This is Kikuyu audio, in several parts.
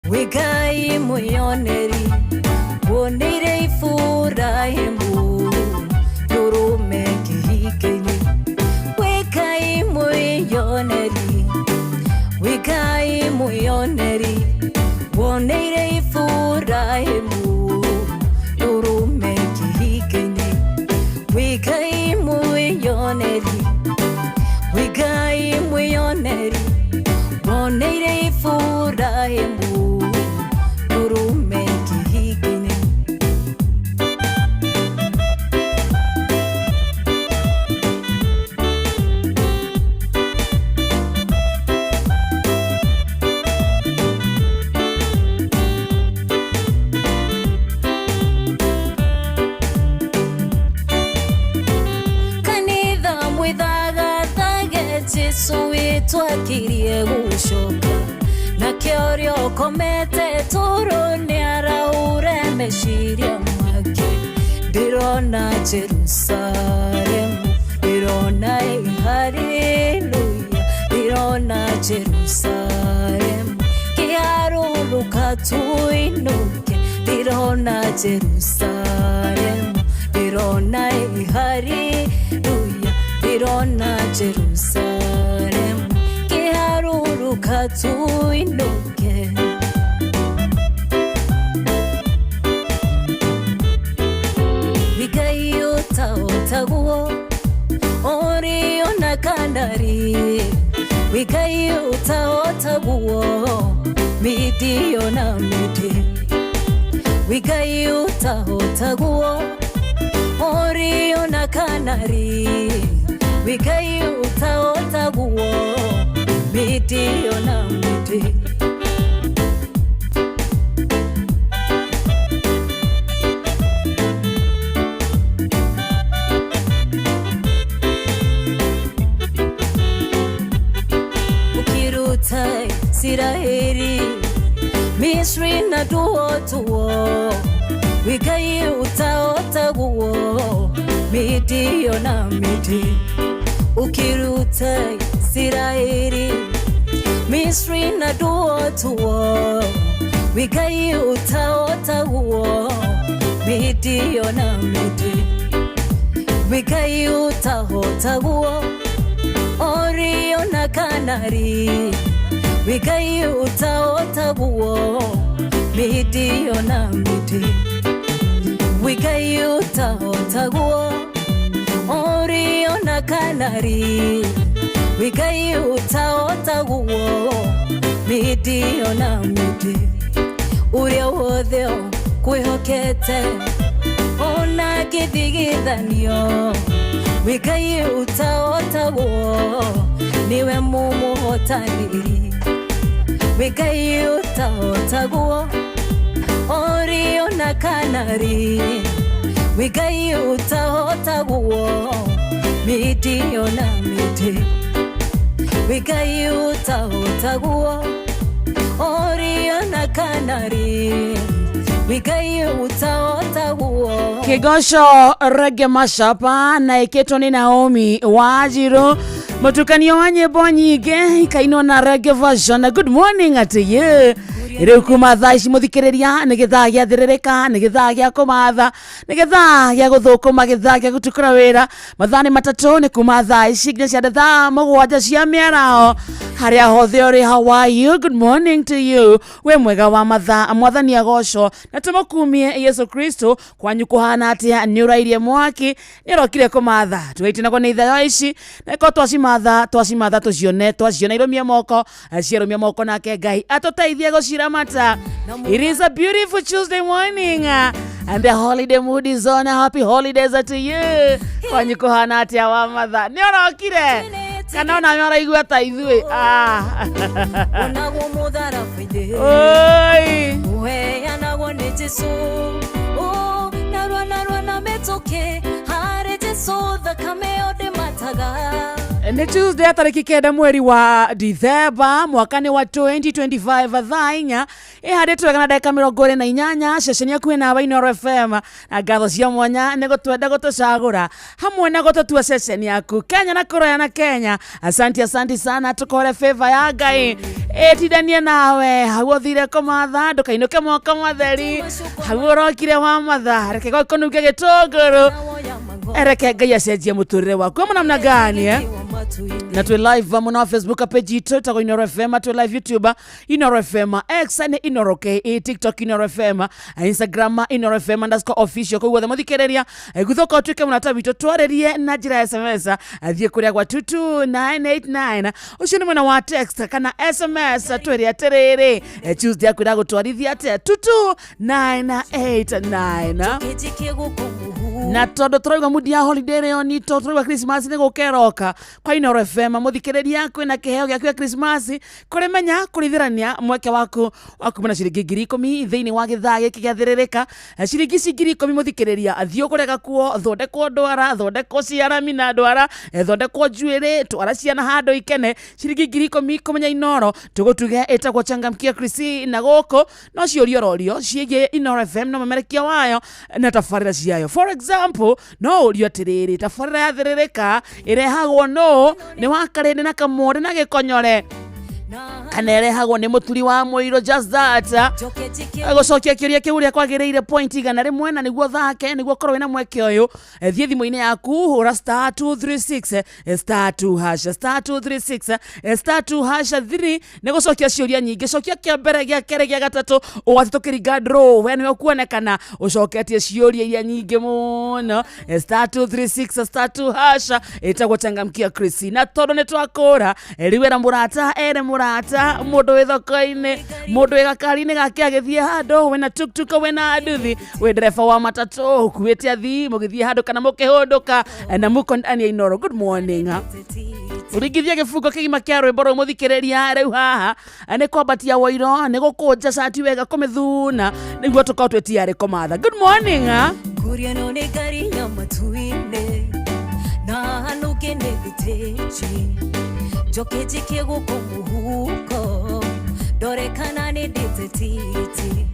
Wigai mwioneri wonire Iburahĩmu ndũrũme kĩhinga-inĩ. Wigai mwioneri, Wigai mwioneri wonire Iburahĩmu ndũrũme kĩhinga-inĩ. Wigai mwioneri, Wigai mwioneri wonire Iburahĩmu ndũrũme kĩhinga-inĩ. Kanitha mwithagathage Jesu witũ akirie gũcoka, nake ũrĩa ũkomete toro nĩaraure meciria make. Ndĩrona Jerusalemu, ndĩrona haleluya, ndĩrona Jerusalemu kĩharũrũka tuinũke. Ndĩrona Jerusalemu, ndĩrona haleluya, ndĩrona Jerusalemu kĩharũrũka tuinũke. Wigai ũtaũtaguo ũrĩona kanari, Wigai ũtaũtaguo mĩtĩ ona mĩtĩ. Wigai ũtaũtaguo ũrĩona kanari, Wigai ũtaũtaguo mĩtĩ ona mĩtĩ. Ukiruta Isiraeli Misri na tuo tuo, Wigai utaotaguo mĩtĩ ona mĩtĩ. Ukiruta Isiraeli Misri na tuo tuo, Wigai utaotaguo mĩtĩ ona mĩtĩ. Wigai utahotaguo ũrĩona kanari, Wigai utaotaguo mĩtĩ ona mĩtĩ. Wigai utahotaguo ũrĩona kanari, Wigai utaotaguo mĩtĩ ona mĩtĩ. Ũrĩa wothe kwĩhokete ona kĩthigithanio, Wigai utaotaguo niwe mũmũhotanĩri. Wigai utaotaguo ũrĩona kanari, Wigai utaotaguo mĩtĩ ona mĩtĩ. Wigai utaotaguo ũrĩona kanari, Wigai utaotaguo. Kigosho Reggae Mashup na ikĩtwo nĩ Naomi Wanjiru, mũtukanio wa nyĩmbo nyingĩ ikainwo na reggae version. Good morning to you. Rĩu kuma thaa ici, mũthikĩrĩria, nĩ gĩthaa gĩa thĩrĩrĩka, nĩ gĩthaa gĩa kũmatha, nĩ gĩthaa gĩa gũthũkũma, gĩthaa gĩa gũtukũra wĩra. Mathaa nĩ 3, nĩ kuma thaa ici nginya cia thaa 7 cia mĩaraho. Harĩa hothe ũrĩ, how are you? Good morning to you. We mwega wa mathaa, Mwathani agocwo na tũmũkumie Yesu Kristo. Kwanyu kũhana atĩa? Nĩ ũrairie mwaki? Nĩ ũrokire kũmatha? Tũgaitinagwo nĩ ithayo ici na ko twacimatha, twacimatha tũcione, twaciona irũmie moko, ciarũmia moko, nake Ngai atũteithie gũciramata. It is a beautiful Tuesday morning and the holiday mood is on. Happy holidays to you. Kwanyu kũhana atĩa wa matha? Nĩ ũrokire kana ona ũraigua ta ithuĩ? Ah. Onagwo mũtharaba-inĩ. Oi. Ũheanagwo nĩ Jesu. Oh, narua narua na mĩtũkĩ harĩ Jesu, thakame yo ndĩmataga. Nĩ Tuesday tarĩki 9 mweri wa Dithemba mwaka nĩ wa 2025, thaa 4 ĩhandĩtwo wega na ndagĩka 28, ceceni yaku ĩna wa Inooro FM, na ngatho cia mwanya nĩ gũtwenda, gũtũcagũra hamwe na gũtũtua ceceni yaku Kenya na kũraya na Kenya. Asanti, asanti sana. Tũkore favor ya Ngai ĩtindanie nawe hau ũthire kũmatha, ndũkainũke moko matheri hau ũrokire wa matha. Reke gwakũnunge gĩtũngũrũ, reke Ngai acenjie mũtũrĩre waku ama namna gani, eh? Na twĩ live mũno wa Facebook page itũ ĩtagwo Inooro FM, twĩ live YouTube Inooro FM, X nĩ Inooro KE, TikTok Inooro FM, Instagram InooroFM_official. Kũu guothe mũthikĩrĩria guthũka ũtuĩke mũrata witũ, twarĩrie na njĩra ya SMS, thiĩ kũrĩa gwa 22989, ũcio nĩ mwena wa text kana SMS. Twĩre atĩrĩrĩ, Tuesday yaku ĩragũtwarithia atĩa? 22989. Kĩnjikie gũkũ mũhu. Na tondũ tũrauga mood ya holiday ĩrĩ onito, tũrauga Christmas nĩ gũka ĩroka kwa Inooro FM, mũthikĩrĩria, kwĩna kĩheo gĩaku gĩa Christmas kũrĩ menya kũrithĩrania mweke waku wa kuma na ciringi 10,000 thĩinĩ wa gĩthaa gĩkĩ gĩathĩrĩrĩka. Ciringi ici 10,000, mũthikĩrĩria, thiĩ ũgũre gakuo, thondekwo ndwara, thondekwo ciara mina ndwara, thondekwo njuĩrĩ, twara ciana handũ ikene. Ciringi 10,000 kũmenya Inooro tũgũtuge ĩtagwo Changamkia Krisi, na gũkũ no ciũria ũrorio ciĩgiĩ Inooro FM na ũmemerekia wayo na tabarĩra ciayo. For example, no ũrio atĩrĩrĩ, tabarĩra ya Thĩrĩrĩka ĩrehagwo nũ? Nĩ wa Karĩndĩ na Kamũndĩ na Gĩkonyore, kana ĩrehagwo nĩ mũturi wa mũirũ? Just that. Njoke njikie. Gũcokia kĩũria kĩu ũrĩa kwagĩrĩire, point 100, na nĩguo thake, nĩguo ũkorwo wĩna mweke ũyũ, thiĩ thimũ-inĩ yaku, hũra *236 *2 hash, *236 *2 hash 3 nĩ gũcokia ciũria nyingĩ. Cokia kĩa mbere, gĩa kerĩ, gĩa gatatũ, ũgwati tũkĩringa draw, we nĩwe ũkuonekana ũcoketie ciũria iria nyingĩ mũno. *236 *2 hash, ĩtagwo Changamkia Chris. Na tondũ nĩ twakũra rĩu, era mũrata, ere mũrata, mũndũ wĩ thoko-inĩ, mũndũ wĩ gakari-inĩ gake agĩthiĩ handũ, wĩna tuktuk, wĩna nduthi, wĩ ndereba wa matatũ ũkuĩte athii mũgĩthiĩ handũ kana mũkĩhũndũka, na muko ndani ya Inooro. Good morning. Ũringithia gĩbungo kĩgima kĩa rwĩmbo rũu, mũthikĩrĩria, rĩu haha nĩ kwambatia woiro, nĩ gũkũnja cati wega, kũmĩthuna nĩguo tũkorwo twĩ tiarĩ kũmatha. Good morning, ah. Ngurio ĩno nĩ ngari ya matu-inĩ na hanũke nĩ thitĩji, njoke njikie gũkũ mũhuko ndore kana nĩ ndĩte tigiti.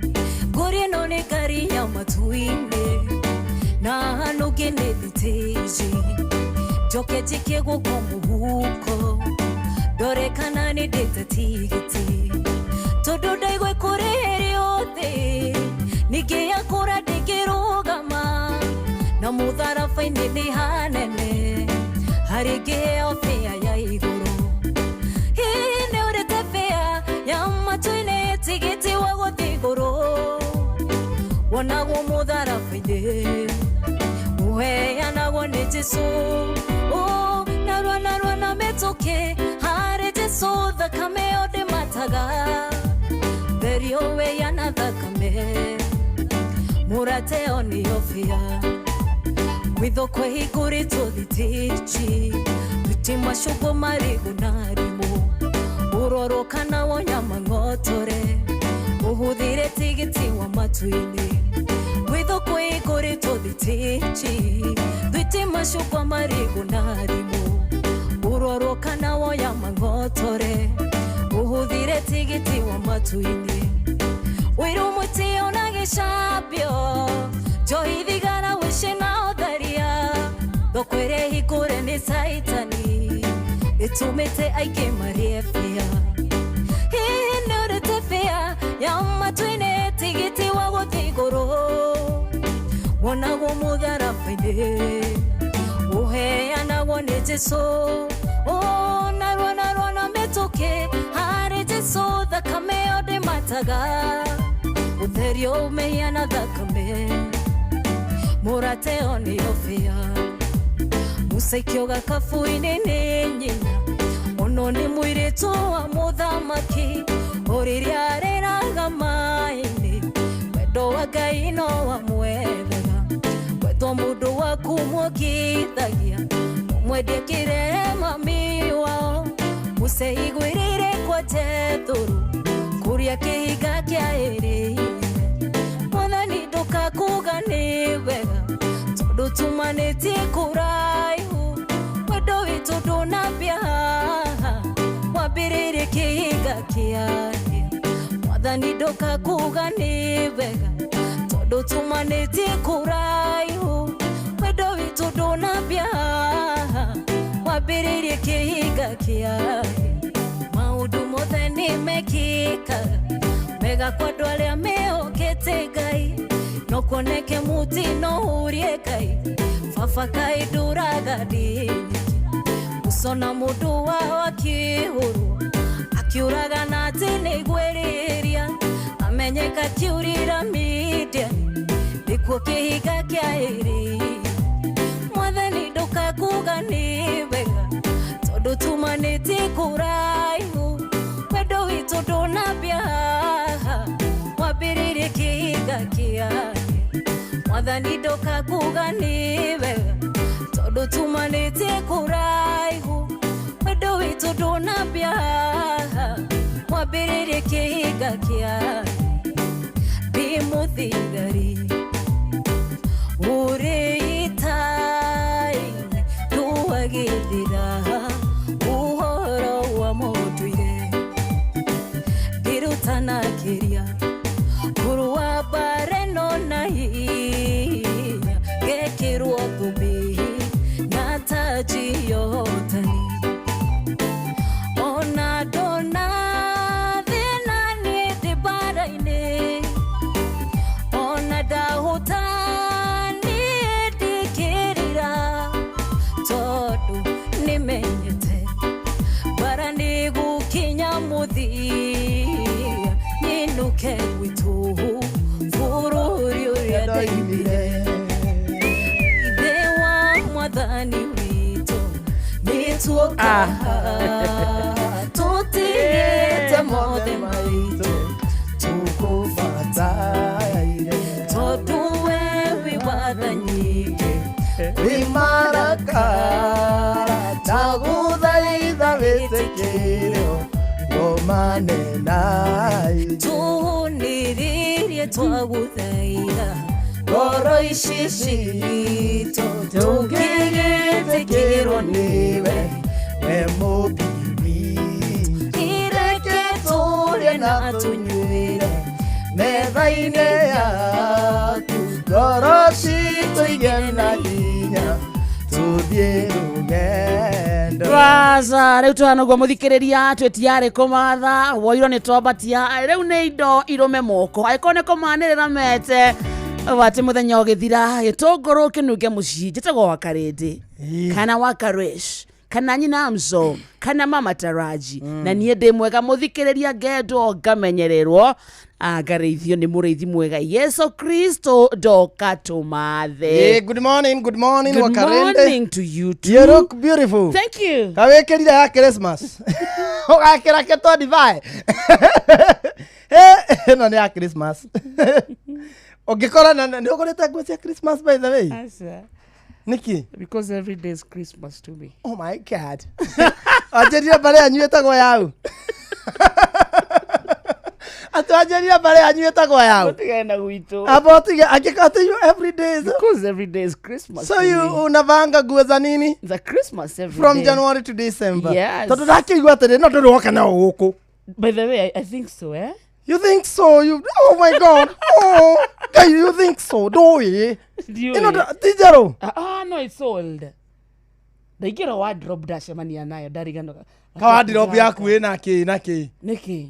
Ngũri ĩno nĩ ngari ya matu-inĩ na hanũke nĩ thitĩji, njoke njikie gũkũ mũhuko ndore kana nĩ ndĩte tigiti, tondũ ndaigua ĩkũrĩhĩrio thĩ ningĩ yakũra ndĩngĩrũgama na mũtharaba-inĩ nĩ hanene harĩ ngĩheo bĩa ya igũrũ. Hihi nĩ ũrĩte bĩa ya matu-inĩ, tigiti wa gũthiĩ igũrũ wonagwo mũtharaba-inĩ, ũheanagwo nĩ Jesu? Oh, narua narua na mĩtũkĩ harĩ Jesu, thakame yo ndĩmataga, therio wĩya na thakame, mũrate yo nĩyo bĩa. Gwithoko ĩhingũrĩtwo thitĩji, thuti macũngwa, marigũ na rimũ, ũrorwo kana wonyama ng'otore, ũhũthĩre tigiti wa matu-inĩ. Gwithoko ĩhingũrĩtwo thitĩji, thuti macũngwa, marigũ na rimũ, ũrorwo kana woyama ng'otore, ũhũthĩre tigiti wa matu-inĩ. Wĩrũ mũtĩo na gĩcambio, njohi, thigara, wĩci na ũtharia, thoko ĩrĩa ĩhingũre nĩ caitani ĩtũmĩte aingĩ marĩe bĩa. Hihi nĩ ũrĩte bĩa ya matu-inĩ, tigiti wa gũthiĩ igũrũ wonagwo mũtharaba-inĩ, ũheanagwo nĩ Jesu? Oh, narua narua na mĩtũkĩ harĩ Jesu, thakame yo ndĩmataga, ũtherio mehia na thakame, mũrate yo nĩyo bĩa. Musa aikio gakabu-inĩ nĩ nyina, ono nĩ mũirĩtu wa mũthamaki, o rĩrĩa arĩraga maĩ-inĩ, wendo wa Ngai no wamwethaga. Gwethwo mũndũ waku muokithagia, ũmwendie kĩrema mami wao. Musa igwĩrĩire kwa Jethũrũ kũrĩa kĩhiga kĩa ĩrĩire. Mwathani, ndũkakuga nĩ wega tondũ tumanĩtie kũraihu, wendo witũ ndũnambia. kĩaĩ mwathani ndoka kuga nĩ wega tondũ tumanĩtie kũraihu wendo witũ ndũnambia wambĩrĩirie kĩhinga kĩaĩ maũndũ mothe nĩ mekĩkaga mega kwa andũ arĩa mehokete Ngai no kuoneke mũtino ũrie Ngai baba kaĩ ndũraga ndĩ ucona mũndũ wao akĩhũrwo akiũraga na atĩ nĩgwĩrĩria amenyeka kiurira media nĩkuo kĩhinga kĩa ĩrĩ mwathani ndũkakuga nĩ wega tondũ tumanĩtie kũraihu wendo witũ ndũnambia wambĩrĩirie kĩhinga kĩaĩ mwathani ndoka kuga nĩ wega tondũ tumanĩtie kũraihu wendo witũ ndũnambia wambĩrĩirie kĩhinga kĩaĩ ndĩ mũthigari ũrĩ ita-inĩ ndũagĩthira ũhoro wa mũndũire ndirutanakĩria kũrũa mbara ĩno na hinya ngekĩrwo thũmbĩ na taji ya ũhotani ona ndona thĩna niĩ ndĩ mbara-inĩ ona ndahũta niĩ ndikĩrira tondũ nĩmenyete mbara nĩgũkinya mũthia nyinũke gwitũ bũrũri ũrĩa ndaimire ithe wa mwathani witũ nĩtuoka tũtigĩte mothe maitũ Tukubataire tondũ we wĩ watha nyingĩ wĩ marakara ndagũthaitha wĩtĩkĩre ngomane na tũhũnĩrĩrie twagũthaitha ngoro ici citũ tũngĩgĩtĩkĩrwo nĩwe we mũmbi ireke tũrĩe na tũnyuĩre metha-inĩ yaku ngoro citũ igĩe na hinya tũthiĩ rũgendo. Waca rĩu tũhana ũguo mũthikĩrĩria twĩtiarĩ kũmatha woirwo nĩ twambatia rĩu nĩ indo irũme moko angĩkorwo nĩ kũmanĩrĩra mete watĩ mũthenya ũgĩthira gĩtũngũrũ kĩnunge mũciĩ. Njĩtagwo Wakarĩndĩ kana Wakaresh kana nyina mzo kana mama Taraji na niĩ ndĩ mwega mũthikĩrĩria ngendwo ngamenyererwo ngarĩithio nĩ mũrĩithi mwega Yesu Kristo ndoka tũmathe. Hey, good morning, good morning. Good Wakarende. morning to you too. You look beautiful. Thank you. Kawĩkĩrire ya Christmas ũgakĩra kĩtwa divai ĩno nĩ ya Christmas ũngĩkora nĩ ũgũrĩte nguo cia Christmas, by the way? Asa. Nĩkĩ? Because every day is Christmas to me. Oh my God, wanjĩrire mbarĩ yanyu ĩtagwo yau atĩ wanjĩrire mbarĩ yanyu ĩtagwo yau. Utigane na gwitũ. Amba ũtige angĩkorwo atĩ you every day is Because every day is Christmas so to you me. unavanga nguo za nini? It's a Christmas every From day. January to December. Yes. Tondũ ndakĩigua atĩrĩ no ndũrĩ woka nao gũkũ. By the way, I think so, eh? You think so? You, oh my God. Oh, Guy, you think so? Ndũĩ. Do you? Ĩno ti njerũ. Ah, no, it's old. Ndaingĩra wardrobe ndacemania nayo ndariganũka. Ka wardrobe yaku ĩna kĩ na kĩ? Nĩkĩ?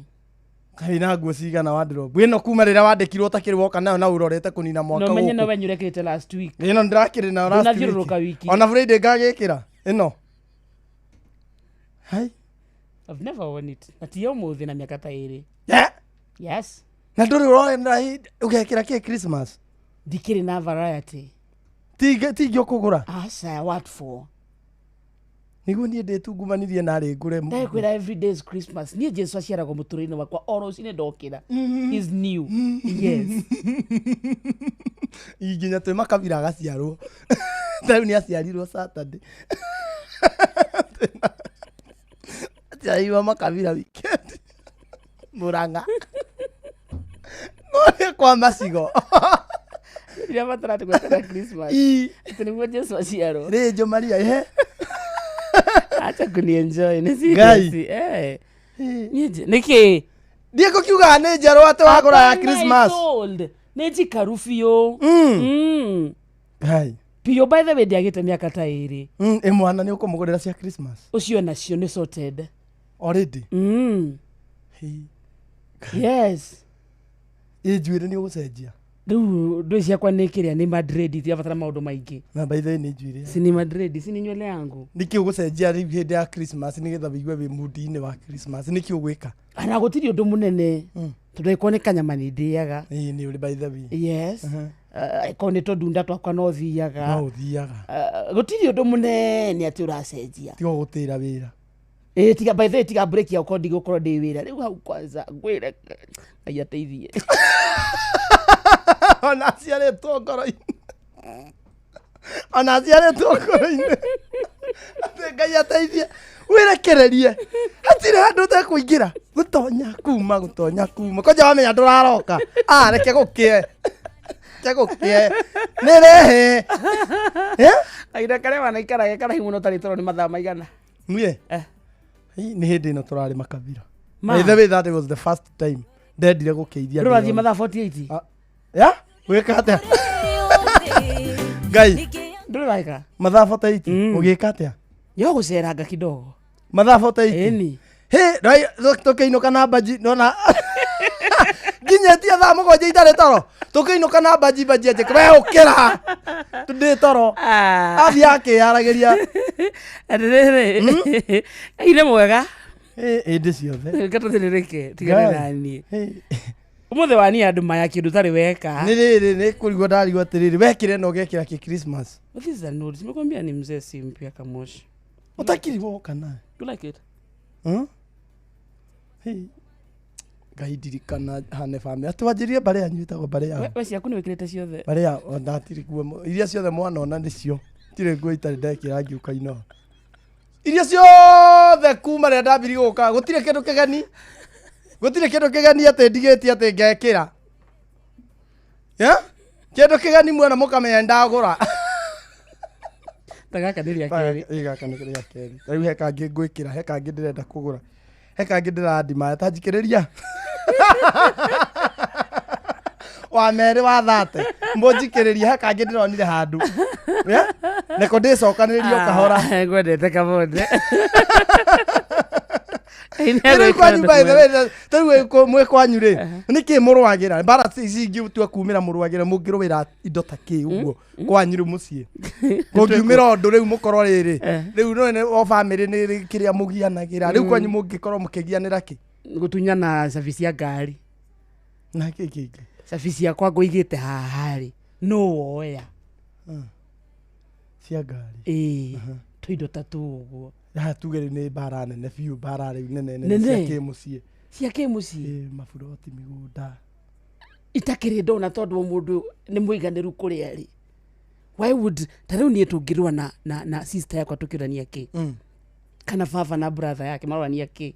Kaĩ na nguo cigana wardrobe? Ĩno kuma rĩrĩa wandĩkirwo ũtakĩrĩ woka nayo na ũrorete kũnina mwaka No menye no gũkũ. wenyu ũrekĩrĩte last week. Ĩno ndĩrakĩrĩ nayo last week. Ndũnathiũrũrũka wiki. Ona Friday ngagĩkĩra. Ĩno. Hai. I've never worn it. Na ti ya ũmũthĩ na mĩaka ta ĩrĩ. Yeah. Yes. Na ndũrĩ ũrona ũgekĩra kĩ Christmas? Ndikĩrĩ na variety. Ti ingĩ ũkũgũra. Aca, what for? Nĩguo niĩ ndĩtungumanirie narĩ ngũre. Ndakwĩra every day is Christmas. Niĩ Jesu aciaragwo mũtũrĩre-inĩ wakwa o rũcinĩ ndokĩra. Is new. Yes. Nginya twĩ makabira agaciarwo ta rĩu nĩ aciarirwo Saturday aciarirwo makabira weekend Murang'a ngũrĩ kwa macigo. Ndirabatara atĩ gwetera Christmas. Ii. Atĩ nĩguo Jesu aciarwo. Rĩ jo Maria ihe. Acha kunienjoy. Nĩ Ngai. serious. Eh. Nĩkĩ? Ndiĩ ngũkiugaga nĩ njerũ atĩ wagũra ya Hapana, Christmas. it's old. Nĩ njikaru biũ. Ngai. Biũ, by the way, ndiagĩte mĩaka ta 2. Ĩ mwana nĩ ũkũmũgũrĩra cia Christmas? Ũcio nacio nĩ sorted. Already? Hĩ. Yes. Ĩ njuĩrĩ nĩ ũgũcenjia? Rĩu ndũĩ ciakwa nĩ kĩrĩa, nĩ Madrid, itiabatara maũndũ maingĩ. Na by the way nĩ njuĩrĩ. Si ni Madrid, si ni nywele yangu. Nĩkĩ ũgũcenjia rĩu hĩndĩ ya Christmas nĩgetha wĩigue wĩ mood-inĩ wa Christmas? Nĩkĩ ũgwĩka? Ana gũtirĩ ũndũ mũnene, tondũ angĩkorwo nĩ kanyama nĩ ndĩaga. Ĩĩ, nĩ ũrĩ by the way. Yes. Angĩkorwo nĩ tũndunda twakwa no thiaga. No ũthiaga. Gũtirĩ ũndũ mũnene atĩ ũracenjia. Tiga gũtĩra wĩra. Ĩĩ, tiga, by the way, tiga break ya ũkorwo ndigũkorwo ndĩ wĩra rĩu hau kwanza ngwĩre Ngai ateithie. Ona aciarĩtwo ngoro-inĩ, ona aciarĩtwo ngoro-inĩ atĩ Ngai ateithie, wĩrekererie, hatirĩ handũ ũtekũingĩra, gũtonya kuma, gũtonya kuma, kwanja wamenya ndũraroka, ah, reke gũkĩe, reke gũkĩe, nĩrehe. Eh? Kahinda karĩa wanaikara karaihu mũno ũtarĩ toro nĩ mathaa maigana? Niĩ? Eh. Ĩ, nĩ hĩndĩ ĩno tũrarĩ makabira. Ma. By the way, that was the first time ndendire gũkĩithia. Ndũrathiĩ mathaa 48? Ah, ya gwĩka atĩa Ngai? Ndũraika. Mathaa 48? Ũgĩka atĩa? Yo gũceranga kidogo. Mathaa 48? Ĩni. Hĩ, tũkĩinũka na mbanji, nona nginyĩtie thaa 7 itarĩ toro, tũkĩinũka na mbanji, mbanji anjĩka, we ũkĩra, ndĩ toro. Athiĩ akĩyaragĩria. Atĩrĩrĩ, Ngai nĩ mwega. Ĩ, hĩndĩ ciothe. Reke tũthĩrĩrĩke, tigane Ngai. naniĩ. Hĩ. Ũmũthĩ wania andũ maya kĩndũ ũtarĩ weka. Nĩ rĩrĩ, nĩ kũrigwo ndarigwo atĩrĩrĩ, wekĩra ĩno ũgekĩra kĩ Christmas? But this is a note. Nimekwambia ni mzee si mpya kamoshi. Ũtakiri woka nayo. You like it? Hmm? Hĩ. Ngai ndirikana hane bamĩrĩ atĩ wanjĩrie mbarĩ yanyu ĩtagwo mbarĩ yao. We ciaku nĩ wĩkĩrĩte ciothe. Mbarĩ yao ona hatirĩ nguo iria ciothe mwanona nĩcio, tirĩ nguo itarĩ ndekĩra ngiũka inoa iria ciothe kuma rĩrĩa ndambirie gũka, gũtirĩ kĩndũ kĩgeni, gũtirĩ kĩndũ kĩgeni atĩ ndigĩtie atĩ ngekĩra. Yeah? Kĩndũ kĩgeni muona mũkamenya nĩndagũra. Ta gaka nĩ rĩa kerĩ. Ĩ, gaka nĩ rĩa kerĩ. Rĩu he kangĩ ngwĩkĩra, he kangĩ ndĩrenda kũgũra, he kangĩ ndĩrandimaya, ta njikĩrĩria wa merĩ wa thate, mbũnjikĩrĩria, he kangĩ ndĩronire handũ. Yeah? Nĩko ndĩcokanĩrĩrie o kahora. Ah, ngwendete kabonde. Rĩu kwanyu, by the way, tarĩu mwĩ kwanyu rĩ, nĩkĩ mũrũagĩra mbara ici ingĩtua kumĩra, mũrũagĩra, mũngĩrũĩra indo ta kĩ ũguo kwanyu rĩu mũciĩ kũngiumĩra ũndũ rĩu mũkorwo rĩrĩ rĩu no nĩ o bamĩrĩ nĩ kĩrĩa mũgianagĩra rĩu kwanyu mũngĩkorwo mũkĩgianĩra kĩ? Gũtunyana cabi cia ngari. Na kĩ kĩngĩ? Cabi ciakwa ngũigĩte haha rĩ, no woya. Cia ngari? Ĩĩ, tũindo ta tũu ũguo. Haha tuge rĩu nĩ mbara nene biũ, mbara rĩu nene nene Nene? cia kĩmũciĩ. Cia kĩmũciĩ. Ĩ, maburoti, mĩgũnda. Itakĩrĩ ndona tondũ o mũndũ nĩ mũiganĩru kũrĩa rĩ, why would ta rĩu niĩ tũngĩrũa na sister yakwa tũkĩũrania kĩ? Kana baba na brother yake marorania kĩ?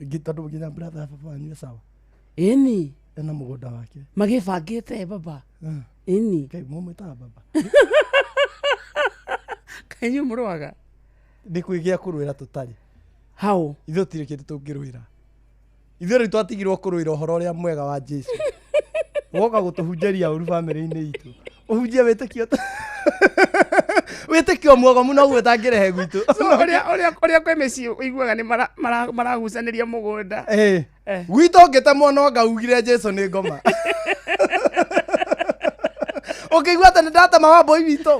Tondũ nginya brother ya baba wanyu e sawa. Ĩni. Ena mũgũnda wake. Magĩbangĩte baba. Ĩni. Ngai, mũmwĩtaga baba? Kaĩ inyuĩ mũrũaga? Nĩ kwĩgĩa kũrũĩra tũtarĩ. Hau. Ithuĩ tũtirĩ kĩndũ tũngĩrũĩra, ithuĩ rĩu twatigirwo kũrũĩra ũhoro ũrĩa mwega wa Jesu, woka gũtũhunjĩria ũru bamĩrĩ-inĩ itũ, ũhunjie wĩtĩkio, wĩtĩkio mwogomu noguo ũtangĩrehe gwitũ. Ũrĩa kwĩ mĩciĩ ũiguaga nĩ maragucanĩria mũgũnda. Eh. Eh. Gwitũ ũngĩte mwana anga ugire Jesu nĩ ngoma, ũkĩigua atĩ nĩ ndatema wambũi witũ,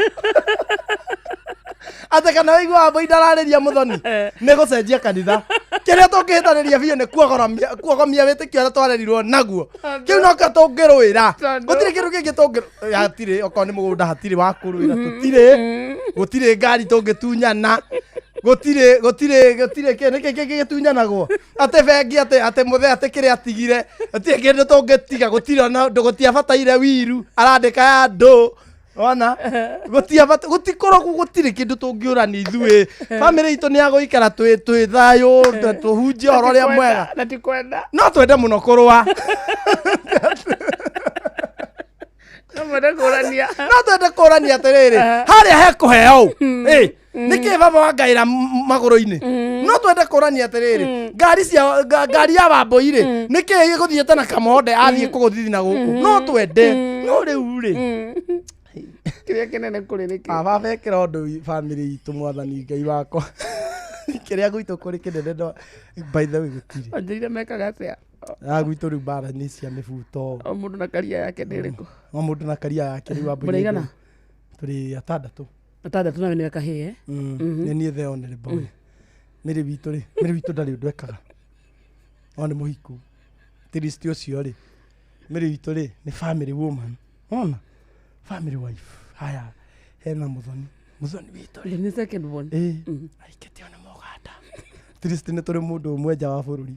atĩ kana wĩigua wambũi ndararĩria mũthoni, nĩ gũcenjia kanitha. Kĩrĩa tũngĩhĩtanĩria biũ nĩ kuogomia wĩtĩkio ũrĩa twarerirwo naguo, kĩu nokĩo tũngĩrũĩra. Gũtirĩ kĩndũ kĩngĩ tũngĩ, hatirĩ, okorwo nĩ mũgũnda hatirĩ wa kũrũĩra, tũtirĩ, gũtirĩ ngari tũngĩtunyana, gũtirĩ, gũtirĩ, gũtirĩ kĩ nĩkĩ kĩngĩ gĩtunyanagwo, atĩ bengi, atĩ mũthee, atĩ kĩrĩa atigire, gũtirĩ kĩndũ tũngĩtiga, gũtirĩ ona ũndũ, gũtiabataire wiru arandĩka ya andũ ona gũtiabata, gũtikoragwo, gũtirĩ kĩndũ tũngĩũrania ithuĩ. Bamĩrĩ itũ nĩ ya gũikara twĩ thayũ, tũhunjie ũhoro ũrĩa mwega. Na ti kwenda. No twende mũno kũrũa. No mwende kũrania. No twende kũrania atĩrĩrĩ, harĩa he kũheo ũ, nĩkĩ baba wangaĩra magũrũ-inĩ, no Twende kũrania atĩrĩrĩ, ngari cia ngari ya Wambũi rĩ, nĩ kĩĩ gĩgũthiĩte na Kamonde athiĩ kũgũthithi na gũkũ? No twende, no rĩu rĩ, Kĩrĩa kĩnene kũrĩ nĩ kĩ? Baba ekĩra ũndũ bamĩrĩ itũ, mwathani Ngai wakwa, kĩrĩa gwitũ kũrĩ kĩnene, no by the way gũtirĩ. Wanjĩrire mekaga atĩa? Ah, gwitũ rĩu mbara nĩ cia mĩbuto. O mũndũ na karia yake nĩ ĩrĩkũ? O mũndũ na karia yake rĩu, Wambũi. Mũrĩ aigana? Tũrĩ atandatũ. Atandatũ, nawe nĩwe kahĩĩ, eh? Nĩ niĩ the only boy. Mĩrĩ witũ rĩ, mĩrĩ witũ ndarĩ ũndũ ekaga, no nĩ mũhiku tirist ũcio rĩ. Mĩrĩ witũ rĩ, nĩ family woman, ona family wife. Haya, hena Mũthoni, Mũthoni witũ rĩ, Nĩ second born? Ĩ, aikĩtio nĩ mũganda. Tirist nĩ tũrĩ mũndũ ũmwe nja wa bũrũri,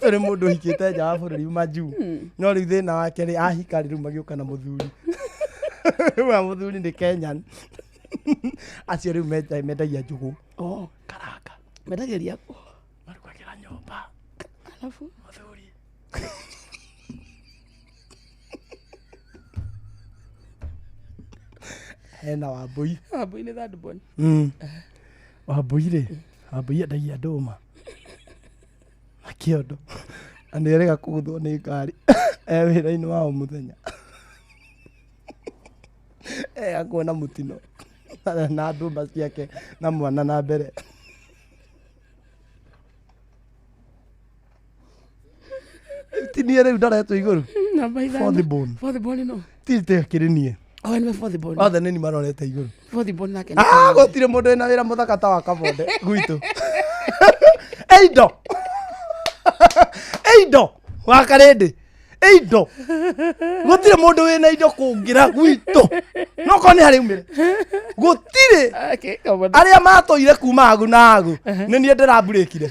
tũrĩ mũndũ ũhikĩte nja wa bũrũri majuu, no rĩu thĩna wake rĩ, ahika rĩ, rĩu magĩũka na mũthuri wa mũthuri nĩ Kenyan. Acio rĩu mendagia njũgũ, Oh, karanga. Mendagĩria kũ? Marugagĩra nyũmba. Alafu mũthuri hena Wambũi. Wambũi nĩ third born? Wambũi rĩ, Wambũi endagia ndũma na kĩondo, na nĩ erĩga kũgũthwo nĩ ngari e wĩra-inĩ wa o mũthenya, ega kuona mũtino na ndũma ciake na mwana na mbere. Ti niĩ rĩu ndaretwo igũrũ. Namba ithano. Fourth born. Fourth born no? Ti akĩrĩ niĩ. Oh, nĩwe fourth born? Othe nĩ ni marorete igũrũ. Fourth born nake nĩ Ah, gũtirĩ mũndũ wĩna wĩra mũthaka ta wa Kabonde gwitũ. Eindo, eindo wa Karĩndĩ, eindo, gũtirĩ mũndũ wĩna indo kũngĩra gwitũ, no korwo nĩ harĩ umĩre gũtirĩ. Okay, Kabonde. Arĩa matũire kuma agu na agu nĩ niĩ ndĩramburĩkire,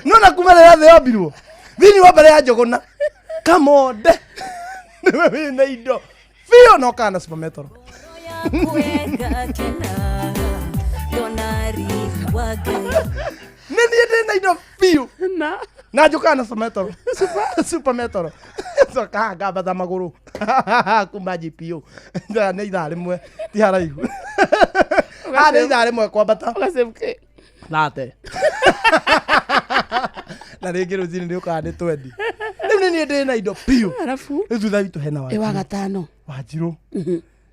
no na kuma rĩrĩa thĩ yombirwo thĩinĩ wa mbere ya Njũgũna, Kamonde nĩwe wĩna indo biũ, no kana Super Metro. Yakwegakena ndona riri wa Ngai. Nĩ niĩ ndĩna indo biũ. Na Na njũkaga na Super Metro, Super Metro, cokaga ngambata magũrũ kuma GPO. Njoya nĩ ithaa rĩmwe, ti haraihu. Ah, nĩ ithaa rĩmwe kwambata. Ũgacave kĩ? Thate na rĩngĩ rũcinĩ nĩ ũkaga nĩ twendi. Rĩu nĩ niĩ ndĩna indo biũ. Alafu Rĩu thutha witũ hena ĩ wa Wanjirũ. gatano? Wanjirũ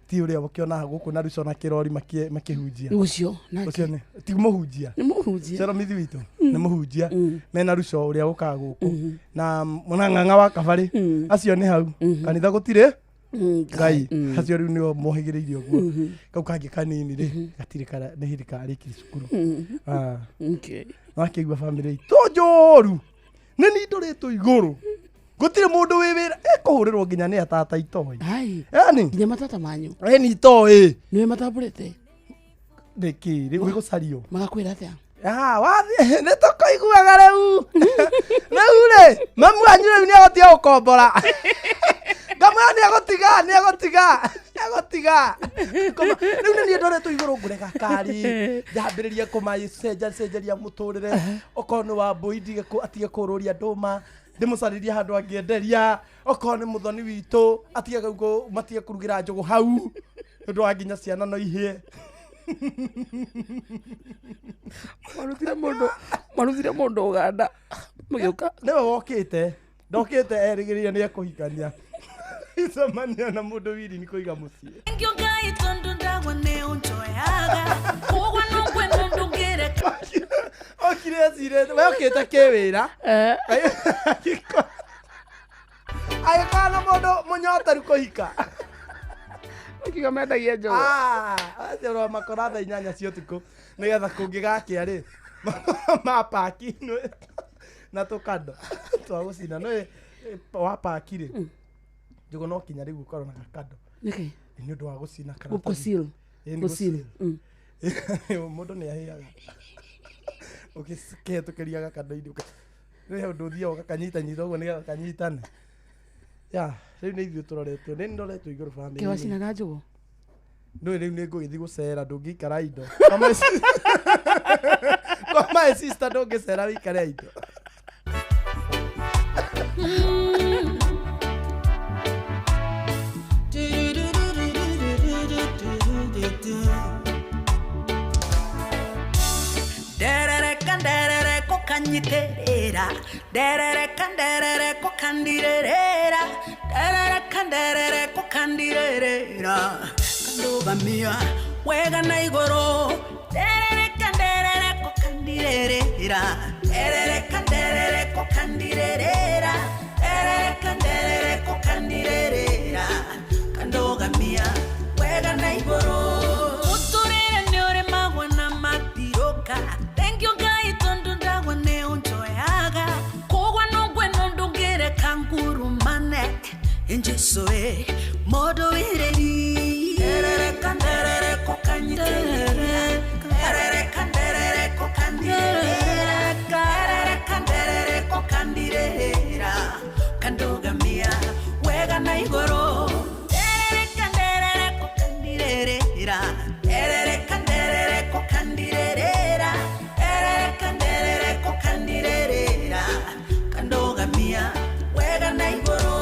ti ũrĩa ũkĩonaga gũkũ na Ruco na kĩrori makĩhunjia? Ũcio nake? Ũcio nĩ ti mũhunjia? Nĩ mũhunjia. Ceromithi witũ nĩ mũhunjia mena Ruco ũrĩa ũkaga gũkũ na na ng'ang'a wa kabarĩ. Acio nĩ hau kanitha gũtirĩ Ngai. Acio rĩu nĩo mohĩgĩrĩire ũguo. Kau kangĩ kanini rĩ, gatirĩ kara, nĩ hĩndĩ karĩkiri cukuru. Ah. Okay. Wakĩigua bamĩrĩ itũ njũru, nĩ ni ndũrĩtwo igũrũ, gũtirĩ mũndũ wĩ wĩra ĩkũhũrĩrwo nginya nĩ atata itoĩ. Ai. Yani Nginya matata manyu? Ĩni itoĩ. Nĩwe matambũrĩte? Nĩkĩ rĩu gĩgũcario? Magakwĩra atĩa? Ah, wathiĩ nĩ tũkũiguaga rĩu. Rĩu rĩ, mamu wanyu rĩu nĩ agũtiga gũkombora. Ngamwĩra nĩ agũtiga, nĩ agũtiga, nĩ agũtiga. Rĩu nĩ niĩ ndoretwo igũrũ, ngũrega kari njambĩrĩrie kũmacenjacenjeria mũtũrĩre. Okorwo nĩ Wambũi, ndige atige kũrũria ndũma, ndĩmũcarĩrie handũ angĩenderia. Okorwo nĩ mũthoni witũ, atige matige kũrugĩra njũgũ hau nĩ ũndũ wa nginya ciana no ihĩe. Marutire mũndũ Ũganda mũgĩũka? Nĩwe wokĩte, ndokĩte erĩgĩrĩire nĩ ekũhikania, icemania na mũndũ wiri nĩ kũiga mũciĩ. Ngio Ngai tondu ndawa nĩ unjoyaga kugwa nungwe nundungire. Okire ecirĩte we okĩte kĩwĩra, agĩkora na mũndũ mũnyoteru kũhika. Ũkiuga mendagia njũgũ. Ah, acio no makora thaa 8 cia ũtukũ nĩgetha kũngĩgakĩa rĩ, mapaki na tũkando twa gũcina no wapaki rĩ njũgũ no kinya rĩu ũkorwo na gakando. Nĩkĩ? Nĩ ũndũ wa gũcina karatathi. Gũkũsil. Ĩ, nĩ Gũsil. gũseal. Mũndũ nĩ ahĩaga ũkĩhetũkĩria gakando-inĩ, nĩ ũndũ ũthiaga ũgakanyitanyita ũguo nĩgetha kanyitane. Ya rĩu nĩ ithuĩ tũroretwo, nĩ ndoretwo igũrũ bamĩrĩ-inĩ. Kĩwacinaga njũgũ? Ndũĩ rĩu nĩ ngũgĩthiĩ gũcera, ndũngĩikara indo kwa my sister, ndũngĩcera wĩikare indo. kanyiterera nderereka nderereko kandirerera nderereka nderereko kandirerera kandugamia wega na igoro nderereka nderereko kandirerera nderereka nderereko kandirerera nderereka nderereko kandirerera kandugamia wega na igoro uturire ni uremagwa na matiroka. Thank you Ngai tondu ndagwa ni unjoyaga kogwa nongwe nondungire kangurumane Jesu e modo wireri nderereka nderereko kanyiterera nderereka nderereko kandirerera nderereka nderereko kandirerera kandugamia wega na igoro nderereka nderereko kandirerera nderereka nderereko kandirerera nderereka nderereko kandirerera kandugamia wega na igoro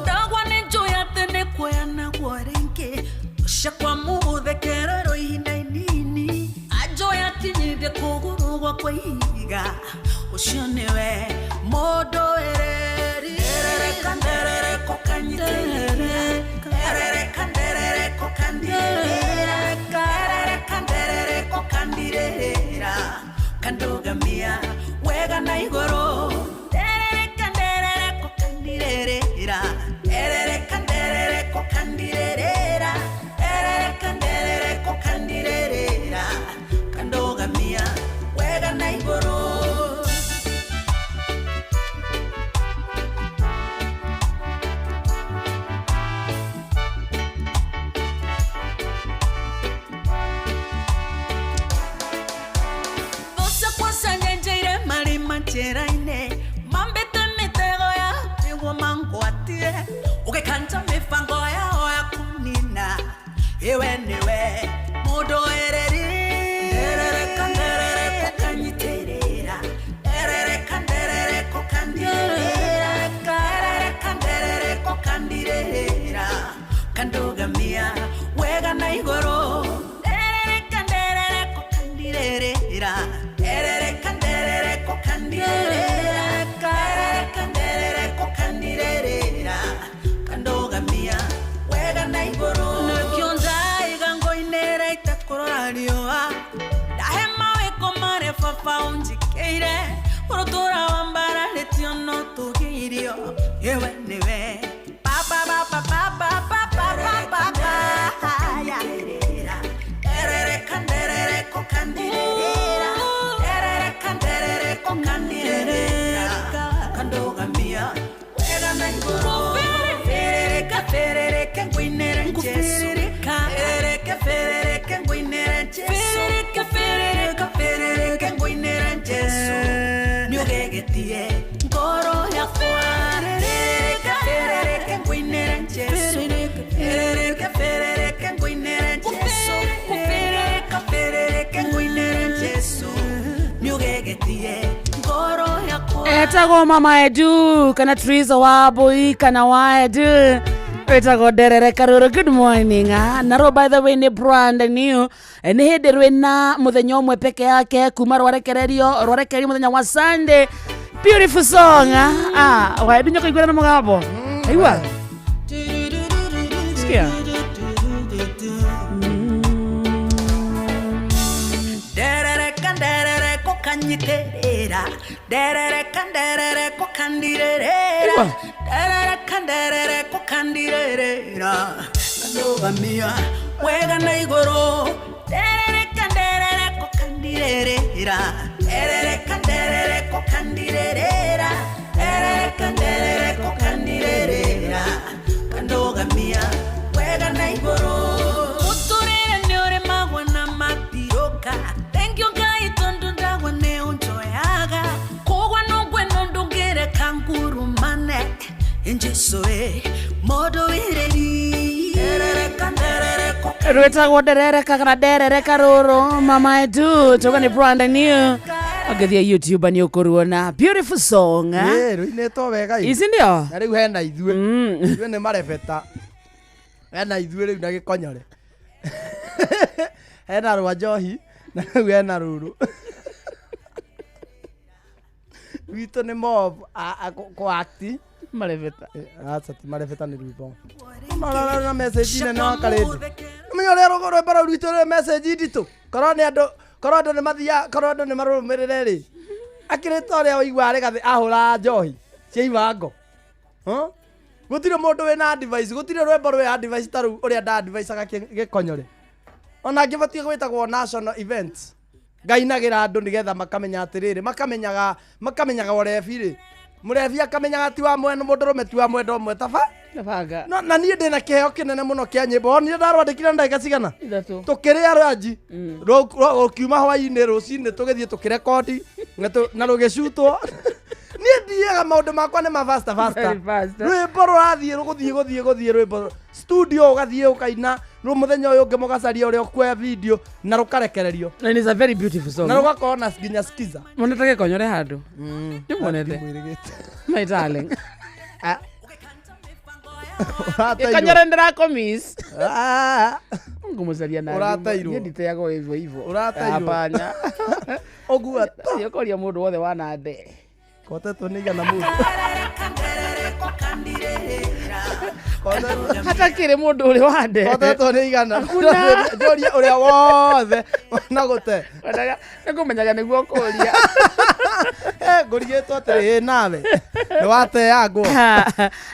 ndagwa nĩ njũĩ atĩ nĩ kuoya naguo rĩngĩ ũcakwa mũgũthekererwo ihinda inini anjũĩ akinyithie kũgũrũ gwakwa ihiga ũcio nĩwe mũndũ ĩreri nderereka nderereko kanyitĩrĩra nderereka nderereko kandirĩrĩra nderereka nderereko kandirĩrĩra kandugamia wega na igũrũ nderereka nderereko kandirĩrĩra nderereka nderereko kandirĩrĩra nderereka nderereko kandirĩrĩra kandugamia wega na igũrũ. Njenjeire marima njĩra-inĩ mambĩte mĩtego ya nĩguo mangwatie ũgĩkanja mĩbango yao ya kũnina iwe nĩwe mũndũ ĩreri nderereka nderereko kanyitĩrĩra nderereka nderereko kandirĩrĩra nderereka nderereko kandirĩrĩra kandugamia wega na igũrũ nderereka nderereko kandirĩrĩra nderereka nderereko kandirĩrĩra nderereka nderereko kandirĩrĩra kandugamia wega na igũrũ nĩkĩo ndaiga ngoinĩra itakũrora riũa ndahe mawĩko marĩa baba ũnjĩkĩire ũrũtũra wambararĩtio no tũgĩirio iwe nĩwe baba baba baba baba baba nderereka nderereko kandirĩrĩra nderereka nderereko kandirĩrĩra kandugamia wega na igũrũ ferereka ferereke ngũinĩre Jesu ferereke ferereke ngũinĩre Jesu ferereke ferereka ferereke ngũinĩre Jesu nĩũgegetie ngoro yakwa ferereka ferereke ngũinĩre Jesu ferereke ferereke ngũinĩre Jesu ferereka ferereke ngũinĩre Jesu nĩũgegetie ngoro yakwa. Etagwo Mama Edu kana Teresa wa Boy kana wa Edu wetagwo nderereka rũrũ. Good morning. Naro by the way nĩ brand new, nĩ hĩndĩ rwĩna mũthenya ũmwe peke yake kuma rwarekererio mũthenya wa Sunday. Beautiful song. Wa Edu nyoka igwera na mũgambo aigua sikia nderereka nderereko kanyiterera nderereka nderereko kandirerera Igua. nderereka nderereko kandirerera kandugamia wega na igũrũ nderereka nderereko kandirerera nderereka nderereko kandirerera nderereka nderereko kandirerera kandugamia wega na igũrũ mũtũrĩre nĩ ũrĩmagwo na matiroka. Thank you Ngai tondu ndagwa nĩ ũnjoyaga kũgwa nongwe nondũngĩreka ngurumane Jesu e mũndũ wĩrĩri nderereka nderereko rwĩtagwo nderereka kana nderereka rũrũ Mama Edu tuga nĩ brand new ũngĩthiĩ YouTube nĩ ũkũruona beautiful song. Ĩ, rũinĩtwo wega ĩ. Ici ndio Na rĩu hena ithuĩ ithuĩ nĩ marebeta hena ithuĩ rĩu na gĩkonyore hena rwa njohi na rĩu hena rũrũ. Gwitũ nĩ mob kũ-act. Marebeta. Aca ti marebeta nĩ rwĩmbo. No na message nene wa karĩndũ. Menya ũrĩa rwĩmbo rũu rwitũ rwĩ message nditũ. Korwo nĩ andũ korwo andũ nĩ mathiaga korwo andũ nĩ marũmĩrĩre rĩ. Akĩrĩ ta ũrĩa ũiguaga rĩgathĩ ahũra njohi cia ibango. Huh? Gũtirĩ mũndũ wĩna advice, gũtirĩ rwĩmbo rwĩ advice ta rũu ũrĩa nda advice-aga gĩkonyore. Ona ngĩbatiĩ gwĩtagwo national events. Ngainagĩra andũ nĩgetha makamenya atĩrĩrĩ, makamenyaga makamenyaga ũrebi rĩ. Mũrebi akamenyaga ti wa mwena mũndũrũme ti wa mwenda ũmwe taba. Nabanga. No, na niĩ ndĩna kĩheo kĩnene mũno kĩa nyĩmbo. Wonire ndarwandĩkire na ndagĩka cigana? Ithatũ. Tũkĩrĩa ranji. Rũkiuma hwainĩ rũcinĩ tũgĩthiĩ tũkĩrekondi na rũgĩcutwo. Niĩ thiaga maũndũ makwa nĩ ma faster faster. Very fast. Rwĩmbo rũrathiĩ rũgũthiĩ gũthiĩ gũthiĩ rwĩmbo studio ũgathiĩ ũkaina rũ mũthenya ũyũ ũngĩ mũgacaria ũrĩa ũkuoya video na rũkarekererio And it's a very beautiful song. na rũgakorwo na nginya skiza. Monete gĩkonyore handũ. Ndĩmuonete. Ndimwĩrĩgĩte. My darling. Ah. Ũrateirwo. Gĩkonyore ndĩrakũmiss. Ah. Ngũmũcaria na Ũrateirwo. Niĩ nditeagwo hivyo hivyo. Ũrateirwo. Hapana. Ũguo ta. Thiĩ ũkoria mũndũ wothe wanande. Kotetwo nĩ igana mũndũ. Hatakĩrĩ mũndũ ũrĩ wande. Kotetwo nĩ igana. Hakuna. Njũrie ũrĩa wothe wanagũte. Wendaga nĩngũmenyaga nĩguo ũkũria. Ngũrigĩtwo atĩrĩ ĩ nawe. Nĩ wateangwo.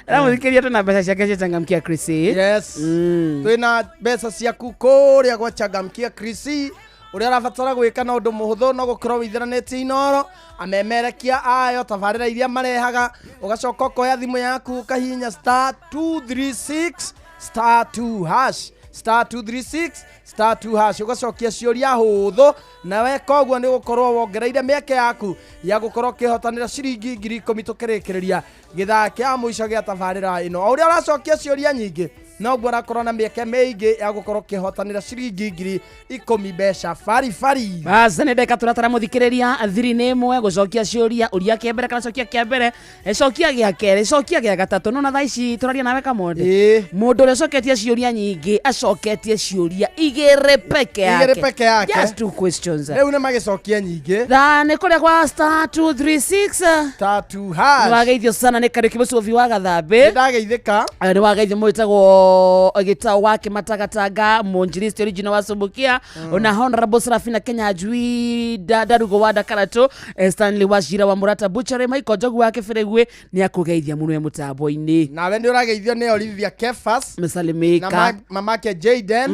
Ramũthikĩria twĩna mbeca ciake cia Changamkia Chrissy. Yes. Twĩna mbeca ciaku kũrĩa gwa Changamkia Chrissy. Ũrĩa ũrabatara gwĩka na ũndũ mũhũthũ no gũkorwo wĩitheranĩtie inoro amemerekia ayo tabarĩra iria marehaga ũgacoka ũkoya thimũ yaku ũkahihinya star 236 star 2 hash star 236 star 2 hash ũgacokia ciũria hũthũ na weka ũguo nĩ ũgũkorwo wongereire mĩeke yaku ya gũkorwo ũkĩhotanĩra ciringi 10,000 tũkĩrĩkĩrĩria gĩthaa kĩa mũico gĩa tabarĩra ĩno. O ũrĩa ũracokia ciũria nyingĩ noguo ũrakorwo na mĩeke mĩingĩ ya gũkorwo ũkĩhotanĩra ciringi 10,000 mbeca baribari. Bas nĩ ndeka tũratara mũthikĩrĩria thiri nĩ ĩmwe gũcokia ciũria ũria kĩa mbere kana cokia kĩa mbere cokia gĩa kerĩ cokia gĩa gatatũ no na thaa ici tũraria nawe Kamonde Ĩĩ. mũndũ ũrĩa ũcoketie ciũria nyingĩ acoketie ciũria igĩrĩ peke yake. Igĩrĩ peke yake. Just two questions. Rĩu nĩ magĩcokia nyingĩ. Thaa nĩ kũrĩa kwa star 236 Star 2 hash. nĩ wageithio sana nĩ Kariũki Mũcubi wa Gathambĩ. Nĩ ndageithĩka. Nĩ wageithio mwĩtagwo gĩtao wa Kĩmatagatanga mũnjiristi original wa Sumbukia ona Honorable Serafina Kenya Njui Ndarugo wa Ndakaratũ Stanley Wachira wa Murata Butchery Michael Njogu wa Kĩbĩrĩgwe nĩ akũgeithia mũno e mũtambo-inĩ. Nawe nĩ ũrageithio nĩ Olivia Kefas na Msalimika. mamake Jaden,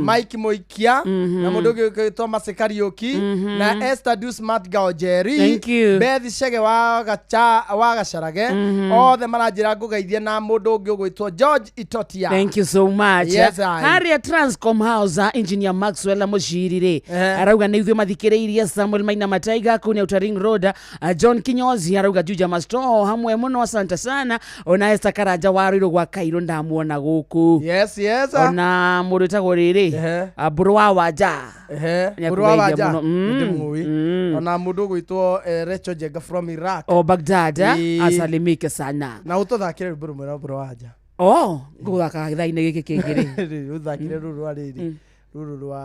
Mike Moikia na mũndũ ũngĩ ũgĩtwo Mercy Kariũki na Esther Dusmat Gaojeri. Thank you. Beth Chege wa Gacarage othe maranjĩra ngũgeithie na mũndũ ũngĩ ũgwĩtwo George Itotia. Thank you so much. Yes, I. Harĩa Transcom House Engineer Maxwell Mũciri rĩ Eh. arauga nĩ ithuĩ mathikĩrĩirie Samuel Maina Mataiga kũu nĩ Outer Ring Road John Kinyozi arauga Juja Masto hamwe mũno asante sana ona Esther Karanja wa Rũirũ gwa Kairũ ndamuona gũkũ. Yes, yes. Ona mũndũ wĩtagwo rĩrĩ Ehe. Mbũrũ wa Wanja. Ehe, Nĩ Mbũrũ wa akũgeithia Wanja. mũno. Nĩndĩmũĩ. Ona mũndũ ũgwĩtwo Rachel Njenga from Iraq. O Baghdad Ĩĩ. asalimike sana. Na ũtũthakĩre rwĩmbo rũmwe rwa Mbũrũ wa Wanja. Oh, ngũgũthaka gĩthaa-inĩ gĩkĩ kĩngĩ rĩ. Rĩ, ũthakĩre rũrũ rwa rĩrĩ rũrũ rwa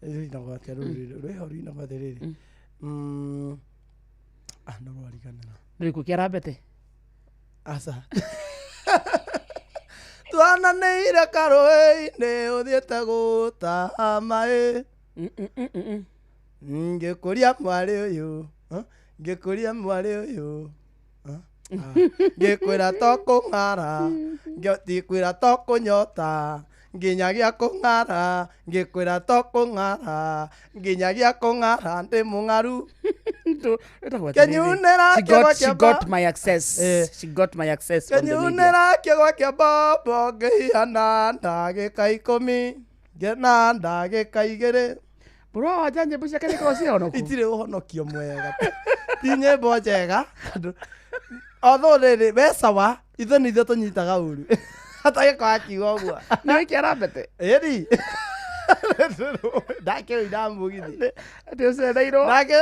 rũinagwo atĩa rũrũ rĩrĩ rwĩho rũinagwo atĩrĩrĩ ah no rwariganĩra. Rĩrĩkũ kĩarambete? Aca. Twananĩire karũĩ-inĩ ũthiĩte gũtaha maĩ ngĩkũria mwarĩ ũyũ ngĩkũria mwarĩ ũyũ ngĩkwĩra to kũng'ara ndikwĩra to kũnyota nginyagia kũng'ara ngĩkwĩra to kũng'ara nginyagia kũng'ara ndĩ mũng'aru. Kenyunĩra She kĩgwa got, she kĩa got my access. Eh. She got my access on the media. Kenyunĩra kĩgwa kĩa mbombo ngĩhiana ndagĩka 10 ngĩna ndagĩka 2. Mbũrũ wa Wanja nyĩmbo ciake nĩkoragwo ciĩ honoku. Itirĩ ũhonokio mwega ti nyĩmbo njega although rĩrĩ we sawa ithuĩ nĩ ithuĩ tũnyitaga ũru atagĩkorwo akiuga ũguo. Nĩ wĩki arambete? Ĩni ndakĩrũina mũgithi. Atĩ ũcereirwo. Ndakĩ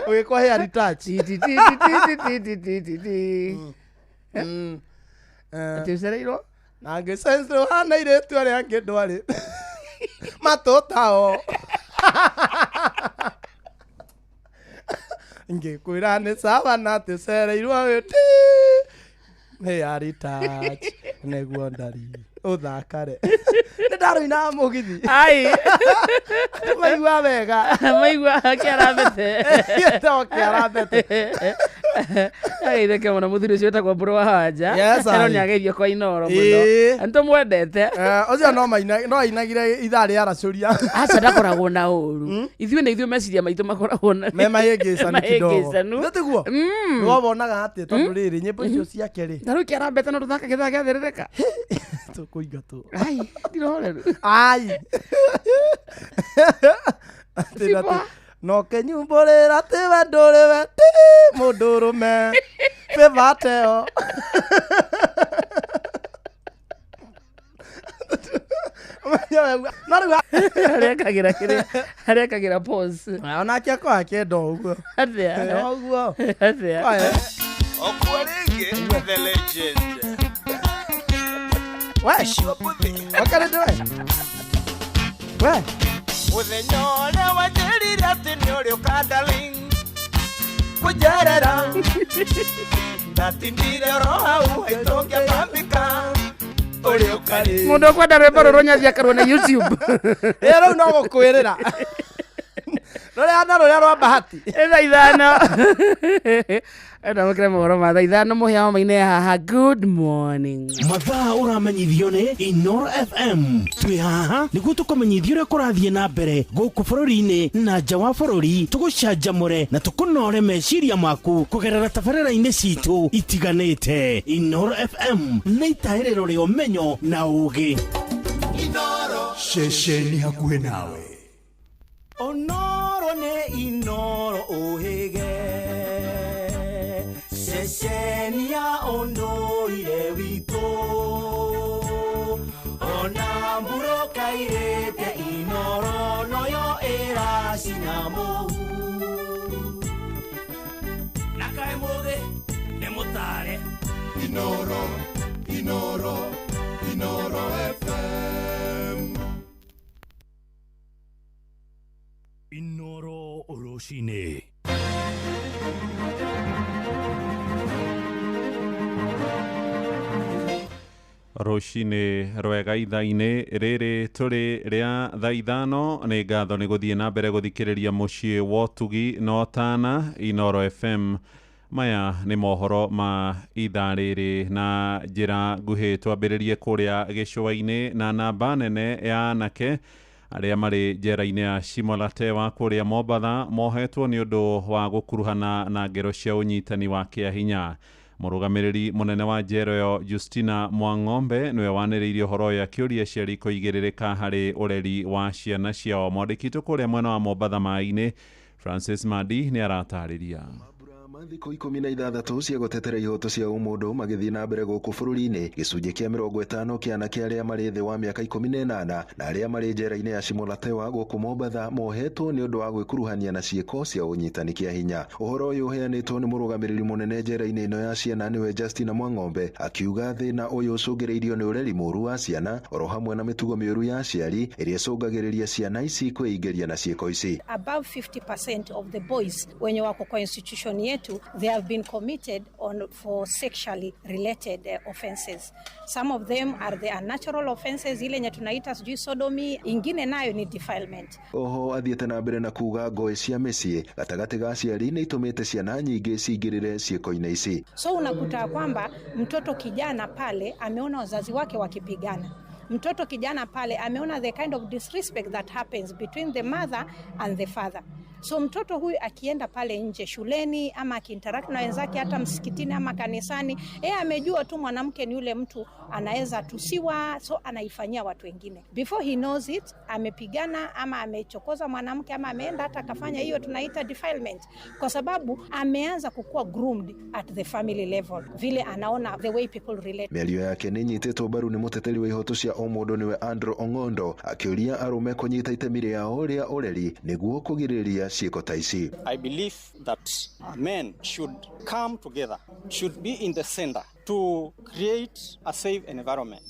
ũgĩkwo hair retouch. Ti, ti, ti, ti, ti, ti, ti, ti, ti, ti. Atĩ ũcereirwo. Na ngĩsense rũhana airĩtu arĩa angĩ ndwarĩ matũtao. Ngĩkwĩra nĩ sawa na atĩ ũcereirwo wĩti nĩ yarĩ touch nĩguo ndari ũthakare. Nĩ ndarũinaga mũgithi. Ai. Maigua wega. Maigua kĩarambete. Gĩtagwo kĩarambete. Ageithĩke mũno mũthuri ũcio wĩtagwo Mbũrũ wa Wanja. Yes, Ĩno ai. nĩ ageithio kwa Inoro mũno. Ĩĩ. Nĩ tũmwendete. Ũcio no ainagire ithaa rĩa aracũria. Aca ndakoragwo na ũru. Ithuĩ nĩ ithuĩ meciria maitũ makoragwo na me mahĩngĩcanu kidogo. Mahĩngĩcanu. Nĩ tiguo? Nĩ wonaga atĩ tondũ rĩrĩ nyĩmbo icio ciake rĩ. Na rĩu kĩarambete no tũthaka gĩthaa gĩathĩrĩrĩka. Tũkũingatwo. Ai, ndiroreru. Ai. Atĩ na Sipa. No kenyumbũrĩra tiwe ndũrĩwe ti mũndũrũme bĩbateo. No rĩu Arekagĩra kĩrĩa arekagĩra pause. Onake akorwo akĩenda ũguo. Atĩa? Ũguo. Atĩa? Oe. Okua rĩngĩ the legend. We. Cio mbũthĩ. Wakarĩte we. We. Mũthenya ũrĩa wanjĩrire atĩ nĩ ũrĩũka darling kũnjerera ndatindire oro hau haitũ ngĩbambĩka ũrĩũka rĩ. Mũndũ ũkwenda rwĩmbo rũrũ nyathi akarwo na YouTube. Ĩ rĩu no gũkwĩrĩra. Rũrĩa na rũrĩa rwa bahati. Ĩ thaa ithano. Enda mũkĩre mohoro ma thaa ithano mũhĩa wa maine haha. Good morning. Mathaa ũramenyithio nĩ Inoro FM. Twĩ haha nĩguo tũkũmenyithie ũrĩa kũrathiĩ na mbere gũkũ bũrũri-inĩ na nja wa bũrũri, tũgũcanjamũre na tũkũnore meciria maku kũgerera tabarĩra-inĩ citũ itiganĩte. Inoro FM nĩ itaĩrĩro rĩa ũmenyo na ũũgĩ. Ceceni hakuhĩ nawe. Onoro nĩ Inoro ũhĩge, ceceni ya ũndũire witũ, ona mbura kairĩte Inoro noyo ĩracina mũhu. Na kaĩ mũthĩ nĩ mũtare. Inoro, Inoro, Inoro FM. Inoro rũcinĩ. Rũcinĩ rwega ithaa-inĩ rĩrĩ tũrĩ rĩa thaa ithano. Nĩ ngatho nĩ gũthiĩ na mbere gũthikĩrĩria mũciĩ wa ũtugi na ũtana Inoro FM. Maya nĩ mohoro ma ithaa rĩrĩ na njĩra nguhĩ. Twambĩrĩrie kũrĩa gĩcũa-inĩ na namba nene ya anake arĩa marĩ njera-inĩ ya Shimolatewa kũrĩa Mombatha mohetwo nĩ ũndũ wa gũkuruhana na ngero cia ũnyitani wa kĩahinya. Mũrũgamĩrĩri mũnene wa njera ĩyo Justina Mwang'ombe nĩwe wanĩrĩirie ũhoro ũyũ akĩũria aciari kũigĩrĩrĩka harĩ ũreri wa ciana ciao. Mwandĩki witũ kũrĩa mwena wa Mombatha maĩ-inĩ Francis Madi nĩ aratarĩria. Thikũ 16 cia gũtetera ihoto cia ũmũndũ magĩthiĩ na mbere gũkũ bũrũri-inĩ, gĩcunjĩ kĩa 50 kĩa anake arĩa marĩ thĩ wa mĩaka 18 na arĩa marĩ njera-inĩ ya Shimolatewa gũkũ Mombatha mohetwo nĩ ũndũ wa gwĩkuruhania na ciĩko cia ũnyitani kĩa hinya. Ũhoro ũyũ ũheanĩtwo nĩ mũrũgamĩrĩri mũnene njera-inĩ ĩno ya ciana nĩwe Justina Mwang'ombe, akiuga thĩna ũyũ ũcũngĩrĩirio nĩ ũreri mũũru wa ciana oro hamwe na mĩtugo mĩũru ya aciari ĩrĩa ĩcũngagĩrĩria ciana ici kwĩingĩria na ciĩko ici. Above 50% of the boys wenye wako kwa institution yetu, they have been committed on for sexually related offenses. Some of them are the unnatural offenses, ile yenye tunaita sijui sodomy, ingine nayo ni defilement. Oho athiĩte na mbere na kuga ngũĩ cia mĩciĩ gatagatĩ ga aciari nĩ itũmĩte ciana nyingĩ cingĩrĩre ciĩko-inĩ ici. So unakuta kwamba mtoto kijana pale ameona wazazi wake wakipigana. Mtoto kijana pale ameona the kind of disrespect that happens between the mother and the father. So mtoto huyu akienda pale nje shuleni ama akiinteract na wenzake hata msikitini ama kanisani, yeye amejua tu mwanamke ni yule mtu anaweza tusiwa, so anaifanyia watu wengine. Before he knows it, amepigana ama amechokoza mwanamke ama ameenda hata akafanya hiyo tunaita defilement, kwa sababu ameanza kukua groomed at the family level, vile anaona the way people relate. Mĩario yake nĩ ĩnyitĩtwo mbaru nĩ mũteteri wa ihoto cia ũmũndũ nĩwe Andrew Ong'ondo, akĩũria arũme kũnyita itemi rĩao rĩa ũreri nĩguo kũgirĩrĩria ciĩko ta ici. I believe that men should come together, should be in the center to create a safe environment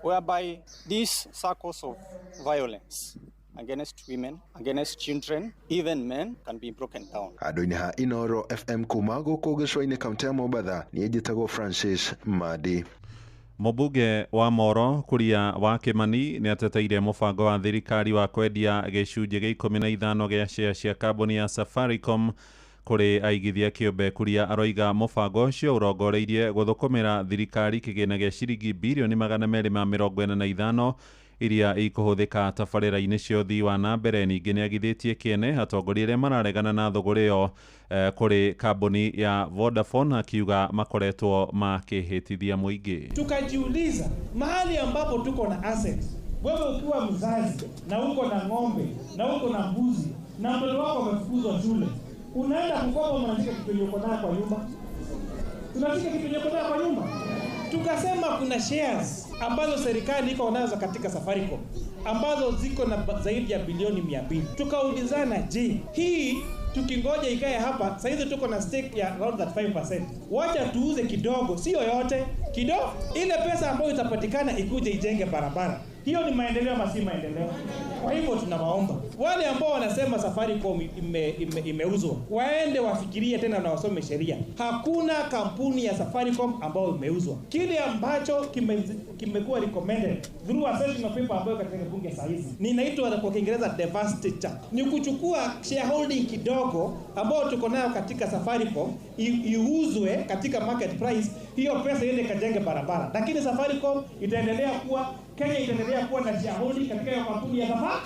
whereby these circles of violence against women, against children, even men can be broken down. Handũ-inĩ ha Inoro FM kuma gũkũ gĩcũa-inĩ kaunti ya Mombatha, niĩ njĩtagwo Francis Madi. Mũmbunge wa Moro Kuria wa Kimani nĩ ateteire mũbango wa thirikari wa kwendia gĩcunjĩ gĩa 15 gĩa share cia kambuni ya Safaricom kũrĩ aigithia kĩũmbe. Kuria aroiga mũbango ũcio ũrongoreirie gũthũkũmĩra thirikari kĩgĩna gĩa ciringi birioni 245 iria ikũhũthĩka tabarĩra-inĩ cia ũthii wa na mbere. Ningĩ nĩ agithĩtie kĩene atongoria arĩa mararegana na thũgũrĩ ĩyo kũrĩ kambuni ya Vodafone, akiuga makoretwo makĩhĩtithia mũingĩ. Tukajiuliza mahali ambapo tuko na assets, wewe ukiwa mzazi na uko na ng'ombe na uko na mbuzi na mtoto wako amefukuzwa shule, unaenda kukopa, unashika kitu uko nayo kwa nyumba? Tunashika kitu uko nayo kwa nyumba? Tukasema kuna shares ambazo serikali iko nazo katika Safaricom ambazo ziko na zaidi ya bilioni 200. Tukaulizana, je, hii tukingoja ikae hapa, saizi tuko na stake ya around 5%. Wacha tuuze kidogo, sio yote, kidogo, ile pesa ambayo itapatikana ikuje ijenge barabara. Hiyo ni maendeleo ama si maendeleo? Kwa hivyo tunawaomba wale ambao wanasema Safaricom imeuzwa waende wafikirie tena na wasome sheria. Hakuna kampuni ya Safaricom ambayo imeuzwa. Kile ambacho kimekuwa recommended through a session of paper ambayo katika bunge saa hizi ni inaitwa kwa Kiingereza divestiture, ni kuchukua shareholding kidogo ambayo tuko nayo katika Safaricom iuzwe katika market price, hiyo pesa iende kajenge barabara. Lakini Safaricom itaendelea kuwa, Kenya itaendelea kuwa na shareholding katika hiyo kampuni ya Safaricom.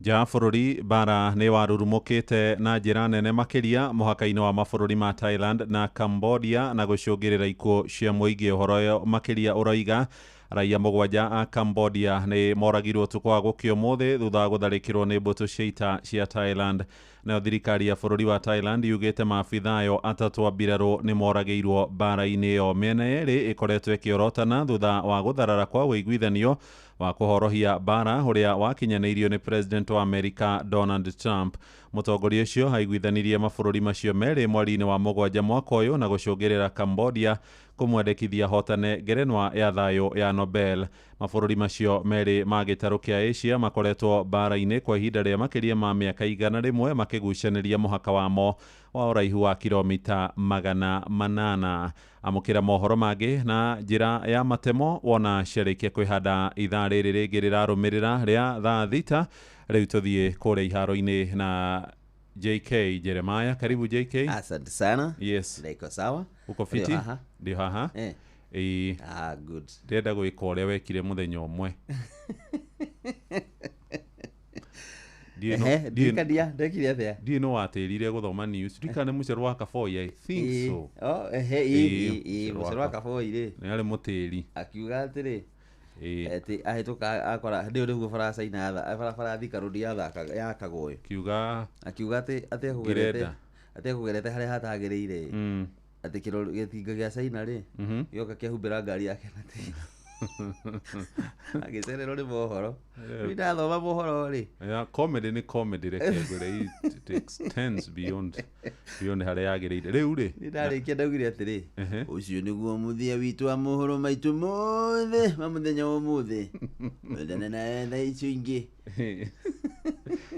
Nja bũrũri bara nĩ warurumũkĩte na njĩra nene makĩria mũhaka-inĩ wa mabũrũri ma Thailand na Cambodia na gũcũngĩrĩra ikuũ cia mũingĩ. Ũhoro ũyũ makĩria ũroiga raia 7 a Cambodia nĩ moragirwo ũtukũ wa gũkĩa ũmũthĩ thutha wa gũtharĩkĩrwo nĩ mbũtũ cia ita cia Thailand. Nayo thirikari ya bũrũri wa Thailand yugĩte maabitha ayo 3 a mbirarũ nĩ moragĩirwo mbara-inĩ ĩyo. Mĩena yerĩ ĩkoretwo ĩkĩorotana thutha wa gũtharara kwa ũiguithanio wa kũhorohia mbara ũrĩa wakinyanĩirio nĩ President wa Amerika Donald Trump. Mũtongoria ũcio aiguithanirie mabũrũri macio merĩ mweri-inĩ wa 7 mwaka ũyũ na gũcũngĩrĩra Cambodia kũmwendekithia hotane ngerenwa ya thayũ ya Nobel. Mabũrũri macio merĩ ma gĩtarũ kĩa Asia makoretwo mbara-inĩ kwa ihinda rĩa makĩria ma mĩaka 100 makĩgucanĩria mũhaka wamo wa ũraihu wa kilomita 800. Amũkĩra mohoro mangĩ na njĩra ya matemo wona ciarĩkia kwĩhanda ithaa rĩrĩ rĩngĩ rĩrarũmĩrĩra rĩa thaa 6. Rĩu tũthiĩ kũrĩa iharo-inĩ na JK Jeremiah. Karibu JK. Asante sana. Yes. Niko sawa. Uko fiti? Ndio haha. Ah, good. Ndĩrenda gwĩka ũrĩa wekire mũthenya ũmwe. Ndiĩ no watĩrire gũthoma news. Ndirikana mũcoro wa Kaboi, I think so. Oh, mũcoro wa Kaboi rĩ. Nĩ arĩ mũtĩri. Akiuga atĩrĩ, ati ahĩtũka akora ndĩũ nĩguo bara China barabara Thika Road yakagwo. Kiuga akiuga atĩ atekũgerete harĩa hatagĩrĩire. Atĩ gĩtinga gĩa China rĩ gĩoka kĩahumbĩra ngari yake na tĩri. Agĩcererwo nĩ mohoro. Rĩu ndathoma mohoro rĩ. Yeah, comedy nĩ comedy, reke ngwĩre, it extends beyond harĩa yagĩrĩire. Rĩu rĩ nĩ ndarĩkia ndaugire atĩrĩ, ũcio nĩguo mũthia witũ wa mohoro maitũ mothe ma mũthenya wa ũmũthĩ. Wendane na thaa icio ingĩ.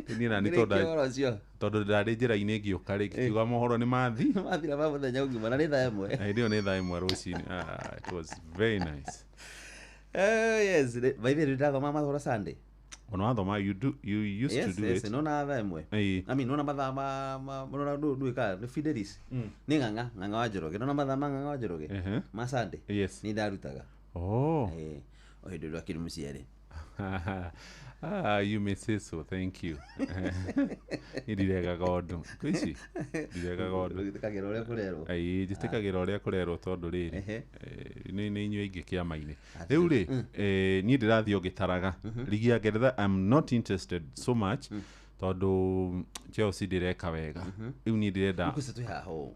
Niĩ nani tondũ ndarĩ njĩra-inĩ ngĩũka rĩ, ngĩkiuga mohoro nĩ mathi. Mathira ma mũthenya ũgima na nĩ thaa 1. Hĩndĩ ĩyo nĩ thaa 1 rũcinĩ. It was very nice. Yes, by the way, ndathoma mohoro Sunday. Ona wathoma, you used yes, to do yes, it. No na thaa 1. I mean, nona mathaa ma nona nduĩka nĩ Fidelis. Nĩ ng'ang'a wa Njoroge. Nona mathaa ma ng'ang'a wa Njoroge. Ma Sunday. Yes. Nĩ ndarutaga. Oh. O hĩndĩ ĩrĩa akĩrĩ mũciari. You may say so, thank you. Ndiregaga ũndũ. Kwici ndiregaga ũndũ. Njĩtĩkagĩra ũrĩa kũrerwo. Ĩĩ, njĩtĩkagĩra ũrĩa kũrerwo tondũ rĩrĩ nĩ inyuĩ aingĩ kĩama-inĩ. Rĩu rĩ, niĩ ndĩrathiĩ o ngĩtaraga ligi ya Ngeretha. I'm not interested so much tondũ Chelsea ndĩreka wega. Rĩu niĩ ndĩrenda Nĩkũci twĩ haha ũũ.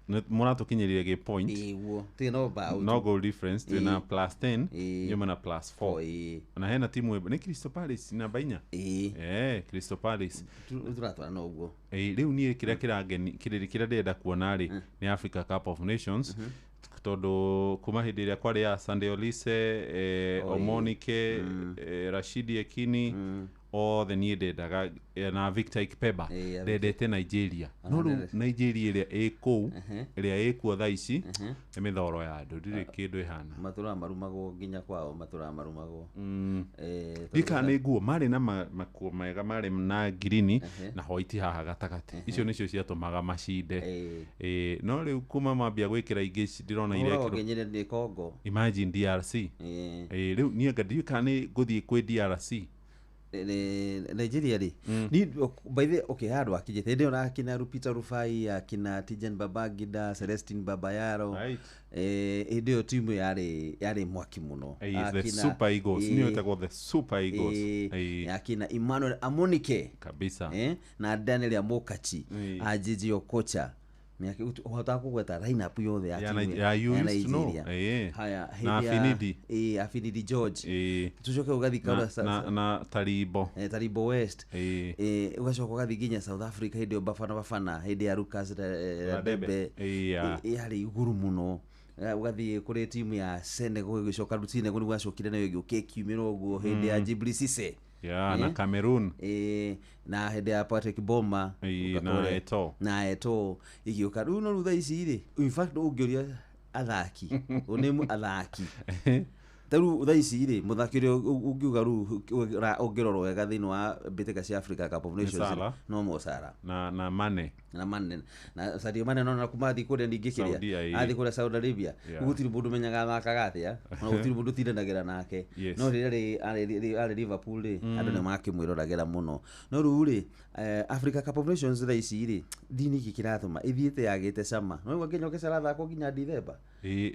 Mũratũkinyĩrire gĩ point. Ĩguo. Twĩ no bao. No goal difference twĩ na plus 10, nyuma na plus 4. Na hena timu nĩ Crystal Palace namba 4. Crystal Palace. Tũratwara no ũguo. Rĩu niĩ kĩrĩa kĩrangeni kĩrĩa ndĩrenda kuona rĩ nĩ Africa Cup of Nations. Tondũ kuma hĩndĩ ĩrĩa kwarĩ ya Sunday Olise, Omonike, Rashidi Ekini, othe niĩ ndendaga, na Victor Ikpeba, ndendete Nigeria. No rĩu Nigeria ĩrĩa ĩ kũu, ĩrĩa ĩkuo thaa ici, nĩ mĩthoro ya andũ, ndirĩ kĩndũ ĩhana. Matũraga marumagwo nginya kwao, matũraga marumagwo. Ndika nĩ nguo marĩ na makuo mega, marĩ na ngirini na white haha gatagatĩ, icio nĩcio ciatũmaga macinde. No rĩu kuma mambia gwĩkĩra ingĩ ici ndĩrona irekĩrwo nĩ Congo. Imagine DRC. Rĩu niĩ anga ndiũĩ kana nĩ ngũthiĩ kwĩ DRC. Nigeria rĩ, ni by the okay, handũ akinyĩte hĩndĩ ĩyo na akina Lupita Rufai, akina Tijan Babangida, Celestine Babayaro. Hĩndĩ ĩyo timu yarĩ mwaki mũno. The Super Eagles, niyo ĩtagwo the Super Eagles. Akina Emmanuel Amunike kabisa, na Daniel Amokachi, Ajiji Okocha. Ũhotaga kũgweta lineup yothe ya timu ya Nigeria. Haya, na Afinidi, Afinidi George. Tucoke ũgathiĩ Kaura na Taribo, Taribo West. Ũgacoka ũgathiĩ nginya South Africa hĩndĩ ĩyo Bafana Bafana, hĩndĩ ya Lucas Radebe, yarĩ igũrũ mũno. Ũgathiĩ kũrĩ timu ya Senegal, ĩgĩcoka Senegal nĩguo yacokire nayo ĩgĩũka ĩkiumĩra ũguo hĩndĩ ya Djibril Cisse. Na Cameroon, na hĩndĩ ya Patrick Boma na Eto'o, na Eto'o igĩũka. Rĩu no rĩu thaa ici rĩ, in fact ũngĩũria athaki, ũnĩmu athaki ta rĩu thaa ici rĩ, mũthaki ũrĩa ũngiuga rĩu ũngĩrorwo wega thĩinĩ wa mbĩtĩka cia Africa Cup of Nations no Mo Salah na Mane, na Sadio Mane, no na kuma athiĩ kũrĩa ningĩ kĩrĩa athiĩ kũrĩa Saudi Arabia, gũtirĩ mũndũ ũmenyaga athakaga atĩa, ona gũtirĩ mũndũ ũtindanagĩra nake. No rĩrĩa arĩ Liverpool rĩ, andũ nĩ makĩmwĩroragĩra mũno. No rĩu rĩ, Africa Cup of Nations thaa ici rĩ, ndini kĩ kĩratũma ĩthiĩte yagĩte cama. No nginya ũkĩcarathakwo nginya Dithemba.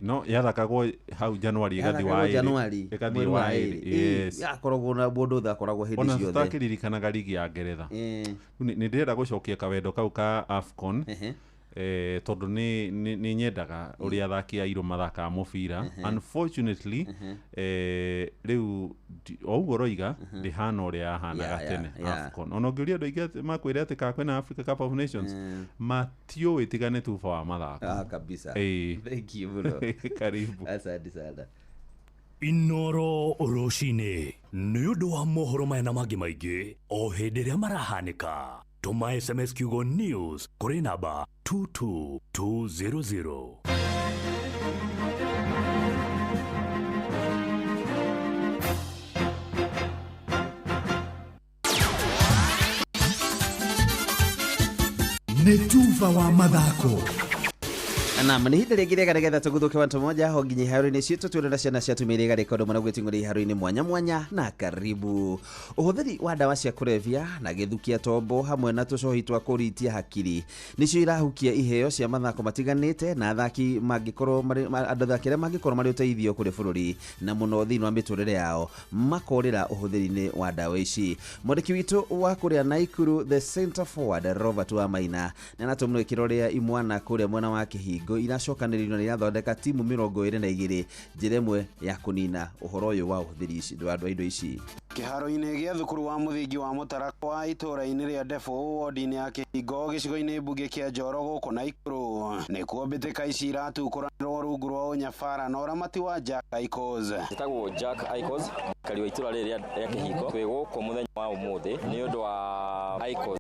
No yathakagwo hau January ĩgathiĩ wa January, ĩgathiĩ wa ĩrĩ. Yakoragwo na mũndũ othe akoragwo hĩndĩ ciothe. Ona tũtakĩririkanaga ligi ya Ngeretha. Nĩ ndĩrenda gũcokia kawendo kau ka AFCON, tondũ nĩ nyendaga ũrĩa athaki a irũ mathakaga mũbira. Unfortunately, rĩu o ũguo ũroiga ndĩhana ũrĩa yahanaga tene AFCON. Ona ũngĩũria andũ aingĩ makwĩre atĩ kana kwĩna Africa Cup of Nations, matiũĩ tiga nĩ tuba wa mathako. Kabisa. Thank you mũno. Karibu. Asante sana. Inoro rũcinĩ nĩ ũndũ wa mohoro maya na mangĩ maingĩ o hĩndĩ ĩrĩa marahanĩka. Tũma SMS kiugo news kũrĩ namba 22200. Nĩ tuba wa mathako. Na nĩ ihinda rĩngĩ rĩega nĩgetha tũguthũke wantu moja ho nginya iharo-inĩ citũ twĩre na ciana cia tumĩrĩ igarĩkondo mũno gwĩting'ũrĩa iharo-inĩ mwanya mwanya na karibu. Ũhũthĩri wa ndawa cia kũrebia na gĩthukia tombo hamwe na tũcohi twa kũritia hakiri nĩcio irahukia iheo cia mathako matiganĩte na athaki mangĩkorwo marĩ andũ athaki arĩa mangĩkorwo marĩ ũteithio kũrĩ bũrũri na mũno thĩinĩ wa mĩtũrĩre yao makorĩra ũhũthĩri-inĩ wa ndawa ici. Mwandĩki witũ wa kũrĩa Naikuru the center forward Robert Wamaina nĩ aratũmwo ĩkĩro rĩa imwana kũrĩa mwena wa Kĩhingo iracokanĩrĩrio na irathondeka timu 22 njĩra ĩmwe ya kũnina ũhoro ũyũ wa ũhũthĩri wa indo ici. Kĩharo-inĩ gĩa thukuru wa mũthingi wa Mũtarakwa itũũra-inĩ rĩa Ndebũ wodi-inĩ ya Kĩhingo gĩcigo-inĩ mbunge kĩa Njoro gũkũ Naikuru nĩkuo mbĩtĩka ici iratukũranĩrwo rungu rwa ũnyabara na ũramati wa Jack Icos. Njĩtagwo Jack Icos, mũikari wa itũũra rĩrĩ rĩa Kĩhingo. Twĩ gũkũ mũthenya wa ũmũthĩ nĩ ũndũ wa Icos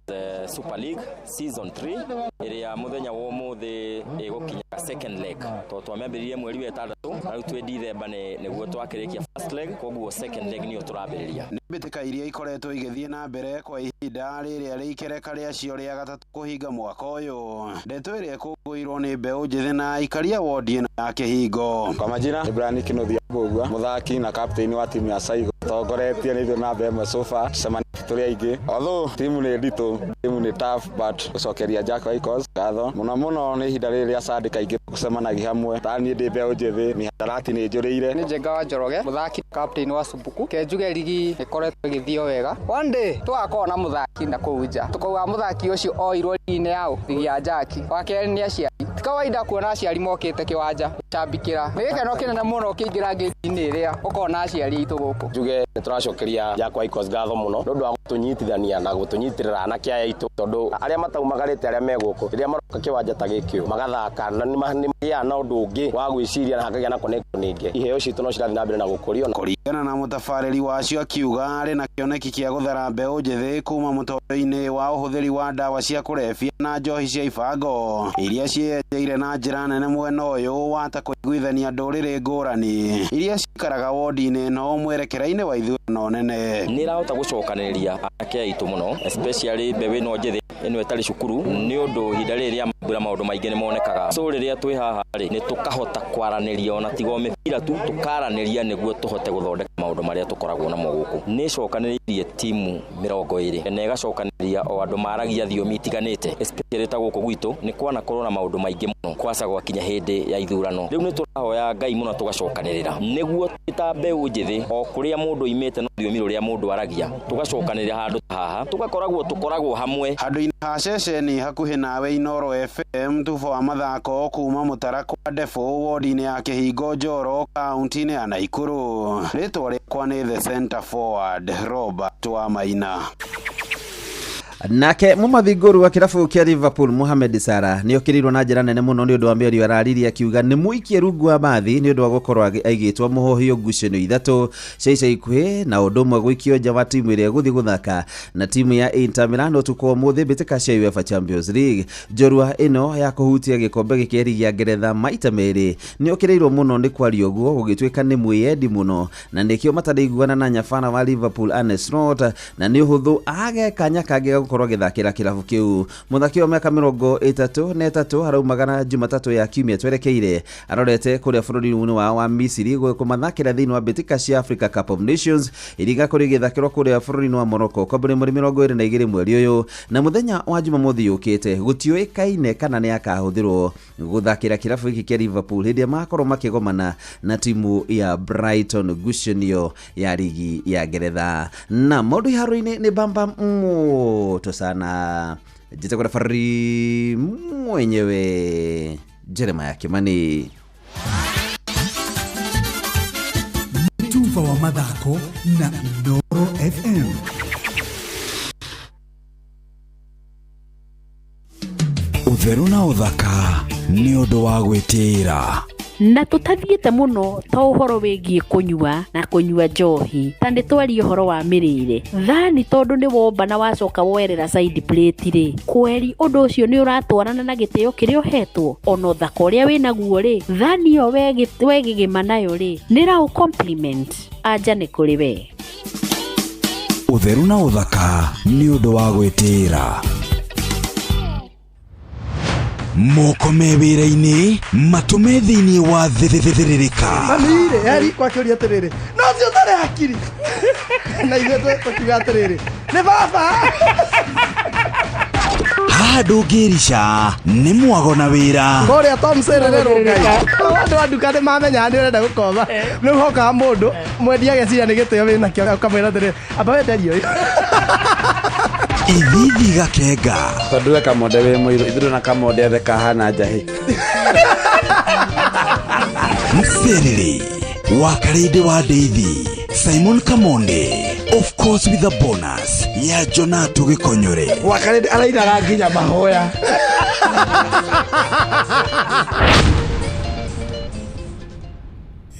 Super League Season 3 ĩrĩa mũthenya wa ũmũthĩ ĩgũkinya second leg tondũ twamĩambĩrĩirie mweri wa ĩtandatũ na rĩu twĩ Dithemba nĩguo twakĩrĩkia first leg, koguo second leg nĩyo tũrambĩrĩria. Nĩ mbĩtĩka iria ikoretwo igĩthiĩ na mbere kwa ihinda rĩrĩa rĩikereka rĩacio rĩa gatatũ kũhinga mwaka ũyũ. Ndeto ĩrĩa ĩkũngũĩirwo nĩ mbeũ njĩthĩ na aikaria wodi ĩno ya Kĩhingo. Kwa majina ni Brian Kinothia Mbugua, mũthaki na captain wa timu ya Saigo. Tongoretie nĩ ithuĩ namba ĩmwe so far, tucemanie tũrĩ aingĩ. Although timu nĩ nditũ, timu nĩ tough, but gũcokeria Jack Icos ngatho mũno mũno nĩ ihinda rĩrĩ rĩa Sunday kaingĩ gũcemanagia hamwe. Ta niĩ ndĩ mbeũ njĩthĩ, mĩhadarati nĩ njũrĩire. Nĩ Njenga wa Njoroge, mũthaki captain wa Subuku. Kenjuge ligi ĩkoretwo ĩgĩthiĩ o wega. One day tũgakorwo na mũthaki na kũu nja, tũkauga mũthaki ũcio oirwo ligi-inĩ yao, ligi ya Jaki. Wa kerĩ nĩ aciari. Ti kawaida kuona aciari mokĩte kĩwanja gũcambikĩra. Nĩ gĩkeno kĩnene mũno ũkĩingĩra ngĩti-inĩ ĩrĩa ũkona aciari aitũ gũkũ. Njuge nĩ tũracokeria Jack Icos ngatho mũno nĩ ũndũ wa Gũtũnyitithania na gũtũnyitĩrĩra anake aya aitũ, tondũ arĩa mataumagarĩte, arĩa me gũkũ, rĩrĩa maroka kĩwanja ta gĩkĩ magathaka na nĩmagĩaga na ũndũ ũngĩ wa gwĩciria na hakagĩa na connection ĩngĩ. Iheo citũ no cirathiĩ na mbere na gũkũrio. Kũringana na mũtabarĩri wacio, akiuga arĩ na kĩoneki kĩa gũthara mbeũ njĩthĩ kuma mũtũrĩre-inĩ wa ũhũthĩri wa ndawa cia kũrebia na njohi cia ibango iria ciĩyenjeire na njĩra nene mwena ũyũ wa ta kũiguithania ndũrĩrĩ ngũrani iria cikaraga wodi-inĩ ĩno mwerekera-inĩ wa ithurano nene. Nĩ ĩrahota gũcokanĩrĩria anake aitũ mũno, especially mbeũ ĩno njĩthĩ ĩno ĩtarĩ cukuru, nĩ ũndũ ihinda rĩrĩ rĩa mambura maũndũ maingĩ nĩ monekaga. So rĩrĩa twĩ haha rĩ, nĩ tũkahota kwaranĩria, ona tiga o mĩbira tu, tũkaranĩria nĩguo tũhote gũthondeka maũndũ marĩa tũkoragwo namo gũkũ. Nĩ ĩcokanĩrĩirie timu 20 na ĩgacokanĩrĩria o andũ maragia thiomi itiganĩte, especially ta gũkũ gwitũ nĩ kwanakorwo na maũndũ maingĩ mũno kwaca gwakinya hĩndĩ ya ithurano. Rĩu nĩ tũrahoya Ngai mũno tũgacokanĩrĩra nĩguo ta mbeũ njĩthĩ, o kũrĩa mũndũ oimĩte na thiomi rũrĩa mũndũ aragia, tũgacokanĩrĩra handũ ta haha, tũgakoragwo tũkoragwo hamwe. Handũ-inĩ ha ceceni hakuhĩ nawe Inoro FM, tubo wa mathako kuma Mũtarakwa Ndebũ, wodi-inĩ ya Kĩhingo Njoro, kaunti-inĩ ya Naikuru. Rĩtwa rĩakwa nĩ the center forward Robert Wamaina. Nake mũmathi wa kĩrabu kĩa Liverpool Mohamed Salah nĩ okĩrĩirwo na njĩra nene mũno nĩ ũndũ wa mĩario araririe, akiuga nĩ mũikie rungu wa bathi nĩ ũndũ wa gũkorwo aigĩtwo mũhohio ngucanio ithatũ cia ica ikuhĩ, na ũndũ ũmwe gũikio nja wa timu ĩrĩa ĩgũthiĩ gũthaka na timu ya Inter Milan ũtukũ wa ũmũthĩ mbĩtĩka cia UEFA Champions League. Njorua ĩno ya kũhutia gĩkombe gĩkĩ rigi ya Ngeretha maita merĩ nĩ okĩrĩirwo mũno nĩ kwaria ũguo, gũgĩtuĩka nĩ mwĩyendi mũno na nĩkĩo mataraiguana na nyabara wa Liverpool Arne Slot, na nĩ ũhũthũ age kanya kangĩ ga gũkorwo agĩthakĩra kĩrabu kĩu. Mũthaki wa mĩaka 33 araumagara Jumatatũ ya kiumia twerekeire arorete kũrĩa bũrũri-inĩ wao wa Misiri kũmathakĩra thĩinĩ wa mbĩtĩka cia Africa Cup of Nations iria igakorwo igĩthakĩrwo kũrĩa bũrũri-inĩ wa Morocco kwambĩrĩria mweri 22 mweri ũyũ, na mũthenya wa Jumamothi yũkĩte gũtiũĩkaine kana nĩ akahũthĩrwo gũthakĩra kĩrabu gĩkĩ kĩa Liverpool hĩndĩ ĩrĩa magakorwo makĩgomana na timu ya Brighton ngucanio ya rigi ya Ngeretha. Na maũndũ iharo-inĩ nĩ bamba moto sana. Njĩtagwo referee mwenyewe Jeremiah Kimani. Tuva wa mathako na Inoro FM. Ũtheru na ũthaka nĩ ũndũ wa gwĩtĩĩra. Na tũtathiĩte mũno ta ũhoro wĩgiĩ kũnyua na kũnyua njohi, ta nĩ twarie ũhoro wa mĩrĩre thani, tondũ nĩ womba na wacoka woerera side plate rĩ, kweri ũndũ ũcio nĩ ũratwarana na gĩtĩo kĩrĩa ũhetwo, ona ũthaka ũrĩa wĩnaguo rĩ, thani ĩyo wegĩgĩma nayo rĩ, nĩ raũ compliment anja nĩ kũrĩ we. Ũtheru na ũthaka nĩ ũndũ wa gwĩtĩĩra. Moko me wĩra-inĩ, matũ me thĩinĩ wa thĩrĩrĩka. Mami-rĩ eri kwakĩũria atĩrĩrĩ, no ũcio ũtarĩ hakiri, na ithuĩ tũkiuga atĩrĩrĩ, nĩ baba. Haha ndũngĩrica nĩ mwago na wĩra. Kũrĩa Tom Serere Ngai, andũ a nduka nĩ mamenyaga nĩ ũrenda gũkoma. Rĩu hokaga mũndũ mwendia ageciria nĩ gĩtĩo wĩnakĩo, ũkamwĩra atĩrĩrĩ, amba wenderie ũyũ. Ithithi gakenga. Tondũ we Kamonde wĩ mũirũ, ithuĩ na Kamonde othe kahana njahĩ. Mserere wa Karĩndĩ wa Ndeithi Simon Kamonde, of course with a bonus ya Jonato Gĩkonyore. Wa Karĩndĩ arainaga nginya mahoya.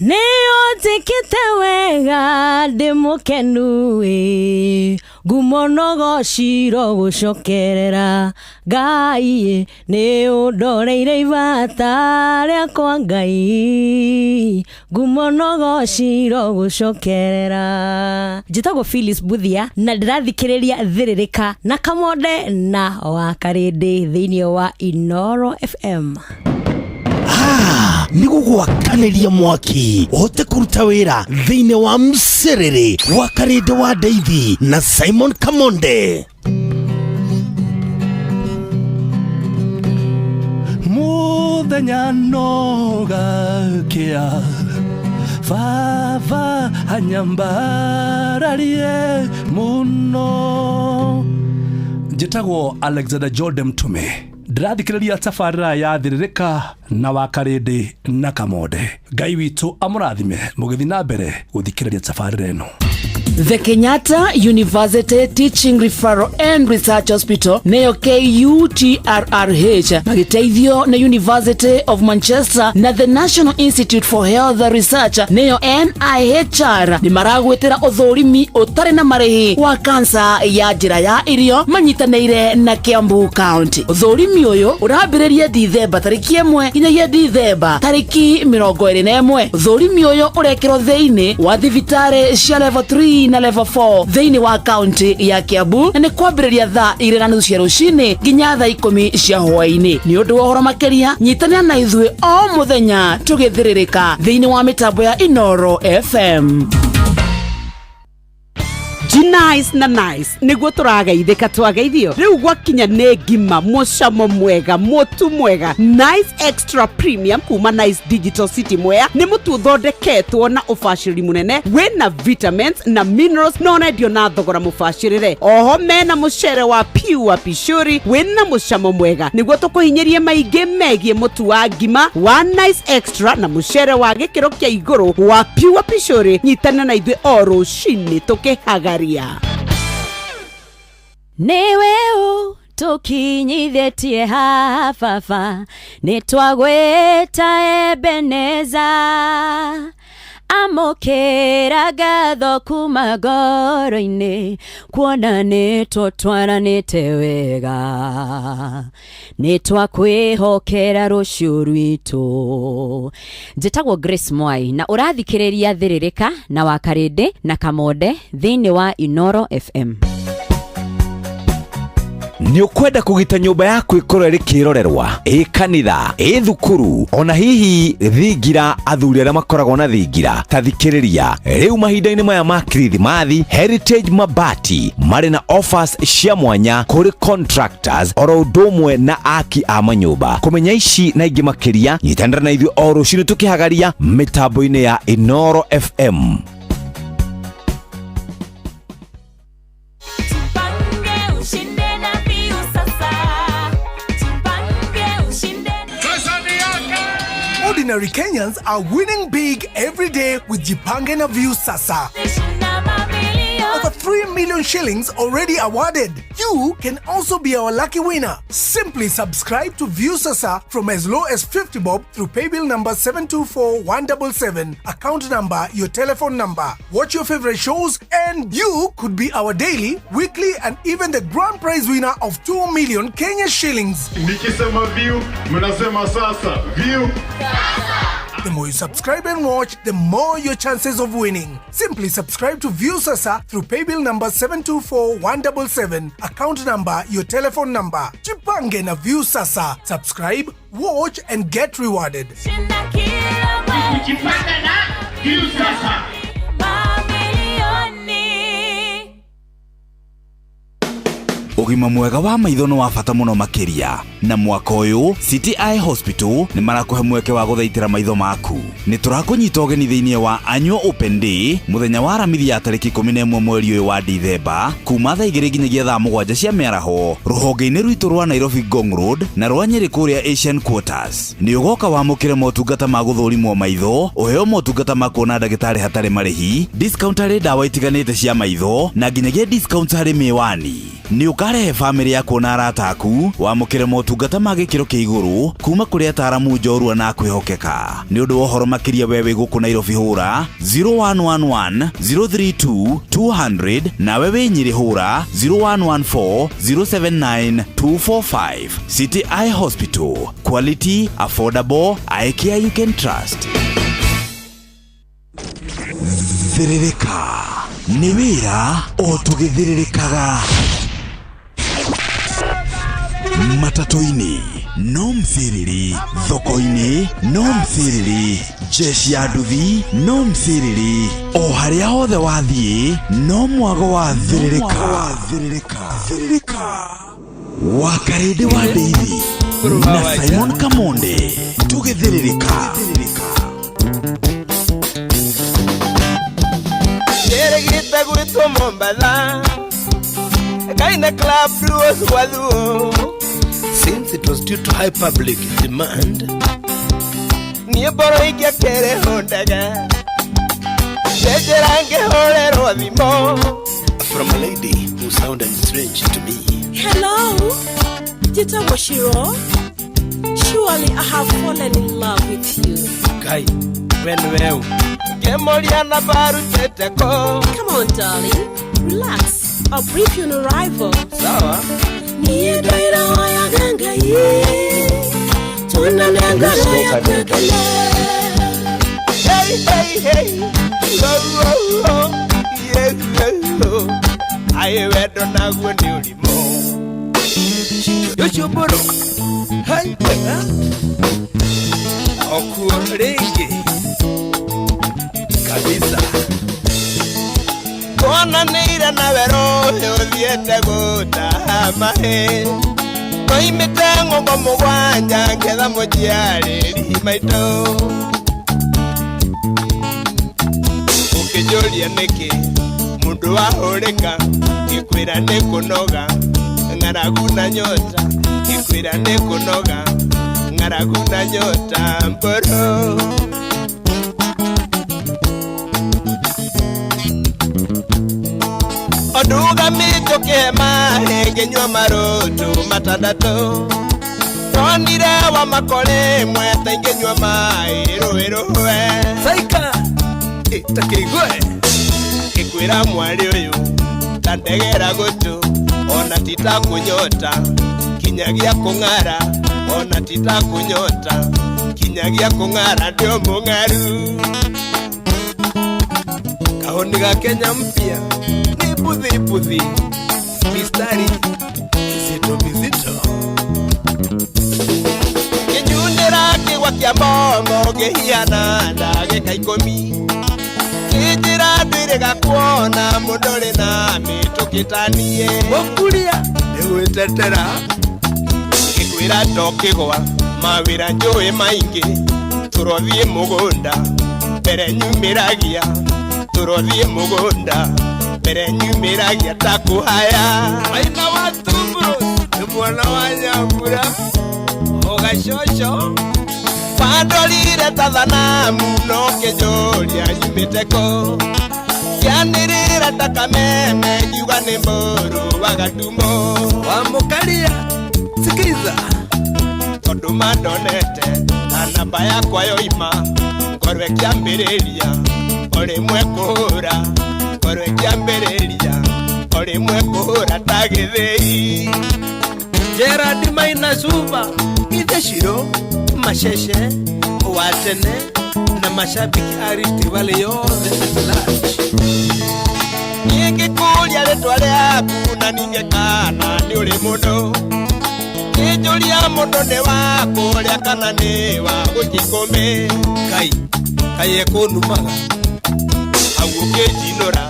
Nĩ ũnjĩkĩte wega, ndĩ mũkenu ĩ, ngumo no gociro gũcokerera Ngai, nĩ ũndoreire ibata rĩakwa Ngai, ngumo no gociro gũcokerera. Njĩtagwo Phyllis Buthia na ndĩrathikĩrĩria Thĩrĩrĩka na Kamonde na wa Karĩndĩ thĩinĩ wa Inoro FM. Nĩ gũgwakanĩria mwaki ũhote kũruta wĩra thĩinĩ wa mserere wa Karĩndĩ wa Ndeithi na Simon Kamonde. Mũthenya no gakĩa, baba anyambararie mũno. Njĩtagwo Alexander Jordan Mtume, ndĩrathikĩrĩria tabarĩra ya Thĩrĩrĩka na wa Karĩndĩ na Kamonde. Ngai witũ amũrathime mũgĩthiĩ na mbere gũthikĩrĩria tabarĩra ĩno. The Kenyatta University Teaching Referral and Research Hospital nĩyo KUTRRH magĩteithio nĩ University of Manchester na the National Institute for Health Research nĩyo NIHR nĩ maragwĩtĩra ũthũrimi ũtarĩ na marĩhi wa kansa ya njĩra ya irio manyitanĩire na Kiambu County. Ũthũrimi ũyũ ũrambĩrĩria Dithemba tarĩki 1 nginyagia Dithemba tarĩki 21. Ũthũrimi ũyũ ũrekĩrwo thĩinĩ wa thibitarĩ cia level 3 na level 4 thĩinĩ wa kaunti ya Kiambu na nĩ kwambĩrĩria thaa 2:30 cia rũcinĩ nginya thaa 10 cia hwaĩ-inĩ. Nĩ ũndũ wa ũhoro makĩria nyitanĩra na ithuĩ o mũthenya tũgĩthĩrĩrĩka thĩinĩ wa mĩtambo ya Inoro FM. Nice na nice niguo tũrageithĩka twageithio rĩu gwakinya nĩ ngima mũcamo mwega mũtu mwega Nice Extra Premium kuma Nice Digital City Mwea nĩ mũtu ũthondeketwo na ũbacĩrĩri mũnene wĩna vitamins na minerals na ũrendio na thogora mũbacĩrĩre oho mena mũcere wa pure pishuri wĩna mũcamo mwega nĩguo tũkũhinyĩrie maingĩ megiĩ mũtu wa ngima wa Nice Extra na mũcere wa gĩkĩro kĩa igũrũ wa pure pishuri nyitana na ithuĩ o rũcinĩ tũkĩhagaria. Nĩwe ũ tũkinyithĩtie haha baba nĩ twagwĩta Ebeneza amũkĩra ngatho kuma ngoro-inĩ kuona nĩ tũtwaranĩte wega nĩ twakwĩhokera rũciũ rwitũ. Njĩtagwo Grace Mwai na ũrathikĩrĩria Thĩrĩrĩka na Wakarĩndĩ na Kamonde thĩinĩ wa Inoro FM. Nĩ ũkwenda kũgita nyũmba yaku ĩkorwo ĩrĩ kĩrorerwa ĩ kanitha ĩ thukuru ona hihi thingira athuri arĩa makoragwo na thingira ta thikĩrĩria rĩu mahinda-inĩ maya ma Kirithimathi Heritage Mabati marĩ na offers cia mwanya kũrĩ contractors oro ũndũ ũmwe na aki a manyũmba kũmenya ici na ingĩ makĩria nyitanĩra na ithuĩ o rũcinĩ tũkĩhagaria mĩtambo-inĩ ya Inoro FM. Ordinary Kenyans are winning big every day with Jipange na Viusasa. Over 3 million shillings already awarded. You can also be our lucky winner. Simply subscribe to Viusasa from as low as 50 bob through paybill number 724177, account number, your telephone number. Watch your favorite shows and you could be our daily, weekly and even the grand prize winner of 2 million Kenya shillings. Nikisema view, mnasema sasa. View. The more you subscribe and watch, the more your chances of winning. Simply subscribe to Viusasa through paybill number 724177, account number, your telephone number. Jipange na Viusasa. Subscribe, watch and get rewarded. Jipange na Viusasa. Ũgima mwega wa maitho nĩ wa bata mũno makĩria na mwaka ũyũ City Eye Hospital nĩ marakũhe mweke wa gũthaitĩra maitho maku. Nĩ tũrakũnyita ũgeni thĩinĩ wa Annual Open Day mũthenya wa Aramithi ya tarĩki 11 mweri ũyũ wa Dithemba kuma thaa 2 nginyagia thaa 7 cia mĩaraho rũhonge-inĩ rwitũ rwa Nairobi Ngong Road na rwa Nyĩrĩ kũrĩa Asian Quarters. Nĩ ũgoka wamũkĩre motungata ma gũthũrimwo maitho, ũheo motungata ma kuona ndagĩtarĩ hatarĩ marĩhi, discount harĩ ndawa itiganĩte cia maitho na nginyagia discount harĩ mĩwani. Nĩ ũkarehe bamĩrĩ yaku na arata aku wamũkĩre motungata ma gĩkĩro kĩa igũrũ kuma kũrĩ ataaramu njorua na kwĩhokeka. Nĩ ũndũ wa ũhoro makĩria we wĩ gũkũ Nairobi hũra 0111 032 200 nawe wĩ Nyĩrĩ hũra 0114 079 245. City Eye Hospital, quality, affordable, eye care you can trust. Thĩrĩrĩka nĩ wĩra o tũgĩthĩrĩrĩkaga. Matatũ-inĩ no mciriri, thoko-inĩ no mciriri, jeshi ya nduthi no mciriri, o harĩa hothe wathiĩ no mwago wa thĩrĩrĩka. Wakarĩndĩ wa Ndeithi na Simon Kamonde tũgĩthĩrĩrĩka. Nderĩgĩte gwĩtwo Mombatha Kaina club blues wathuo. Since it was due to high public demand, niĩ mboro ingĩakere hondaga Ngĩcenjera ngĩhũrĩrwo thimũ. From a lady who sounded strange to me. Hello, Njĩtagwo Shiro. Surely I have fallen in love with you. Kai, we nĩwe ũ? Ngĩmũria namba arutĩte kũ. Come on, darling, relax. I'll brief you on arrival. Sawa. Niĩ ndoira hoyaga Ngai, tuonane ngoro yakwa kene. Hey, hey, hey. Oh, oh, oh. Yeah, yeah, oh. Aĩ wendo naguo nĩ ũrimũ. Ũcio mbũrũ. Hai. Okuo rĩngĩ. Kabisa. Tuonanĩire nawe rũhĩ ũthiĩte gũtaha mahĩ. Twoimĩte ng'ongo mũgwanja ngetha mũnjiarĩri maitũ. Ũkĩnjũria nĩkĩ mũndũ wahũrĩka, ngĩkwĩra nĩ kũnoga, ng'aragu na nyota, ngĩkwĩra nĩ kũnoga, ng'aragu na nyota mbũrũ. Ondugamĩte ũkĩhema ngĩnyua marũtũ matandatũ. Ndonire wa makore ĩmwe ta ingĩnyua maĩ rũĩ rũwe. Saika takĩigue. Ngĩkwĩra mwarĩ ũyũ ta ndegera gũtũ, ona ti ta kũnyota kinyagia kũng'ara, ona ti ta kũnyota kinyagia kũng'ara ndĩ o mũng'aru. Kahoni ga Kenya mpya ni puthi puthi, mistari mizito mizito. Kĩnyunĩra kĩgwa kĩa mbombo ngĩhiana ndagĩka ikũmi. Kĩnjĩra ndwĩrĩga kuona mũndũ ũrĩ na mĩtũkĩ ta niĩ. Mũkuria nĩ gwĩtetera. Ngĩkwĩra ndokĩgwa mawĩra njũĩ maingĩ, tũrothiĩ mũgũnda mbere nyumĩragia, tũrothiĩ mũgũnda mbere nyumĩragia ta kũhaya. Maina wa Tumbro nĩ mwana wa Nyambura ũgacoco. Wandorire ta thanamu no kĩnjũria nyumĩte kũ. Kĩanĩrĩra ta kameme ngiuga nĩ mbũrũ wa gatumo. Wa mũkaria sikiza. Tondũ mandonete na namba yakwa yoima, ngorwo ĩkĩambĩrĩria o rĩmwe kũhũra, ngorwo ĩkĩambĩrĩria o rĩmwe kũhũra ta gĩthĩi. Gerard Maina Suba ithe Shiro Masheshe wa tene na mashabiki a Rift Valley yothe at large. Niĩ ngĩkũria rĩtwa rĩaku na ningĩ kana nĩ ũrĩ mũndũ. Kĩnjũria mũndũ nĩ wa kũrĩa kana nĩ wa gũkĩkũmĩ. Kai kai ekũnumaga. Hau ũkĩnjinũra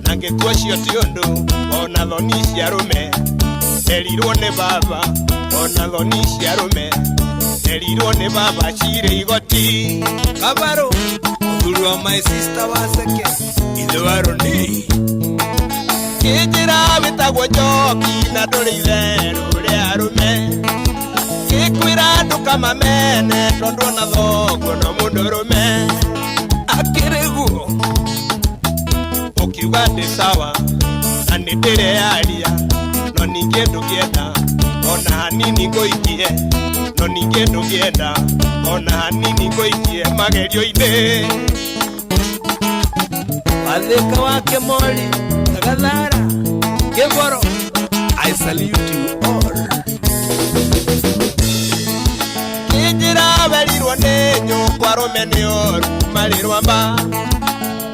na ngĩtua cio ti ũndũ, ona thoni cia arũme nderirwo nĩ baba, ona thoni cia arũme nderirwo nĩ baba cirĩ igoti. Kabaro mũthuri wa my sister wa Seke ithe wa Roni. Kĩnjĩra wĩtagwo Njoki na ndũrĩ itherũ rĩa arũme. Ngĩkwĩra ndũkamamene tondũ ona thoguo no mũndũrũme. Akĩrĩ guo. Ũkiuga ndĩ sawa na nĩ ndĩreyaria, no ningĩ ndũngĩenda ona hanini ngũikie, no ningĩ ndũngĩenda ona hanini ngũikie magerio-inĩ. Wathĩka wa Kĩmori Gathara Kĩboro, I salute you all. Kĩnjĩra werirwo nĩ nyũkwa arũme nĩ oru marĩ rwamba.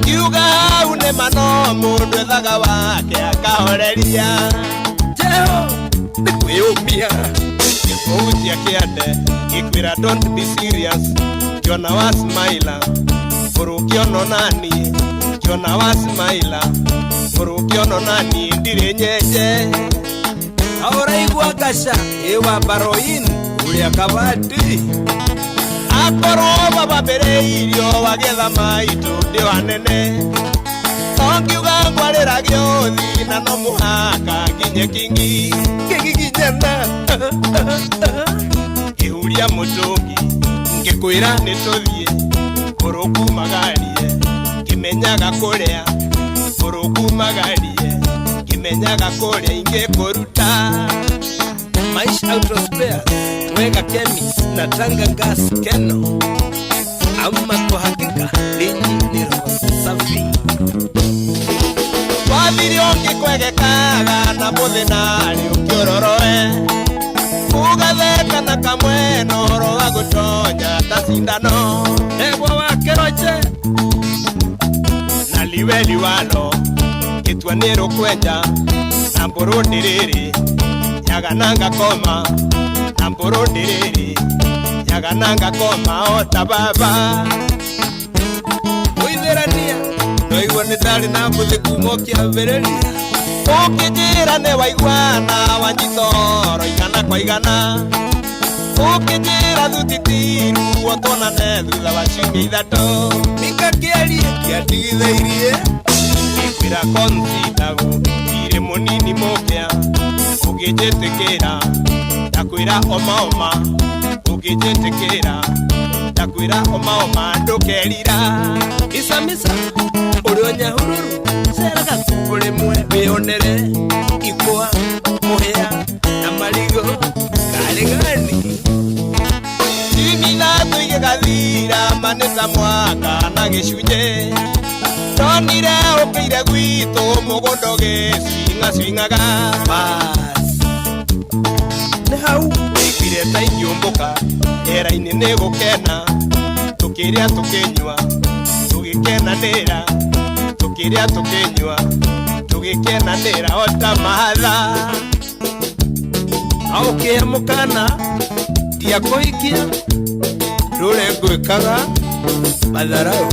Kiuga hau nĩ ma no mũndũ ethaga wake akahoreria. Jeho nĩ kwĩyũmia. Ngĩkũhutia kĩande ngĩkwĩra don't be serious, ngĩona wa smaila ũrũkĩono naniĩ, ngĩona wa smaila ũrũkĩono naniĩ ndirĩ nyenje. Aũraigua ngaca ĩwa baroin ũrĩa kabati. Akorwo baba mbĩrĩirio wagetha maitũ ndĩ wanene. No ngiuga ngwarĩra gĩũthi na no mũhaka nginye kingi. Kĩgiginyana. Ngĩhuria mũtũngi ngĩkwĩra nĩ tũthiĩ kũrũkumagarie. Ngĩmenyaga kũrĩa ũrũkumagarie, ngĩmenyaga kũrĩa ingĩkũruta. Maisha Auto Spares, Mwega Chemist na Tanga Gas Keno. Ama kwa hakika ninyi ni roho safi. Wathire ũngĩkwegekaga na mũthĩna-rĩ ũkĩororoe, ũgatheka na kamwe na ũhoro wa gũtonya ta cindano. Ndegwa wa Keroche na liwe liwalo gĩtua nĩ rũkwenja na mbũrũ ndĩrĩrĩ yagananga koma na mbũrũ ndĩrĩrĩ yagananga koma o ta baba. Mũithĩrania noigua nĩ ndarĩ na mbũthĩ kuma ũkĩambĩrĩria. Ũkĩnjĩra nĩ waiguana wanjitoro igana kwa igana, ũkĩnjĩra thutitiruo tuonane thutha wa ciumia ithatũ. Mika kĩarie kĩandigithĩirie ngĩkwĩra consider ndirĩ mũnini mũkĩa, ũngĩnjĩtĩkĩra ndakwĩra oma oma, ũngĩnjĩtĩkĩra ndakwĩra oma oma ndũkerira. Misa misa ũrĩ o Nyahururu ceraga kumbũ rĩmwe wĩonere ikwa mũhĩa na marigũ karĩ gani. Ciumia ithatũ igĩgathira ma nĩ ta mwaka na gĩcunjĩ, ndonire ũkĩire gwitũ mũgũnda ũgĩcwing'acwing'aga. Bas nĩ hau Ndaiguire ta ingĩũmbũka rĩera-inĩ nĩ gũkena, tũkĩrĩa tũkĩnyua tũgĩkenanĩra, tũkĩrĩa tũkĩnyua tũgĩkenanĩra o ta mahatha. Aũkĩhe mũkana ndiakũhikia ndũre ngwĩkaga matharau.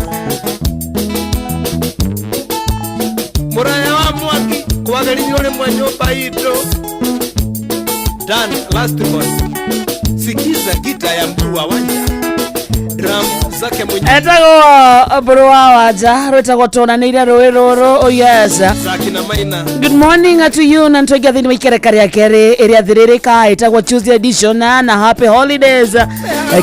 Mũraya wa mwaki kwagĩrĩirwo rĩmwe nyũmba itũ. Dan Lastborn, sikiza gita ya mkuu wa wanja, drum zake mwenyewe Etagwo mbũrũ wa wanja rwĩtagwo tũnanĩire rũĩ rũrũ. Oh yes. Zaki na Maina. Good morning to you na nitwaingia thĩinĩ wa ikereka rĩa kerĩ ĩrĩa thĩrĩrĩka ĩtagwo Tuesday edition na happy holidays.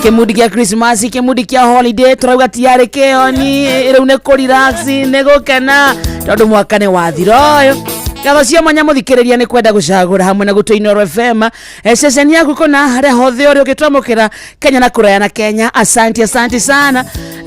Kĩmundi kĩa Christmas, kĩmundi kĩa holiday, tũrauga tiarĩ kĩoni rĩu nĩ kũ relax nĩ gũkena tondũ mwaka nĩ wathira ũyũ. Ngatho cia mwanya mũthikĩrĩria nĩ kwenda gũcagũra hamwe na gũtũ Inooro FM ceceni yaku kũna harĩa hothe ũrĩ ũgĩtwamũkĩra Kenya na kũraya na Kenya. Asante, asante sana.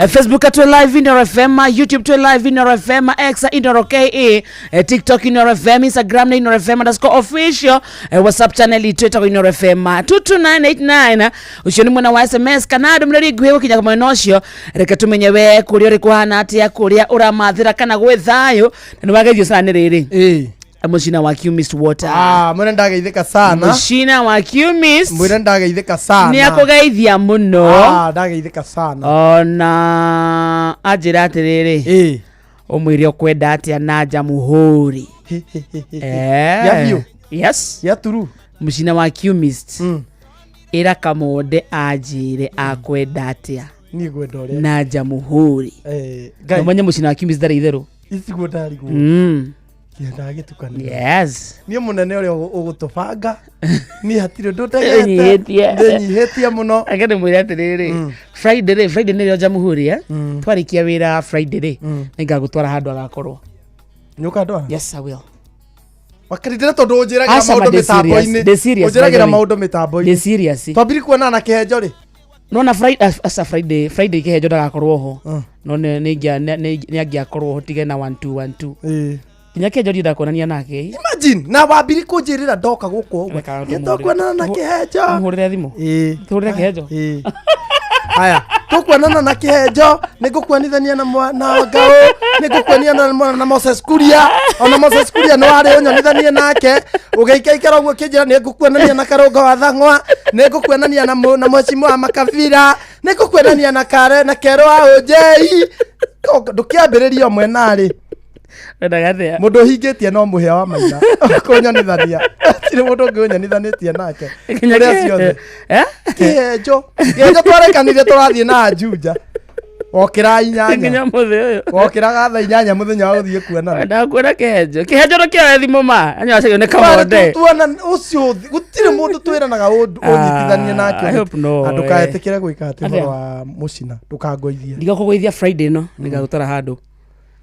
Facebook twĩ live Inooro FM, YouTube twĩ live Inooro FM, X Inooro KE, TikTok Inooro FM, Instagram nĩ Inooro FM underscore official, WhatsApp channel itũ ĩtagwo Inooro FM 22989. Ũcio nĩ mwena wa SMS kana ndũmĩrĩri nguhĩ gũkinya mwena ũcio. Reke tũmenye we kũrĩa ũrĩ kũhana atĩa, kũrĩa ũramathĩra kana gwĩ thayũ, na nĩ wageithio sana nĩ rĩrĩ Mũcina wa Chemist Water. Ah, mwene ndageithĩka sana. Mũcina wa Chemist. Mwene ndageithĩka sana. Nĩ akũgeithia mũno. Ah, ndageithĩka sana. Ona anjĩra atĩrĩrĩ, ũmwĩre ũkwenda atĩa na njamuhũri. Ya biũ? Yes. Ya turu. Mũcina wa Chemist. Ĩra Kamonde anjĩre akwenda atĩa Niĩ ngwenda ũrĩa. na njamuhũri. Ngai. Ũmenye mũcina wa Chemist ndarĩ itherũ. Itiguo ndarigwo. Ndagĩtukanĩra. Yes. Niĩ mũnene ũrĩa ũgũtũbanga niĩ hatirĩ ũndũ Ndĩnyihĩtie. ndĩnyihĩtie mũno. Reke ndĩmwĩre atĩrĩrĩ, Friday rĩ, Friday nĩrĩo njamuhũri eh? Twarĩkia wĩra Friday rĩ, nĩngagũtwara handũ agakorwo. Nĩũkandwara? Yes, I will. Wakarindĩra tondũ ũnjĩragĩra Aca, ma maũndũ ndĩ serious, mĩtambo-inĩ. ndĩ serious, by Ũnjĩragĩra the way. maũndũ mĩtambo-inĩ. Ndĩ serious. Twambiri kuonana na kĩhenjo rĩ? Nona Friday, aca Friday, Friday kĩhenjo ndagakorwo ho. No nĩ angĩakorwo ho tige na 1 2 1 2. Nginya kĩhenjo ndienda kuonania nake. Imagine na wambiri kũnjĩrĩra ndoka gũkũ ũguo. Nĩtũkuonana na kĩhenjo. Mũhũrĩre thimũ. Tũhũrĩre kĩhenjo. Haya, tũkuonana na kĩhenjo, nĩngũkuonithania na na Ngau, nĩngũkuonia na Moses Kuria, ona Moses Kuria nĩ warĩ ũnyonithanie nake, ũgĩikaikara ũguo ũkĩnjĩra nĩngũkuonania na Karũngo wa Thang'wa, nĩngũkuonania na Mheshimiwa wa Makabira, nĩngũkuonania na Kare na Kerũ wa Ũnjei. Ndũkĩambĩrĩria o mwena-rĩ. Wendaga atĩa? Mũndũ ũhingĩtie no mũhĩa wa maina kũnyonithania. Hatirĩ mũndũ ũngĩ ũnyonithanĩtie nake. Nginya Kũrĩa ciothe. Kĩhenjo. Kĩhenjo twarekanire tũrathiĩ na Juja. Wokĩra inyanya. Nginya mũthĩ ũyũ. Wokĩraga thaa inyanya mũthenya wa gũthiĩ kuonana. Wendaga kuona kĩhenjo. Kĩhenjo ndũkĩoe thimũ ma. Anyo acario nĩ Kamonde. Tuona ũcio gũtirĩ mũndũ twĩranaga ũnyitithanie nake. I hope no, Na ndũkaetĩkĩre gwĩka atĩ Atĩa? ũhoro wa mũcina ndũkangoithie. Ndigakũgũithia Friday no, nĩngagũtwara handũ.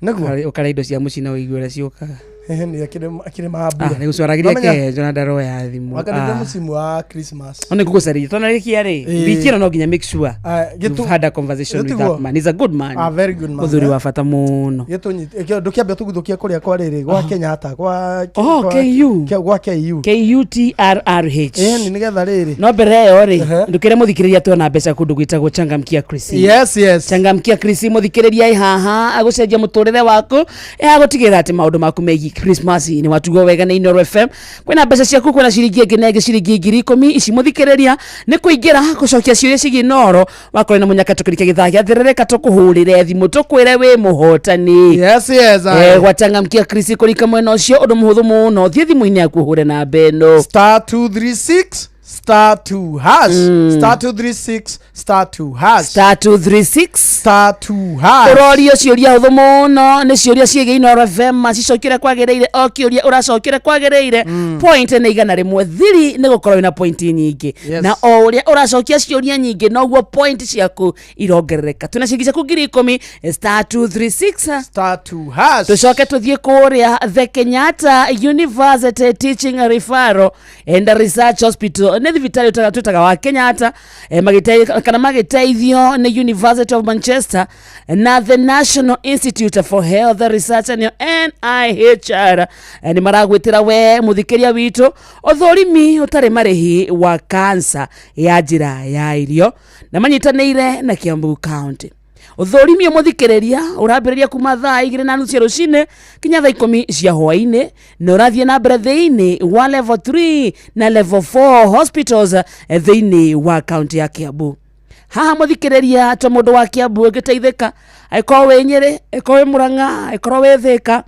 Nĩguo. Ũkarĩa indo cia mũciĩ na ũigue ũrĩa ciũkaga. Ehe, nĩ akĩrĩ mambura. Ah, nĩ gũcaragĩria Wamenya- kĩhenjo na ndaroya thimũ. Wakanitha Ah. mũcimu wa Christmas. No nĩ ngũgũcarĩria twanarĩkia rĩ Ĩĩ. wiki ĩno no nginya make sure Ah, you've had a conversation with gĩtiguo. that man. He's a good man. Ah, very good man, Mũthuri eh. wa bata mũno. Ndũkĩambe tũguthũkie kũrĩa kwa rĩrĩ gwa Kenyatta gwa Oh, KU. Gwa KU. KUTRRH. Ĩni nĩgetha rĩrĩ. No mbere ĩyo rĩ ndũkĩre mũthikĩrĩria tuona mbeca kũndũ gwĩtagwo changamkia Chrissy. Yes, yes. Changamkia Chrissy mũthikĩrĩria ĩ haha agũcenjia mũtũrĩre waku ĩgagũtigĩrĩra atĩ maũndũ maku megiĩ Christmas nĩ watugwo wega nĩ Inooro FM. Kwĩna mbeca ciaku kwĩna ciringi ĩngĩ na ĩngĩ ciringi 10,000 ici mũthikĩrĩria nĩ kũingĩra gũcokia ciũria ciĩgiĩ Inooro wakorwo na mũnyaka tũkĩrĩkia gĩthaa gĩa thĩrĩrĩka tũkũhũrĩre thimũ tũkwĩre wĩ mũhotani. Yes, yes. Eh, gwachangamkia Chrissy kũrika mwena ũcio ũndũ mũhũthũ mũno thiĩ thimũ-inĩ yaku ũhũre namba ĩno Star 236 star 2 hash star 236 star 2 hash star 236 star 2 hash ũrorio ciũria hũthũ mũno nĩ ciũria ciĩgiĩ Inooro FM cicokire kwagĩrĩire o kĩũria ũracokire kwagĩrĩire point nĩ 100 thiri nĩ gũkorwo wĩna point nyingĩ Yes. na o ũrĩa ũracokia ciũria nyingĩ noguo point ciaku irongerereka twĩna ciringi ciaku 10,000 star 236 star 2 hash tucoke tuthiĩ kũrĩa the Kenyatta University Teaching Referral and Research Hospital nĩ thibitarĩ twĩtaga wa Kenyatta kana magĩteithio nĩ University of Manchester na the National Institute for Health Research nĩyo NIHR nĩ maragwĩtĩra we mũthikĩria witũ ũthũrimi ũtarĩ marĩhi wa kansa ya njĩra ya irio na manyitanĩire na Kiambu County ũthũrimi ũmũthikĩrĩria ũrambĩrĩria kuma thaa 2:30 cia rũcinĩ kinya thaa 10 cia hwaĩ-inĩ na ũrathiĩ na mbere thĩinĩ wa level 3 na level 4 hospitals thĩinĩ wa kaunti ya Kiambu haha mũthikĩrĩria to mũndũ wa Kiambu ũngĩteithĩka angĩkorwo wĩ Nyĩrĩ angĩkorwo wĩ Mũrang'a angĩkorwo wĩ Thĩka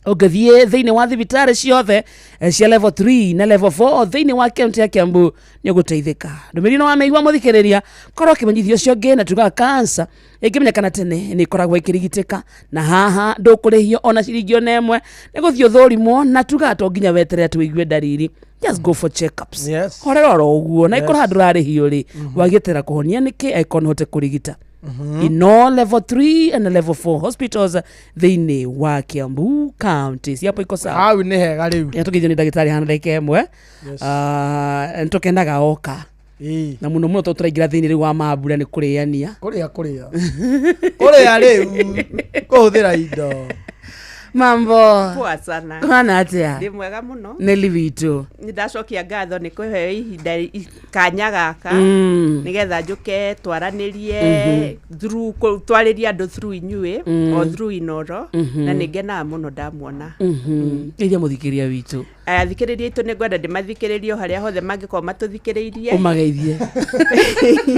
ũngĩthiĩ thĩinĩ wa thibitarĩ ciothe cia level 3 na level 4 thĩinĩ wa kaunti ya Kiambu nĩ ũgũteithĩka ndũmĩrĩri no wamĩigua mũthikĩrĩria korwo ũkĩmenyithio ũcio ũngĩ na tugaga kansa ĩngĩmenyekana tene nĩ ĩkoragwo ĩkĩrigitĩka na haha ndũkũrĩhio ona ciringi ona ĩmwe nĩ gũthiĩ ũthũrimwo na tugaga to nginya weterere atĩ ũigue ndariri just go for checkups Yes. horera oro ũguo na Yes. ĩkorwo handũ ũrarĩhio rĩ wagĩtĩra kũhonia nĩkĩ angĩkorwo no ũhote kũrigita in all level 3 and level 4 hospitals thĩinĩ wa Kiambu County ciapo iko sawa hau nĩ hega rĩu tũgeithio nĩ ndagĩtarĩ hana ndagĩka ĩmwe Yes. Ah, nĩ tũkenaga oka na mũno mũno tondũ tũraingĩra thĩinĩ rĩu wa mambura nĩ kũrĩania kũrĩa kũrĩa kũrĩa rĩu kũhũthĩra indo mambo Poa sana. kũhana atĩa Ndĩ mwega mũno. Neli witũ Nĩ ndacokia ngatho nĩ kũheo ihinda kanya gaka nĩgetha njũke twaranĩrie through twarĩrie andũ through inyuĩ o through Inooro na nĩ ngenaga mũno ndamuona. Geithia mũthikĩria witũ Athikĩrĩria aitũ nĩ ngwenda ndĩmathikĩrĩrie o harĩa hothe mangĩkorwo matũthikĩrĩirie. ũmageithie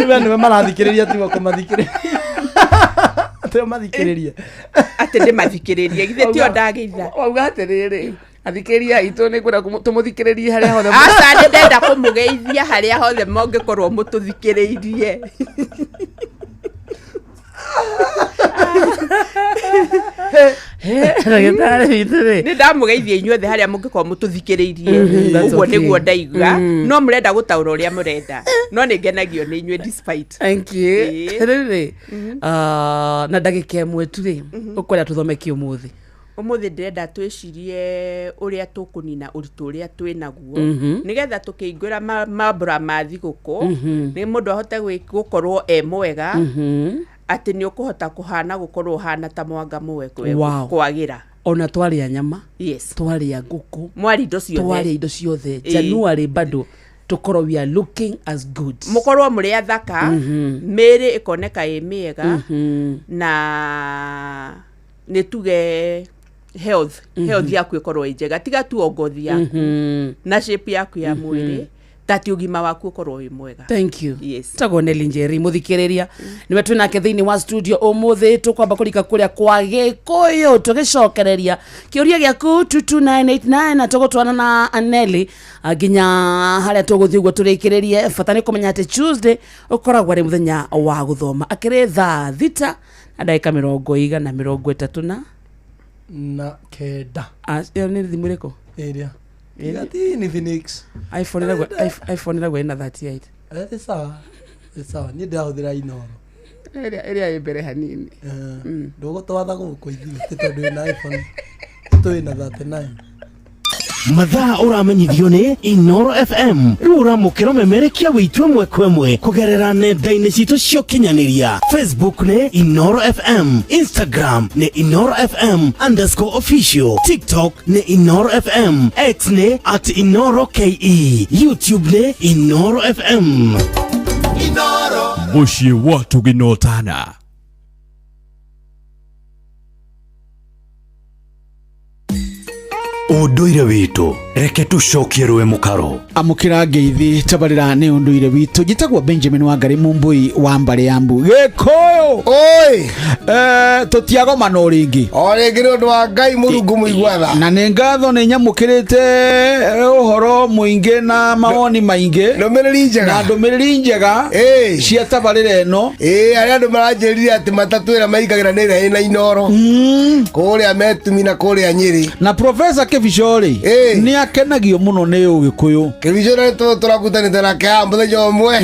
we nĩwe marathikĩrĩria tiwe kũmathikĩrĩria atĩ ũmathikĩrĩrie atĩ ndĩmathikĩrĩrie githĩ tio ndageitha wauga atĩrĩrĩ athikĩrĩria aitũ nĩ ngwenda tũmũthikĩrĩrie harĩa hothe aca nĩ ndenda kũmũgeithia harĩa hothe mangĩkorwo mũtũthikĩrĩirie. Ndagĩtarĩ witũ rĩ nĩ ndamũgeithia inyuothe harĩa mũngĩkorwo mũtũthikĩrĩirie That's ũguo okay. nĩguo ndaiga no mũrenda gũtaũra ũrĩa mũrenda no nĩ ngenagio nĩ inyuĩ despite Thank you. Rĩu rĩ ah, na ndagĩka ĩmwe tu rĩ ũkwenda tũthome kĩ ũmũthĩ ũmũthĩ ndĩrenda twĩcirie ũrĩa tũkũnina ũritũ ũrĩa twĩ naguo nĩgetha tũkĩingĩra mambura ma thigũkũ nĩ mũndũ ahote gũkorwo e mwega atĩ nĩ ũkũhota kũhana gũkorwo ũhana ta mwanga mũwe Wow. kwagĩra ona twarĩa nyama yes twarĩa ngũkũ mwari indo ciothe twarĩa indo ciothe Ĩĩ. January bado tũkorwo we are looking as good mũkorwo mũrĩ athaka mĩĩrĩ ĩkoneka ĩ mĩega na nĩ tuge health health yaku ĩkorwo ĩ njega tiga tu o ngothi yaku na shape yaku ya mwĩrĩ tati ũgima waku ũkorwo wĩ mwega Thank you. Yes. Tagwo Nelly Njeri muthikiriria niwe twĩ nake thĩinĩ wa studio ũmũthĩ tũkwamba kũrika kũrĩa kwa gĩkũyũ tũgĩcokereria kĩũria gĩaku 22989 na tũgũtwarana na Nelly nginya harĩa tũgũthiĩ ũguo tũrĩkĩrĩrie bata nĩ kũmenya atĩ Tuesday ũkoragwo arĩ mũthenya wa gũthoma akĩrĩ thaa 6 na ndagĩka 139 na kenda ĩyo nĩ thimũ ĩrĩkũ ĩrĩa ĩrĩa ti ni Phoenix iPhone ĩragwo ĩna 38 nĩ sawa nĩ sawa niĩ ndĩrahũthĩra Inooro Ĩrĩa ĩrĩa ĩ mbere hanini. Ndũgũtwatha gũkũ ithuĩ ti tondũ wĩna iPhone, twĩna 39. Mathaa ũramenyithio nĩ Inoro FM. Rĩu ũramũkĩra ũmemerekia witũ ĩmwe kwa ĩmwe kũgerera nenda-inĩ citũ cia ũkinyanĩria. Facebook nĩ Inoro FM, Instagram nĩ Inoro FM underscore official, TikTok nĩ Inoro FM, X nĩ at Inoro KE, YouTube nĩ Inoro FM. Inoro. Mũciĩ wa Tũginotana. Ũndũire witũ, reke tũcokie rũĩ mũkaro. Amũkĩra ngeithi tabarĩra nĩ ũndũire witũ. Njĩtagwo Benjamin Wangari Mumbui wa mbarĩ ya mbu Gĩkũyũ. Oi. Tũtiagomana o rĩngĩ. O rĩngĩ nĩ ũndũ wa Ngai Mũrungu mũigua tha. Na nĩ ngatho nĩ nyamũkĩrĩte ũhoro mũingĩ na mawoni maingĩ. Ndũmĩrĩri njega. Na ndũmĩrĩri njega cia tabarĩra ĩno. Ĩĩ, arĩa andũ maranjĩrire atĩ matatũ ĩrĩa maingagĩra nĩ ĩrĩa ĩna Inoro. Kũrĩa Metumi na kũrĩa Nyĩrĩ. Na Professor Kĩbico rĩ, nĩ akenagio mũno nĩ Ũgĩkũyũ. Kĩbico nĩ tũrakutanĩte nake haha mũthenya ũmwe.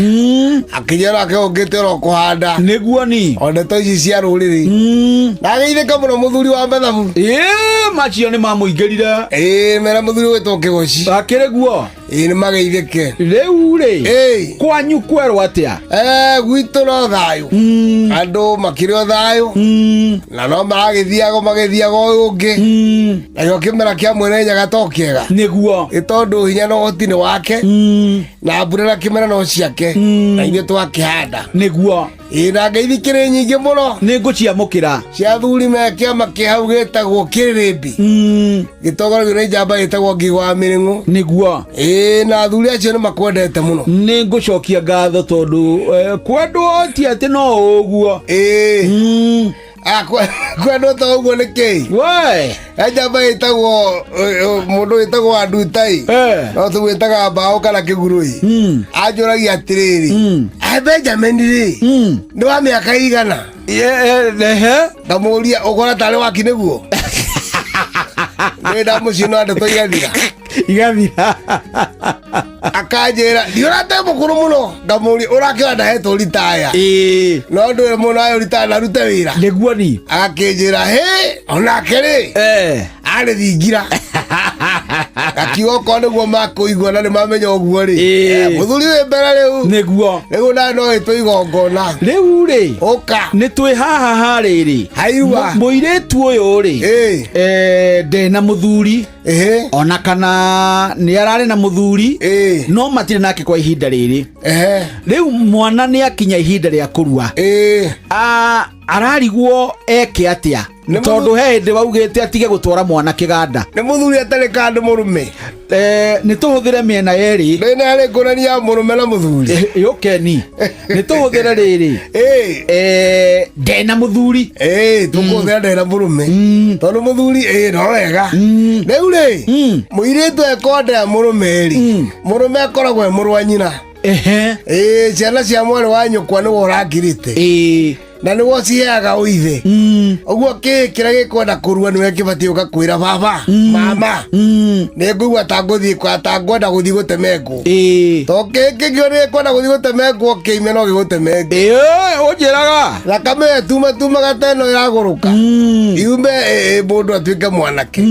Akĩnjĩra nake ũngĩte oro kũhanda. Nĩguo ni. O ndeto ici cia rũrĩrĩ. Na ageithĩka mũno mũthuri wa mathabu. Ĩĩ, macio nĩ mamũingĩrire. Ĩĩ, mera mũthuri ũgwĩtwo Kĩgoci. Akĩrĩ guo. Ĩĩ, nĩ mageithĩke. Rĩu rĩ, kwanyu kwerwo atĩa? Gwitũ no thayũ. Andũ makĩrĩ o thayũ. Na no maragĩthiaga magĩthiaga ũyũ ũngĩ. Nakĩo kĩmera kĩa mwene Nyaga to kĩega. Nĩguo. Ĩ tondũ hinya na ũhoti nĩ wake. Na mbura na kĩmera no ciake. Na ithuĩ twakĩhanda. Nĩguo. Ĩ na ngeithi kĩrĩ nyingĩ mũno. Nĩ ngũciamũkĩra. Cia athuri me kĩama kĩ hau gĩtagwo Kĩrĩrĩmbi. Gĩtongoragio nĩ njamba ĩtagwo Ngigĩ wa Mĩrĩng'ũ. Nĩguo. Ĩ na athuri acio nĩ makwendete mũno. Nĩ ngũcokia ngatho tondũ kwendwo ti atĩ no ũguo. Ĩ. Kwendwo ta ũguo nĩ kĩĩ? We. He njamba ĩtagwo mũndũ wĩtagwo Wandutai. No tũmwĩtaga mbaũ kana kĩgurũi. Anjũragia atĩrĩrĩ. Benjamin rĩ, nĩ wa mĩaka igana? Ndamũria ũkora tarĩ waki nĩguo? Nĩ ndamũciĩ no ndeto igathira. Igathira. Akanjĩra ndiũrate mũkũrũ mũno. Ndamũria ũrakĩona ndahetwo ritaya. No ndwĩre mũno ayo ritaya na rute wĩra. Nĩguo ni. Agakĩnjĩra hĩ onake rĩ arĩ thingira. Akiuga okorwo nĩguo makũigua na nĩ mamenya ũguo rĩ. Mũthuri wĩ mbere rĩu. Nĩguo. Rĩu nawe no wĩtwo igongona. Rĩu rĩ. Ũka. Nĩ twĩ haha harĩrĩ. Hairua. Mũirĩtu ũyũ rĩ. Ndena mũthuri. Ona kana nĩ ararĩ na mũthuri. No matirĩ nake kwa ihinda rĩrĩ. Rĩu mwana nĩ akinya ihinda rĩa kũrua. Ararigwo eke atĩa? Tondũ he hĩndĩ waugĩte atige gũtwara mwana kĩganda. Nĩ mũthuri atarĩ kandũ mũrũme. Nĩ tũhũthĩre mĩena yerĩ. Ndĩ na harĩ ngũrani ya mũrũme na mũthuri. Yũkeni. Nĩ tũhũthĩre rĩrĩ. Ndena mũthuri. Tũkũhũthĩra ndena mũrũme. Tondũ mũthuri no wega. Rĩu rĩ, mũirĩtu ekonda mũrũme rĩ, mũrũme akoragwo e mũrũ wa nyina. Ciana cia mwarĩ wa nyũkwa nĩwe ũrakirĩte. Na nĩguo ciheaga ũithe. Ũguo kĩĩ kĩrĩa gĩkwenda kũrua nĩwe kĩbatiĩ gũka kwĩra baba, mama, nĩ ngũigua ta ngũthiĩ kwa ta ngwenda gũthiĩ gũteme ngũ. To kĩĩ kĩngĩ nĩ kwenda gũthiĩ gũteme ngũ kĩime no gĩgũteme ngũ. Ũnjĩraga. Thakame ĩyo ĩtumatumaga ta ĩno ĩragũrũka. Yume mũndũ atuĩke mwanake.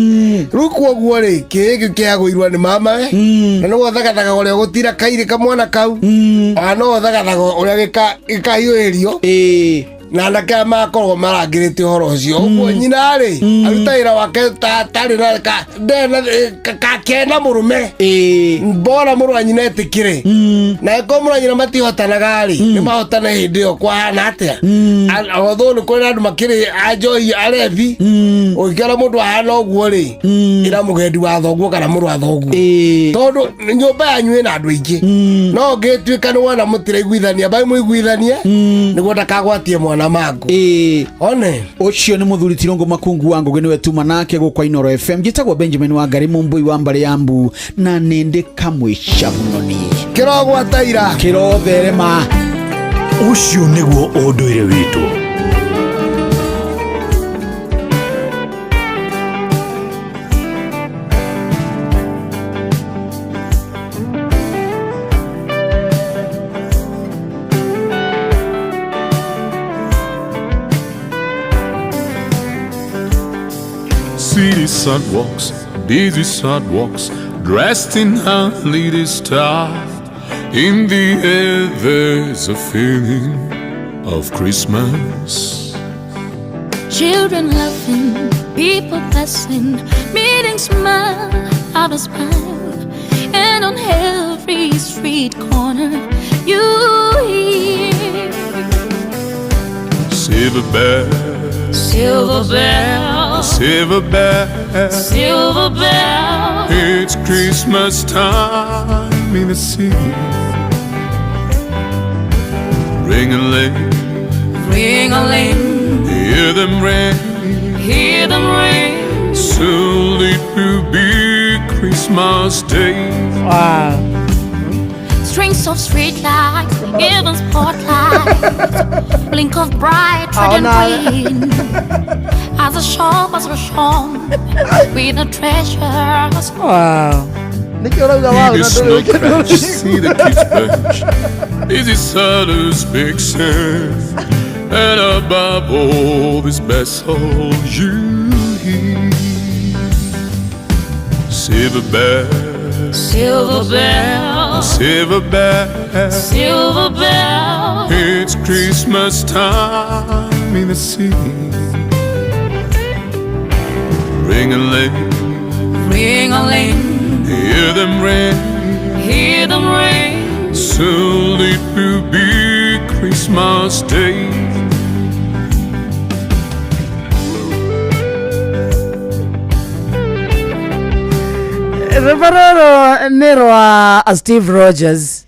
Rĩu kwoguo rĩ, kĩĩ kĩu kĩheagwo irua nĩ mamawe. Na nĩguo thagathaga ũrĩa ũgũtira kairĩ kamwana kau. Ona no thagathaga ũrĩa gĩkahiũhĩrio. Na anake aya makoragwo marangĩrĩte ũhoro ũcio. Ũguo nyina rĩ, aruta wĩra wake tarĩ na ndena kena mũrũme. Mbora mũrũ wa nyina etĩkĩre. Na angĩkorwo mũrũ wa nyina matihotanaga rĩ, nĩ mahotane hĩndĩ ĩyo kwahana atĩa. Although nĩ kũrĩ na andũ makĩrĩ a njohi arebi, ũngĩkĩona mũndũ ahana ũguo rĩ, ĩra mũgendi wa thoguo kana mũrũ wa thoguo. Tondũ nyũmba yanyu ĩna andũ aingĩ. No ũngĩtuĩka nĩ wona mũtiraiguithania, mbai mũiguithanie, nĩguo ndakagwatie mwana mangu. One. Ũcio nĩ mũthuri Tirũngũ Makungu wa Ngũgĩ nĩwe tuma nake gũkũ Inoro FM. Njĩtagwo Benjamin Wangari Mũmbui wa mbarĩ ya Mbu na nĩ ndĩ kamwĩca mũno niĩ. Kĩrogwata ira. Kĩrotherema. Ũcio nĩguo ũndũire witũ. city sidewalks, busy sidewalks, dressed in holiday style. In the air there's a feeling of Christmas. Children laughing, people passing, meeting smile after smile, and on every street corner you hear Silver bells, silver bells, silver bells, silver bells. It's Christmas time in the city. Ring a ling, Ring a ling, hear them ring. hear them ring. Soon it will be Christmas Day. Wow. Strings of street lights, even spotlights, blink of bright red and green. As the shop was shone with the treasures. Wow. Nĩkĩ ũrauga wow Hear na the snow ndũrĩ crash, see the kids splash. This is Santa's big sound. And above all this best all you hear. Silver bells, Silver bells, silver bells, silver bells. It's Christmas time in the city. Ring a ling, Ring a ling, hear them ring. hear them ring. Soon it will be Christmas Day. Rwĩmbo rũrũ nĩ rwa Steve Rogers,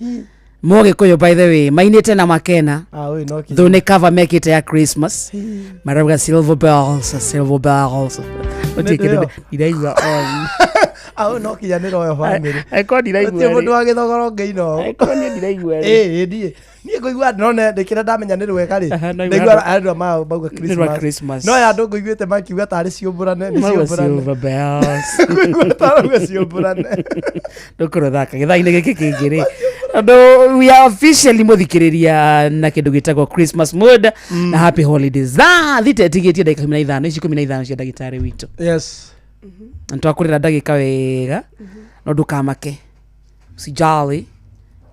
Mũgĩkũyũ, by the way, mainĩte na Makena. Ah, ũyũ no kinya. Though nĩ cover mekĩte ya Christmas, marauga silver bells, silver bells. Gũtirĩ kĩndũ Nĩ ndiraigua on. Ah, ũyũ no kinya nĩ royal family. Angĩkorwo ndiraigua Gũtirĩ mũndũ rĩ. wa gĩthogoro ũngĩina ũũ. Angĩkorwo niĩ ndiraigua rĩ. Ĩ, ĩ, niĩ ngũigua ndĩrona ndĩkĩra ndamenya nĩ rwega rĩ. Aha, no Ndaigua andũ- andũ mauga Nĩ rwa Christmas. Christmas. No ya andũ ngũiguĩte makiuga tarĩ ciũmbũrane, nĩ Mauga ciũmbũrane. silver bells. Ngũigua tarauga ciũmbũrane. Ndũkũrwo thaka gĩthaa-inĩ gĩkĩ kĩngĩ rĩ, tondũ we are officially mũthikĩrĩria na kĩndũ gĩtagwo Christmas mood na happy holidays. Thaa thita ĩtigĩtie ndagĩka 15, ici 15 cia ndagĩtarĩ witũ. Yes. Na nĩtwakũrĩra ndagĩka wega, no ndũkamake, usijali,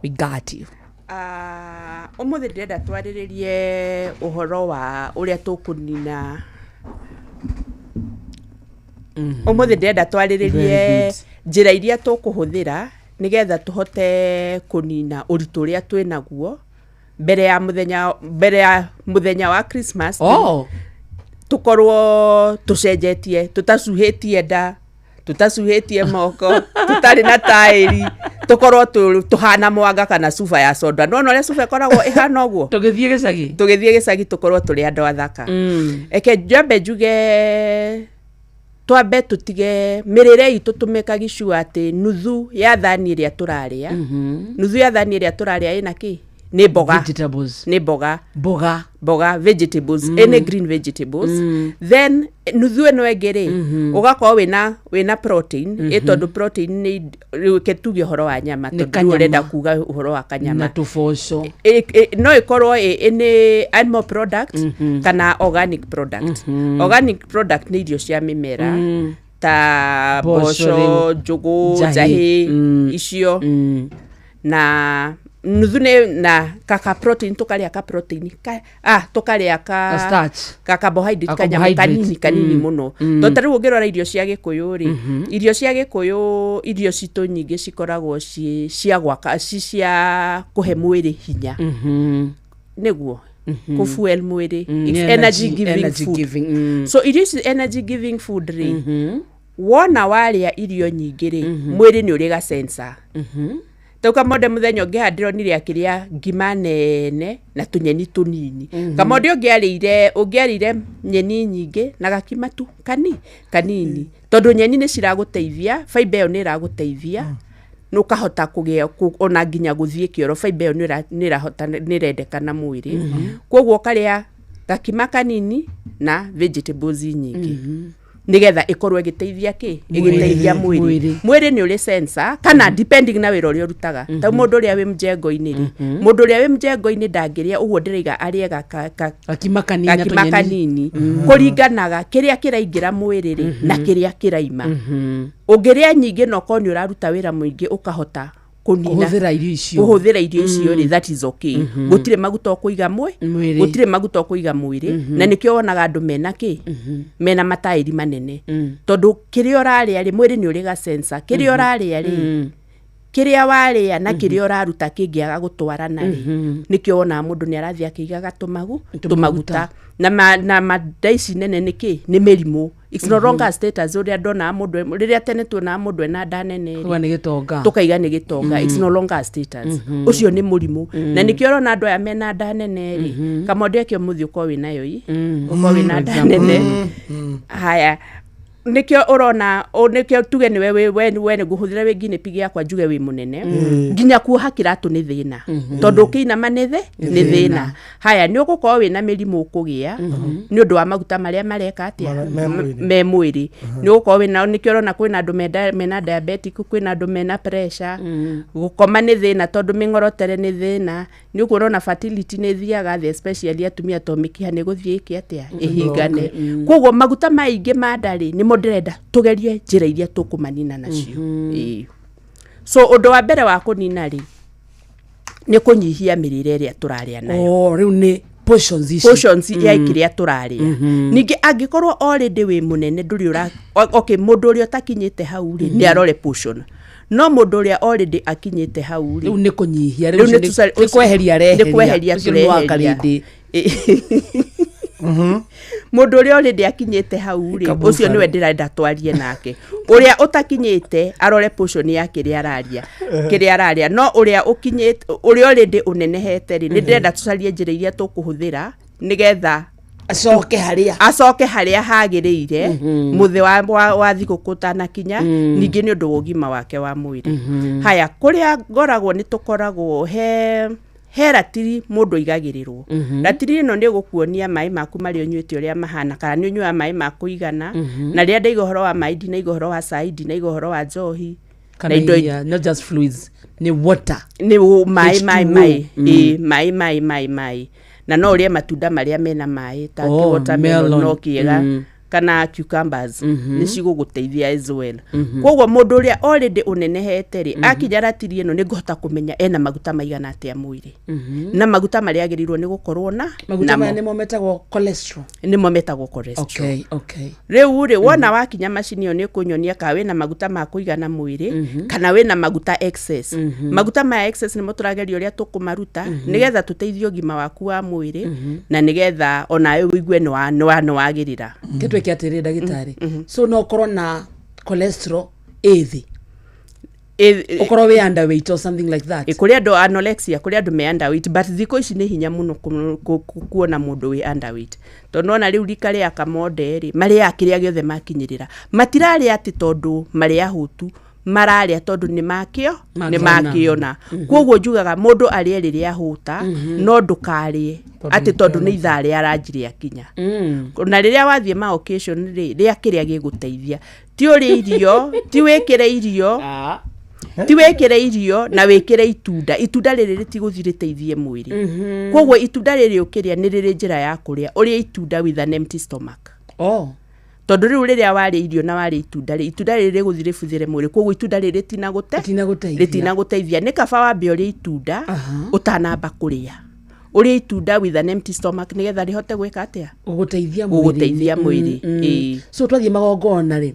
we got you. Ah, ũmũthĩ ndĩrenda twarĩrĩrie ũhoro wa ũrĩa tũkũnina, ũmũthĩ ndĩrenda Very twarĩrĩrie good. Njĩra iria tũkũhũthĩra nĩgetha tũhote kũnina ũritũ ũrĩa twĩ naguo mbere ya mũthenya wa Christmas. Oh. Tũkorwo tũcenjetie, tũtacuhĩtie nda, tũtacuhĩtie moko, tũtarĩ na taĩri, tũkorwo tũhana mwanga kana cuba ya soda. Nona ũrĩa cuba ĩkoragwo ĩhana ũguo. Tũgĩthiĩ gĩcagi. Tũgĩthiĩ gĩcagi tũkorwo tũrĩ andũ athaka. Eke njambe njuge, twambe tũtige mĩrĩre itũ, tũmĩkagi sure atĩ nuthu ya thani ĩrĩa tũrarĩa, nuthu ya thani ĩrĩa tũrarĩa ĩna kĩ? Nĩ mboga. Vegetables. Nĩ mboga. Mboga. Mboga, vegetables, any green vegetables. Then nuthu ĩno ĩngĩ rĩ, ũgakorwo wĩna protein, ĩ tondũ protein nĩ, rĩu reke tuge ũhoro wa nyama, Nĩ tondũ rĩu kanyama. ũrenda kuga ũhoro wa kanyama na tũboco. No ĩkorwo ĩ animal product kana organic product. Organic product nĩ irio cia mĩmera ta Mboco mboco, rĩu. njũgũ, Njahĩ. njahĩ icio, na nuthu nĩ na kaka protein, tũkarĩa ka protein ka, tũkarĩa ka Ka starch. Ka carbohydrate. Ka Kanyamũ carbohydrate. kanini kanini mũno. Tondũ ta rĩu ũngĩrora irio cia gĩkũyũ rĩ, irio cia gĩkũyũ, irio citũ nyingĩ cikoragwo ci cia gwaka, ci cia kũhe mwĩrĩ hinya, nĩguo kũfuel mwĩrĩ. It's Energy- energy giving energy food. Giving. So irio ici energy giving food rĩ, wona warĩa irio nyingĩ rĩ, mwĩrĩ nĩ ũrĩ gasensa. Tau Kamonde mũthenya ũngĩ haha ndĩronire akĩrĩa ngima nene na tũnyeni tũnini. Kamonde ũngĩarĩire nyeni nyingĩ na gakima tu kanini, tondũ nyeni nĩ ciragũteithia, fiber ĩyo nĩ ĩragũteithia nĩ ũkahota kũgĩa ona nginya gũthiĩ kĩoro, fiber ĩyo nĩ ĩrahota, nĩ ĩrendekana mwĩrĩ. Koguo ũkarĩa gakima kanini na vegetables nyingĩ. Nĩgetha ĩkorwo ĩgĩteithia kĩ? Ĩgĩteithia mwĩrĩ. Mwĩrĩ. Mwĩrĩ nĩ ũrĩ sensor kana depending na wĩra ũrĩa ũrutaga. Ta mũndũ ũrĩa wĩ mjengo-inĩ rĩ, mũndũ ũrĩa wĩ mjengo-inĩ ndangĩrĩa ũguo ndĩraiga arĩe gakima kanini na gakima tũnyeni. Kanini, kũringanaga kĩrĩa kĩraingĩra mwĩrĩ rĩ na kĩrĩa kĩraima. Ũngĩrĩa nyingĩ na ũkorwo nĩ ũraruta wĩra mũingĩ, ũkahota kũnina Kũhũthĩra irio icio. Kũhũthĩra irio icio rĩ, that is okay. Gũtirĩ maguta ũkũiga Mwĩrĩ. Gũtirĩ maguta ũkũiga mwĩrĩ, na nĩkĩo wonaga andũ mena kĩ, mena mataĩri manene, tondũ kĩrĩa ũrarĩa rĩ, mwĩrĩ nĩ ũrĩ ga sensor kĩrĩa ũrarĩa rĩ, kĩrĩa warĩa na kĩrĩa ũraruta kĩngĩaga gũtwarana rĩ, nĩkĩo wonaga mũndũ nĩ arathiĩ akĩigaga tũmaguta na manda ici nene. Nĩkĩ? Nĩ mĩrimũ. It's no longer a status ũrĩa ndonaga mũndũ rĩrĩa tene tuonaga mũndũ ena nda nene rĩ, Kuga nĩ gĩtonga. Tũkaiga nĩ gĩtonga. It's no longer a status. Ũcio nĩ mũrimũ, na nĩkĩo ũrona andũ aya mena nda nene rĩ, kamonde ake ũmũthĩ ũkorwo wĩnayo i ũkorwo wĩna nda nene. Haya, nĩkĩo ũrona nĩkĩo tuge nĩwe we ngũhũthĩra wĩ guinea pig yakwa, njuge wĩ mũnene nginya kuoha kĩratũ nĩ thĩna, tondũ ũkĩinama nĩ thĩna. Haya, nĩ ũgũkorwo wĩna mĩrimũ ũkũgĩa nĩ ũndũ wa maguta marĩa mareka atĩa? Me mwĩrĩ. Me mwĩrĩ. Nĩ ũgũkorwo wĩna, nĩkĩo ũrona kwĩna andũ mena diabetic, kwĩna andũ mena pressure. Gũkoma nĩ thĩna tondũ mĩng'orotere nĩ thĩna. Nĩ ũkuona ona fertility nĩ ĩthiaga thĩ, especially atumia, tondũ mĩkiha nĩ gũthiĩ ĩke atĩa? Ĩhingane. Koguo maguta maingĩ ma nda rĩ, nĩmo ndĩrenda tũgerie njĩra iria tũkũmanina nacio. Ĩĩ. So ũndũ wa mbere wa kũnina rĩ, nĩ kũnyihia mĩrĩre ĩrĩa tũrarĩa nayo. Oh, rĩu nĩ portions ici. Portions ya kĩrĩa tũrarĩa. Ningĩ angĩkorwo already wĩ mũnene, ndũrĩ ũra okay, mũndũ ũrĩa ũtakinyĩte hau rĩ, nĩ arore portion, no mũndũ ũrĩa already akinyĩte hau rĩ, Rĩu nĩ kũnyihia. Rĩu Rĩu nĩ ũcio nĩ kweheria nĩ areheria. Kweheria Ũcio nĩ wa tũreheria. karĩndĩ. Mũndũ ũrĩa already akinyĩte hau rĩ, Kabuba ũcio nĩwe rĩ. ndĩrenda twarie nake. Ũrĩa ũtakinyĩte arore portion ya kĩrĩa araria, kĩrĩa ararĩa, no ũrĩa ũkinyĩte, ũrĩa already ũnenehete rĩ, nĩ ndĩrenda tũcarie njĩra iria tũkũhũthĩra nĩgetha acoke harĩa acoke harĩa hagĩrĩire mũthĩ wa thigũkũ ũtanakinya. Ningĩ nĩ ũndũ wa ũgima wake wa mwĩrĩ. Haya, kũrĩa ngoragwo nĩ tũkoragwo he ratiri mũndũ aigagĩrĩrwo. Ratiri ĩno nĩ ĩgũkuonia maĩ maku marĩa ũnyuĩte ũrĩa mahana, kana nĩ ũnyuaga maĩ ma kũigana. Na rĩrĩa ndaiga ũhoro wa maĩ, ndinaiga ũhoro wa cai, ndinaiga ũhoro wa njohi kana na indo iria, not just fluids, nĩ water. Nĩ maĩ, maĩ, H2O. Maĩ. Ĩĩ, maĩ, maĩ, maĩ, maĩ, na no ũrĩe matunda marĩa mena maĩ ta Oh, watermelon, melon. no kĩega, kana cucumbers nĩ cigũgũteithia as well. Koguo mũndũ ũrĩa already ũnenehete rĩ, akinya ratiri ĩno, nĩ ngũhota kũmenya ena maguta maigana atĩa mwĩrĩ na maguta marĩa agĩrĩirwo nĩ gũkorwo na Maguta maya namo. nĩmo metagwo cholesterol. Nĩmo metagwo cholesterol. Okay. Rĩu rĩ, wona wakinya macini ĩyo, nĩ ĩkũnyonia kana wĩna maguta ma kũigana mwĩrĩ kana wĩna maguta excess. Maguta maya excess nĩmo tũrageria ũrĩa tũkũmaruta nĩgetha tũteithie ũgima waku wa mwĩrĩ na nĩgetha onawe ũigue nĩ wagĩrĩra. Kĩtwĩke atĩrĩ, ndagĩtarĩ, so no ũkorwo na cholesterol ĩ thĩ, ũkorwo wĩ underweight or something like that? Ĩ, kũrĩ andũ anorexia, kũrĩ andũ me underweight, but thikũ ici nĩ hinya mũno kuona mũndũ wĩ underweight, tondũ nona rĩu rika rĩa kamonde rĩ, marĩaga kĩrĩa gĩothe makinyĩrĩra. Matirarĩa atĩ tondũ marĩ ahũtu, mararĩa tondũ nĩ makĩo nĩ Makĩona. Makĩona. Koguo njugaga mũndũ arĩe rĩrĩa ahũta, no ndũkarĩe atĩ tondũ nĩ ithaa rĩa ranji rĩakinya. Na rĩrĩa wathiĩ ma occasion rĩ, rĩa kĩrĩa gĩgũteithia, ti ũrĩe irio, ti wĩkĩre irio, ti wĩkĩre irio na wĩkĩre itunda. Itunda rĩrĩ rĩtigũthiĩ rĩteithie mwĩrĩ. Koguo itunda rĩrĩ ũkĩrĩa, nĩ rĩrĩ njĩra ya kũrĩa, ũrĩe itunda with an empty stomach. Oh. Tondũ rĩu rĩrĩa warĩa irio na warĩa itunda rĩ, itunda rĩrĩ rĩgũthiĩ rĩbuthĩre mwĩrĩ, koguo itunda rĩrĩ rĩtinagũte Rĩtinagũteithia. Rĩtinagũteithia. Nĩ kaba wambe ũrĩe itunda ũtanamba kũrĩa. Ũrĩe itunda with an empty stomach nĩgetha rĩhote gwĩka atĩa? Gũgũteithia. Gũgũteithia mwĩrĩ. Ĩĩ. So twathiĩ magongona rĩ,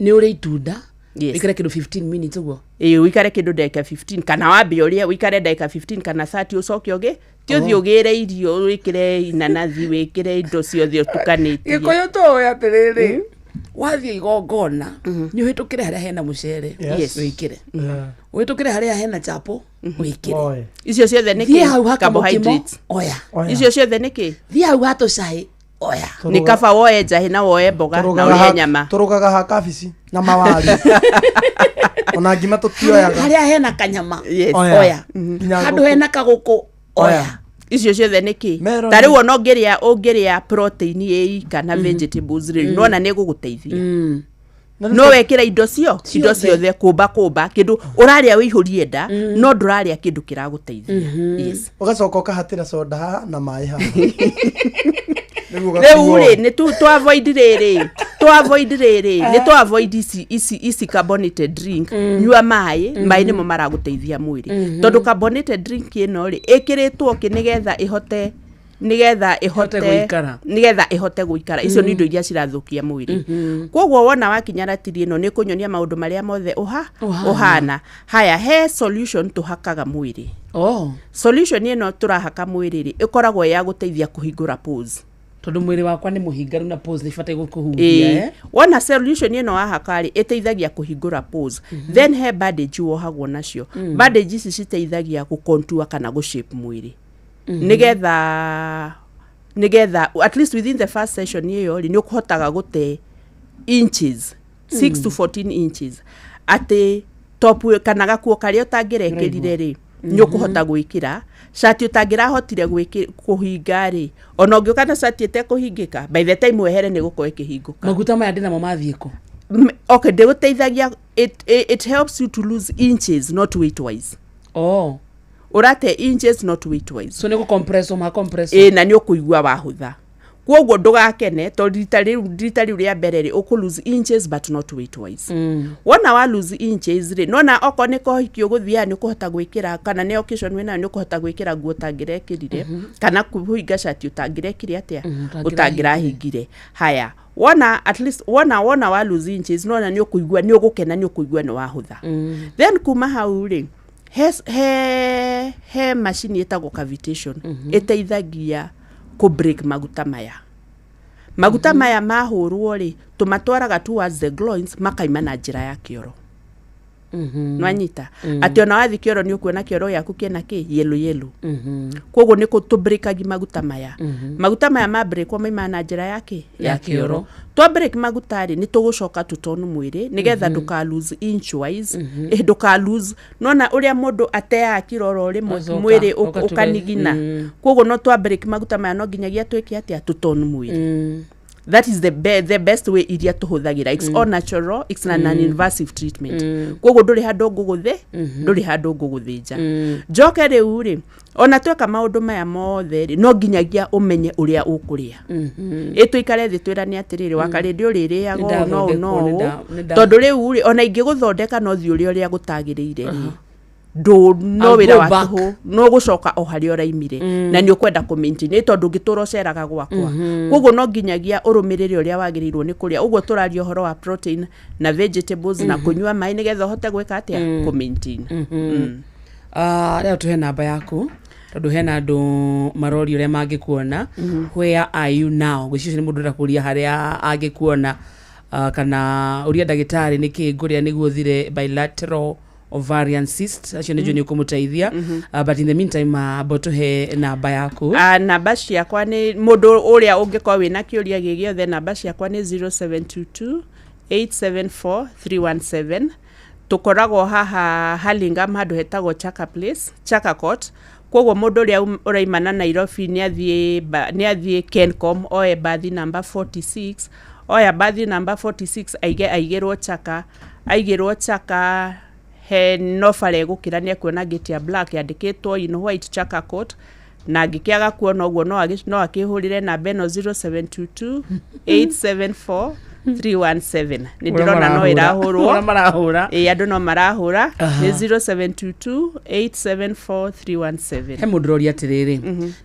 nĩ ũrĩ itunda, Yes. wĩkĩre kĩndũ 15 minutes ũguo. Ĩĩ, ũikare kĩndũ ndagĩka 15, kana wambe ũrĩe ũikare ndagĩka 15 kana 30, ũcoke ũgĩ ti ũthiĩ ũgĩre irio, wĩkĩre inanathi, wĩkĩre indo ciothe ũtukanĩtie. Gĩkũyũ tũĩ atĩrĩrĩ, wathiĩ igongona nĩ ũhĩtũkĩre harĩa hena mũcere. Yes. Wĩkĩre, ũhĩtũkĩre harĩa hena chapo, wĩkĩre. Icio ciothe nĩ Thiĩ kĩ? hau ha kamũkimo, Carbohydrates. oya. Icio ciothe nĩ kĩ? Thiĩ hau ha tũcai, oya. Nĩ kaba woe njahĩ na woe mboga na ũrĩe nyama. Tũrũgaga ha kabici na mawari, ona ngima tũtioyaga. Harĩa hena kanyama. Yes. Oya. Oya. Nginya Handũ ngũkũ. hena kagũkũ, oya. Icio ciothe nĩ kĩ? Melon. Ta rĩu ona ũngĩrĩa protein ĩ ika na vegetables rĩ, nona nĩ ĩgũgũteithia. No wekĩra indo indo ciothe kũmba kũmba kĩndũ ũrarĩa wĩihũrie nda, no ndũrarĩa kĩndũ kĩragũteithia. Yes. Ũgacoka ũkahatĩra soda haha na maĩ haha. Nĩguo Rĩu ũgakuo. rĩ, nĩ tu avoid rĩrĩ, tu avoid rĩrĩ, nĩ tu avoid ici carbonated drink. Nyua maĩ, maĩ nĩmo maragũteithia mwĩrĩ, tondũ carbonated drink ĩno rĩ, ĩkĩrĩtwo kĩ nĩgetha ĩhote gũikara. Nĩgetha ĩhote gũikara. Icio nĩ indo iria cirathũkia mwĩrĩ. Koguo wona wakinya ratiri ĩno, nĩ kũnyonia maũndũ marĩa mothe ũha Ũhana. Ũhana haya, he solution tũhakaga mwĩrĩ. Oh. Solution ĩno tũrahaka mwĩrĩ rĩ, ĩkoragwo ya gũteithia kũhingũra pores. Tondũ mwĩrĩ wakwa nĩ mũhingaru na pores nĩ bataire kũhuhia. Ĩĩ. Eh? Wona solution ĩno wahaka rĩ, ĩteithagia kũhingũra pores. Then he bandage wohagwo nacio. Bandage ici citeithagia gũcontour kana gũshape mwĩrĩ, nĩgetha at least within the first session ĩyo rĩ, nĩ ũkũhotaga gũte inches 6 to 14 inches, atĩ top kana gakuo karĩa ũtangĩrekĩrire rĩ, nĩ ũkũhota gwĩkĩra cati ũtangĩrahotire kũhinga rĩ, ona ũngĩũka na cati ĩtekũhingĩka, by the time wehere nĩ gũkorwo ĩkĩhingũka. Maguta maya ndĩnamo mathiĩ kũ? Okay, ndĩgũteithagia, it helps you to lose inches, not weight wise. Oh. Ũrate inches, not weight wise. So nĩ gũcompress ma compress. Ĩ, na nĩ ũkũigua wahũtha. Koguo ndũgakene tondũ rita rĩu rĩa mbere rĩ, ũkũ lose inches but not weight wise. Wona wa lose inches rĩ, nona okorwo nĩ kohiki ũgũthiaga, nĩ ũkũhota gwĩkĩra, kana nĩ occasion wĩnayo, nĩ ũkũhota gwĩkĩra nguo ũtangĩrekĩrire, kana kũhinga cati ũtangĩrekire atĩa, ũtangĩrahingire. Haya, wona at least wona wa lose inches, nona nĩ ũkũigua, nĩ ũgũkena, nĩ ũkũigua nĩ wahũtha. Then kuma hau rĩ, he macini ĩtagwo cavitation, ĩteithagia kũ break maguta maya. Maguta maya mahũrwo rĩ, tũmatwaraga towards the groins, makaima na njĩra ya kĩoro. Nwanyita atĩ ona wathi kĩoro, nĩ ũkuona kĩoro gĩaku kĩna kĩ yellow yellow. Koguo nĩ tũbreakagi maguta maya. Maguta maya ma breakwo maimaga na njĩra ya kĩ? Ya kĩoro. Twa break maguta rĩ, nĩ tũgũcoka tũtonu mwĩrĩ nĩgetha ndũka lose inch wise. Ndũka lose, nona ũrĩa mũndũ ateaga kiro oro rĩmwe, Ũgacoka, mwĩrĩ ũkanigina. Koguo no twa break maguta maya, no nginyagia twĩke atĩa? Tũtonu mwĩrĩ. That is the best way iria tũhũthagĩra. It's all natural, it's a non-invasive treatment. Koguo ndũrĩ handũ ngũgũthĩ, ndũrĩ handũ ngũgũthĩnja. Njoke rĩu rĩ, ona tweka maũndũ maya mothe rĩ, no nginyagia ũmenye ũrĩa ũkũrĩa. Ĩ tũikare thĩ twĩrane atĩrĩrĩ, wakarĩndĩ ũrĩrĩaga ũũ no ũũ no Nĩndathondekwo, ũũ. Tondũ Tondũ rĩu rĩ, ona ingĩgũthondeka no thiĩ ũrĩa gũtagĩrĩire rĩ, ndũ no I'll wĩra go wa back. tũhũ, no gũcoka o harĩa ũraimire. Na nĩ ũkwenda kũ maintain, nĩ tondũ ũngĩtũra ũceraga gwakwa. Koguo no nginyagia ũrũmĩrĩre ũrĩa wagĩrĩirwo nĩ kũrĩa. Ũguo tũraria ũhoro wa protein na vegetables na kũnyua maĩ, nĩgetha ũhote gwĩka atĩa? Kũ maintain. Ah, rĩu tũhe namba yaku, tondũ hena andũ maroria ũrĩa mangĩkuona. Where are you now? Gwĩciria nĩ mũndũ ũrenda kũria harĩa angĩkuona, kana ũria ndagĩtarĩ nĩkĩ ngũrĩa nĩguo thire bilateral ovarian cyst. Acio nĩnjũĩ nĩ ũkũmũteithia. But in the meantime, amba ũtũhe namba yaku. Namba ciakwa nĩ, mũndũ ũrĩa ũngĩkorwo wĩna kĩũria gĩ gĩothe, namba ciakwa nĩ 0722 874 317. Tũkoragwo haha Hurlingham, handũ hetagwo Chaka Place, Chaka Court. Koguo mũndũ ũrĩa ũraima na Nairobi, nĩ athiĩ Kencom, oe bathi namba 46. Oya bathi namba 46, aige aigĩrwo Chaka, aigĩrwo Chaka he no bara ĩgũkĩra, nĩ ekuona gate ya black yandĩkĩtwo in white Chaka Court. Na angĩkĩaga kuona ũguo, no akĩhũrĩre namba ĩno, 0722 874 317. Nĩ ndĩrona no ĩrahũrwo. Ũrĩa marahũra. Ĩĩ, andũ no marahũra. Nĩ 0722 874 317. He mũndũ ũroria atĩrĩrĩ,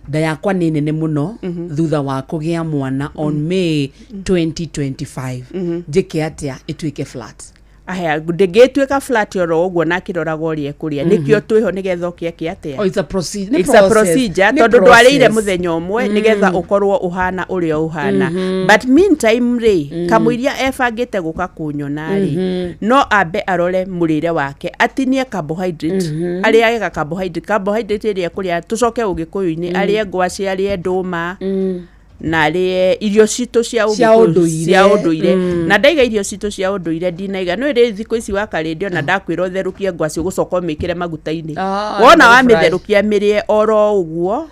nda yakwa nĩ nene mũno thutha wa kũgĩa mwana on May 2025, njĩke atĩa ĩtuĩke flat? Aya, ndĩngĩtuĩka flat oro ũguo na akĩroraga ũrĩa ĩkũrĩa. Nĩkĩo twĩho nĩgetha ũkĩeke atĩa? Oh, it's a procedure. Nĩ It's a process. procedure. Nĩ Tondũ ndwarĩire process. mũthenya ũmwe nĩgetha ũkorwo ũhana ũrĩa ũhana. But meantime rĩ, kamũiria ebangĩte gũka kũnyona rĩ, no ambe arore mũrĩre wake, atinie carbohydrate, arĩage ga carbohydrate. Carbohydrate ĩrĩa ekũrĩa, tũcoke ũgĩkũyũ-inĩ, arĩe ngwacĩ, arĩe ndũma, na arĩe irio citũ cia Cia ũgĩkũyũ, ũndũire. Cia ũndũire. Na ndaiga irio citũ cia ũndũire, ndinaiga no ĩrĩ thikũ ici wakarĩndio na ndakwĩra ũtherũkie ngwacĩ, ũgũcoka ũmĩkĩre maguta-inĩ. Ah, Wona nĩ fry. wamĩtherũkia, mĩrĩe oro ũguo.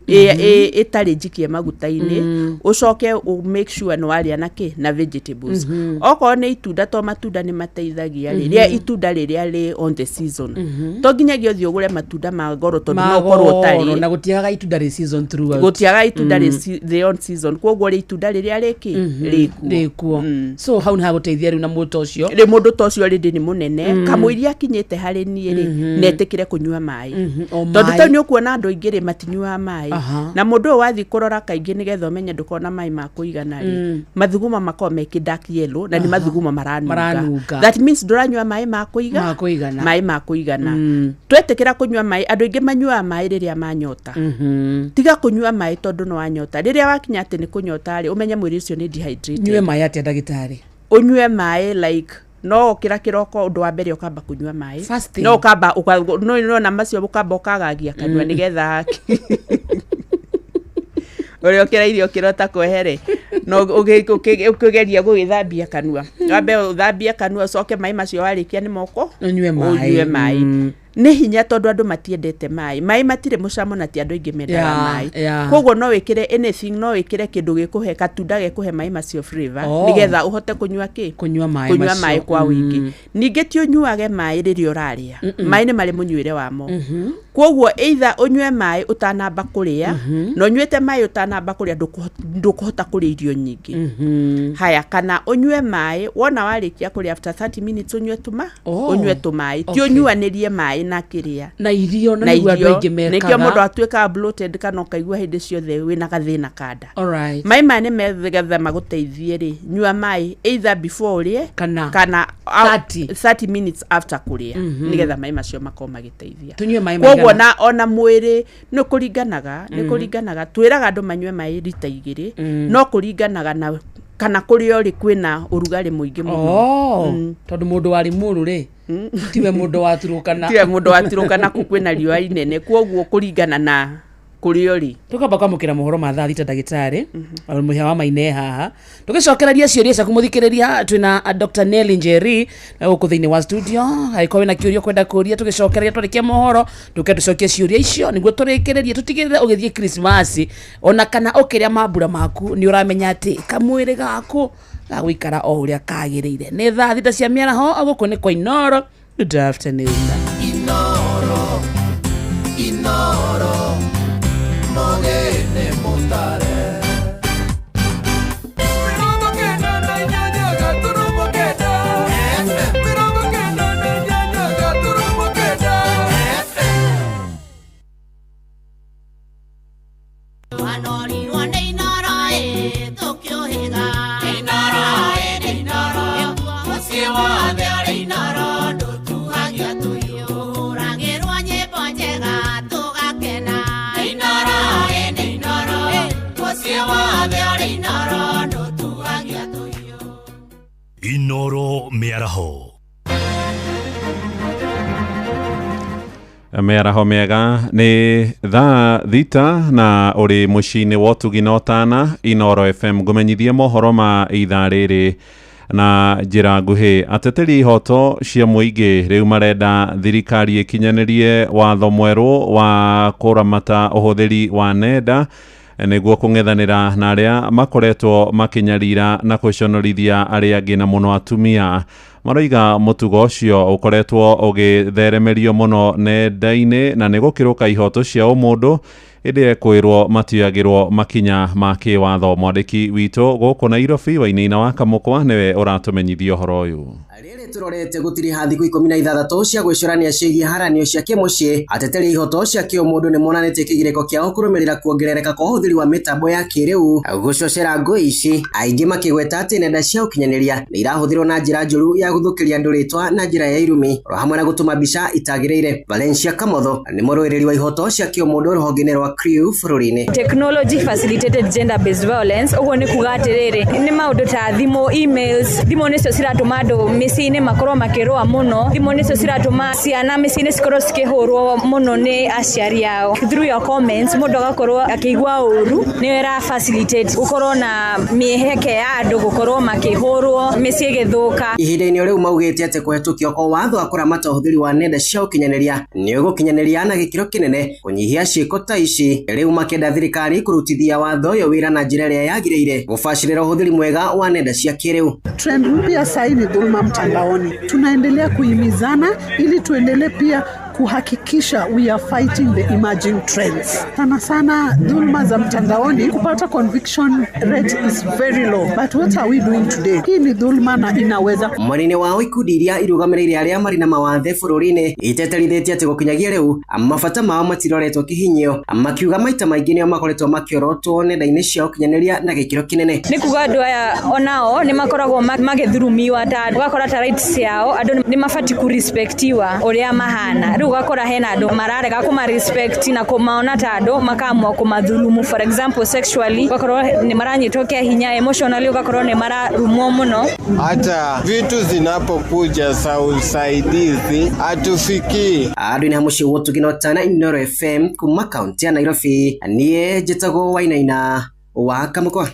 Ĩtarĩ njikie maguta-inĩ. Ũcoke make sure nĩ warĩa na kĩ na vegetables. Okorwo nĩ itunda, to matunda nĩ mateithagia rĩ, rĩa itunda rĩrĩa rĩ on the season. To nginyagia ũthiĩ ũgũre matunda ma goro tondũ no ũkorwo Magoro, ũtarĩ. Na gũtiagaga itunda rĩ season throughout. Gũtiagaga itunda rĩ on season, koguo rĩ itunda rĩrĩa rĩkĩ rĩkuo. Rĩkuo, so hau nĩ hagũteithia rĩu na mũndũ ta ũcio. Rĩ mũndũ ta ũcio rĩndĩ nĩ mũnene, kamũiria akinyĩte harĩ niĩ rĩ, netĩkĩre kũnyua maĩ. O Tondũ maĩ. tau nĩ ũkuona andũ aingĩ rĩ matinyuaga maĩ. Na mũndũ ũyũ wathiĩ kũrora kaingĩ nĩgetha ũmenye ndũkorwo na maĩ ma kũigana rĩ, mathuguma makoragwo me kĩ dark yellow na nĩ mathuguma maranunga. Maranunga. That means ndũranyua maĩ ma kũiga. Ma kũigana. Maĩ ma kũigana. Twetĩkĩra kũnyua maĩ, andũ aingĩ manyuaga maĩ rĩrĩa manyota. Tiga kũnyua maĩ tondũ nĩ wanyota. Rĩrĩa wakinya atĩ nĩ kũnyota rĩ, ũmenye mwĩrĩ ũcio nĩ dehydrated. Nyue maĩ atĩa, ndagĩtarĩ? Ũnyue maĩ like no ũkĩra kĩroko, ũndũ wa mbere ũkamba kũnyua maĩ. Fasting. No ũkamba no nona macio ũkamba ũkagagia kanua nĩgetha ũrĩa ũkĩra irio ũkĩrota kwehere no ũkĩgeria gũgĩthambia kanua, wambe ũthambie kanua, ũcoke maĩ macio warĩkia nĩ moko. Ũnyue maĩ. Ũnyue maĩ. Nĩ hinya tondũ andũ matiendete maĩ. Maĩ matirĩ mũcamo na ti andũ aingĩ mendaga maĩ. Koguo no wĩkĩre anything, no wĩkĩre kĩndũ gĩkũhe katunda gekũhe maĩ macio flavor, nĩgetha ũhote kũnyua kĩ Kũnyua maĩ kũnyua macio. Maĩ kwa wĩingĩ. Ningĩ ti ũnyuage maĩ rĩrĩa ũrarĩa. Maĩ nĩ marĩ mũnyuĩre wamo, koguo either ũnyue maĩ ũtanamba kũrĩa, na ũnyuĩte maĩ ũtanamba kũrĩa ndũkũhota kũrĩa irio nyingĩ. Haya, kana ũnyue maĩ wona warĩkia kũrĩa, after 30 minutes ũnyue tũma ũnyue tũmaĩ, ti ũnyuanĩrie maĩ na kĩrĩa na irio, na na nĩguo andũ irio. Aingĩ Nĩkĩo mekaga. Mũndũ atuĩkaga bloated kana ũkaigua hĩndĩ ciothe wĩna gathĩna kanda. Maĩ maya nĩ megetha magũteithie rĩ, nyua maĩ either before ũrĩe kana kana 30. 30 minutes after kũrĩa, nĩgetha maĩ macio makorwo magĩteithia. Tũnyue maĩ Koguo maigana? na ona mwĩrĩ nĩ kũringanaga, nĩ kũringanaga, twĩraga andũ manyue maĩ rita 2, no kũringanaga na kana kũrĩa ũrĩ kwĩna ũrugarĩ mũingĩ mũno. Oh, tondũ mũndũ wa Limuru rĩ tiwe mũndũ wa Turukana. Tiwe mũndũ wa Turukana, kũ kwĩna riũa inene, koguo kũringana na kũrĩa ũrĩ. Tukamba kwamũkĩra mohoro ma thaa 6, ndagĩtarĩ mũhĩa wa maine haha tũgĩcokereria ciũria ciaku mũthikĩrĩria. Twĩna Dr. Nelly Njeri na gũkũ thĩinĩ wa studio, angĩkorwo wĩna kĩũria ũkwenda kũria, tũgĩcokereria twarĩkia mohoro tũke tũcokie ciũria icio nĩguo tũrĩkĩrĩrie, tũtigĩrĩre ũgĩthiĩ Krismasi ona kana ũkĩrĩa mambura maku nĩ ũramenya atĩ kamwĩrĩ gaku gagũikara o ũrĩa kagĩrĩire. Nĩ thaa 6 cia mĩaraho, gũkũ nĩ kwa Inoro. Good afternoon. Inoro, Inoro, mogene mutare. 98.9 FM, 98.9 FM. Wanorirwo nĩ Inoro ĩ tũkĩũhĩga. Inoro ĩ nĩ Inoro, mũciĩ wothe ũrĩ Inoro, ndũtuhagia tũhiũ. Tũhũragĩrwo nyĩmbo njega tũgakena. Inoro ĩ nĩ Inoro, mũciĩ wothe ũrĩ Inoro, ndũtuhagia tũhiũ. Inoro mĩaraho. Mĩaraho mĩega, nĩ thaa 6 na ũrĩ mũciĩ-inĩ wa ũtugi na ũtana Inoro FM. Ngũmenyithie mohoro ma ithaa rĩrĩ na njĩra nguhĩ. Ateteri ihoto cia mũingĩ rĩu marenda thirikari ĩkinyanĩrie watho mwerũ wa kũramata ũhũthĩri wa nenda nĩguo kũng'ethanĩra na arĩa makoretwo makĩnyarira na gũconorithia arĩa angĩ na mũno atumia. Maroiga mũtugo ũcio ũkoretwo ũgĩtheremerio mũno nenda-inĩ na nĩ gũkĩrũka ihoto cia ũmũndũ, ĩndĩ ekwĩrwo matioyagĩrwo makinya ma kĩwatho. Mwandĩki witũ gũkũ Nairobi, Wainaina wa Kamũkwa, nĩwe ũratũmenyithia ũhoro ũyũ. Rĩrĩ tũrorete gũtiriha thikũ 16 cia gwĩcũrania ciĩgiĩ haranio cia kĩmũciĩ, ateteri ihoto cia kĩũmũndũ nĩ monanĩtie kĩgirĩko kĩao kũrũmĩrĩra kuongerereka kwa ũhũthĩri wa mĩtambo ya kĩrĩu gũcocera ngũĩ ici, aingĩ makĩgweta atĩ nenda cia ũkinyanĩria nĩ irahũthĩrwo na njĩra njũru ya gũthũkĩria andũ rĩtwa na njĩra ya irumi oro hamwe na gũtũma mbica itagĩrĩire. Valencia Kamotho nĩ mũrũĩrĩri wa ihoto cia kĩũmũndũ rũhonge-inĩ rwa CREW bũrũri-inĩ. Technology facilitated gender based violence, ũguo nĩ kuga atĩrĩrĩ, nĩ maũndũ ta thimũ, emails, thimũ nĩcio ciratũma andũ mĩciĩ-inĩ makorwo makĩrũa mũno. Thimũ nĩcio ciratũma ciana mĩciĩ-inĩ cikorwo cikĩhũrwo mũno nĩ aciari ao. Through your comments mũndũ agakorwo akĩigua ũru, nĩyo ĩra facilitate gũkorwo na mĩheke ya andũ gũkorwo makĩhũrwo mĩciĩ ĩgĩthũka. Ihinda-inĩ rĩu maugĩte atĩ kũhetũkio kwa watho wa kũramata ũhũthĩri wa nenda cia ũkinyanĩria nĩ ũgũkinyanĩria na gĩkĩro kĩnene kũnyihia ciĩko ta ici. Rĩu makĩenda thirikari kũrutithia watho ũyũ wĩra na njĩra ĩrĩa yagĩrĩire gũbacĩrĩra ũhũthĩri mwega wa nenda cia kĩrĩu. Trend mpya sahii ni dhuluma mtandaoni. Tunaendelea kuhimizana ili tuendelee pia kuhakikisha we are fighting the emerging trends. Sana sana dhuluma za mtandaoni, kupata conviction rate is very low. But what are we doing today? Hii ni dhuluma na inaweza. Mwena-inĩ wao ikundi iria irũgamĩrĩire arĩa marĩ na mawathe bũrũri-inĩ iteterithĩtie atĩ gũkinyagia rĩu mabata mao matiroretwo kĩhinyio, makiuga maita maingĩ nĩo makoretwo makĩorotwo nenda-inĩ cia ũkinyanĩria na gĩkĩro kĩnene. Nĩ kuga andũ aya onao nĩ makoragwo magĩthurumiwa, ta ũgakora ta rights ciao andũ nĩ mabatiĩ kũrespectiwa ũrĩa mahana. Rĩu ũgakora hena andũ mararega kũma respect na kũmaona ta andũ makaamua kũmathurumu, for example sexually ũgakorwo nĩ maranyitwo kĩa hinya, emotionally ũgakorwo nĩ mararumwo mũno. Hata vitu zinapokuja za usaidizi hatufikii. Andũ-inĩ ha mũciĩ wa Ũtugi na Ũtana, Inooro FM kuma kaunti ya Nairobi, niĩ njĩtagwo Wainaina wa Kamũkwa.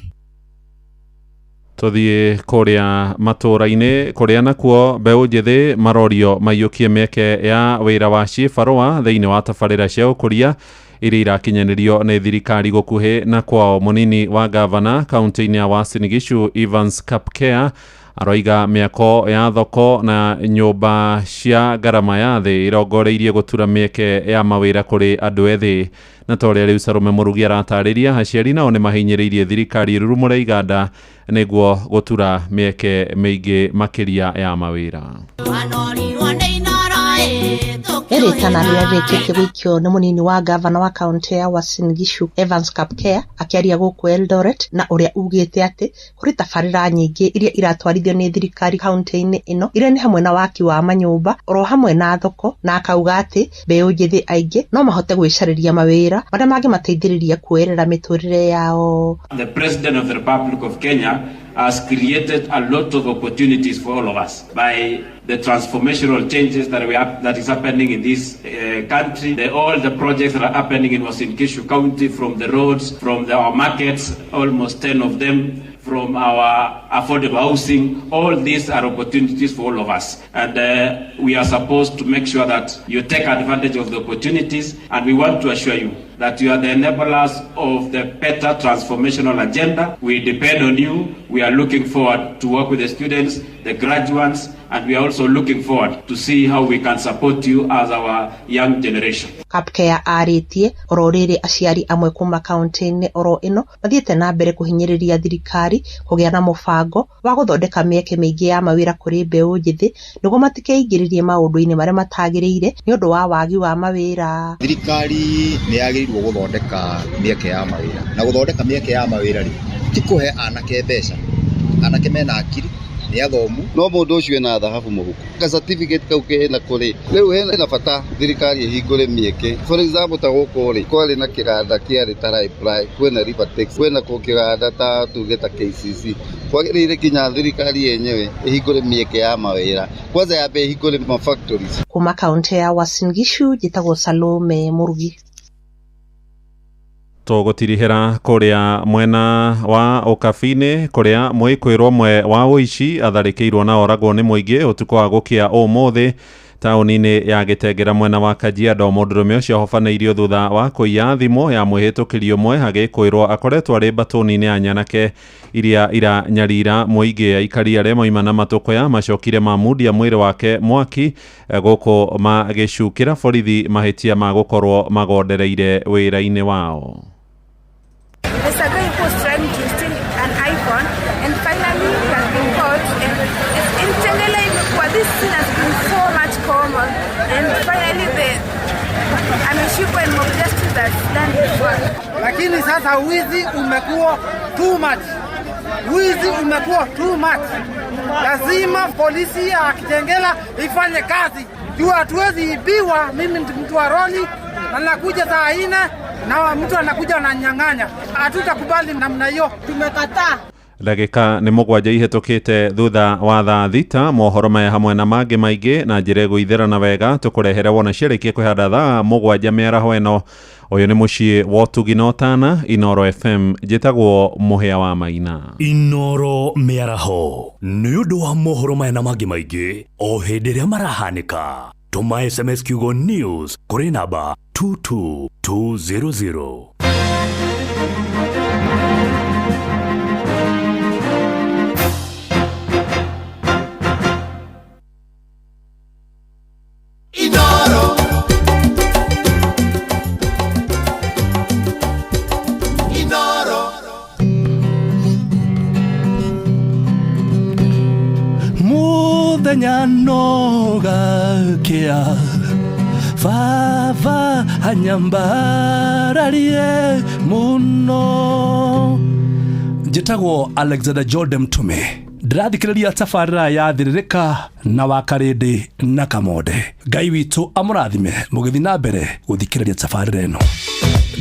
Tuthiĩ kũrĩa matũũra-inĩ kũrĩa nakuo mbeũ njĩthĩ marorio maiyũkie mĩeke ya wĩra wa ciĩbarũa thĩinĩ wa tabarĩra cia ũkũria iria irakinyanĩrio nĩ thirikari gũkuhĩ na kwao. Mũnini wa gavana kaunti-inĩ ya Uasin Gishu Evans Kapkea aroiga mĩako ya thoko na nyũmba cia ngarama ya thĩ irongoreirie gũtura mĩeke ya mawĩra kũrĩ andũ ethĩ. Na ta ũrĩa rĩu Salome Mũrugi aratarĩria, aciari nao nĩ mahinyĩrĩirie thirikari ĩrurumũre iganda nĩguo gũtura mĩeke mĩingĩ makĩria ya mawĩra. Rĩtana rĩrĩa rĩrĩkĩtie gũikio nĩ mũnini wa gavana wa kaunti ya Uasin Gishu Evans Kapkea akĩaria gũkũ Eldoret, na ũrĩa ugĩte atĩ kũrĩ tabarĩra nyingĩ iria iratwarithio nĩ thirikari kaunti-inĩ ĩno, iria nĩ hamwe na waki wa manyũmba oro hamwe na thoko, na akauga atĩ mbeũ njĩthĩ aingĩ no mahote gwĩcarĩria mawĩra marĩa mangĩmateithĩrĩria kuoerera mĩtũrĩre yao. The President of the Republic of Kenya has created a lot of opportunities for all of us by the transformational changes that we have, that is happening in this country. All the projects that are happening in Uasin Gishu County, from the roads, from our markets, almost 10 of them, from our affordable housing, all these are opportunities for all of us. And we are supposed to make sure that you take advantage of the opportunities, and we want to assure you that you are the enablers of the better transformational agenda. We depend on you. We are looking forward to work with the students, the graduates, and we are also looking forward to see how we can support you as our young generation. Kapkea arĩtie oro rĩrĩ aciari amwe kuma kaunti-inĩ oro ĩno mathiĩte na mbere kũhinyĩrĩria thirikari kũgĩa na mũbango wa gũthondeka mĩeke mĩingĩ ya mawĩra kũrĩ mbeũ njĩthĩ nĩguo matikeingĩrĩrie maũndũ-inĩ marĩa matagĩrĩire nĩ ũndũ wa wagi wa mawĩra. Thirikari nĩ yagĩrĩirwo gũthondeka mĩeke ya mawĩra, na gũthondeka mĩeke ya mawĩra rĩ ti kũhe anake mbeca, anake mena akiri nĩ athomu, no mũndũ ũcio ena thahabu mũhuko, ka certificate kau kena kũrĩ rĩu hena bata thirikari ĩhingũre mĩeke. For example ta gũkũ rĩ kwarĩ na kĩganda kĩarĩ ta Raiply, kwĩna Rivertex, kwĩna kĩganda ta tuge ta KCC. Kwagĩrĩire kinya thirikari yenyewe ĩhingũre mĩeke ya mawĩra, kwanza yambe ĩhingũre ma factories. Kuma kaunti ya Uasin Gishu njĩtagwo Salome Mũrugi. Tũgũtirihĩra kũrĩa mwena wa Ũkabi-inĩ kũrĩa mwĩkwĩrwo ũmwe wa ũici atharĩkĩirwo na oragwo nĩ mũingĩ ũtukũ wa gũkĩa ũmũthĩ taũni-inĩ ya Gĩtengera mwena wa Kajiado. Mũndũrũme ũcio ahobanĩirio thutha wa kũiya thimũ ya mwĩhĩtũkĩri ũmwe agĩkwĩrwo akoretwo arĩ mbatũni-inĩ ya nyanake iria iranyarira mũingĩ. Aikari arĩa moima na matũkũya macokire mamundia mwĩrĩ wake mwaki gũkũ magĩcukĩra borithi mahĩtia ma gũkorwo magondereire wĩra-inĩ wao. There's a guy who was trying to steal an iPhone and finally he has been caught. And in Tengela, this thing has been so much common, and finally the ameshikwa and mob justice has done his work. Lakini sasa wizi umekuwa too much. Wizi umekuwa too much. Lazima polisi ya Kitengela ifanye kazi. Juu hatuwezi ibiwa. Mimi mtu wa roli na nakuja saa 4 na mtu anakuja ananyang'anya. Hatutakubali namna hiyo. Tumekataa. Ndagĩka nĩ 7 ihĩtũkĩte thutha wa thaa 6. Mohoro maya hamwe na mangĩ maingĩ na njĩra ĩgũithĩrana wega tũkũrehere wona ciarĩkia kwĩhanda thaa 7 mĩaraho ĩno. Ũyũ nĩ mũciĩ wa ũtugi na ũtana, Inoro FM. Njĩtagwo Mũhĩa wa Maina. Inoro mĩaraho nĩ ũndũ wa mohoro maya na mangĩ maingĩ o hĩndĩ ĩrĩa marahanĩka. Tũma SMS kiugo news kũrĩ namba 22200. Inoro. Inoro. Muthenya no gakia baba anyambararie muno. Njĩtagwo Alexander Jordan Mtume, ndĩrathikĩrĩria tabarĩra ya Thĩrĩrĩka na Wakarĩndĩ na Kamonde. Ngai witũ amũrathime mũgĩthiĩ na mbere gũthikĩrĩria tabarĩra ĩno.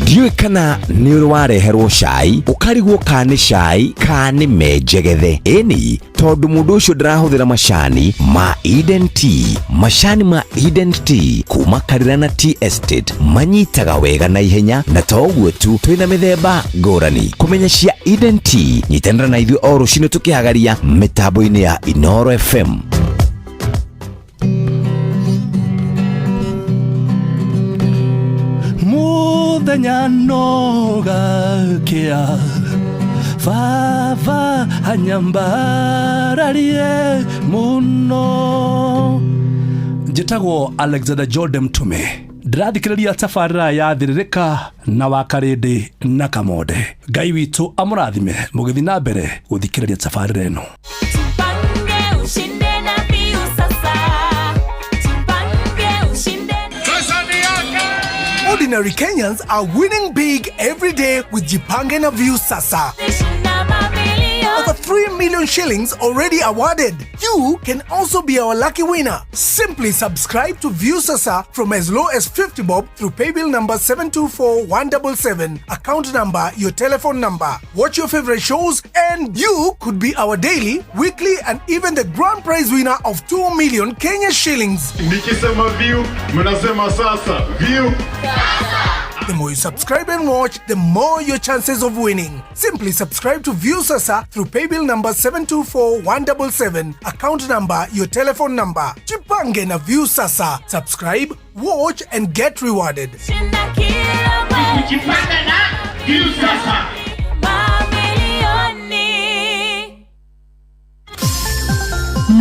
Ndiũĩ kana nĩ ũrĩ wareherwo cai ũkarigwo ka nĩ cai ka nĩ menjegethe. Ĩni tondũ mũndũ ũcio ndarahũthĩra macani ma Eden Tea. Macani ma Eden Tea kuma Karirana Tea Estate manyitaga wega na ihenya, na to ũguo tu, twĩna mĩthemba ngũrani. Kũmenya cia Eden Tea, nyitanĩra na ithuĩ o rũcinĩ tũkĩhagaria mĩtambo-inĩ ya Inoro FM. Muthenya no gakia baba anyambararie muno. Njĩtagwo Alexander Jordan Mtume, ndĩrathikĩrĩria tabarĩra ya Thĩrĩrĩka na Wakarĩndĩ na Kamonde. Ngai witũ amũrathime mũgĩthiĩ na mbere gũthikĩrĩria tabarĩra ĩno. Jipange ushinde na Viu sasa. Jipange ushinde. Ordinary Kenyans are winning big every day with Jipange na View Sasa. Over 3 million shillings already awarded. You can also be our lucky winner. Simply subscribe to View Sasa from as low as 50 bob through paybill number 724177, account number, your telephone number. Watch your favorite shows and you could be our daily, weekly and even the grand prize winner of 2 million Kenya shillings. Nikisema view, mnasema sasa. View. The more you subscribe and watch, the more your chances of winning. Simply subscribe to View Sasa through paybill number 724177, account number, your telephone number. Jipange na View Sasa. Subscribe, watch and get rewarded. Jipange na View Sasa. Mamilioni.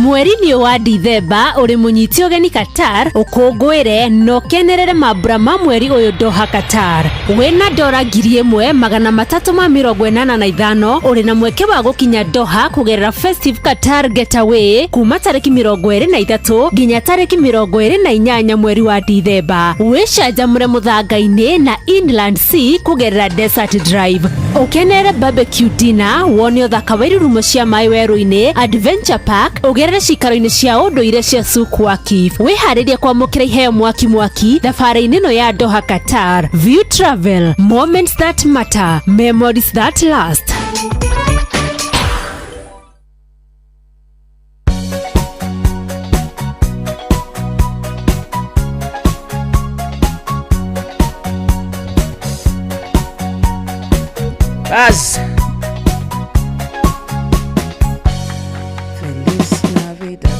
Mweri-inĩ wa Dithemba ũrĩ mũnyiti ũgeni Qatar, ũkũngũĩre na ũkenerere mambura ma mweri ũyũ Doha Qatar. Wĩna dora 1385 ũrĩ na mweke wa gũkinya Doha kũgerera Festive Qatar Getaway kuma tarĩki 23 nginya tarĩki 28 mweri wa Dithemba. Wĩcanjamũre mũthanga-inĩ na Inland Sea kũgerera Desert Drive. Ũkenere barbecue dinner, wone ũthaka wa irurumo cia maĩ werũ-inĩ, Adventure Park, ũgerere cikaro-inĩ cia ũndũire cia Souk Waqif. Wĩharĩrie kwamũkĩra iheo mwaki mwaki thabarĩ-inĩ ĩno ya Doha Qatar. View Travel, moments that matter, memories that last. Bas. Feliz Navidad.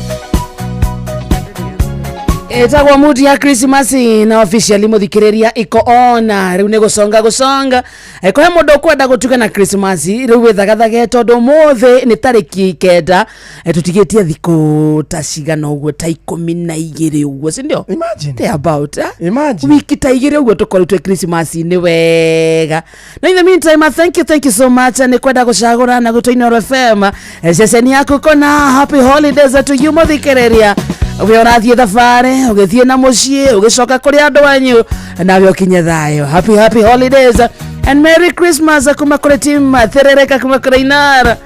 Ĩtagwo mood ya Christmas na officially mũthikĩrĩria iko ona rĩu nĩ gũconga gũconga. Kũhe mũndũ ũkwenda gũtuga na Christmas rĩu wĩthagathage tondũ ũmũthĩ nĩ tarĩki 9, tũtigĩtie thikũ ta cigana ũguo, ta 12 ũguo, si ndio? Imagine. About, eh? Imagine. Wiki ta 2 ũguo tũkorwo twĩ Christmas-inĩ wega. Na in the meantime, thank you so much nĩ kwenda gũcagũra na gũtũ Inooro FM, ceceni yaku kona. Happy holidays to you mũthikĩrĩria, we ũrathiĩ thabarĩ, ũgĩthiĩ na mũciĩ, ũgĩcoka kũrĩ andũ anyu, nawe ũkinye thayũ. Happy happy holidays and Merry Christmas kuma kũrĩ team Thĩrĩrĩka, kuma kũrĩ Inara.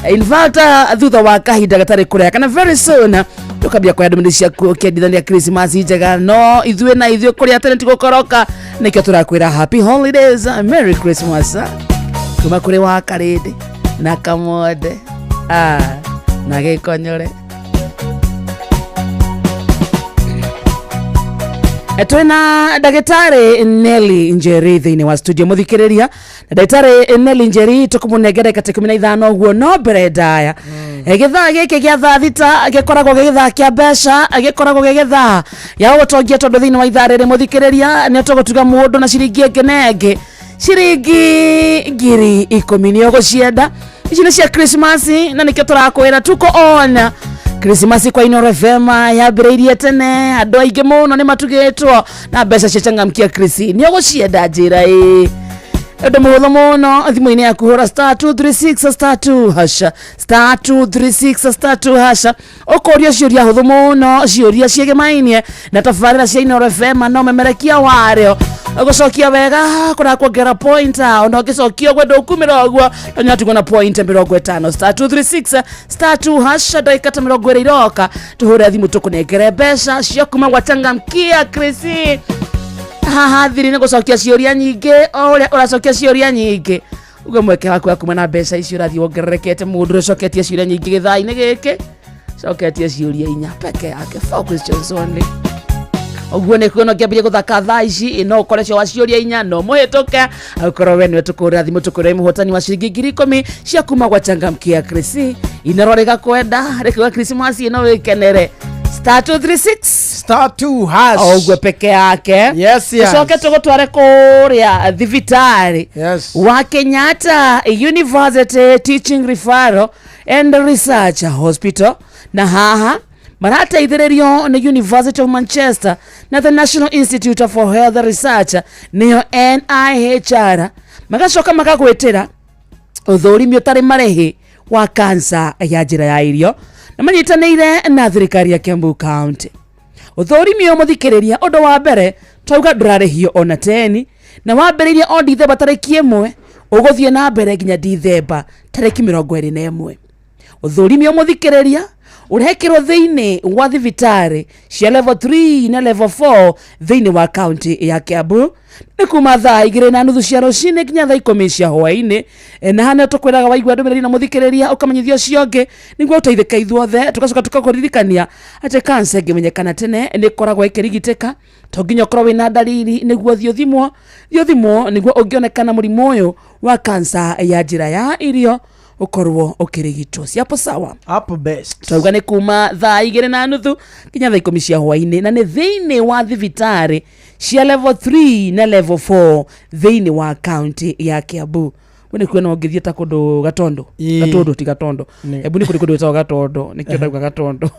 In fact, thutha wa kahinda gatarĩ kũraya kana very soon tũkambia kuoya ndũmĩrĩri ciaku ũkĩendithania Christmas njega, no ithuĩ na ithuĩ kũrĩa tene tigũkoroka, nĩkĩo tũrakwĩra happy holidays, Merry Christmas kuma kũrĩ wa Karĩndĩ. Na Kamonde. Ah, na Gĩkonyore. Twina ndagĩtarĩ Nelly Njeri thĩinĩ wa studio mũthikĩrĩria na ndagĩtarĩ Nelly Njeri tũkũmũnengere kata 15 ũguo no mbere ndaya. Gĩthaa gĩkĩ gĩa thaa 6 gĩkoragwo gĩ gĩthaa kĩa mbeca, gĩkoragwo gĩ gĩthaa gĩa gũgũtongia tondũ thĩinĩ wa ithaa rĩrĩ mũthikĩrĩria nĩ tũgũtuga mũndũ na ciringi ĩngĩ na ĩngĩ ciringi 10,000 nĩ ũgũcienda. Ici nĩ cia Christmas na nĩkĩo tũrakwĩra tuko on Christmas kwa Inooro FM yambĩrĩirie tene, andũ aingĩ mũno nĩ matugĩtwo na mbeca cia changamkia Chris nĩ ũgũcienda njĩra ĩ ũndũ mũhũthũ mũno thimũ-inĩ yaku hũra star 236 star 2 hash star 236 star 2 hash ũkũrio ciũria hũthũ mũno, ciũria ciĩgĩmainie na tabarĩra cia Inooro FM no memerekia warĩo gũcokia wega kũrakuongerera point, ona ũngĩcokia ũguo ndũkumĩra ũguo tonya tigwo na point 50 star 236 star 2 hash ndagĩka ta 20 iroka tũhũre thimũ tũkũnengere mbeca cia kuma gwa changamkia Chris. Haha thiri nĩ gũcokia ciũria nyingĩ, o ũrĩa ũracokia ciũria nyingĩ ũguo mweke waku wa kuma na mbeca icio ũrathiĩ wongererekete. Mũndũ ũrĩa ũcoketie ciũria nyingĩ gĩthaa-inĩ gĩkĩ coketie ciũria 4 peke yake, 4 questions only. Ũguo nĩ kuona ũngĩambĩrĩria gũthaka thaa ici no ũkore cio wa ciũria 4 no mũhĩtũke ũkorwo we nĩwe tũkũhũrĩra thimũ tũkwĩre mũhotani wa ciringi 10,000 cia kuma gwa changamkia Chris. Inooro rĩgakwenda rĩkiuga Christmas ĩno wĩkenere star 236 star 2 hash ũguo peke yake. Yes, yes. Ũcoke tũgũtware kũrĩa thibitarĩ Yes. wa Kenyatta University Teaching Referral and Research Hospital, na haha marateithĩrĩrio nĩ University of Manchester na the National Institute for Health Research nĩyo NIHR, magacoka magagwĩtĩra ũthũrimi ũtarĩ marĩhi wa kansa ya njĩra ya irio na manyitanĩire na thirikari ya Kiambu County. Ũthũrimi ũyũ mũthikĩrĩria, ũndũ wa mbere twauga ndũrarĩhio ona teni na wambĩrĩirie o Dithemba tarĩki 1 ũgũthiĩ na mbere nginya Dithemba tarĩki 21. Ũthũrimi ũyũ mũthikĩrĩria ũrekĩrwo thĩinĩ wa thibitarĩ cia level 3 na level 4 thĩinĩ wa kaunti ya Kiambu nĩ kuma thaa 2:30 cia rũcinĩ nginya thaa 10 cia hwaĩ-inĩ. Na haha nĩho tũkwĩraga waigua ndũmĩrĩri na mũthikĩrĩria ũkamenyithia ũcio ũngĩ nĩguo ũteithĩke ithuothe. Tũgacoka tũkakũririkania atĩ kansa ĩngĩmenyekana tene nĩ ĩkoragwo ĩkĩrigitĩka, to nginya ũkorwo wĩna ndariri nĩguo ũthiĩ ũthimwo, thiĩ ũthimwo nĩguo ũngĩonekana mũrimũ ũyũ wa kansa ya njĩra ya irio ũkorwo ũkĩrigitwo. Siapo sawa? Hapo best. Twauga nĩ kuma thaa 2:30 nginya thaa 10 cia hwaĩ-inĩ na nĩ thĩinĩ wa thibitarĩ cia level 3 na level 4 thĩinĩ wa kaunti ya Kiambu. We nĩ kuona ũngĩthiĩ ta kũndũ Gatondo, Gatondo ti Gatondo, Embu nĩ kũrĩ kũndũ gwĩtagwo Gatondo, nĩkĩo ndauga Gatondo.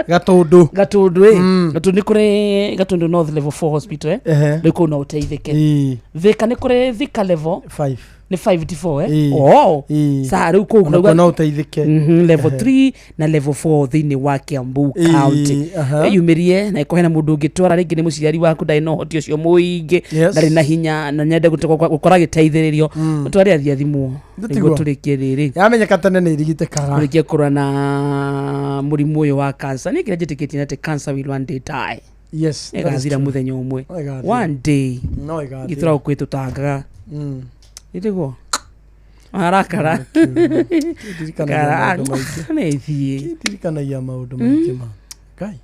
Gatundu. Gatundu ĩ Gatundu nĩ kũrĩ Gatundu North level 4 hospital rĩu kũu no ũteithĩke. Thika nĩ kũrĩ Thika level 5 nĩ 5 to 4 oh sa rĩu kũu Ona no ũteithĩke. Level 3 na level 4 thĩinĩ wa Kiambu County. Wĩyumĩrie na ĩkorwo hena mũndũ ũngĩtwara rĩngĩ nĩ mũciari waku ndarĩ na ũhoti ũcio mũingĩ, ndarĩ na hinya na nyende gũkorwo agĩteithĩrĩrio, mũtware athiĩ athimwo nĩguo tũrĩkie rĩrĩ yamenyeka tene nĩ irigitĩkaga, tũrĩkie kũrũa na mũrimũ ũyũ wa cancer. Niĩ kĩrĩa njĩtĩkĩtie nĩ atĩ cancer will one day die. Yes, ĩgathira mũthenya ũmwe, one day. No ĩgathira. Gĩtũrago kwĩ tũtangaga ĩtĩguo arakara nĩ thiĩ ndirikanagia maũndũ maingĩ ma Ngai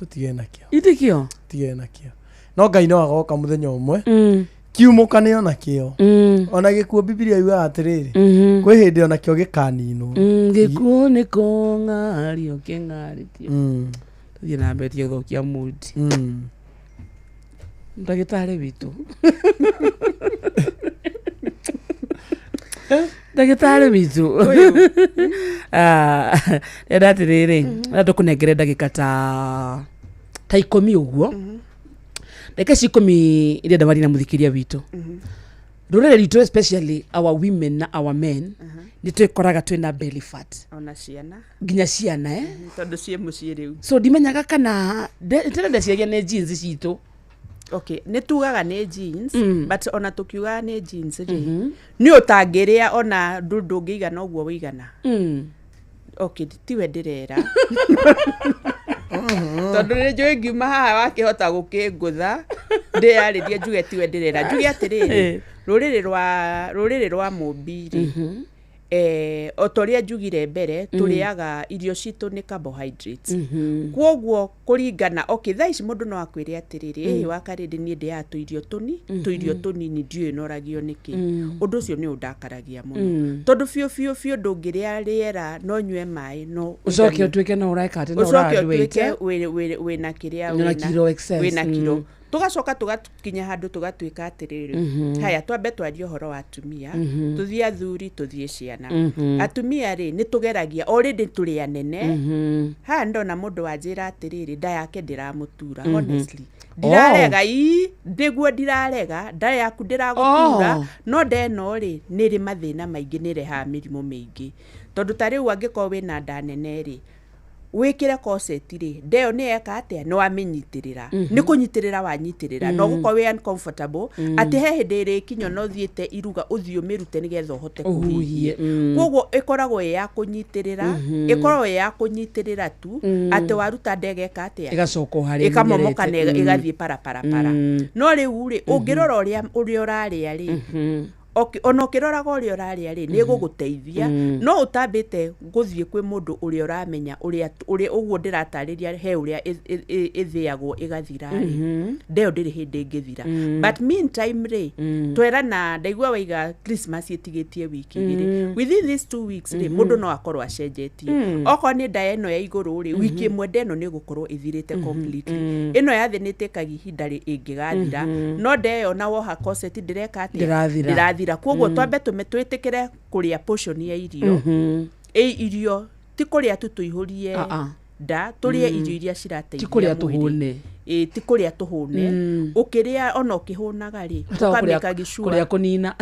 tũtige nakĩo, itikio tũtige nakĩo, no Ngai no agoka mũthenya ũmwe kiumũkane ona kĩo ona gĩkuũ. Bibilia yugaga atĩrĩrĩ, kwĩ hĩndĩ ona kĩo gĩkaninwo. Gĩkuũ nĩ kũng'ario kĩng'arĩtio. Tũthiĩ na mbere tige gũthũkia mundi. Ndagĩtarĩ witũ, ndagĩtarĩ witũ enda atĩrĩrĩ, enda tũkũnengere ndagĩka ta 10 ũguo, ndagĩka ici 10 iria ndamaria na mũthikĩria witũ, rũrĩrĩ rwitũ especially our women na our men nĩ twĩkoraga twĩna belly fat ona ciana nginya ciana tondũ ciĩ mũciĩ rĩu. So ndimenyaga kana tene ndeciragia nĩ jeans citũ. Okay, nĩ tugaga nĩ jeans, but ona tũkiugaga nĩ jeans rĩ, nĩ ũtangĩrĩa ona ndũngĩigana ũguo wĩigana. Okay, tiwe ndĩrera tondũ nĩ njũĩ ngiuma haha wakĩhota gũkĩngũtha ndĩyarĩrie njuge tiwe ndĩrera, njuge atĩrĩrĩ, rũrĩrĩ rwa Mũmbi rĩ, O ta ũrĩa njugire mbere, tũrĩaga irio citũ nĩ carbohydrates. Kwoguo kũringana, okay, thaa ici mũndũ no akwĩre atĩrĩrĩ, ĩhĩ wa Karĩndĩ, niĩ ndĩaga tũirio tũni tũirio tũnini, ndiũĩ noragio nĩkĩ. Ũndũ ũcio nĩ ũndakaragia mũno, tondũ biũ biũ biũ ndũngĩrĩa rĩera no nyue maĩ no ũcoke ũtuĩke no ũreka atĩ no ũcoke ũra weight, ũtuĩke wĩna kĩrĩa Wĩna kilo excess, wĩna kilo. Tũgacoka tũgakinya handũ tũgatuĩka atĩrĩrĩ, haya, twambe twarie ũhoro wa atumia, tũthiĩ athuri, tũthiĩ ciana. Atumia rĩ, nĩ tũgeragia already tũrĩ anene. Haha ndona mũndũ wanjĩra atĩrĩrĩ, nda yake ndĩramũtura. Honestly, ndirarega ii, nĩguo ndirarega nda yaku ndĩragũtura. No nda ĩno rĩ, nĩ ĩrĩ mathĩna maingĩ, nĩ ĩrehaga mĩrimũ mĩingĩ, tondũ ta rĩu angĩkorwo wĩna nda nene rĩ, wĩkĩre corset rĩ, nda ĩyo nĩ yeka atĩa? Nĩ wamĩnyitĩrĩra. Nĩ kũnyitĩrĩra wanyitĩrĩra, no gũkorwo wĩ uncomfortable, atĩ he hĩndĩ ĩrĩkinya no ũthiĩte iruga, ũthiĩ ũmĩrute nĩgetha ũhote ũhuhie. Kũhuhie. Koguo ĩkoragwo ĩ ya kũnyitĩrĩra, ĩkoragwo ĩ ya kũnyitĩrĩra tu, atĩ waruta nda ĩgeka atĩa? Ĩgacoka o harĩa ĩkamomoka na ĩmenyerete. ĩgathiĩ paraparapara. No rĩu rĩ, ũngĩrora ũrĩa ũrarĩa rĩ, ona ũkĩroraga ũrĩa ũrarĩa rĩ, nĩ ĩgũgũteithia. No ũtambĩte gũthiĩ kwĩ mũndũ ũrĩa ũramenya ũrĩa ũguo ndĩratarĩria, he ũrĩa ĩthĩagwo ĩgathira rĩ, nda ĩyo ndĩrĩ hĩndĩ ĩngĩthira. But meantime rĩ, twerana, ndaigua waiga Christmas ĩtigĩtie wiki 2. Within these 2 weeks rĩ, mũndũ no akorwo acenjetie. Okorwo nĩ nda ĩno ya igũrũ rĩ, wiki 1 nda ĩno nĩ ĩgũkorwo ĩthirĩte completely. Ĩno ya thĩ nĩ ĩtĩkagia ihinda rĩ ĩngĩgathira, no nda ĩyo na woha corset ndĩreka atĩa? Ndĩrathira. Ndĩrathira. Koguo twambe tũme twĩtĩkĩre kũrĩa portion ya irio. Ĩ irio ti kũrĩa tu tũihũrie Ah, ah. nda, tũrĩe irio iria cirateithia Ti kũrĩa mwĩrĩ. tũhũne. Ĩ, ti kũrĩa tũhũne. Ũkĩrĩa, ona ũkĩhũnaga rĩ, Ũtagwo kũrĩa ũkamĩka gĩcua kũrĩa kũnina.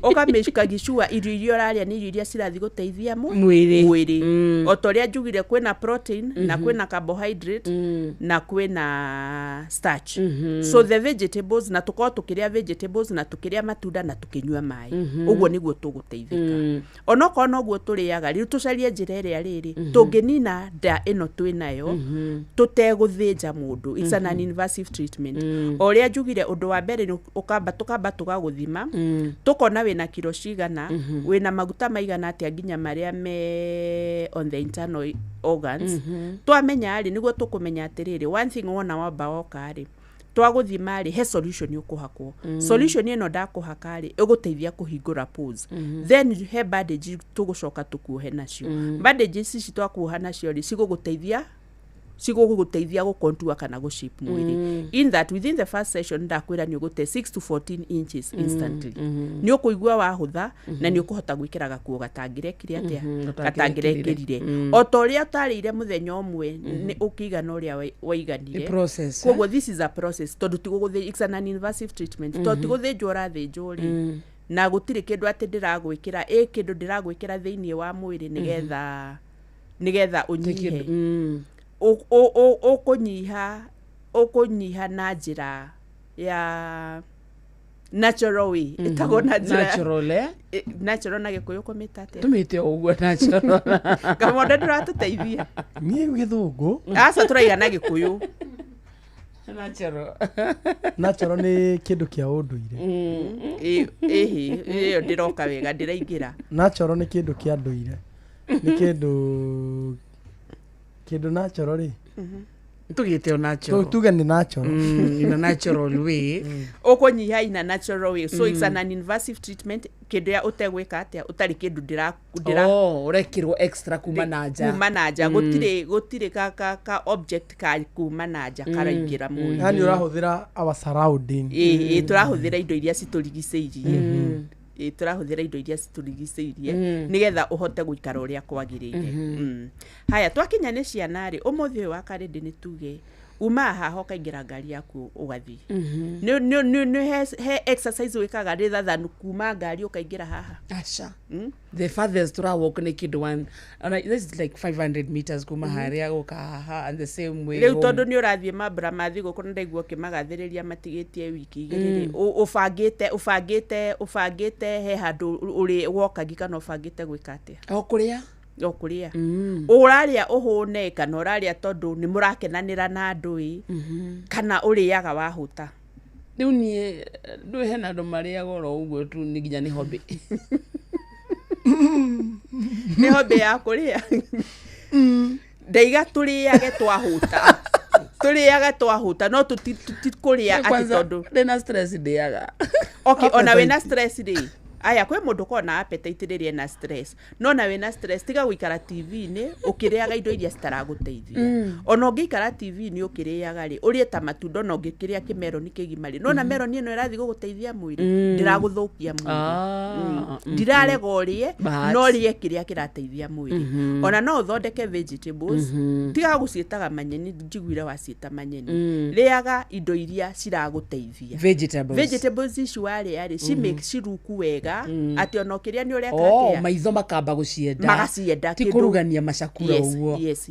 Ũkamĩka gĩcua irio iria ũrarĩa nĩ irio iria cirathiĩ gũteithia Mwĩrĩ. Mwĩrĩ. O ta ũrĩa njugire, kwĩna protein na kwĩna carbohydrate na kwĩna starch. So the vegetables, na tũkorwo tũkĩrĩa vegetables na tũkĩrĩa matunda na tũkĩnyua maĩ, ũguo nĩguo tũgũteithĩka. Onokorwo noguo tũrĩaga rĩu, tũcarie njĩra ĩrĩa rĩrĩ tũngĩnina nda ĩno twĩnayo tũtegũthĩnja mũndũ. It's an invasive treatment. O ũrĩa njugire, ũndũ wa mbere nĩ ũkamba tũkamba tũgagũthima, tũkona wĩna kiro cigana, wĩna maguta maigana atĩa, nginya marĩa me on the internal organs. Twamenya rĩ, nĩguo tũkũmenya atĩrĩrĩ, one thing wona wamba woka rĩ, twagũthima rĩ, he solution ũkũhakwo. Solution ĩno ndakũhaka rĩ, ĩgũteithia kũhingũra pores. Then he bandage tũgũcoka tũkuohe nacio. Bandages ici twakuoha nacio rĩ, cigũgũteithia gũcontour kana gũshape mwĩrĩ, in that within the first session ndakwĩra nĩ ũgũte 6 to 14 inches instantly. Nĩ ũkũigua wahũtha na nĩ ũkũhota gwĩkĩra gakuo gatangĩrekire atĩa? Gatangĩrekĩrire. Gatangĩrekĩrire. O ta ũrĩa ũtarĩire mũthenya ũmwe nĩ ũkĩigana ũrĩa waiganire. Nĩ process, eh? Koguo this is a process, tondũ ti gũgũthĩ, it's an invasive treatment, tondũ ti gũthĩnjwo ũrathĩnjwo rĩ, na gũtirĩ kĩndũ atĩ ndĩragwĩkĩra, ĩ kĩndũ ndĩragwĩkĩra thĩinĩ wa mwĩrĩ nĩgetha ũnyihe. Ũkũnyiha na njĩra ya natural way, ĩtagwo na njĩra Natural, eh? Natural na Gĩkũyũ kũmĩta atĩa? Tũmĩte o ũguo, natural. Kamonde, ndũratũteithia. Niĩ gĩthũngũ. Aca, tũraiga na Gĩkũyũ. Natural. Natural nĩ kĩndũ kĩa ũndũire. Ĩhĩ, ĩyo ndĩroka wega, ndĩraingĩra. Natural nĩ kĩndũ kĩa ndũire, nĩ kĩndũ natural rĩ. Tũgĩte o natural. Tuge nĩ natural. In a natural way. Ũkũnyiha in a natural way. So it's an invasive treatment, kĩndũ ya ũtegwĩka atĩa, ũtarĩ kĩndũ ndĩra Oh, ũrekĩrwo extra kuma na nja. Kuma na nja. Gũtirĩ ka object ka kuma na nja karaingĩra mwĩrĩ. Yani ũrahũthĩra our surrounding. Ĩ, tũrahũthĩra indo iria citũrigicĩirie. Ĩ, tũrahũthĩra indo iria citũrigicĩirie nĩgetha ũhote gũikara ũrĩa kwagĩrĩire. Haya, twakinya nĩ ciana rĩ, ũmũthĩ ũyũ wa Karĩndĩ, nĩ tuge uma haha ũkaingĩra ngari yaku ũgathiĩ. Nĩ he exercise wĩkaga rĩ thathanu kuma ngari ũkaingĩra haha? Aca. The farthest tũrawalk nĩ kĩndũ one ona, this is like 500 meters kuma harĩa gũka haha, and the same way Rĩu home. tondũ nĩ ũrathiĩ mambura ma thigũkũ na ndaigua ũkĩmagathĩrĩria matigĩtie wiki 2 rĩ, ũbangĩte he handũ ũrĩ wokagi kana ũbangĩte gwĩka atĩa? O kũrĩa. O kũrĩa ũrarĩa ũhũne, kana ũrarĩa tondũ nĩ mũrakenanĩra na andũ, ĩ kana ũrĩaga wahũta? Rĩu niĩ ndũĩ hena andũ marĩaga oro ũguo tu, nĩ nginya nĩ hobby. Nĩ hobby ya kũrĩa. Ndaiga tũrĩage twahũta, tũrĩage twahũta, no tũtikũrĩa atĩ Kwanza, tondũ ndĩna stress ndĩaga. Okay, ona wĩna stress rĩ, aya kwĩ mũndũ ũkoragwo na appetite rĩrĩa ena stress, no na wĩna stress tiga gũikara TV-inĩ ũkĩrĩaga indo iria citaragũteithia. Ona ũngĩikara TV-inĩ ũkĩrĩaga rĩ, ũrĩe ta matunda, ona ũngĩkĩrĩa kĩmeroni kĩgima rĩ, nona meroni ĩno ĩrathiĩ gũgũteithia mwĩrĩ, ndĩragũthũkia mwĩrĩ. Ah, Ndirarega ũrĩe, But- no rĩe kĩrĩa kĩrateithia mwĩrĩ. Ona no ũthondeke vegetables, tiga gũciĩtaga manyeni, njiguire waciĩta manyeni. Rĩaga indo iria ciragũteithia. Vegetables. Vegetables ici warĩa rĩ, cimake ciruku wega, atĩ ona ũkĩrĩa nĩ ũreka Oh, atĩa? maitho makamba gũcienda. Magacienda ti kĩndũ- kũrugania macakura Yes, ũguo. yes.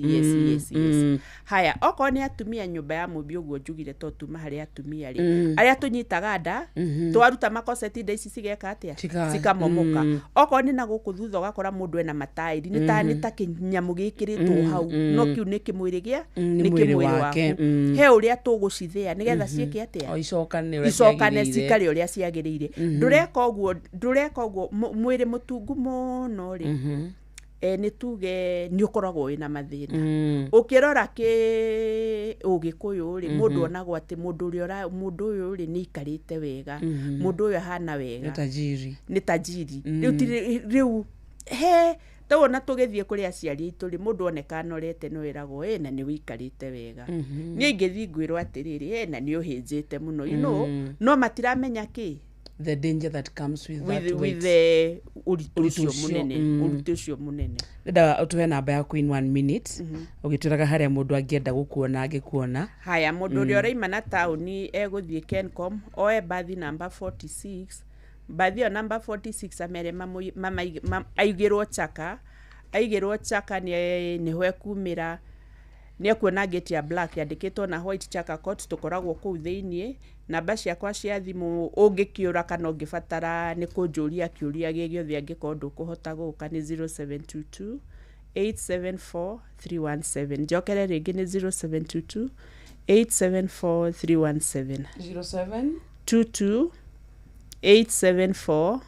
Haya, okorwo nĩ atumia nyũmba ya mũmbi ũguo njugire to tuma harĩ atumia rĩ, arĩa tũnyitaga nda, twaruta makoseti nda ici cigeka atĩa? Cikamomoka. Okorwo nĩ na gũkũ thutha, ũgakora mũndũ ena mataĩri, nĩ ta nĩ ta kĩnyamũ gĩkĩrĩtwo hau, no kĩu nĩ kĩmwĩrĩ gĩa Nĩ nĩ mwĩrĩ kĩmwĩrĩ wake, waku. He ũrĩa tũgũcithĩa nĩgetha ciĩke atĩa? O icokane ũrĩa Icokane ciagĩrĩire. cikare ũrĩa ciagĩrĩire. Ndũreka ũguo, ndũreka ũguo, mwĩrĩ mũtungu mũno rĩ, nĩ tuge nĩ ũkoragwo wĩna mathĩna. Ũkĩrora kĩ ũgĩkũyũ rĩ, mũndũ onagwo atĩ mũndũ ũrĩa mũndũ ũyũ rĩ nĩ aikarĩte wega, mũndũ ũyũ ahana wega, Nĩ tajiri. Nĩ tajiri. Rĩu rĩu he tawona tũgĩthiĩ kũrĩ aciari aitũ rĩ, mũndũ oneka anorete no ĩragwo ĩ na nĩ wĩikarĩte wega. Niĩ ingĩthiĩ ngwĩrwo atĩrĩrĩ, ĩ na nĩ ũhĩnjĩte mũno, you know, no matiramenya kĩ The danger that comes with that with weight. the ũritũ Ũritũ ũcio ũcio, mũnene, ũritũ ũcio mũnene. Ndenda ũtũhe namba yaku in one minute, ũgĩtwĩraga harĩa mũndũ angĩenda gũkuona angĩkuona. Haya, mũndũ ũrĩa ũraima na taũni egũthiĩ Kencom, oe bathi namba 46, bathi ĩyo namba 46, amere aigĩrwo Chaka, aigĩrwo Chaka nĩho ekumĩra, nĩ ekuona gate ya black yandĩkĩtwo na white Chaka Court, tũkoragwo kũu thĩiniĩ. Namba ciakwa cia thimũ ũngĩkĩũra kana ũngĩbatara nĩ kũnjũria kĩũria gĩ gĩothe angĩkorwo ndũkũhota gũka nĩ 0722 874 317. Njokere rĩngĩ, nĩ 0722 874 317. 07 22 874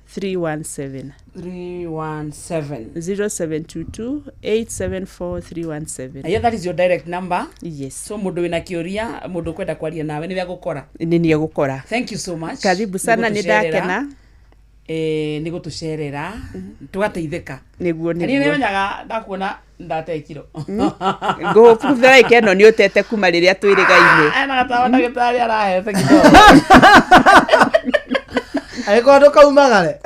317. 317. 0722 874 317. Yeah, that is your direct number. Yes. So mũndũ wĩna kĩũria, mũndũ ũkwenda kwaria nawe, nĩwe agũkora. Nĩ niĩ gũkora. Thank you so much. Karibu sana, nĩ Nĩ gũtũcerera. ndakena. Nĩ gũtũcerera tũgateithĩka. Nĩguo. Na niĩ Nĩguo. nĩmenyaga ndakuona ndate kiro. Ngũbutha ĩno nĩ ũtete kuma rĩrĩa twĩrĩgaine. Ena gatawa ndagĩtarĩ arahete kidogo. Angĩkorwo ndũkaumagare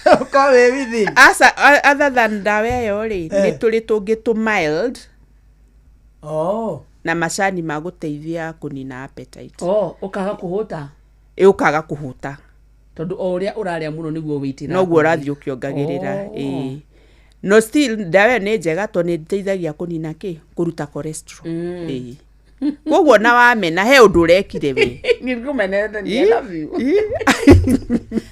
ũkorwo wĩ within. Aca, other than ndawa ĩyo rĩ, nĩ tũrĩ tũngĩ tũ mild oh. na macani ma gũteithia kũnina appetite. Oh, ũkaga kũhũta. Ĩ, ũkaga kũhũta. Tondũ o ũrĩa ũrarĩa mũno nĩguo weight ĩrathiĩ. Noguo ũrathiĩ ũkĩongagĩrĩra. Ĩĩ, no still ndawa ĩyo nĩ njega tondũ nĩ ĩteithagia kũnina kĩ, kũruta cholesterol. Ĩĩ, koguo na wamena he ũndũ ũrekire we. Niĩ ngũmenete ni, I love you.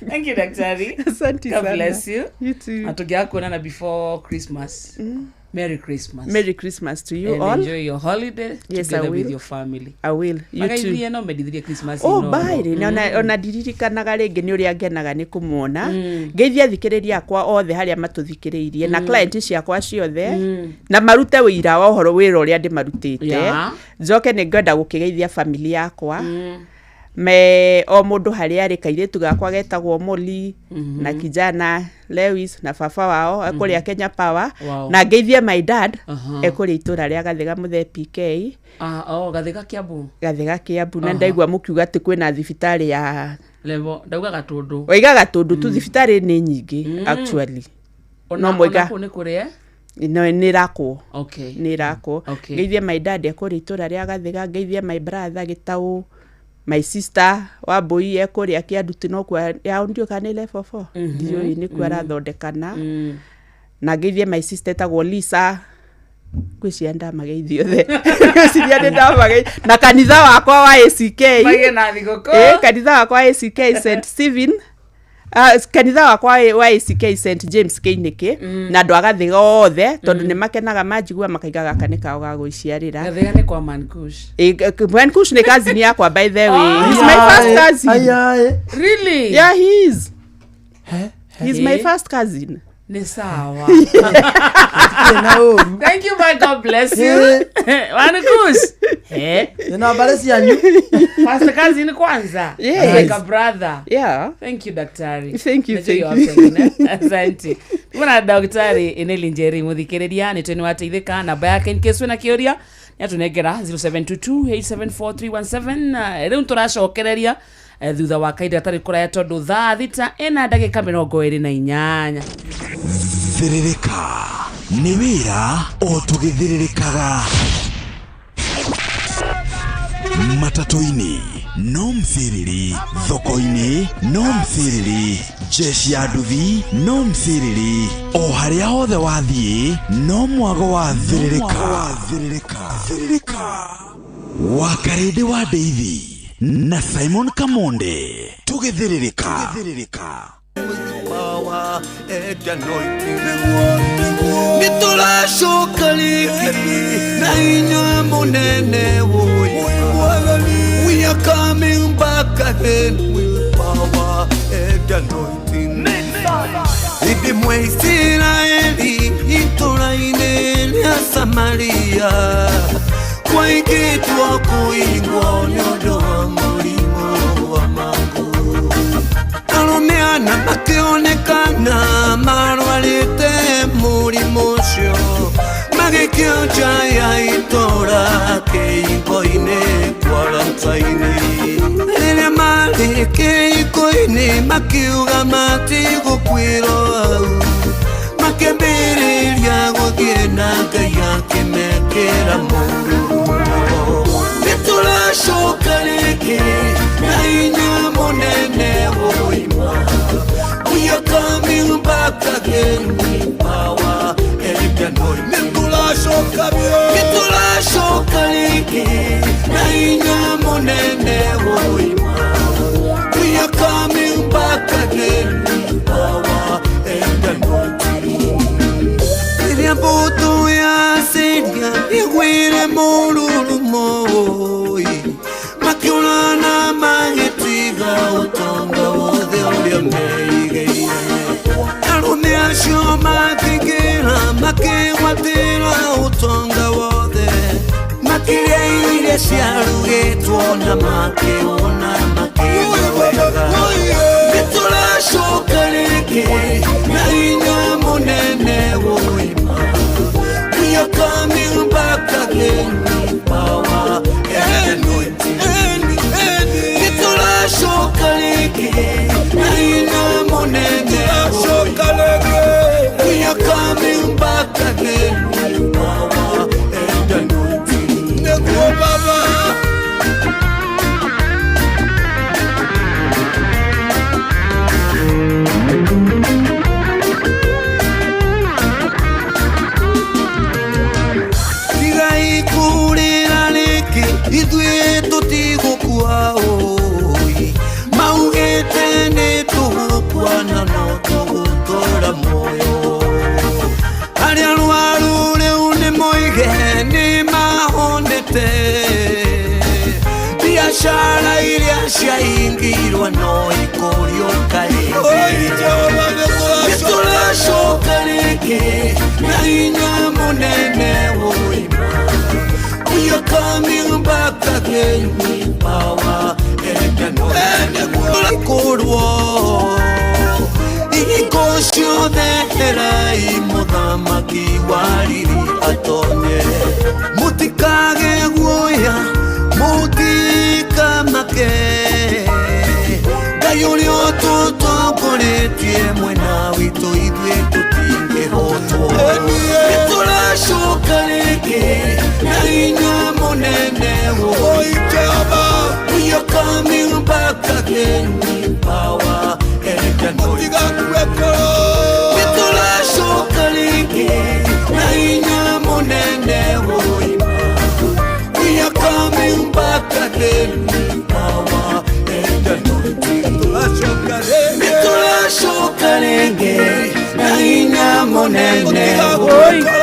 Thank you, daktari. Asante God sana. bless you. You too. Na tũngĩaga kuonana before Christmas. Merry Christmas. Merry Christmas to you And all. enjoy your holiday Yes, I together with will. your family. I will. You too. Magaithie no mendithirie Christmas Oh, ĩno. bye rĩ. Ona ndiririkanaga rĩngĩ nĩ ũrĩa ngenaga nĩ kũmuona. Ngeithia athikĩrĩria akwa othe harĩa matũthikĩrĩirie na client ciakwa ciothe, na marute wĩira wa ũhoro wĩra ũrĩa ndĩmarutĩte. Njoke nĩ ngwenda gũkĩgeithia family yakwa me o mũndũ harĩa arĩ, kairĩtu gakwa getagwo Molly na kijana Lewis na baba wao ekũrĩa Kenya Power. Na ngeithie my dad ekũrĩa itũra rĩa Gathĩga Mũthee PK. Ah, oh, Gathĩga Kiambu. Gathĩga Kiambu. Na ndaigua mũkiuga atĩ kwĩna thibitarĩ ya Levo ndauga Gatũndũ. Waiga Gatũndũ tu, thibitarĩ nĩ nyingĩ actually. Ona No mwaiga ona kũu nĩ kũrĩ eh? No, nĩ ĩrakwo. Nĩ ĩrakwo. Ngeithie my dad ekũrĩa itũra rĩa Gathĩga, ngeithie my brother Gĩtaũ, my sister Wambũi ekũrĩa Kĩanduti, no kuo yao ndiũĩ kana nĩ level 4, ndiũĩ nĩkuo arathondekana. Na ngeithie my sister etagwo Lisa. Ngwĩciria ndamageithia othe, ngwĩciria nĩ ndamageithia. Na kanitha wakwa wa ACK. Magĩe na thigũkũ. Ĩ, kanitha wakwa wa ACK St Stephen. Ah, kanitha wakwa wa ACK St James Kĩinĩkĩ, na andũ a Gathĩga othe tondũ nĩ makenaga manjigua makaiga gaka nĩ kao ga gwĩciarĩra. Gathĩga nĩ kwa Mankush. Mankush nĩ cousin yakwa, by the way. He's my first cousin. Really? Yeah, he is. He's my Eh? first cousin. Nĩ sawa. Gũtirĩ na ũru. Thank you, my God bless you. Wanakus. Eh. Nina habari cianyu. First cousin kwanza. Yes. Like a brother. Yeah. Thank you, daktari. Thank you, Najua thank you you. have taken, eh? Asante. Muna daktari Eneli Njeri muthikiriria nĩ tũĩ nĩ wateithĩka namba yake in case wĩna kĩũria nĩ atũnengera 0722874317. Rĩu tũracokereria thutha wa kahinda gatarĩ kũraya tondũ thaa thita ĩna ndagĩka 28. Thĩrĩrĩka nĩ wĩra o tũgĩthĩrĩrĩkaga matatũ-inĩ no mcirĩri thoko-inĩ no mcirĩri jeshi ya nduthi no mcirĩri o harĩa hothe wathiĩ no mwago wa thĩrĩrĩka wa karĩndĩ wa ndeithi na Simon Kamonde tũgĩthĩrĩrĩka. Power and anointing. Nĩ tũracoka rĩngĩ na hinya mũnene ũyũ. We are coming back again with power and anointing. Hĩndĩ ĩmwe Isiraeli itũũra-inĩ rĩa Samaria kwaingĩtwo kũigwo nĩ ũndũ wa mũrimũ wa mangũ. Arũme ana makĩonekana marwarĩte mũrimũ ũcio magĩkio nja ya itũũra kĩhingo-inĩ kwarantaini. Rĩrĩa marĩ kĩhingo-inĩ makiuga matigũkuĩrwo hau makĩambĩrĩria gũthiĩ na Ngai akĩmekĩra mũrurumo. Nĩ tũracoka rĩngĩ na hinya mũnene ũima. We are coming back again with power and anointing. Nĩ tũracoka rĩngĩ na hinya mũnene ũima. We are coming back again with power and anointing. Rĩrĩa mbũtũ ya Asiria ĩgwĩre mũrurumo ũĩ, makĩũrana magĩtiga ũtonga wothe ũrĩa meigĩire. Arũme acio makĩingĩra makĩgwatĩra ũtonga wothe, makĩrĩa irio ciarugĩtwo na makĩhũna makĩigua wega. Nĩ tũracoka rĩngĩ na hinya mũnene ũima. We are coming back again with power and anointing. Nĩ tũracoka rĩngĩ na hinya mũnene ũima. We are coming back again with power and anointing. Nĩguo Baba. Tigai kũrĩra rĩngĩ ithuĩ tũtigũkua ũĩ maugĩte nĩ tũgũkua na no tũgũtũra muoyo arĩa arwaru rĩu nĩ moige nĩ mahonete biacara iria ciaingirwo no ikũriũka rĩngĩ. Nĩ tũracoka rĩngĩ na hinya mũnene ũima. We are coming back again with power and anointing. Korwo ihiko ciothe herai mũthamaki wa riri atonye. Mũtikage guoya mũtikamake Ngai ũrĩa ũtũtongoretie mwena witũ ithuĩ tũtingĩhotwo. Nĩ tũracoka rĩngĩ na hinya mũnene ũima. We are coming back again with power and anointing. Nĩ tũracoka rĩngĩ na hinya mũnene ũima. We are coming back again with power and anointing. Nĩ tũracoka rĩngĩ na hinya mũnene ũima.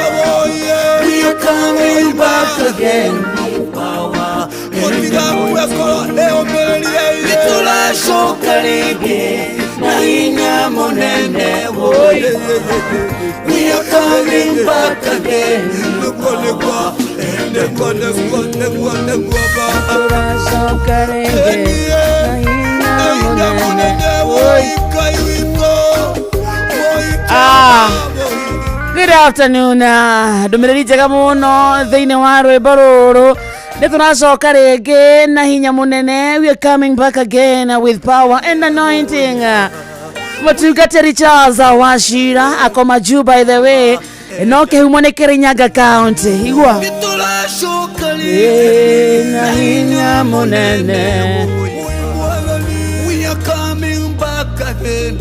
We are coming back again with power and anointing. Nĩ tũracoka rĩngĩ na hinya mũnene ũima. We are coming back again. Ah, good afternoon. Ndũmĩrĩri njega mũno thĩinĩ wa rwĩmbo rũrũ nĩ tũracoka rĩngĩ na hinya mũnene. We are coming back again with power and anointing. Mũtungatĩri Charles Wachira akoma juu, by the way, no kĩhumo nĩ Kĩrĩnyaga County. Igua na hinya mũnene. We are coming back again.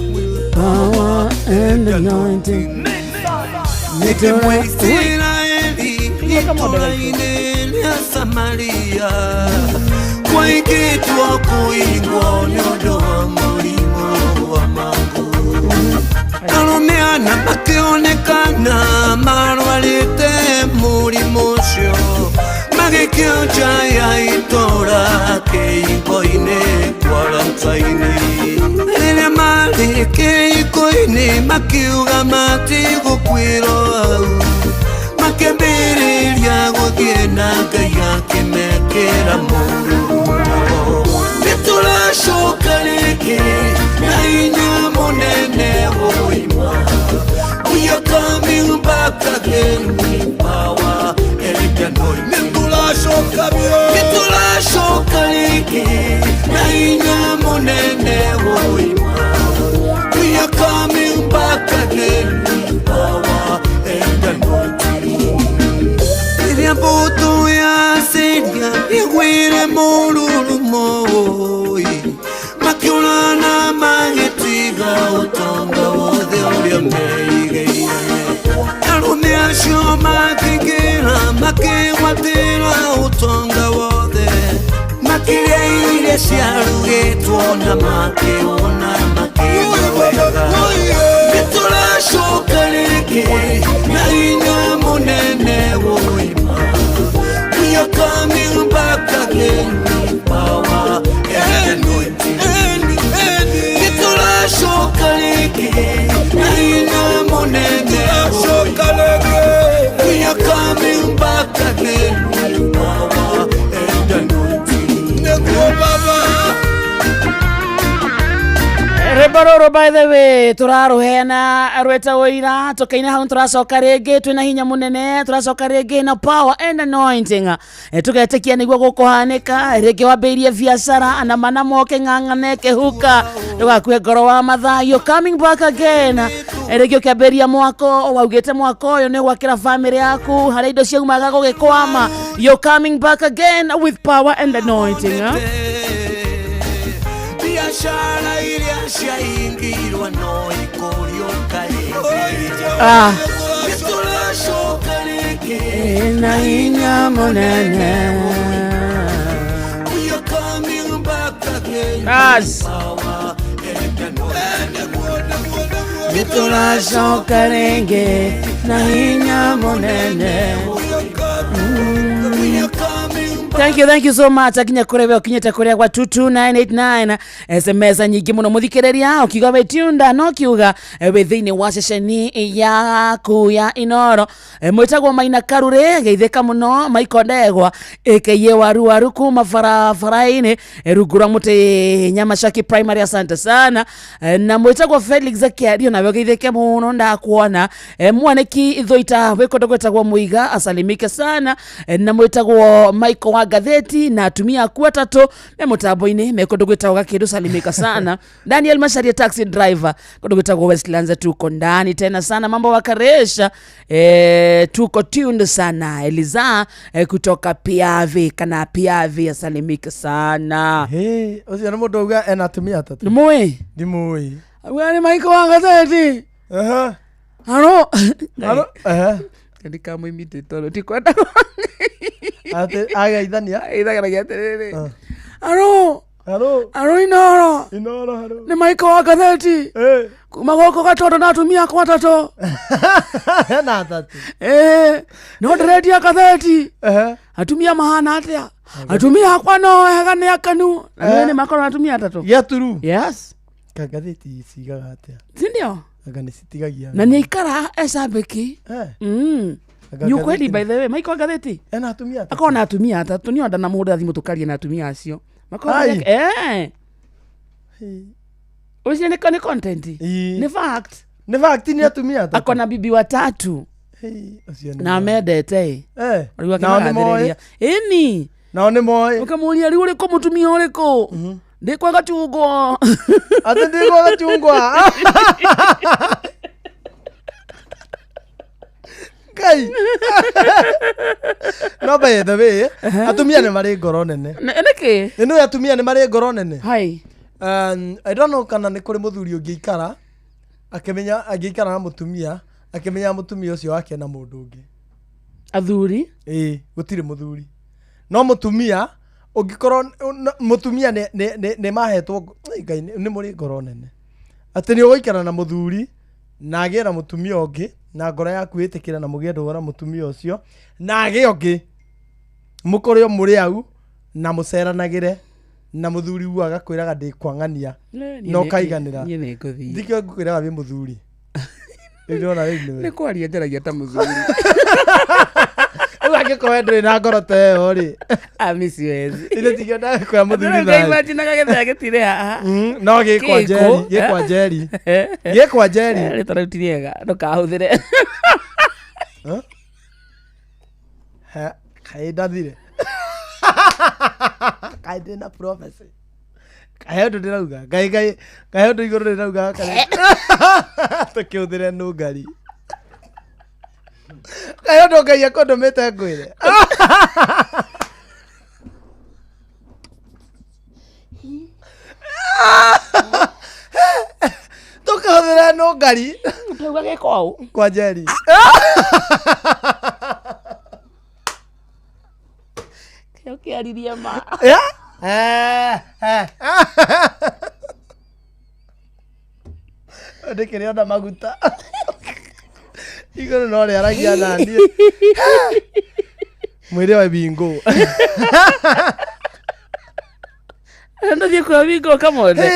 Power and anointing. Israeli itũra-inĩ rĩa Samaria kwaingĩtwo kũigwo nĩ ũndũ wa mũrimũ wa mangũ. Arũme ana makĩonekana marwarĩte mũrimũ ũcio, magĩkio nja ya itũũra kĩhingo-inĩ kwarantaini. Rĩrĩa marĩ kĩhingo-inĩ makiuga matigũkuĩrwo hau, makĩambĩrĩria gũthiĩ na Ngai akĩmekĩra mũrurumo. Nĩtũracoka rĩngĩ na hinya mũnene woima. We are coming back again with power and anointing. Nĩtũracoka rĩngĩ na hinya mũnene woima. We are coming back again with power and anointing. Rĩrĩa mbũtũ ya Asiria ĩgwĩre mũrurumo ũĩ, makĩũra na magĩtiga ũtonga wothe ũrĩa meigĩire. Arũme acio makĩingĩra makĩgwatĩra ũtonga wothe, makĩrĩa irio ciarugĩtwo na makĩhũna makĩigua wega. Nĩtũracoka rĩngĩ na hinya mũnene woima. We are coming back again with power and anointing. Nĩtũracoka rĩngĩ na hinya mũnene woima. We are coming back again with power and anointing. Rwĩmbo rũrũ, by the way, tũrarũheana rwĩtagwo ira tũkaina hau. Tũracoka rĩngĩ twĩna hinya mũnene, tũracoka rĩngĩ na power and anointing. Tũgetĩkia nĩguo gũkũhanĩka rĩngĩ. Wambĩrĩrie biacara na mana moke ng'ang'ane kĩhuka, ndũgakue ngoro wa mathayo, coming back again. Rĩngĩ ũkĩambĩrĩria mwako, waugĩte mwaka ũyũ nĩ gwakĩra famĩlĩ yaku harĩa indo ciaumaga gũgĩkwama, you're coming back again with power and anointing, eh? Biashara iria ciaingirwo no ikũrio kaingĩ. Ah. Nĩtũracoka rĩngĩ na hinya mũnene. We are coming back again. Yes. Power and anointing. Nĩtũracoka rĩngĩ na hinya mũnene. Thank you, thank you so much. Akinya kũrĩa we ũkinyĩte kũrĩa gwa 22989 SMS nyingĩ mũno mũthikĩrĩria ũkiuga wĩ tunda no kiuga wĩ thĩinĩ wa ceceni yaku ya Inoro. Mwĩtagwo Maina Karure, geithĩka mũno Maiko Ndegwa ĩkĩiye waru waru kuma barabara-inĩ, rungu rwa mũtĩ Nyamacaki Primary, asante sana. Na mwĩtagwo Felix Akiario, nawe geithĩke mũno ndakuona. Mwanĩki Ithoita wĩ kũndũ gwĩtagwo Mũiga, asalimike sana. Na mwĩtagwo Michael wa Gatheti na atumia aku atatũ me mũtambo-inĩ me kũndũ gwĩtagwo Gakĩndũ, salimika sana. Daniel Macharia, taxi driver kũndũ gwĩtagwo Westlands, tuko ndani tena sana. Mambo wakaresha, tuko tuned sana. Eliza kutoka Piavi kana Piavi, asalimike sana. Hey, ũcio nĩ mũndũ auga ena atumia atatũ. Nĩ mũĩ? Ndimũĩ. Auga nĩ Michael wa Gatheti. Haro. Haro, ehe. Ndikamũimite tondũ tikwenda. Atĩ ageithania. Ageithanagia atĩrĩrĩ. Haro. Haro. Haro Inoro. Inoro haro. Nĩ Michael wa Gatheti. Kuma gũkũ Gatondo na atumia akwa atatũ. Hena atatũ. No ndĩrendia gatheti. Atumia mahana atĩa? Atumia akwa no ega, nĩ akenu. Na nĩ makorwo atumia atatũ. Gĩaturu. Yes. Ka ngathĩti cigaga atĩa sindio anga nĩ citigagia na nĩ aikara ecambĩki Eh. Anga nĩ ukweli ngathĩti- by the way Michael ngathĩti ena atumia atatũ akorwo na atumia atatũ nĩ onda na mũhũrĩra thimũ tũkarie na atumia acio Makoragwo Ai. marĩ- eh ũcio nĩ nĩ content nĩ fact nĩ fact nĩ atumia atatũ akona bibi watatu Hei, ũcio nĩ na amendete Eh, rĩu nao nĩ moĩ. akĩmagathĩrĩria ĩni nao nĩ moĩ ũkamũria rĩu ũrĩkũ mũtumia ũrĩkũ ndĩ kwa gachungwa atĩ ndĩ kwa gachungwa ngai no by the way atumia nĩ marĩ ngoro nene nĩkĩ nĩ nĩũĩ atumia nĩ marĩ ngoro nene hai I don't know kana nĩ kũrĩ mũthuri ũngĩikara akĩmenya angĩikara na mũtumia akĩmenya mũtumia ũcio wake na mũndũ ũngĩ athuri ĩĩ gũtirĩ mũthuri no mũtumia ũngĩkorwo mũtumia nĩ- nĩ- nĩ- nĩ mahetwo Ĩ, ngai nĩ nĩ mũrĩ ngoro nene atĩ nĩ ũgũikara na mũthuri na agĩe na mũtumia ũngĩ na ngoro yaku ĩtĩkĩre na mũgĩe ndũgũ na mũtumia ũcio na agĩe ũngĩ mũkorwo mũrĩ au na mũceranagĩre na mũthuri u agakwĩraga ndĩkwang'ania Niĩ na nĩ- ũkaiganĩra niĩ nĩ ngũthiĩ. ndikĩo ngũkwĩraga wĩ mũthuri rĩu ndĩrona rĩu nĩwe nĩ kwaria njaragia ta mũthuri rĩu angĩkorwo we ndũrĩ na ngoro ta ĩyo rĩ ami siwezi ithe tikio ndakwĩra mũthuri thayũ imagine gagĩthea gĩtirĩ haha no gĩkwa Gĩkũ. njeri gĩkwa njeri gĩkwa njeri rĩtwa rĩu ti rĩega ndũkahũthĩre Ha, kaĩ ndathire kaĩ ndĩ na prophecy kaĩ ũndũ ndĩrauga ngai ngai kaĩ ũndũ igũrũ ndĩrauga tũkĩhũthĩre nũngari kaĩ ũndũ ngai akũndũmĩte ngwĩre tũkĩhũthĩre nũngari Ndauga gĩkwaũ kwa njeri kĩo kĩaririe ma Yeah? Eh, eh. ndĩkĩrĩ ona maguta igũrũ no rĩaragia naniĩ mwĩrĩ wa bingũ ndũthiĩ kwa wingo kamothe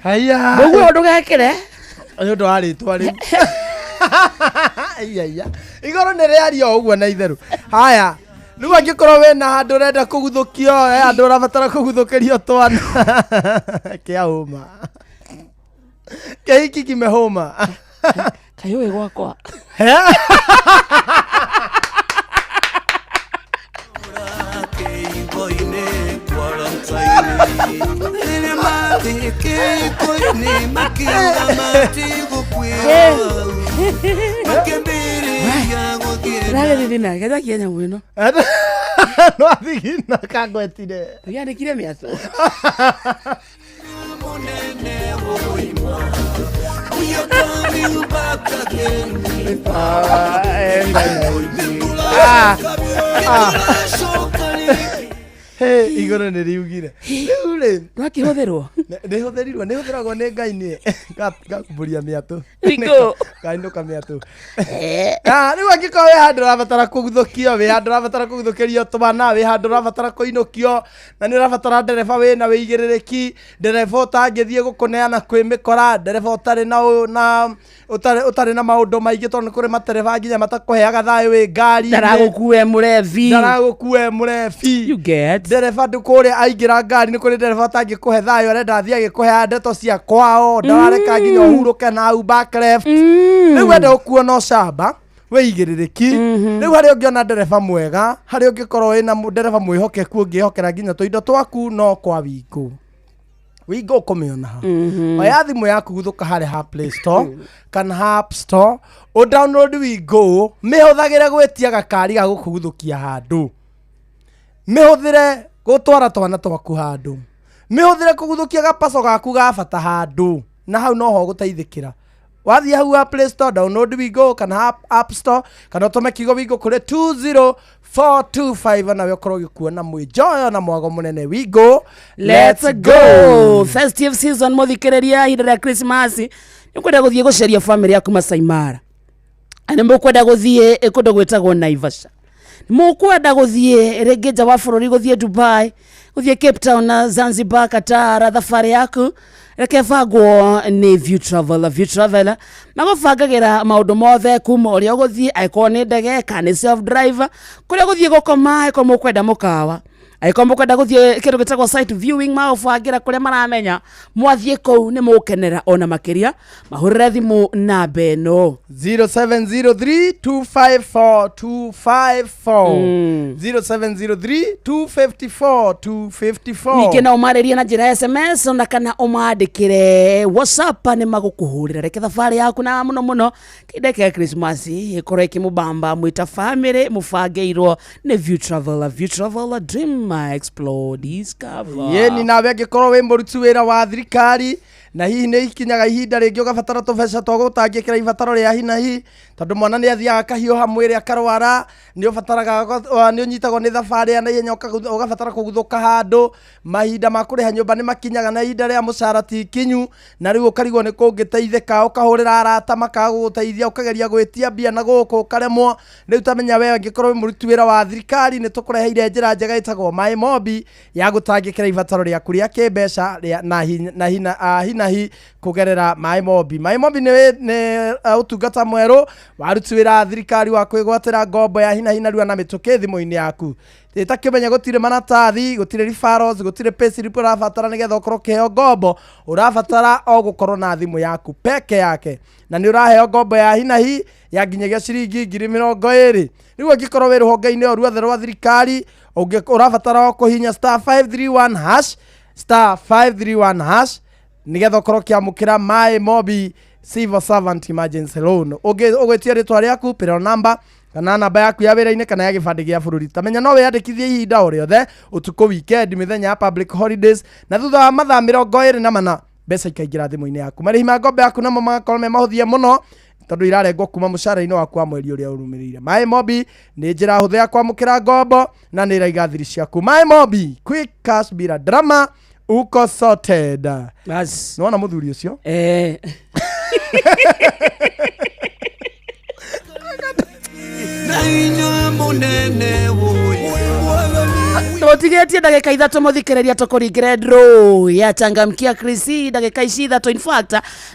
haya ũguo ndũgekĩre nĩ ũndũ wa rĩtwa rĩu Aiya, igũrũ nĩ rĩaria o ũguo na itherũ haya rĩu angĩkorwo wĩna handũ ũrenda kũguthũkio he handũ ũrabatara kũguthũkĩrio twana kĩa hũma kĩhiki kimehũma kaĩ ũĩ gwakwa Ragĩthithina gĩthakia nyamũ ĩno no athigina kangwetire tũgĩandĩkire mĩatũ Hey, igũrũ nĩ riugire rĩu rĩ rwakĩhũthĩrwo nĩhũthĩrirwo nĩhũthĩragwo nĩ ngai niĩ ngakumbũria mĩatũ Ringũ. ngainũka mĩatũ Ah, rĩu angĩkorwo wĩ handũ ũrabatara kũguthũkio wĩ handũ ũrabatara kũguthũkĩrio twana wĩ handũ ũrabatara kũinũkio na nĩ ũrabatara ndereba wĩna wĩigĩrĩrĩki ndereba ũtangĩthiĩ gũkũneana kwĩ mĩkora ndereba ũtarĩ na ũ- na ũtarĩ ũtarĩ na maũndũ maingĩ tondũ nĩ kũrĩ matereba nginya matakũheaga thayũ wĩ ngari Ndaragũkue mũrebi. ndaragũkue mũrebi You get. ndereba ndũ kũrĩa aingĩra ngari nĩ kũrĩ ndereba ũtangĩkũhe thayũ arenda athiĩ agĩkũheaga ndeto cia kwao ndarareka nginya ũhurũke na hau back left rĩu wenda ũkuo no camba wĩigĩrĩrĩki rĩu harĩa ũngĩona ndereba mwega harĩa ũngĩkorwo wĩna ndereba mwĩhokeku ũngĩhokera nginya tũindo twaku no kwa wingũ wingũ ũkũmĩona ha oya thimũ yaku guthũka harĩa ha play store kana ha app store ũ download wingũ mĩhũthagĩre gwĩtia gakari ga gũkũguthũkia handũ mĩhũthĩre gũtwara twana twaku handũ mĩhũthĩre kũguthũkia gapaco gaku ga bata handũ na hau noho ũgũteithĩkĩra wathiĩ hau ha play store download wingo kana app, app store kana ũtũme kiugo wingo kũrĩ 20425 nawe ũkorwo ũgĩkuona mwĩnjoyo na mwago mũnene wingo Let's go festive season mũthikĩrĩria ihinda rĩa Christmas nĩ ũkwenda gũthiĩ gũceria family yaku Masai Mara nĩ mũkwenda gũthiĩ kũndũ gwĩtagwo Naivasha nĩ mũkwenda gũthiĩ rĩngĩ nja wa bũrũri gũthiĩ Dubai gũthiĩ Cape Town na Zanzibar Qatar thabarĩ yaku Reke bangwo nĩ View Travel. View Travel magũbangagĩra maũndũ mothe kuma ũrĩa ũgũthiĩ, angĩkorwo nĩ ndege kana nĩ self drive, kũrĩa ũgũthiĩ gũkoma, angĩkorwo mũkwenda mũkawa, angĩkorwo mũkwenda gũthiĩ kĩndũ gĩtagwo site viewing, magũbangĩra kũrĩa maramenya mwathiĩ kũu nĩ mũgũkenera ona makĩria. Mahũrĩre thimũ namba ĩno. 0703 254 254, 0703 254 254. Ningĩ no ũmarĩrie na njĩra ya SMS ona kana ũmandĩkĩre WhatsApp, nĩ magũkũhũrĩra. Reke thabarĩ yaku na mũno mũno kĩndĩ kĩa Christmas ĩkorwo ĩkĩmũbamba mwĩta family, mũbangĩirwo nĩ View Travel. View Travel, dream, explore, discover. Yeni nawe angĩkorwo wĩ mũruti wĩra wa thirikari na hihi nĩ ikinyaga ihinda rĩngĩ ũgabatara tũbeca twa gũtangĩkĩra ibataro rĩa hi na hi, tondũ mwana nĩ athiaga akahiũha mwĩrĩ akarwara, nĩ ũbataraga nĩ ũnyitagwo nĩ thabarĩ ya naihenya, ũgabatara kũguthũka handũ, mahinda ma kũrĩha nyũmba nĩ makinyaga na ihinda rĩa mũcara ti ikinyu, na rĩu ũkarigwo nĩ kũngĩteithĩka, ũkahũrĩra arata makaga gũgũteithia, ũkageria gwĩtia mbia na gũkũ ũkaremwo. Rĩu tamenya we angĩkorwo wĩ mũruti wĩra wa thirikari, nĩ tũkũreheire njĩra njega ĩtagwo My Mobi ya gũtangĩkĩra ibataro rĩaku rĩa kĩmbeca rĩa na hi na hi na hi na hi kũgerera My Mobi. My Mobi nĩ ũtungata mwerũ wa aruti wĩra a thirikari wa kwĩgwatĩra ngombo ya hi na hi narua na mĩtũkĩ thimũ-inĩ yaku. Ĩtakĩmenya gũtirĩ maratathi, gũtirĩ referrals, gũtirĩ payslip ũrabatara nĩgetha ũkorwo ũkĩheo ngombo. Ũrabatara o gũkorwo na thimũ yaku peke yake na nĩ ũraheo ngombo ya hi na hi ya nginyagia ciringi 20,000. Rĩu angĩkorwo wĩ rũhonge-inĩ o ruothe rwa thirikari, ũrabatara o kũhihinya star 531 hash, star 531 hash, nĩgetha ũkorwo ũkĩamũkĩra My Mobi Civil Servant Emergency Loan. Ũgwĩtia rĩtwa rĩaku, payroll number kana namba yaku ya wĩra-inĩ kana ya gĩbandĩ gĩa bũrũri. Tamenya no wĩyandĩkithie ihinda o rĩothe, ũtukũ, weekend, mĩthenya ya public holidays, na thutha wa mathaa 24 mbeca ikaingĩra thimũ-inĩ yaku. Marĩhi ma ngombo yaku namo magakorwo me mahũthie mũno tondũ irarengwo kuma mũcara-inĩ waku wa mweri ũrĩa ũrũmĩrĩire. My Mobi nĩ njĩra hũthũ ya kwamũkĩra ngombo na nĩ ĩraiga thiri ciaku. My Mobi, quick cash bila drama, uko sorted. Bas. Nĩwona mũthuri ũcio? Eh. Na inya munene Tũtigĩtie ndagĩka 3 mũthikĩrĩria tũkũringĩre draw ya Changamkia Krisi. Ndagĩka ici 3, in fact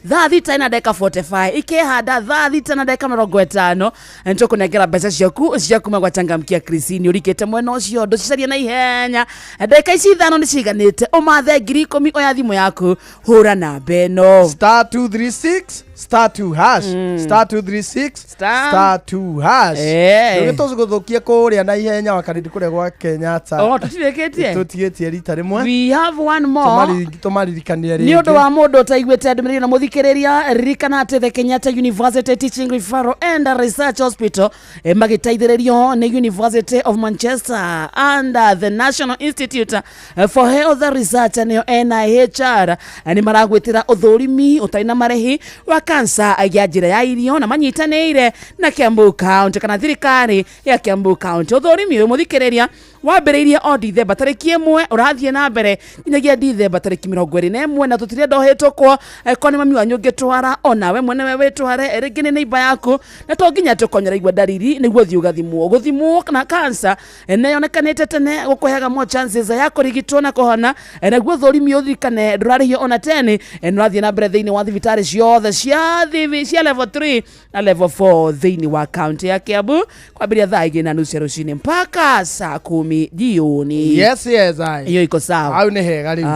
thaa 6 na ndagĩka 45 ikĩhanda, thaa 6 na ndagĩka 50 nĩtũkũnengera mbeca ciaku cia kuma gwa Changamkia Krisi. Nĩ ũrikĩte mwena ũcio, ndũcicarie na ihenya. Ndagĩka ici 5 nĩ ciganĩte ũmathe 10,000. Oya thimũ yaku, hũra namba ĩno. Star 236 star 2 hash, star 236 star 2 hash. Ndũgĩtũgũthũkie kũrĩa na ihenya wakarindi kũrĩa gwa Kenyatta. Oh, tũtirĩkĩtie? Tũtigĩtie rita rĩmwe. We have one more. Tũmaririkanie Nĩ ũndũ rĩngĩ. Wa mũndũ ũtaiguĩte ndũmĩrĩri na mũthikĩrĩria, ririkana atĩ the Kenyatta University Teaching Referral and Research Hospital, magĩteithĩrĩrio nĩ University of Manchester and the National Institute for Health Research, nĩyo NIHR, nĩ maragwĩtĩra ũthũrimi ũtarĩ na marĩhi wa kansa ya njĩra ya irio na manyitanĩire na Kiambu County kana thirikari ya Kiambu County. Ũthũrimi ũyũ, mũthikĩrĩria, wambĩrĩirie o Dithemba tarĩki 1, ũrathiĩ na mbere nginyagia Dithemba tarĩki 21, na tũtirenda ũhĩtũkwo. Angĩkorwo nĩ mami wanyu ũngĩtwara, onawe mwene we wĩtware, rĩngĩ nĩ neighbor yaku, na to nginya tũkonyera igua ndariri nĩguo ũthiĩ ũgathimwo. Gũthimwo na kansa na yonekanĩte tene gũkũheaga more chances ya kũrigitwo na kũhona. Naguo ũthũrimi, ũririkane ndũrarĩhio ona teni, nĩũrathiĩ na mbere thĩinĩ wa thibitarĩ ciothe cia thibi cia level 3 na level 4 thĩinĩ wa kaunti ya Kiambu, kwambĩrĩria thaa 2:30 cia rũcinĩ mpaka saa 10 jioni. Yes, aye. Hiyo iko sawa. Hau nĩ hega rĩu.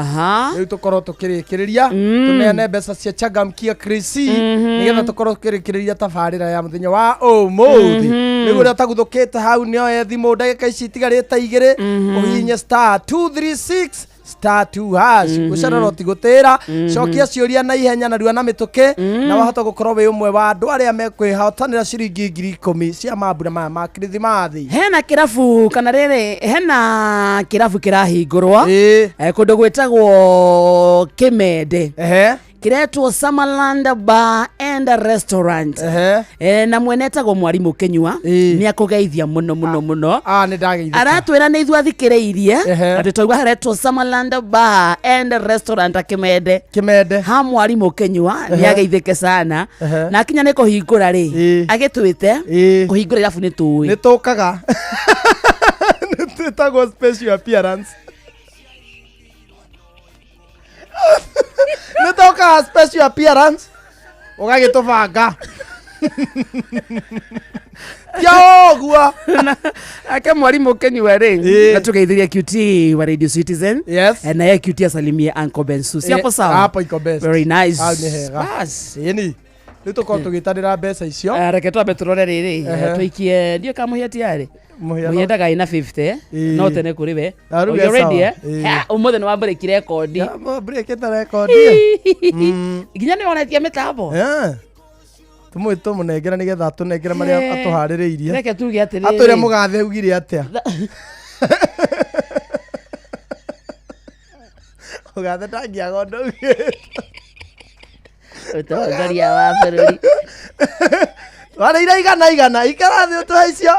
Rĩu tũkorwo tũkĩrĩkĩrĩria, tũneane mbeca cia Changamkia Krisi nĩgetha tũkorwo tũkĩrĩkĩrĩria tabarĩra ya mũthenya wa ũmũthĩ. Rĩu ũrĩa ũtaguthũkĩte hau nĩoe thimũ ndagĩka ici itigarĩte 2, ũhihinye star 236 star 2 hash. Gũcererwo ti gũtĩra. Cokia ciũria na ihenya narua na mĩtũkĩ na wahota gũkorwo wĩ ũmwe wa andũ arĩa mekwĩhotanĩra ciringi 10,000 cia mambura maya ma Kirithimathi. Hena kĩrabu kana rĩrĩ, hena kĩrabu kĩrahingũrwo kũndũ gwĩtagwo Kĩmende, kĩretwo Summerland Bar and Restaurant, na mwene etagwo Mwarimũ Kĩnyua. Nĩ akũgeithia mũno mũno mũno. Nĩ ndageithĩka. Aratwĩra nĩ ithuĩ athikĩrĩirie atĩ twaigua haretwo Summerland Bar and Restaurant Kĩmende. Kĩmende. Ha Mwarimũ Kĩnyua nĩ ageithĩke sana. Na akinya nĩ kũhingũra rĩ, agĩtwĩte kũhingũra irabu nĩ tũĩ. Nĩ tũkaga, nĩ twĩtagwo special appearance. Nĩ tokaga special appearance ũgagĩtũbanga tia ũguo. Ake mwalimu Kenyua rĩ, na tugeithiria QT wa Radio Citizen. Yes. Na ye QT asalimie Uncle Bensu. Si hapo sawa? Hapo iko best. Very nice. Hau nĩ hega. Bas. Ĩni rĩu tũkorwo tũgĩtanĩra mbeca icio. Reke twambe tũrore rĩrĩ. Ehe. Tũikie ndiũ kamũhĩa tiarĩ. Mũhĩa. Mũhĩa ndagai na 50, eh? Ĩĩ. No tene kũrĩ we. Na rĩu Oh, you e ready, sawa. eh? Ĩĩ. Ha, ũmũthĩ nĩ wambũrĩki rekondi. Mbũrĩkĩte rekondi. Nginya nĩ wonetie mĩtambo. Tũmũĩ tũmũnengere nĩgetha atũnengere marĩa Eh, atũharĩrĩirie. Reke tuge atĩrĩrĩ. Atwĩre mũgathe augire atĩa. Mũgathe ndangĩaga ũndũ augĩte. Ũtongoria wa bũrũri. Warĩire igana igana ikara thĩ ũtũhe icio.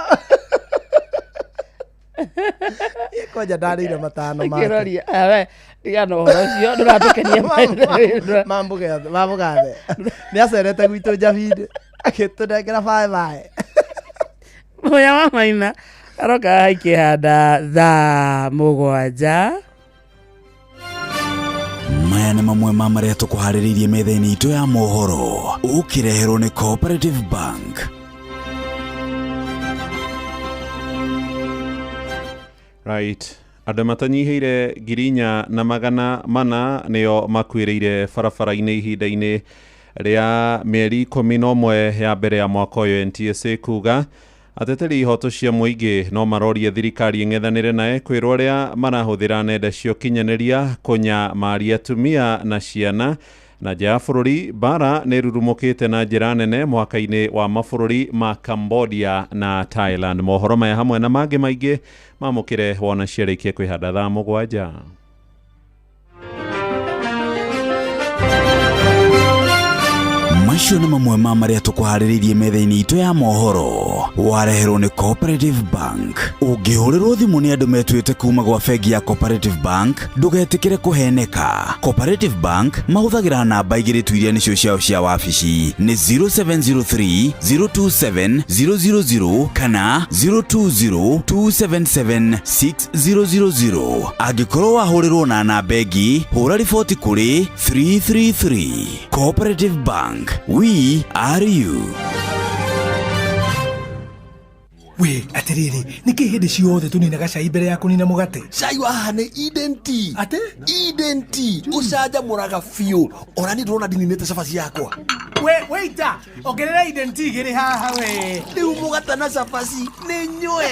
Kwanja ndarĩire matano make. Kĩroria, ah, we, tiga na ũhoro ũcio ndũratũkenia. Mamũgathe nĩ acerete gwitũ njabinĩ agĩtũnengera bae bae. Mũya wa Maina aroka ikĩhanda thaa 7. Maya nĩ mamwe ma marĩa tũkũharĩrĩirie metha-inĩ itũ ya mohoro ũkĩreherwo nĩ Cooperative Bank. Right, andũ matanyihĩire 4,400 nĩo makuĩrĩire barabara-inĩ ihinda-inĩ rĩa mĩeri 11 ya mbere ya mwaka ũyũ, NTSA kuga. Ateteri ihoto cia mũingĩ no marorie thirikari ĩng'ethanĩre naye kwĩrwo arĩa marahũthĩra nenda cia ũkinyanĩria kũnyamaria atumia na ciana. Na nja ya bũrũri, mbara nĩ rurumũkĩte na njĩra nene mwaka-inĩ wa mabũrũri ma Cambodia na Thailand. Mohoro maya hamwe na mangĩ maingĩ mamũkĩre wona ciarĩkia kwĩhanda thaa 7. Macio nĩ mamwe ma marĩa tũkũharĩrĩirie metha-inĩ itũ ya mohoro wareherwo nĩ Cooperative Bank. Ũngĩhũrĩrwo thimũ nĩ andũ metuĩte kuma gwa bengi ya Cooperative Bank, ndũgetĩkĩre kũheneka. Cooperative Bank mahũthagĩra namba igĩrĩ tu iria nĩcio ciao cia wabici, nĩ 0703 027 000 kana 020 277 6000. Angĩkorwo wahũrĩrwo na namba ĩngĩ, hũra riboti kũrĩ 333. Cooperative Bank, we are you. We atiriri, nĩkĩ hĩndĩ ciothe tũninaga cai mbere ya kũnina mũgate? Cai wa haha nĩ Eden Tea. Atĩ? Eden Tea ũcanjamũraga biũ, ona niĩ ndĩrona ndininĩte cabaci yakwa. We waiter, ongerera Eden Tea igĩrĩ haha we. Rĩu mũgate na cabaci nĩ nywe.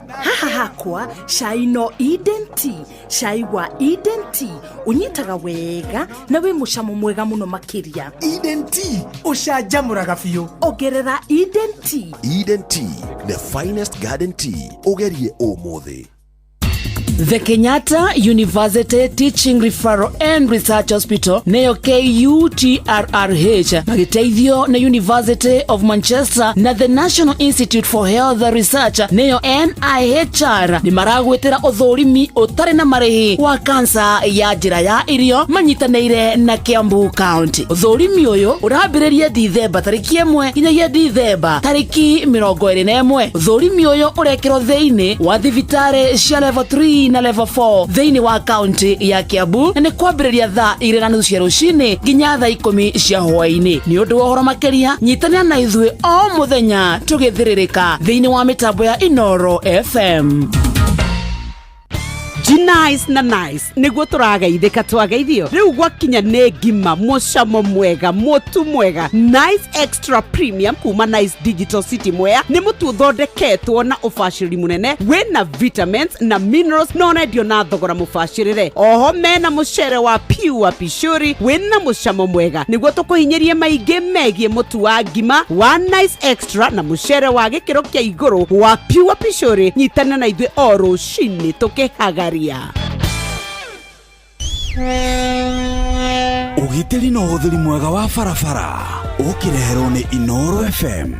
Haha hakwa cai no Eden Tea. Cai wa Eden Tea ũnyitaga wega na wĩ mũcamo mwega mũno makĩria. Eden Tea ũcanjamũraga biũ. Ongerera Eden Tea. Eden Tea, the finest garden tea, ũgerie ũmũthĩ. The Kenyatta University Teaching Referral and Research Hospital, neyo KUTRRH, magĩteithio nĩ University of Manchester na the National Institute for Health Research, neyo NIHR, nĩ maragwĩtĩra ũthũrimi ũtarĩ na marĩhi wa kansa ya njĩra ya irio manyitanĩire na Kiambu County. Ũthũrimi ũyũ ũrambĩrĩria Dithemba tarĩki 1 nginyagia Dithemba tarĩki 21. Ũthũrimi ũyũ ũrekĩrwo thĩinĩ wa thibitarĩ cia level 3 na level 4 thĩinĩ wa kaunti ya Kiambu, na nĩ kwambĩrĩria thaa 2:30 cia rũcinĩ nginya thaa 10 cia hwaĩ-inĩ. Nĩ ũndũ wa ũhoro makĩria, nyitanĩra na ithuĩ o mũthenya tũgĩthĩrĩrĩka thĩinĩ wa mĩtambo ya Inoro FM. Nice na nice nĩguo tũrageithĩka twageithio rĩu gwakinya nĩ ngima mũcamo mwega mũtu mwega Nice Extra Premium kuma Nice Digital City Mwea nĩ mũtu ũthondeketwo na ũbacĩrĩri mũnene wĩna vitamins na minerals na ũrendio na thogora mũbacĩrĩre. Oho mena mũcere wa pure pishuri wĩna mũcamo mwega. Nĩguo tũkũhinyĩrie maingĩ megiĩ mũtu wa ngima wa Nice Extra na mũcere wa gĩkĩro kĩa igũrũ wa pure pishuri, nyitana na ithuĩ o rũcinĩ tũkĩhagaria. Ũgitĩri na ũhũthĩri mwega wa barabara ũkĩreherwo nĩ Inoro FM.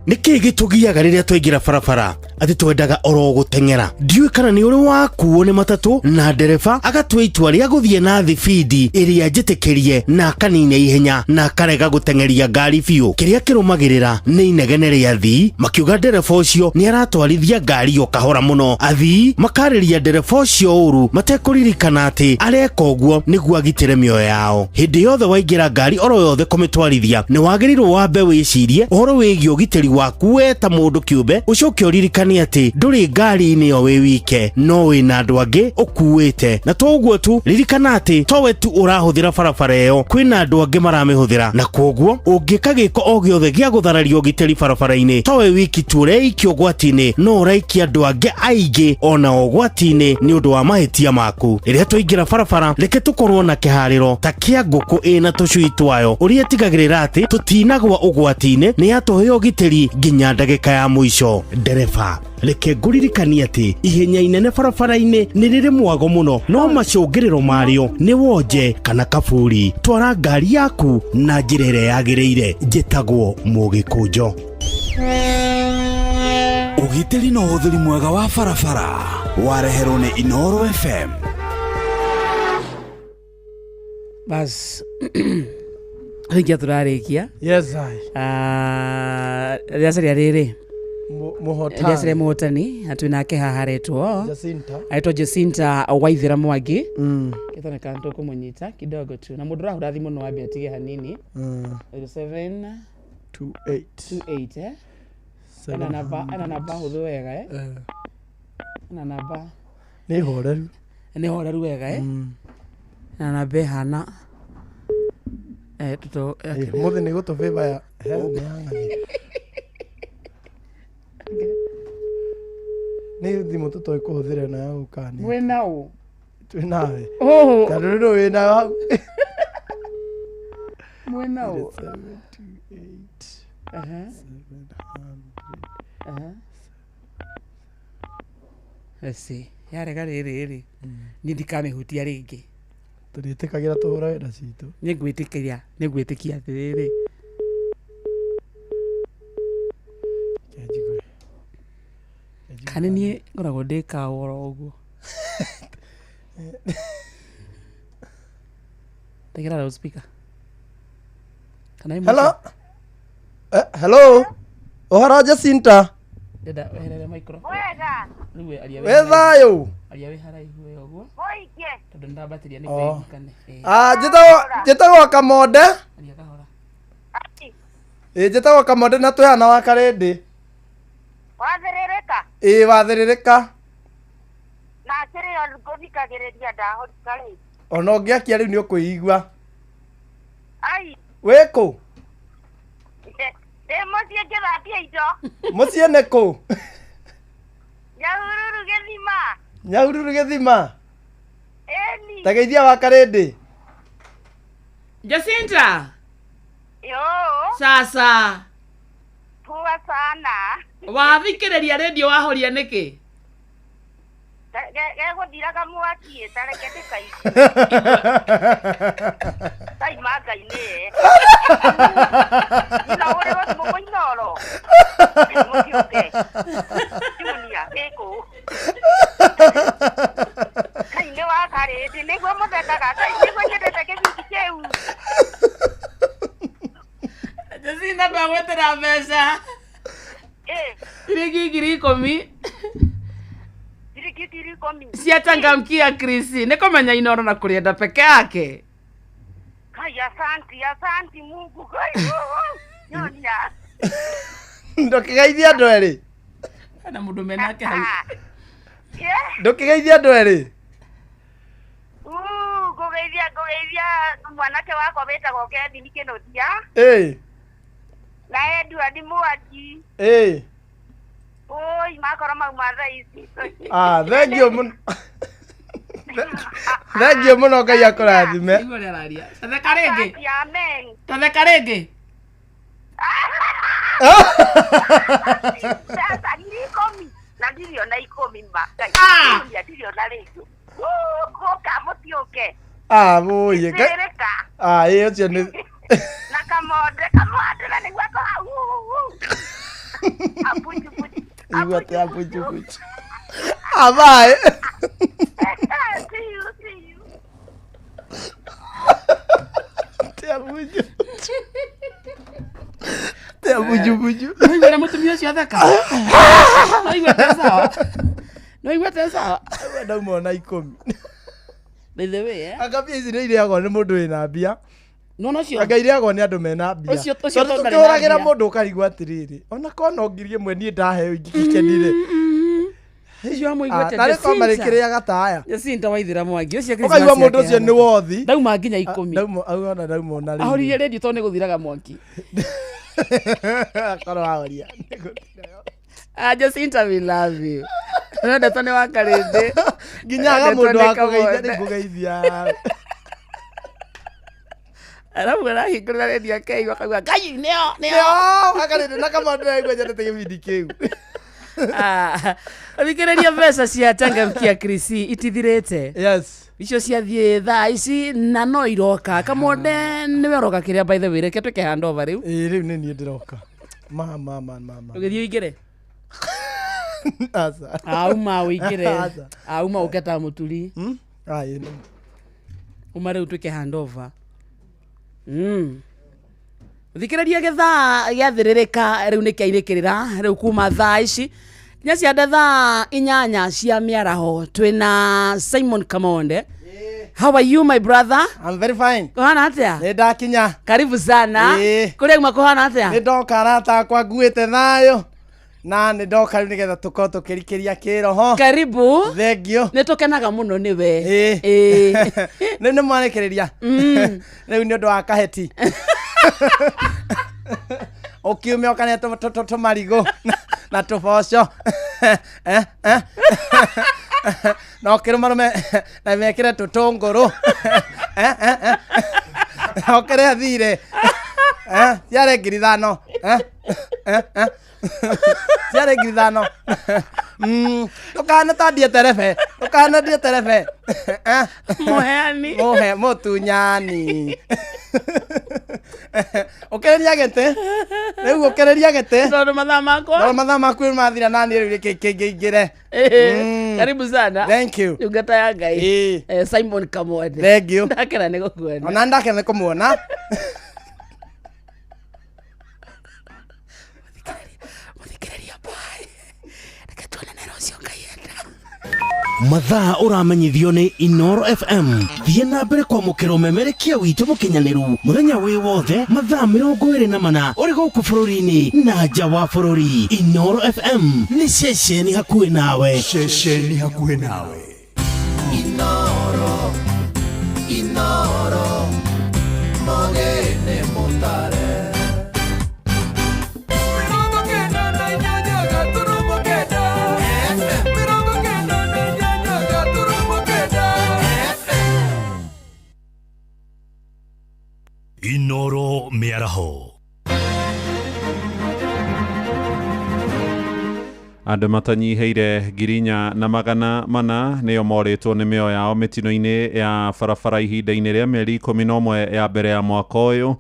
Nĩ kĩĩ gĩtũgiaga rĩrĩa twaingĩra barabara? Atĩ twendaga oro gũteng'era. Ndiũĩ kana nĩ ũrĩ wakuo nĩ matatũ na ndereba agatua itua rĩa gũthiĩ na thibindi ĩrĩa njĩtĩkĩrie na akanina ihenya na akarega gũteng'eria ngari biũ. Kĩrĩa kĩrũmagĩrĩra nĩ inegene rĩa athii makiuga ndereba ũcio nĩ aratwarithia ngari o kahora mũno. Athii makarĩria ndereba ũcio ũru matekũririkana atĩ areka ũguo nĩguo agitĩre mĩoyo yao. Hĩndĩ yothe waingĩra ngari oro yothe kũmĩtwarithia nĩ wagĩrĩirwo wambe wĩcirie ũhoro wĩgiĩ ũgitĩri waku we ta mũndũ kĩũmbe, ũcoke ũririkane atĩ ndũrĩ ngari-inĩ ĩyo wĩ wike no wĩna andũ angĩ ũkuĩte, na to ũguo tu, ririkana atĩ towe tu ũrahũthĩra barabara ĩyo, kwĩna andũ angĩ maramĩhũthĩra, na kwoguo ũngĩka gĩko o gĩothe gĩa gũthararia ũgitĩri barabara-inĩ towe wiki tu ũreikia ũgwati-inĩ, no ũraikia andũ angĩ aingĩ ona ũgwati-inĩ nĩ ũndũ wa mahĩtia maku. Rĩrĩa twaingĩra barabara, reke tũkorwo na kĩharĩro ta kĩa ngũkũ ĩna tũcui twayo ũrĩa ĩtigagĩrĩra atĩ tũtinagwa ũgwati-inĩ, nĩ yatũhe ũgitĩri nginya ndagĩka ya mũico. Ndereba, reke ngũririkanie atĩ ihenya inene barabara-inĩ nĩ rĩrĩ mwago mũno, no macũngĩrĩro marĩo nĩ wonje kana kaburi. Twara ngari yaku na njĩra ĩrĩa yagĩrĩire. Njĩtagwo Mũgĩkũnjo. Ũgitĩri na ũhũthĩri mwega wa barabara wareherwo nĩ Inooro FM. Bas rĩngĩ tũrarĩkia. Yes, I. Rĩacaria rĩrĩ Mũhotani. Rĩacaria mũhotani na twĩ nake haha aretwo Jacinta. Aretwo Jacinta Waithera Mwangi. Kĩtoneka nĩ tũkũmũnyita kidogo tu, na mũndũ ũrahũra thimũ no ambe atige hanini. 07 28 28 eh? Ena namba, ena namba hũthũ wega eh? Ena namba Nĩ horeru. Nĩ horeru wega eh? Na namba ĩhana tuto Mũthĩ nĩ gũtũbĩba ya he, nĩ yang'ania. Nĩ thimũ tũtoĩ kũhũthĩra ĩno ya gũkania. Mwĩna ũ? Twĩ nawe. Oh. Tondũ rĩu wĩ nayo hau. Mwĩna ũ? Aha. Aha. Let's see. Yarega rĩrĩ rĩ, niĩ ndikamĩhutia rĩngĩ. Tũrĩtĩkagĩra tũhũra wĩra citũ. Nĩ ngwĩtĩkĩria, nĩ ngwĩtĩkia atĩrĩrĩ. Kana niĩ ngoragwo ndĩ kaũ oro ũguo. Tegera loudspeaker. Kana ĩ Hello. Hello. Ũhoro Jacinta. Ndĩrenda weherere microphone. Wega. Rĩu we aria Wĩ thayũ. Aria wĩ haraihu we ũguo. Mũikie. Tondũ nĩndambatĩria Oh. nĩguo ĩiguĩkane. Ah, njĩtagwo Kamonde. Aria kahora. Ĩ njĩtagwo Kamonde na twĩ haha na wa Karĩndĩ. Wathĩrĩrĩka. Ĩ wathĩrĩrĩka. Na kĩrĩo ngũthikagĩrĩria ndahũrika rĩ. Ona ũngĩakia rĩu nĩ ũkwĩigua. Ai. Wĩ kũ? Ndĩ mũciĩ ngĩthambia indo. Mũciĩ nĩ kũ? Nyahururu gĩthima. Nyahururu gĩthima. Ĩni. Ta geithia wa Karĩndĩ. Jacinta. Yo. Sasa. Poa sana. Wathikĩrĩria rĩndiũ wahoria nĩkĩ? Gegũthiraga mwaki ta reke ndĩkaigue. Kaima Ngai nĩye. Nyina ũrĩrwo thimũ mũinoro. Mũtiũke. Junior, gĩkũ. Ngai nĩ wa Karĩndĩ nĩguo mũthekaga. Ngai nĩguo nyendete kĩbindi kĩu. Jacinta ndagwetera mbeca. Ciringi 10,000. Ciringi 10,000. Cia changamkia Chris. Nĩ kũmenya Inooro na kũrĩenda peke yake. Ngai asanti, asanti Mungu. Ngai, Nyonia. Ndũkĩgeithie andũ erĩ. Na mũndũ menake hau. Ndũkĩgeithie andũ erĩ. Ngũgeithia mwanake wakwa wĩtagwo Kevin Kĩnũthia Ĩ. na Edward Mwangi. Ĩ. Oi, makorwo mauma thaa ici. Ah, thank you mũno. Thank you mũno Ngai akũrathime. Igua ũrĩa araria. Tatheka rĩngĩ. Asanti, amen. Tatheka rĩngĩ. Sasa 10,000 na ndirĩ ona 10 ma. Ngai, Junior, ndirĩ ona rĩngĩ. Gũka mũtiũke. Ah, mũyĩ. Thĩrĩka. Ah, ĩ ũcio nĩ Na kamonde, kamonde na nĩguo ako hau. Abuti buti. Ndakĩigua atĩ ambunjubunju. Abae. See you, see you. Atĩ ambunjubunju. Atĩ ambunjubunju. Noigua na mũtumia ũcio athaka. Noigua te sawa. Noigua te sawa. Ndauma ona ikũmi. By the way, eh? Anga mbia ici nĩ irĩagwo nĩ mũndũ wĩna mbia. Nona ũcio. Anga irĩagwo nĩ andũ mena mbia. Ũcio Tondũ tondũ ndarĩ na tũkĩhũragĩra mbia. mũndũ ũkarigwo atĩrĩrĩ, ona korwo no ngiri ĩmwe niĩ ndaheo ingĩgĩkenire. Ũcio amũiguĩte Narĩ korwo Jacinta. marĩkĩrĩaga ta aya. Jacinta waithira mwangi ũcio Ũkaigua mũndũ ũcio nĩ wothi. Ndauma nginya ikũmi. Ndauma ona ndauma ona rĩu. Ahoririe redio tondũ nĩ gũthiraga mwaki. Korwo ahoria. Ah, Jacinta we love you. Nendetwo nĩ wakarĩndĩ. Nginya aga mũndũ wa kũgeithia nĩ ngũgeithia. Arabu arahingũrĩra redio akeigua akauga ngai nĩo nĩo. Nĩo wakarĩndĩ na kamande naigua nyendete gĩbindi kĩu. Thikĩrĩria mbeca cia changamkia Krisi itithirĩte. Yes. Icio ciathiĩ thaa ici na no iroka kamonde nĩwe ũroka kĩrĩa by the way reke twĩke handover rĩu. Ĩĩ rĩu nĩ niĩ ndĩroka. Ma ma ma ma ma. Ũgĩthiĩ ũingĩre. Aca. Auma ũingĩre. Aca. Auma ũke ta mũturi. Ah, ĩĩ nĩ. Uma rĩu twĩke handover. Thikĩrĩria gĩthaa gĩathĩrĩrĩka rĩu nĩ kĩainĩkĩrĩra rĩu kuma thaa ici nginya cianda thaa inyanya cia mĩaraho twĩna Simon Kamonde. How are you my brother? I'm very fine. Kuhana atĩa? Nĩ ndakinya. Karibu sana. Ĩĩ. Kũrĩa uma kuhana atĩa? Nĩ ndoka arata akwa nguĩte thayũ na nĩ ndoka rĩu nĩgetha tũkorwo tũkĩrikĩria kĩroho. Karibu. Thank you. Nĩ tũkenaga mũno nĩwe. Ĩĩ. Ĩĩ. Rĩu nĩ mwarĩkĩrĩria. Rĩu nĩ ũndũ wa kaheti. Ũkiumia ũkarĩa tũmarigũ na tũboco. Eh, eh. Na ũkĩrũmarũme na mekĩre tũtũngũrũ. Eh, eh, eh. Na ũkĩrĩa thirĩ. Eh, ciarĩ ngiri ithano. Eh, eh, eh. Ciarĩ ngiri ithano. Ndũkanatandie terebe. Ndũkanandie terebe. Eh. Mũheani. Mũhe mũtunyani. Ũkĩrĩria gĩtĩ. Rĩu ũkĩrĩria gĩtĩ. Tondũ mathaa makwa. Tondũ mathaa maku nĩ mathira na niĩ rĩu kĩngĩingĩre. Karibu sana. Thank you. Ndungata ya Ngai. Eh, Simon Kamonde. Thank you. Ndakena nĩ gũkuona. Ona ndakena nĩ kũmuona. Mathaa ũramenyithio nĩ Inoro FM. Thiĩ na mbere kwamũkĩra ũmemerekia witũ mũkinyanĩru mũthenya wĩ wothe mathaa 24 ũrĩ gũkũ bũrũri-inĩ na nja wa bũrũri. Inoro FM nĩ ceceni hakuhĩ nawe. Ceceni hakuhĩ nawe. Inoro, Inoro, mogene mutare. 98.9 Inoro mĩaraho. Andũ matanyihĩire 4,400 nĩo morĩtwo nĩ mĩoyo yao mĩtino-inĩ ya barabara ihinda-inĩ rĩa mĩeri 11 ya mbere ya mwaka ũyũ.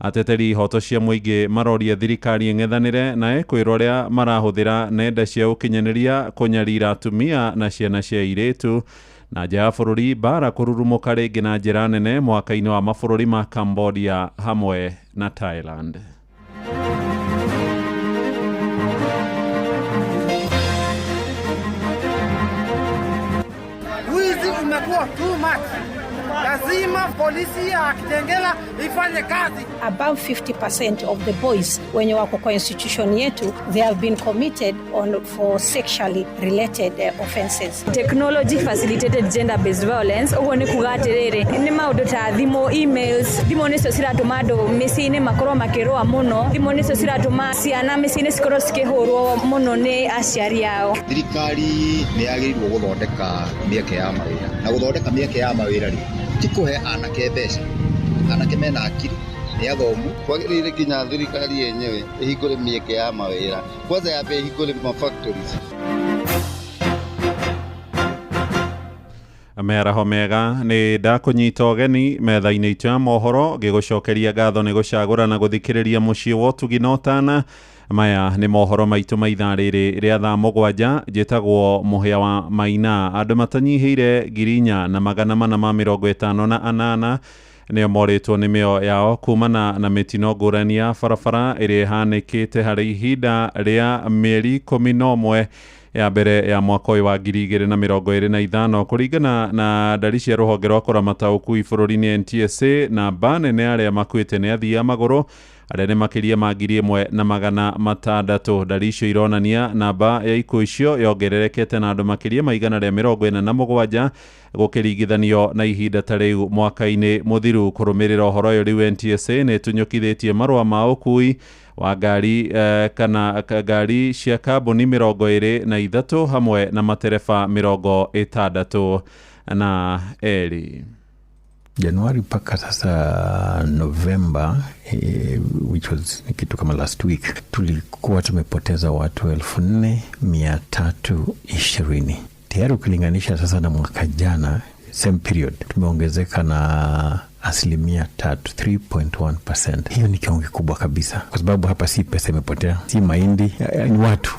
Ateteri ihoto cia mũingĩ maroria thirikari ĩng'ethanĩre na ekwĩrwo arĩa marahũthĩra nenda cia ũkinyanĩria kũnyarira atumia na ciana cia airĩtu. Na nja ya bũrũri mbara kũrurumũka rĩngĩ na njĩra nene mwaka-inĩ wa mabũrũri ma Cambodia hamwe na Thailand. Wizi umekuwa too much. Lazima polisi ya Kitengela ifanye kazi. Above 50% of the boys wenye wako kwa institution yetu, they have been committed on for sexually related offenses. Technology facilitated gender based violence uguo ni kuga atiriri ni maundu ta thimu, emails, thimu nicio ciratuma andu miciĩ-inĩ makorwo makĩrũa mũno, thimu nicio ciratuma ciana miciĩ-inĩ cikorwo cikĩhũrwo mũno nĩ aciari ao. Thirikari nĩ yagĩrĩirwo gũthondeka mĩeke ya mawĩra, na gũthondeka mĩeke ya mawĩra rĩ, ti kũhe anake mbeca. Anake mena akiri, nĩ athomu. Kwagĩrĩire nginya thirikari yenyewe ĩhingũre mĩeke ya mawĩra, kwanza yambe ĩhingũre ma factories. Mĩaraho mega nĩ ndakũnyita ũgeni metha-inĩ itũ ya mohoro ngĩgũcokeria ngatho nĩ gũcagũra na gũthikĩrĩria mũciĩ wa ũtugi na ũtana. Maya nĩ mohoro maitũ ma ithaa rĩrĩ rĩa thaa 7. Njĩtagwo Mũhĩa wa Maina. Andũ matanyihĩire 4,458 nĩo morĩtwo nĩ mĩoyo yao kumana na mĩtino ngũrani ya barabara ĩrĩa ĩhanĩkĩte harĩ ihinda rĩa mĩeri 11 ya mbere ya mwaka ũyũ wa 2025 kũringana na ndari cia rũhonge rwa kũramata ũkui bũrũri-inĩ NTSA. Namba nene arĩa makuĩte nĩ athii a magũrũ arĩa nĩ makĩria ma 1,600. Ndari icio ironania namba ya ikuũ icio yongererekete na andũ makĩria ma 147 gũkĩringithanio na ihinda ta rĩu mwaka-inĩ mũthiru. Kũrũmĩrĩra ũhoro ũyũ rĩu NTSA nĩ ĩtunyũkithĩtie marũa ma ũkui wa ngari kana ngari cia kambuni 23 hamwe na matereba 62. Januari mpaka sasa Novemba, which was kitu kama last week, tulikuwa tumepoteza watu 4,320. Tayari ukilinganisha sasa na mwaka jana same period tumeongezeka na 3%, 3.1%. Hiyo ni kiwango kikubwa kabisa, kwa sababu hapa si pesa imepotea, si mahindi, ni watu.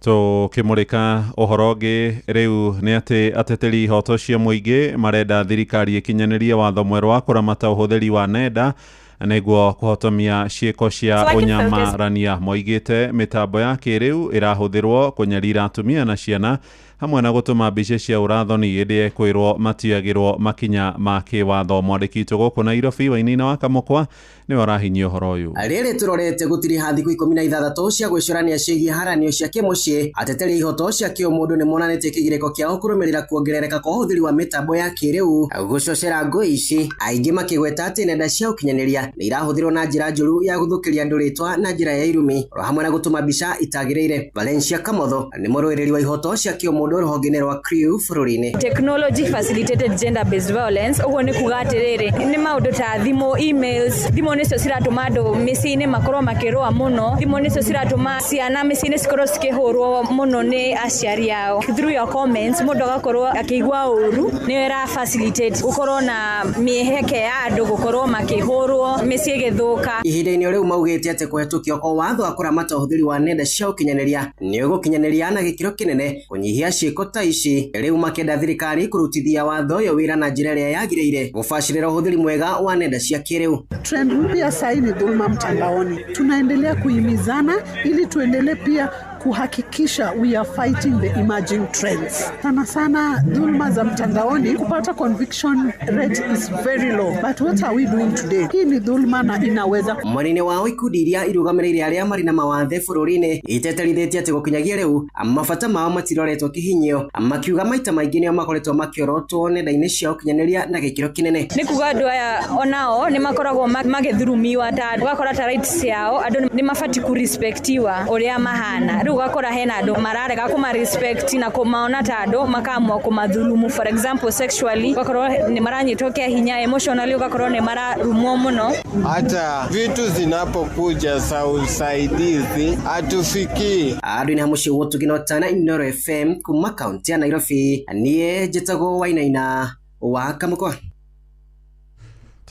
Tũkĩmũrĩka ũhoro ũngĩ rĩu nĩ atĩ ateteri ihoto cia mũingĩ marenda thirikari ĩkinyanĩrie watho mwerũ wa kũramata ũhũthĩri wa nenda nĩguo kũhotomia ciĩko cia ũnyamarania. Moigĩte mĩtambo ya kĩrĩu ĩrahũthĩrwo kũnyarira atumia na ciana hamwe na gũtũma mbica cia ũrathoni ĩndĩ ekwĩrwo matiagĩrwo makinya ma kĩwatho. Mwandĩki witũ gũkũ Nairobi Wainaina wa Kamũkwa nĩwe ũrahinyia ũhoro ũyũ. Rĩrĩ tũrorete gũtiriha thikũ 16 cia gwĩcũrania ciĩgiĩ haranio cia kĩmũciĩ. Ateteri ihoto cia kĩũmũndũ nĩ monanĩtie kĩgirĩko kĩao kũrũmĩrĩra kuongerereka kwa ũhũthĩri wa mĩtambo ya kĩrĩu gũcocera ngũĩ ici, aingĩ makĩgweta atĩ nenda cia ũkinyanĩria nĩ irahũthĩrwo na njĩra njũru ya gũthũkĩria andũ rĩtwa na njĩra ya irumi oro hamwe na gũtũma mbica itagĩrĩire. Valencia Kamotho nĩ mũrũĩrĩri wa ihoto cia kĩũmũndũ rũhonge-inĩ rwa CREW bũrũri-inĩ. Technology facilitated gender based violence ũguo nĩ kuga atĩrĩrĩ nĩ maũndũ ta thimũ, emails, thimũ nĩcio ciratũma andũ mĩciĩ-inĩ makorwo makĩrũa mũno, thimũ nĩcio ciratũma ciana mĩciĩ-inĩ cikorwo cikĩhũrwo mũno nĩ aciari ao. Through your comments mũndũ agakorwo akĩigua ũru, nĩyo ĩra facilitate gũkorwo na mĩheke ya andũ gũkorwo makĩhũrwo mĩciĩ ĩgĩthũka. Ihinda-inĩ rĩu maugĩte atĩ kũhetũkio kwa watho wa kũramata ũhũthĩri wa nenda cia ũkinyanĩria nĩ ũgũkinyanĩria na gĩkĩro kĩnene kũnyihia ciĩko ta ici. Rĩu makĩenda thirikari kũrutithia watho ũyũ wĩra na njĩra ĩrĩa yagĩrĩire gũbacĩrĩra ũhũthĩri mwega wa nenda cia kĩrĩu. Trend mpya sasa ni dhuluma mtandaoni. Tunaendelea kuhimizana ili tuendelee pia kuhakikisha we are fighting the emerging trends. Sana sana dhulma za mtandaoni, kupata conviction rate is very low. But what are we doing today? Hii ni dhulma na inaweza. Mwena-inĩ wao ikundi iria irũgamĩrĩire arĩa marĩ na mawathe bũrũri-inĩ iteterithĩtie atĩ gũkinyagia rĩu mabata mao matiroretwo kĩhinyio, makiuga maita maingĩ nĩo makoretwo makĩorotwo nenda-inĩ cia ũkinyanĩria na gĩkĩro kĩnene. Nĩ kuga andũ aya onao nĩ makoragwo magĩthurumiwa ta ũgakora ta rights ciao andũ nĩ mabatiĩ kũrespectiwa ũrĩa mahana. Rĩu ũgakora hena andũ mararega kũma respect na kũmaona ta andũ makaamua kũmathurumu, for example sexually ũgakorwo nĩ maranyitwo kĩa hinya, emotionally ũgakorwo nĩ mararumwo mũno. Hata vitu zinapokuja za usaidizi hatufikii. Andũ-inĩ ha mũciĩ wa Ũtugi na Ũtana, Inooro FM kuma kaunti ya Nairobi, niĩ njĩtagwo Wainaina wa Kamũkwa.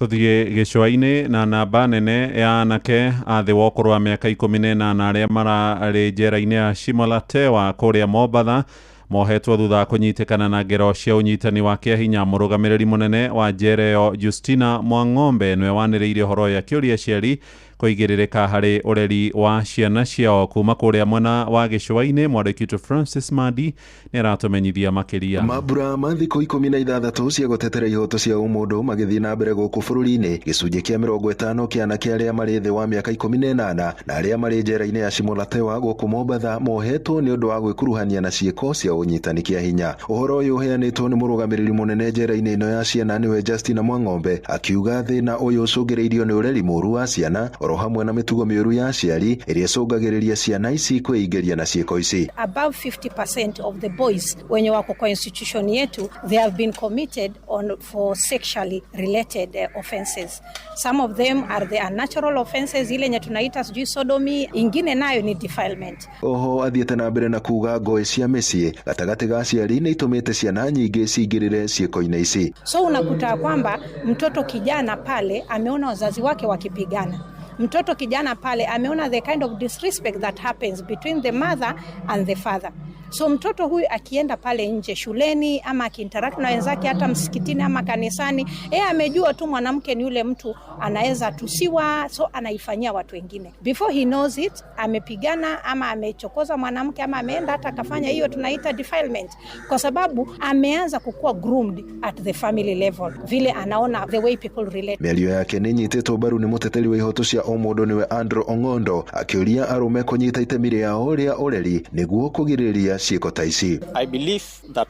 Tuthiĩ gĩcũa-inĩ na namba nene ya anake a thĩ wa ũkũrũ wa mĩaka 18 arĩa mararĩ njera-inĩ ya Shimolatewa kũrĩa Mombatha mohetwo thutha wa kũnyitĩkana na ngero cia ũnyitani wa kĩahinya. Mũrũgamĩrĩri mũnene wa njera ĩyo Justina Mwang'ombe nĩwe wanĩrĩirie ũhoro ũyũ akĩũria aciari kũigĩrĩrĩka harĩ ũreri wa ciana ciao. Kuma kũrĩa mwena wa gĩcũa-inĩ, mwandĩki witũ Francis Madi nĩ aratũmenyithia makĩria. Mambura ma thikũ 16 cia gũtetera ihoto cia ũmũndũ magĩthiĩ na mbere gũkũ bũrũri-inĩ. Gĩcunjĩ kĩa 50 kĩa anake arĩa marĩ thĩ wa mĩaka 18 na arĩa marĩ njera-inĩ ya Shimolatewa gũkũ Mombatha mohetwo nĩ ũndũ wa gwĩkuruhania na ciĩko cia ũnyitani kĩa hinya. Ũhoro ũyũ ũheanĩtwo nĩ mũrũgamĩrĩri mũnene njera-inĩ ĩno ya ciana nĩwe Justina Mwang'ombe, akiuga thĩna ũyũ ũcũngĩrĩirio nĩ ũreri mũru wa ciana oro hamwe na mĩtugo mĩũru ya aciari ĩrĩa ĩcũngagĩrĩria ciana ici kwĩingĩria na ciĩko ici. Above 50% of the boys wenye wako kwa institution yetu, they have been committed on for sexually related offenses. Some of them are the unnatural offenses, ile yenye tunaita sijui sodomy, ingine nayo ni defilement. Oho athiĩte na mbere na kuga ngũĩ cia mĩciĩ gatagatĩ ga aciari nĩ itũmĩte ciana nyingĩ cingĩrĩre ciĩko-inĩ ici. So unakuta kwamba mtoto kijana pale ameona wazazi wake wakipigana. Mtoto kijana pale ameona the kind of disrespect that happens between the mother and the father. So mtoto huyu akienda pale nje shuleni ama akiinteract na wenzake hata msikitini ama kanisani, yeye amejua tu mwanamke ni yule mtu anaweza tusiwa, so anaifanyia watu wengine. Before he knows it, amepigana ama amechokoza mwanamke ama ameenda hata akafanya hiyo tunaita defilement, kwa sababu ameanza kukua groomed at the family level, vile anaona the way people relate. Mĩario yake nĩ ĩnyitĩtwo mbaru nĩ mũteteri wa ihoto cia ũmũndũ nĩwe Andrew Ong'ondo akĩũria arũme kũnyita itemi rĩao rĩa ũreri nĩguo kũgirĩrĩria ciĩko ta ici. I believe that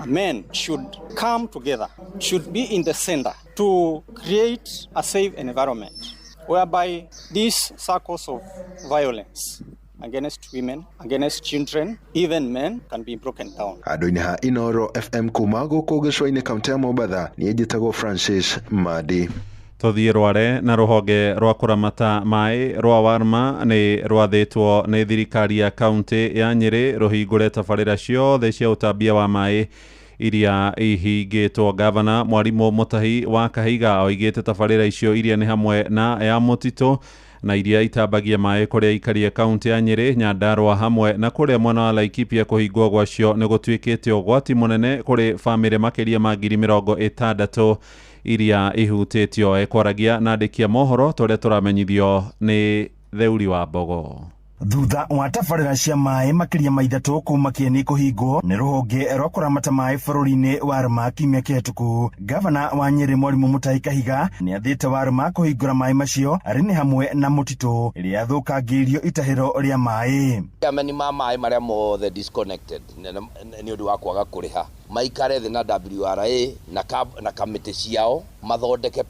men should come together, should be in the center to create a safe environment whereby these circles of violence against women, against children, even men can be broken down. Handũ-inĩ ha Inoro FM kuma gũkũ gĩcũa-inĩ kaũntĩ ya Mombatha, niĩ njĩtagwo Francis Madi. Tũthiĩ Rware na rũhonge rwa kũramata maĩ rwa Warma nĩ rwathĩtwo nĩ thirikari ya kaũntĩ ya Nyĩrĩ rũhingũre tabarĩra ciothe cia ũtambia wa maĩ iria ihingĩtwo. Gavana Mwarimũ Mutahi wa Kahiga oigĩte tabarĩra icio iria nĩ hamwe na ya mũtitũ na iria itambagia maĩ kũrĩa aikaria kaũntĩ ya Nyĩrĩ, Nyandarua hamwe na kũrĩa mwena wa Laikipia kũhingwo gwacio nĩ gũtuĩkĩte ũgwati mũnene kũrĩ bamĩrĩ makĩria ma 60,000 iria ihutĩtio. Ekwaragia na andĩki a mohoro tũrĩa tũramenyithio nĩ Theuri wa Mbogo. Thutha wa tabarĩra cia maĩ makĩria ma 3 kuma Kĩeni kũhingwo nĩ rũhonge rwa kũramata maĩ bũrũri-inĩ wa Rũma kiumia kĩhĩtũku, gavana wa Nyĩrĩ Mwarimũ Mutahi Kahiga nĩ athĩte Warũma kũhingũra maĩ macio arĩ nĩ hamwe na mũtitũ ĩrĩa yathũkangĩirio itahĩro rĩa maĩ. Ameni ma maĩ marĩa mothe disconnected nĩ ũndũ wa kwaga kũrĩha maikare thĩ na WRA na kamĩtĩ ciao mathondeke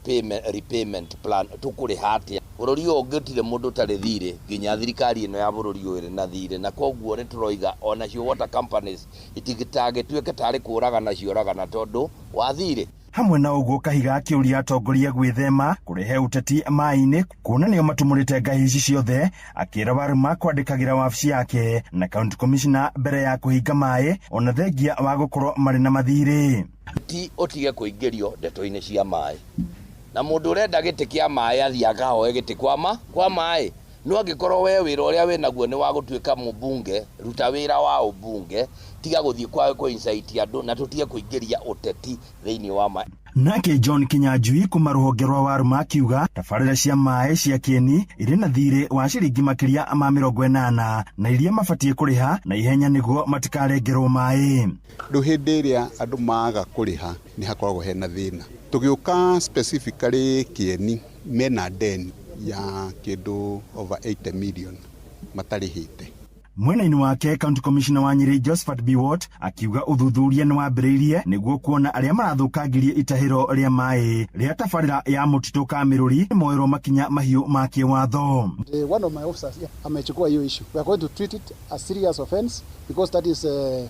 repayment plan tũkũrĩha atĩa. Bũrũri ũyũ ũngĩtire mũndũ ũtarĩ thirĩ nginya thirikari ĩno ya bũrũri ũyũ ĩrĩ na thirĩ, na koguo nĩ tũroiga onacio water companies itigĩtagĩtuĩke tarĩ kũragana cioragana tondũ wa thirĩ. Hamwe na ũguo Kahiga akĩũria atongoria gwĩthema kũrehe ũteti maĩ-inĩ kuona nĩo matumũrĩte ngahi ici ciothe, akĩra Warũma kwandĩkagĩra wabici yake na county commissioner mbere ya kũhinga maĩ ona thengia wa gũkorwo marĩ na mathirĩ. Ti ũtige kũingĩrio ndeto-inĩ cia maĩ, na mũndũ ũrenda gĩtĩ kĩa maĩ athiĩ akahoe gĩtĩ kwa maĩ. No angĩkorwo we wĩra ũrĩa wĩnaguo nĩ wa gũtuĩka mũmbunge, ruta wĩra wa ũmbunge, tiga gũthiĩ kwa kũ-incite andũ na tũtige kũingĩria ũteti thĩinĩ wa maĩ. Nake John Kinyanjui kuma rũhonge rwa Warũma akiuga tabarĩra cia maĩ cia Kĩeni irĩ na thirĩ wa ciringi makĩria ma 80 na iria mabatiĩ kũrĩha na ihenya nĩguo matikarengerwo maĩ. Rĩu hĩndĩ ĩrĩa andũ maga kũrĩha nĩ hakoragwo hena thĩna. Tũgĩũka specifically Kĩeni mena deni ya kĩndũ over 80 million matarĩhĩte. Mwena-inĩ wake county commissioner wa Nyĩrĩ Josephat Biwott akiuga ũthuthuria nĩ wambĩrĩirie nĩguo kuona arĩa marathũkangirie itahĩro rĩa maĩ rĩa tabarĩra ya mũtitũ Kamĩrũri moerwo makinya mahiũ ma kĩwatho. One of my officers amechukua hiyo issue. We are going to treat it as serious offense because that is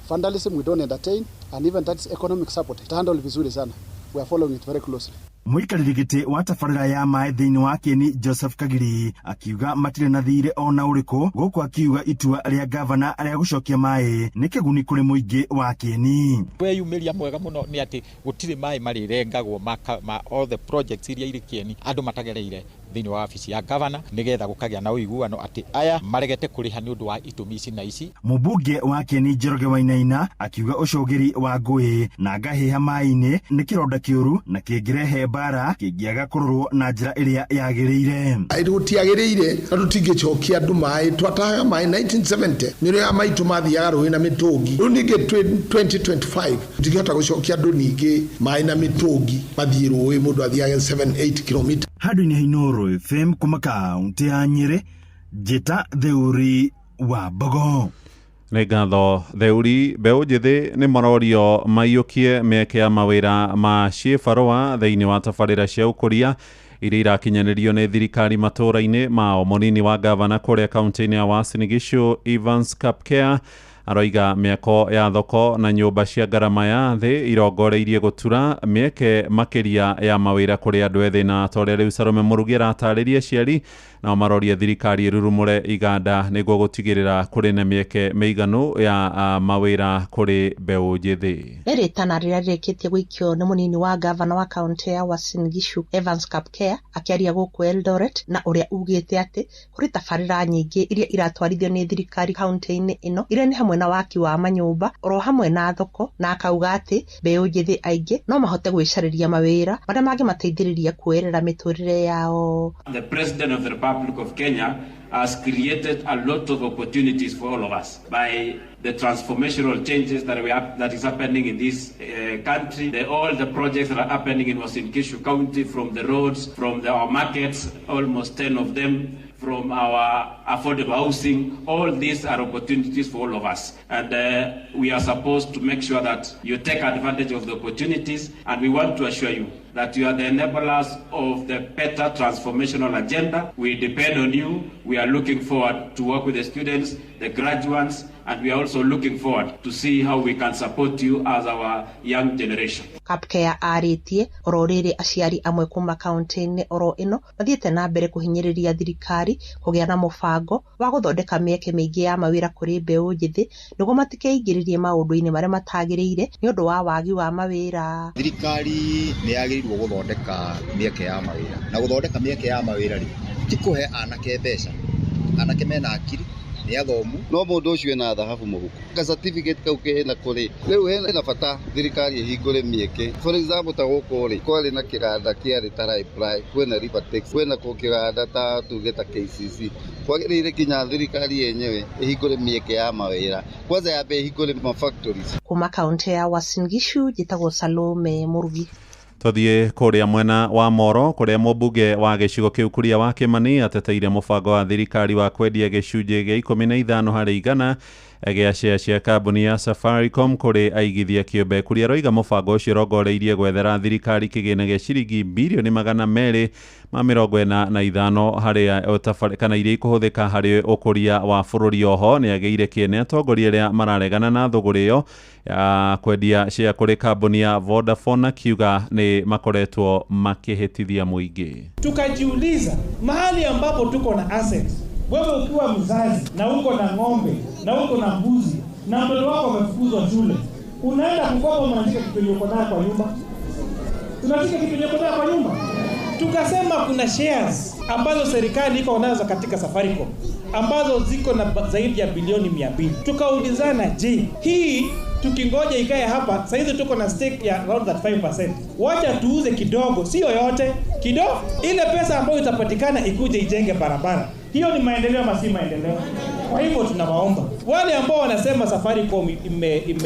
vandalism we don't entertain, and even that is economic support. It handle vizuri sana. We are following it very closely. Mũikarĩri gĩtĩ wa tabarĩra ya maĩ thĩinĩ wa Kĩeni Joseph Kagiri akiuga matirĩ na thirĩ ona ũrĩkũ, gũkũ akiuga itua rĩa gavana rĩa gũcokia maĩ nĩ kĩguni kũrĩ mũingĩ wa Kĩeni. Weyumĩria mwega mũno nĩ atĩ gũtirĩ maĩ marĩrengagwo ma all the projects iria irĩ Kĩeni andũ matagereire thĩinĩ wa wabici ya gavana, nĩgetha gũkagĩa na ũiguano atĩ aya maregete kũrĩha nĩ ũndũ wa itũmi ici na ici. Mũmbunge wa Kĩeni Njoroge Wainaina akiuga ũcũgĩri wa ngũĩ na ngahĩha maĩ-inĩ nĩ kĩronda kĩũru na kĩngĩrehe mbara kĩngĩaga kũrorwo na njĩra ĩrĩa yagĩrĩire. Gũtiagĩrĩire na tũtingĩcokia andũ maĩ, twatahaga maĩ 1970 nĩ rĩrĩa maitũ mathiaga rũĩ na mĩtũngi, rĩu ningĩ 2025 tũtingĩhota gũcokia andũ ningĩ maĩ na mĩtũngi mathiĩ rũĩ, mũndũ athiage 7-8 kilomita. Handũ-inĩ ha Inooro FM kuma kaũntĩ ya Nyĩrĩ, njĩta Theuri wa Mbogo. Nĩ ngatho Theuri. Mbeũ njĩthĩ nĩ marorio maiyũkie mĩeke ya mawĩra ma ciĩbarũa thĩinĩ wa tabarĩra cia ũkũria Iria irakinyanĩrio nĩ thirikari matũũra-inĩ mao. Mũnini wa gavana kũrĩa kaunti-inĩ ya Uasin Gishu Evans Kapkea aroiga mĩako ya thoko na nyũmba cia ngarama ya thĩ irongoreirie gũtura mĩeke makĩria ya mawĩra kũrĩ andũ ethĩ. Na ta ũrĩa rĩu Salome Mũrugi aratarĩria, aciari nao maroria thirikari ĩrurumũre iganda nĩguo gũtigĩrĩra kũrĩ na mĩeke mĩiganu ya mawĩra kũrĩ mbeũ njĩthĩ. Nĩ rĩtana rĩrĩa rĩrĩkĩtie gũikio nĩ mũnini wa gavana wa kaunti ya Uasin Gishu Evans Kapkea akĩaria gũkũ Eldoret, na ũrĩa ugĩte atĩ kũrĩ tabarĩra nyingĩ iria iratwarithio nĩ thirikari kaunti-inĩ ĩno, iria nĩ hamwe na waki wa manyũmba oro hamwe na thoko, na akauga atĩ mbeũ njĩthĩ aingĩ no mahote gwĩcarĩria mawĩra marĩa mangĩmateithĩrĩria kuoerera mĩtũrĩre yao. The President of the Republic of Kenya has created a lot of opportunities for all of us by the transformational changes that we have, that is happening in this country. All the projects that are happening in Uasin Gishu County, from the roads, from our markets, almost 10 of them, from our affordable housing, all these are opportunities for all of us. And we are supposed to make sure that you take advantage of the opportunities, and we want to assure you that you are the enablers of the better transformational agenda. We depend on you. We are looking forward to work with the students, the graduates, and we are also looking forward to see how we can support you as our young generation. Kapkea arĩtie oro rĩrĩ aciari amwe kuma kaunti-inĩ oro ĩno mathiĩte na mbere kũhinyĩrĩria thirikari kũgĩa na mũbango wa gũthondeka mĩeke mĩingĩ ya mawĩra kũrĩ mbeũ njĩthĩ nĩguo matikeingĩrĩrie maũndũ-inĩ marĩa matagĩrĩire nĩ ũndũ wa wagi wa mawĩra. Thirikari nĩ yagĩrĩirwo gũthondeka mĩeke ya mawĩra, na gũthondeka mĩeke ya mawĩra rĩ, ti kũhe anake mbeca. Anake mena akiri, nĩ athomu, no mũndũ ũcio ena thahabu mũhuko, ka certificate kau kena kũrĩ rĩu hena bata thirikari ĩhingũre mĩeke. For example, ta gũkũ rĩ, kwarĩ na kĩganda kĩarĩ ta Raiply, kwĩna Rivertex, kwĩna kĩganda ta tuge ta KCC. Kwagĩrĩire nginya thirikari yenyewe ĩhingũre mĩeke ya mawĩra, kwanza yambe ĩhingũre ma factories. Kuma kaunti ya Uasin Gishu njĩtagwo Salome Mũrugi. Tũthiĩ kũrĩa mwena wa Moro kũrĩa mũmbunge wa gĩcigo kĩu Kuria wa Kĩmani ateteire mũbango wa thirikari wa kwendia gĩcunjĩ gĩa 15 harĩ igana gĩa share cia kambuni ya Safaricom kũrĩ aigithia kĩũmbe. Kuria aroiga mũbango ũcio ũrongoreirie gwethera thirikari kĩgĩna gĩa ciringi birioni 245 harĩa kana iria ikũhũthĩka harĩ ũkũria wa bũrũri. Oho nĩ agĩire kĩene atongoria arĩa mararegana na thũgũrĩ ĩyo ya kwendia share kũrĩ kambuni ya Vodafone, akiuga nĩ makoretwo makĩhĩtithia mũingĩ. Tukajiuliza mahali ambapo tuko na assets, wewe ukiwa mzazi na uko na ng'ombe na uko na mbuzi na mtoto wako amefukuzwa shule, unaenda kukopa, unashika kitu uko nayo kwa nyumba? Unashika kitu uko nayo kwa nyumba? Tukasema kuna shares ambazo serikali iko nazo katika Safaricom ambazo ziko na zaidi ya bilioni 200. Tukaulizana, je, hii tukingoja ikae hapa, saizi tuko na stake ya around 35%. Wacha tuuze kidogo, sio yote, kidogo, ile pesa ambayo itapatikana ikuje ijenge barabara. Hiyo ni maendeleo ama si maendeleo? Kwa hivyo tunawaomba wale ambao wanasema Safaricom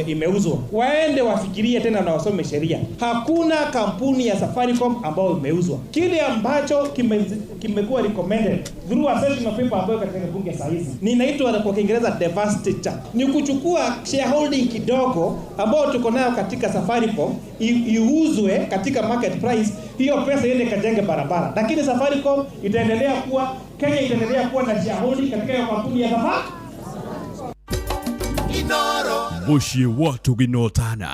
imeuzwa waende wafikirie tena na wasome sheria. Hakuna kampuni ya Safaricom ambayo imeuzwa. Kile ambacho kimekuwa recommended through a session of paper ambayo katika bunge saa hizi ni inaitwa kwa Kiingereza divestiture. Ni kuchukua shareholding kidogo ambayo tuko nayo katika Safaricom iuzwe katika market price, hiyo pesa iende kajenge barabara. Lakini Safaricom itaendelea kuwa, Kenya itaendelea kuwa na shareholding katika hiyo kampuni ya Safaricom. Muciĩ wa Tũginotana,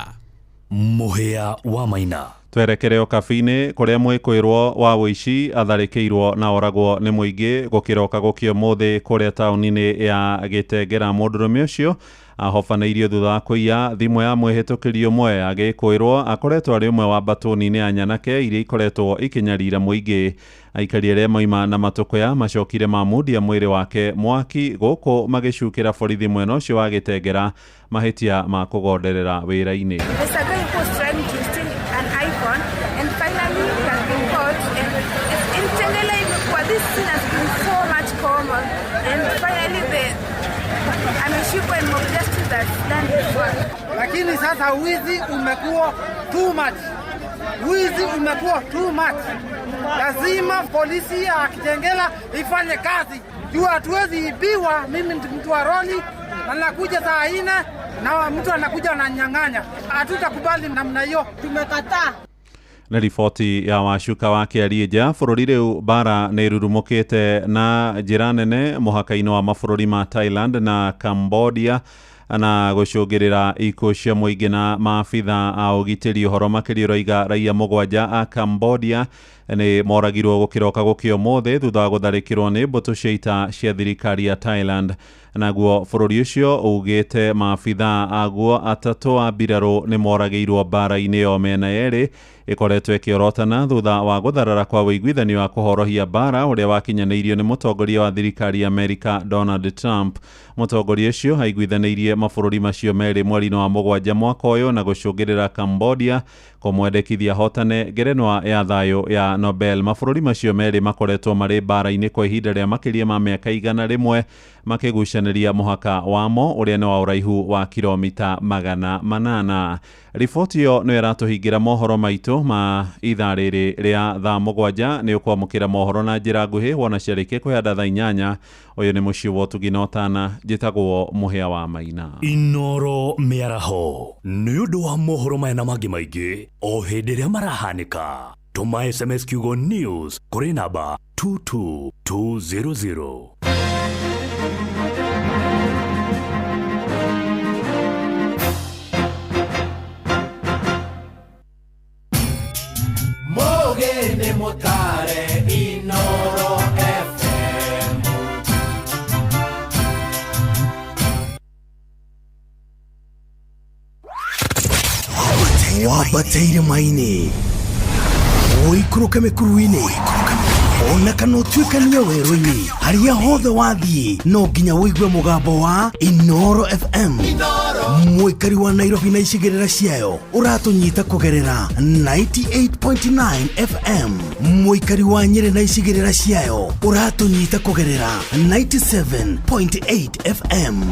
Mũhĩa wa Maina. Twerekere Okabi-inĩ kũrĩa mwĩkũĩrwo wa ũici atharĩkĩirwo na oragwo nĩ mũingĩ gũkĩroka gũkĩa ũmũthĩ kũrĩa taũni-inĩ ya Gĩtengera. Mũndũrũme ũcio ahobanĩirio thutha wa kũiya thimũ ya mwĩhĩtũkĩri ũmwe. Agĩkũĩrwo akoretwo arĩ ũmwe wa mbatũni-inĩ ya nyanake iria ikoretwo ikĩnyarira mũingĩ. Aikari arĩa moima na matũkũya macokire mamundia mwĩrĩ wake mwaki gũkũ magĩcukĩra borithi mwena ũcio wa Gĩtengera mahĩtia ma kũgonderera wĩra-inĩ. And finally he has been caught, and in Tengela this thing has been so much common, and finally the ameshikwa and mob justice has done his work. Lakini sasa wizi umekuwa too much. Wizi umekuwa too much. Lazima polisi ya Kitengela ifanye kazi. Juu hatuwezi ibiwa. Mimi mtu wa roli na nakuja saa 4 na mtu anakuja ananyang'anya. Hatutakubali namna hiyo. Tumekataa. Nĩ riboti ya Wacuka wa Kĩarinja. Bũrũri rĩu bara nĩ ĩrurumũkĩte na njĩra nene mũhaka-inĩ wa mabũrũri ma Thailand na Cambodia na gũcũngĩrĩra ikuũ cia mũingĩ na maabitha a ũgitĩri. Ũhoro makĩria ũroiga raiya 7 a Cambodia nĩ moragirwo gũkĩroka gũkĩa ũmũthĩ thutha wa gũtharĩkĩrwo nĩ mbũtũ cia ita cia thirikari ya Thailand. Naguo bũrũri ũcio ugĩte maabitha aguo 3 a mbirarũ nĩ moragĩirwo mbara-inĩ yo mĩena yerĩ ĩkoretwo ĩkĩorotana thutha wa gũtharara kwa ũiguithanio wa kũhorohia mbara ũrĩa wakinyanĩirio nĩ mũtongoria wa thirikari ya Amerika Donald Trump. Mũtongoria ũcio aiguithanĩirie mabũrũri macio merĩ mweri-inĩ wa 7 mwaka ũyũ na gũcũngĩrĩra Cambodia kũmwendekithia hotane ngerenwa ya thayũ ya Nobel. Mabũrũri macio merĩ makoretwo marĩ mbara-inĩ kwa ihinda rĩa makĩria ma mĩaka 100 makĩgucanĩria mũhaka wamo ũrĩa nĩ wa ũraihu wa kilomita 800. Riboti ĩyo nĩyo ĩratũhingĩra mohoro maitũ ma ithaa rĩrĩ rĩa thaa 7. Nĩ ũkwamũkĩra mohoro na njĩra nguhĩ wona ciarĩkia kũhanda thaa 8. Ũyũ nĩ mũciĩ wa ũtugi na ũtana, njĩtagwo Mũhĩa wa Maina. Inoro mĩaraho nĩ ũndũ wa mohoro maya na mangĩ maingĩ o hĩndĩ ĩrĩa marahanĩka. Tũma SMS kiugo news kũrĩ namba 22200. Mogene motare Inoro FM. Wabataire maini ũikũrũke mĩkuru-inĩ ona kana ũtuĩkanie werũ-inĩ harĩa hothe wathiĩ no nginya ũigue mũgambo wa Inoro FM. Mũikari wa Nairobi na icigĩrĩra ciayo ũratũnyita kũgerera 98.9 FM. Mũikari wa Nyĩrĩ na icigĩrĩra ciayo ũratũnyita kũgerera 97.8 FM.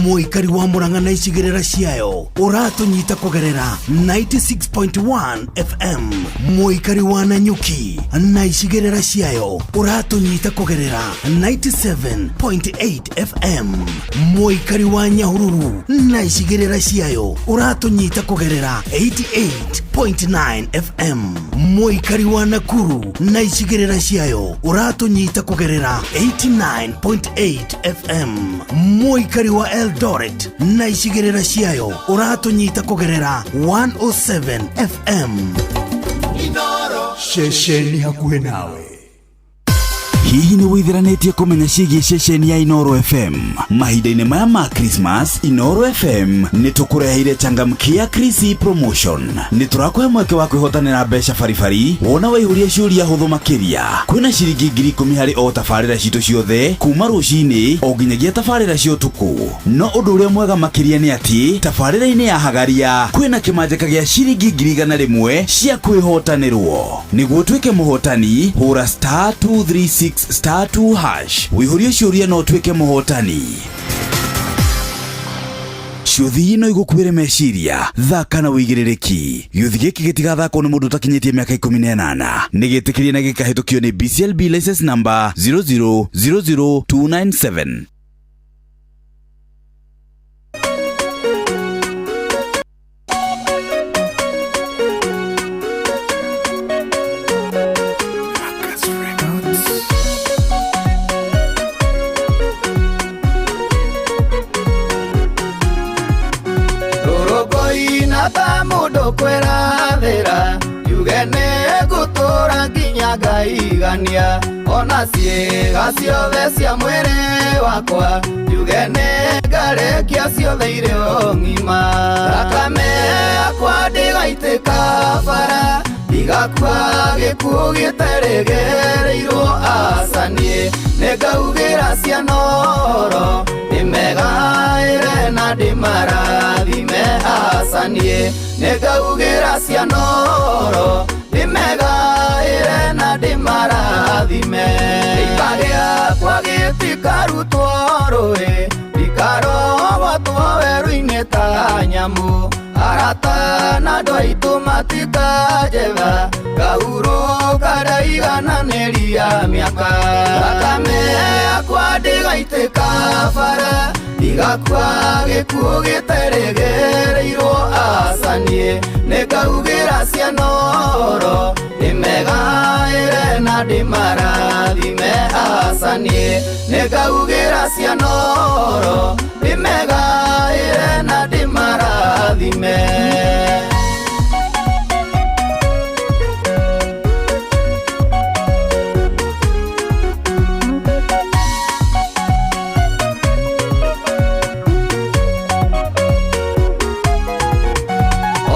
Mũikari wa Murang'a na icigĩrĩra ciayo ũratũnyita kũgerera 96.1 FM. Mũikari wa Nanyuki na icigĩrĩra ciayo ũratũnyita kũgerera 97.8 FM. Mũikari wa Nyahururu na icigĩrĩra ciayo ũratũnyita kũgerera 88.9 FM. Mũikari wa Nakuru na icigĩrĩra ciayo ũratũnyita kũgerera 89.8 FM. Mũikari wa Eldoret na icigĩrĩra ciayo ũratũnyita kũgerera 107 FM. Ceceni hakuhĩ nawe. Hihi nĩ wĩthiranĩtie kũmenya ciĩgiĩ ceceni ya Inoro FM? Mahinda-inĩ maya ma Christmas, Inoro FM nĩ tũkũreheire changamkia Chrissy promotion. Nĩ tũrakũhe mweke wa kwĩhotanĩra mbeca baribari wona waihũria ciũria hũthũ makĩria. Kwĩna ciringi 10,000 harĩ o tabarĩra citũ ciothe kuma rũcinĩ o nginyagia tabarĩra cia ũtukũ. No ũndũ ũrĩa mwega makĩria nĩ atĩ tabarĩra-inĩ ya Hagaria kwĩna kĩmanjĩka gĩa ciringi 100,000 cia kwĩhotanĩrwo. Nĩguo ũtuĩke mũhotani, hũra star 236 star 2 hash wĩihũrie ciũria no ũtuĩke mũhotani. Ciũthi no igũkuĩre meciria, thaka na wĩigĩrĩrĩki. Gĩũthi gĩkĩ gĩtigathakwo nĩ mũndũ ũtakinyĩtie mĩaka 18. Nĩ gĩtĩkĩrie na gĩkahĩtũkio nĩ BCLB license number 0000297. Kwerathera yugene gutura nginya ngaigania ona ciĩga ciothe cia mwĩrĩ wakwa yugene ngarekia ciothe irĩ o ng'ima. Thakame yakwa ndĩgaitĩka bara ndigakua gĩkuũ gĩteregereirwo aca niĩ nĩngaugĩra ciana ũhoro ndĩmegaĩre na ndĩmarathime aca niĩ nĩngaugĩra ciana ũhoro ndĩmegaĩre na ndĩmarathime. Kĩimba gĩakwa gĩtikarutwo rũĩ ndikarogotwo werũ-inĩ ta nyamũ. Arata na andũ aitũ matikanjetha ngahurũka ndaigananĩria mĩaka. Thakame yakwa ndĩgaitĩka bara Ndigakua gĩkuũ gĩteregereirwo acaniĩ nĩngaugĩra ciana ũhoro ndĩmegaĩre na ndĩmarathime acaniĩ nĩngaugĩra ciana ũhoro ndĩmegaĩre na ndĩmarathime.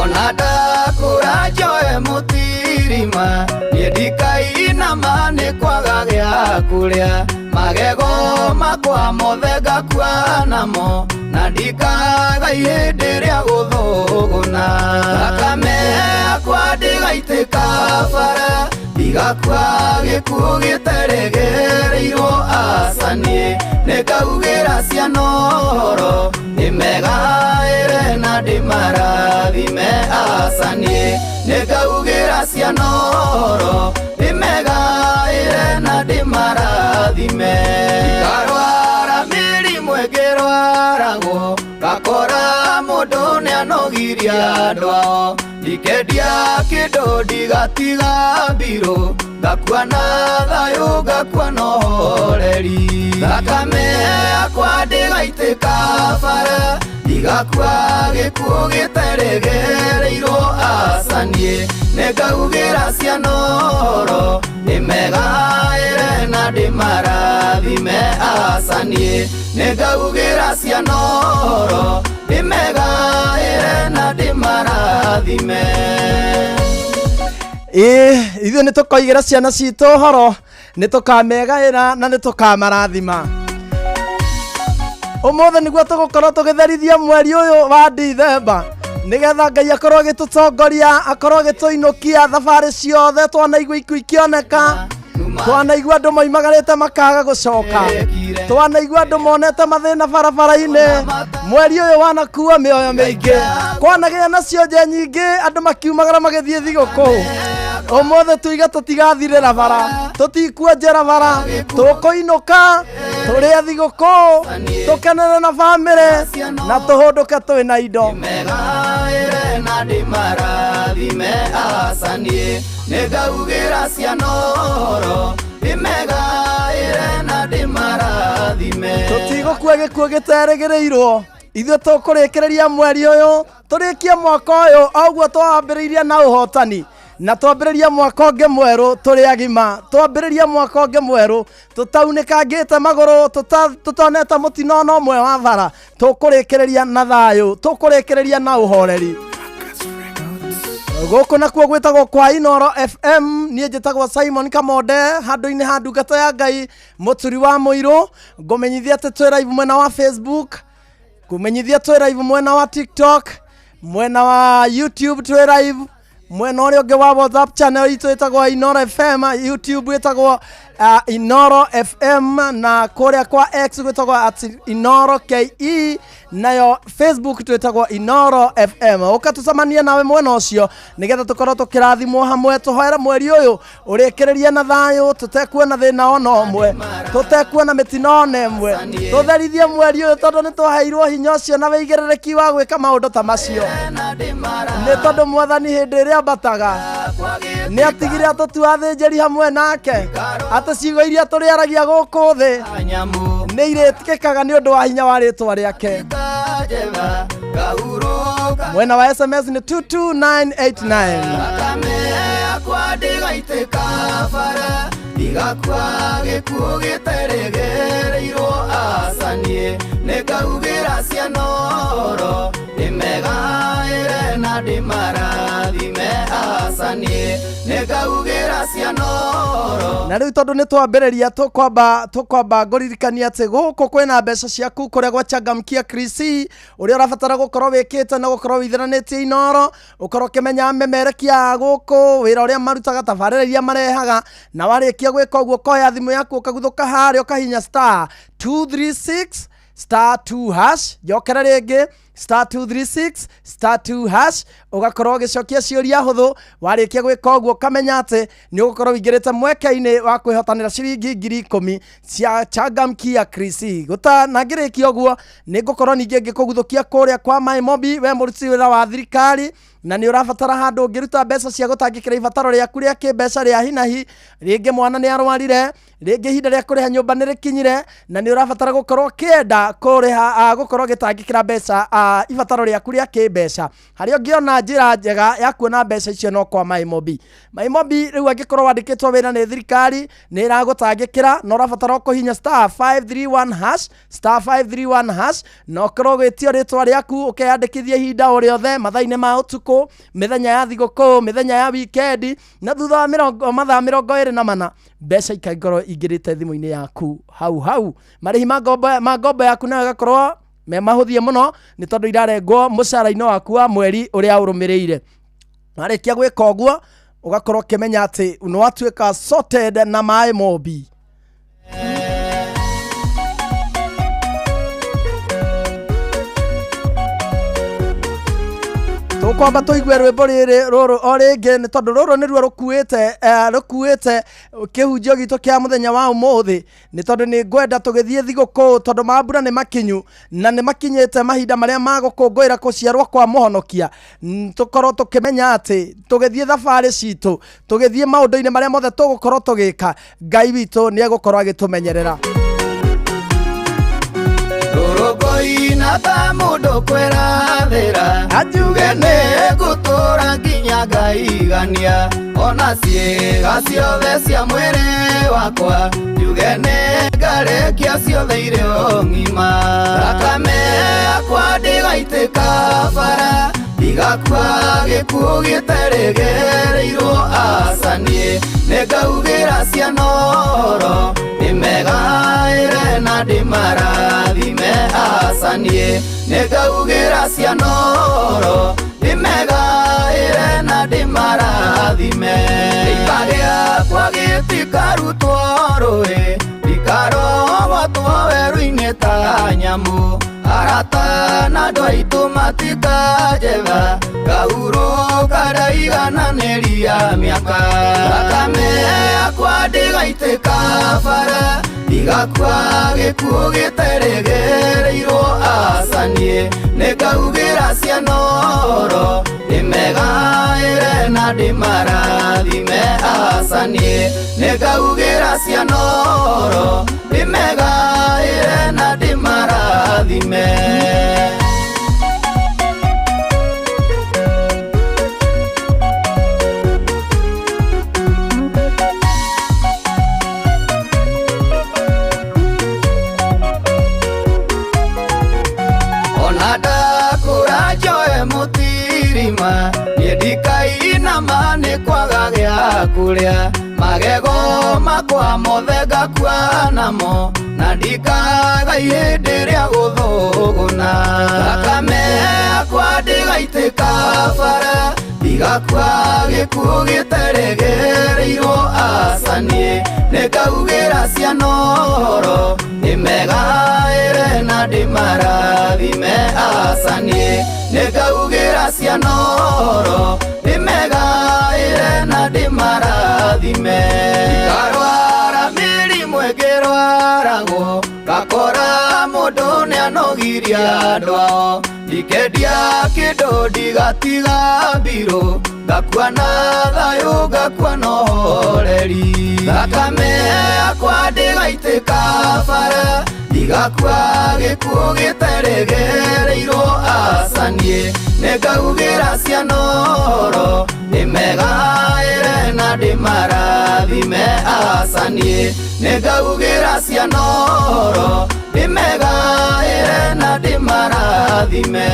Ona ndakũra njoe mũtirima niĩ ndikainama nĩ kwaga gĩa kũrĩa magego makwa mothe ngakua namo na ndikaga ihĩndĩ rĩa gũthũgũna thakame yakwa ndĩgaitĩka bara ndigakua gĩkuũ gĩteregereirwo acaniĩ nĩngaugĩra ciana ũhoro ndĩmegaĩre na ndĩmarathime acaniĩ nĩngaugĩra ciana ũhoro ndĩmegaĩre na ndĩmarathime. Ndikarwara mĩrimũ ĩngĩrwaragwo ngakora mũndũ nĩanogirie andũ ao ndikendia kĩndũ ndigatiga mbirũ ngakua na thayũ ngakua na ũhoreri thakame yakwa ndĩgaitĩka bara ndigakua gĩkuũ gĩteregereirwo acaniĩ nĩngaugĩra ciana ũhoro ndĩmegaĩre na ndĩmarathime acaniĩ nĩngaugĩra ciana ũhoro ndĩmegaĩre na ndĩmarathime. Ĩĩ ithuĩ nĩ tũkoigĩra ciana citũ ũhoro nĩ tũkamegaĩra na nĩ tũkamarathima. Ũmũthĩ nĩguo tũgũkorwo tũgĩtherithia mweri ũyũ wa Dithemba nĩgetha Ngai akorwo agĩtũtongoria akorwo agĩtũinũkia thabarĩ ciothe twanaigua ikuũ ikĩoneka twanaigua andũ moimagarĩte makaga gũcoka twanaigua andũ monete mathĩna barabara-inĩ mweri ũyũ wanakua mĩoyo mĩingĩ kwanagĩa na cionje nyingĩ andũ makiumagara magĩthiĩ thigũkũ. Ũmũthĩ tuiga tũtigathirĩra bara tũtikuonjera bara tũkũinũka tũrĩe thigũkũ tũkenere na bamĩrĩ na tũhũndũke twĩ na indo. Ndĩmegaĩre na ndĩmarathime acaniĩ nĩngaugĩra ciana ũhoro ndĩmegaĩre na ndĩmarathime. Tũtigũkua gĩkuũ gĩterĩgĩrĩirwo ithuĩ tũkũrĩkĩrĩria mweri ũyũ tũrĩkie mwaka ũyũ o ũguo twambĩrĩirie na ũhotani na twambĩrĩrie mwaka ũngĩ mwerũ tũrĩ agima twambĩrĩrie mwaka ũngĩ mwerũ tũtaunĩkangĩte magũrũ tũtonete mũtino ona ũmwe wa bara tũkũrĩkĩrĩria na thayũ tũkũrĩkĩrĩria na ũhoreri. Gũkũ nakuo gwĩtagwo kwa Inoro FM niĩ njĩtagwo Simon Kamonde handũ-inĩ ha ndungata ya Ngai mũturi wa mũirũ ngũmenyithia atĩ twĩ live mwena wa Facebook ngũmenyithia twĩ live mwena wa TikTok mwena wa YouTube twĩ live mwena ũrĩa ũngĩ wa WhatsApp channel itũ ĩtagwo Inoro FM YouTube ĩtagwo Inoro FM na kũrĩa kwa X gwĩtagwo at Inoro KE nayo Facebook twĩtagwo Inoro FM. Ũka tũcemanie nawe mwena ũcio nĩgetha tũkorwo tũkĩrathimwo hamwe tũhoere mweri ũyũ ũrĩkĩrĩrie na thayũ tũtekuona thĩna ona ũmwe tũtekuona mĩtino ona ĩmwe tũtherithie mweri ũyũ tondũ nĩ twaheirwo hinya ũcio na wĩigĩrĩrĩki wa gwĩka maũndũ ta macio nĩ tondũ mwathani hĩndĩ ĩrĩa ambataga nĩ atigire atũtua athĩnjĩri hamwe nake atĩ ciugo iria tũrĩaragia gũkũ thĩ nĩ irĩtĩkĩkaga nĩ ũndũ wa hinya wa rĩtwa rĩake. Mwena wa SMS nĩ 22989. Thakame yakwa ndĩgaitĩka bara ndigakua gĩkuũ gĩteregereirwo acaniĩ nĩngaugĩra ciana ũhoro ndĩmegaĩre na ndĩmarathime acaniĩ nĩngaugĩra ciana ũhoro. Na rĩu tondũ nĩ twambĩrĩria tũkwamba ngũririkania atĩ gũkũ kwĩna mbeca ciaku kũrĩa gwa Changamkia Krisi ũrĩa ũrabatara gũkorwo wĩkĩte na gũkorwo wĩitheranĩtie Inoro ũkorwo ũkĩmenya memerekia gũkũ wĩra ũrĩa marutaga tabarĩra iria marehaga na warĩkia gwĩka ũguo ũkoya thimũ yaku ũkaguthũka harĩa ũkahinya star 236 star 2 hash njokere rĩngĩ Star 236 star 2 hash, ũgakorwo ũgĩcokia ciũria hũthũ. Warĩkia gwĩka ũguo, ũkamenya atĩ nĩ ũgũkorwo ũingĩrĩte mweke-inĩ wa kwĩhotanĩra ciringi 10,000 cia Changamkia Krisi. Gũta na ngĩrĩkia ũguo, nĩ ngũkorwo ningĩ ngĩkũguthũkia kũrĩa kwa Maĩ Mobi. We mũruti wĩra wa thirikari na nĩ ũrabatara handũ ũngĩruta mbeca cia gũtangĩkĩra ibataro rĩaku rĩa kĩmbeca rĩa hinahi, rĩngĩ mwana nĩ arwarire, rĩngĩ ihinda rĩa kũrĩha nyũmba nĩ rĩkinyire na nĩ ũrabatara gũkorwo ũkĩenda kũrĩha, gũkorwo ũgĩtangĩkĩra mbeca, ibataro rĩaku rĩa kĩmbeca, harĩa ũngĩona njĩra njega ya kuona mbeca icio no kwa Maĩ Mobi. Maĩ Mobi rĩu, angĩkorwo wandĩkĩtwo wĩra nĩ thirikari nĩ ĩragũtangĩkĩra na ũrabatara kũhihinya star 531 hash, star 531 hash, na ũkorwo ũgĩtio rĩtwa rĩaku, ũkeyandĩkithia ihinda o rĩothe, mathaa-inĩ ma ũtukũ, mĩthenya ya thigũkũ, mĩthenya ya wikendi, na thutha wa mathaa 24 mbeca ikakorwo ingĩrĩte thimũ-inĩ yaku hau hau. Marĩhi ma ngombo yaku nayo ĩgakorwo me mahũthie mũno, nĩ tondũ irarengwo mũcara-inĩ waku wa mweri ũrĩa ũrũmĩrĩire. Warĩkia gwĩka ũguo, ũgakorwo ũkĩmenya atĩ nĩ watuĩka sorted na Maĩ Mobi. Tũkwamba tũigue rwĩmbo rĩrĩ rũrũ o rĩngĩ, nĩ tondũ rũrũ nĩruo rũkuĩte kĩhunjio gitũ kĩa mũthenya wa ũmũthĩ, nĩ tondũ nĩ ngwenda tũgĩthiĩ thigũkũ, tondũ mambura nĩ makinyu na nĩ makinyĩte mahinda marĩa ma gũkũngũĩra kũciarwo kwa mũhonokia. Tũkorwo tũkĩmenya atĩ tũgĩthiĩ thabarĩ citũ, tũgĩthiĩ maũndũ-inĩ marĩa mothe tũgũkorwo tũgĩka, Ngai witũ nĩ egũkorwo agĩtũmenyerera. Rũrũngũina ta mũndũ kwĩrathĩra, njuge nĩ ngũtũra nginya ngaigania, ona ciĩga ciothe cia mwĩrĩ wakwa, njuge nĩ ngarĩkia ciothe irĩ o ng'ima. Thakame yakwa ndĩgaitĩka bara, ndigakua gĩkuũ gĩteregereirwo, aca niĩ nĩ ngaugĩra ciana ũhoro ndĩmegaĩre na ndĩmarathime, aca niĩ nĩ ngaugĩra ciana ũhoro ndĩmegaĩre na ndĩmarathime. Gĩika gĩakwa gĩtikarutwo rũĩ, ndikarogotwo werũ-inĩ ta nyamũ, arata na andũ aitũ matikanjetha, ngahurũka ndaigananĩria mĩaka. Thakame yakwa ndĩgaitĩka bara, ndigakua gĩkuũ gĩteregereirwo, aca niĩ nĩ ngaugĩra ciana ũhoro ndĩmegaĩre na ndĩmarathime, aca niĩ nĩ ngaugĩra ciana ũhoro ndĩmegaĩre na ndĩmarathime. Ona ndakũra njoe mũtirima, niĩ ndikainama nĩ kwaga gĩa kũrĩa, magego makwa mothe ngakua namo, na ndikaga ihĩndĩ rĩa gũthũgũna. Thakame yakwa ndĩgaitĩka bara, ndigakua gĩkuũ gĩteregereirwo, aca niĩ nĩ ngaugĩra ciana ũhoro ndĩmegaĩre na ndĩmarathime, aca niĩ nĩ ngaugĩra ciana ũhoro ndĩmegaĩre na ndĩmarathime. Ndikarwara mĩrimũ ĩngĩrwaragwo, ngakora mũndũ nĩanogirie andũ ao, ndikendia kĩndũ, ndigatiga mbirũ, ngakua na thayũ, ngakua na ũhoreri. Thakame yakwa ndĩgaitĩka bara, ndigakua gĩkuũ gĩteregereirwo, aca niĩ nĩ ngaugĩra ciana ũhoro ndĩmegaĩre na ndĩmarathime, aca niĩ nĩ ngaugĩra ciana ũhoro ndĩmegaĩre na ndĩmarathime.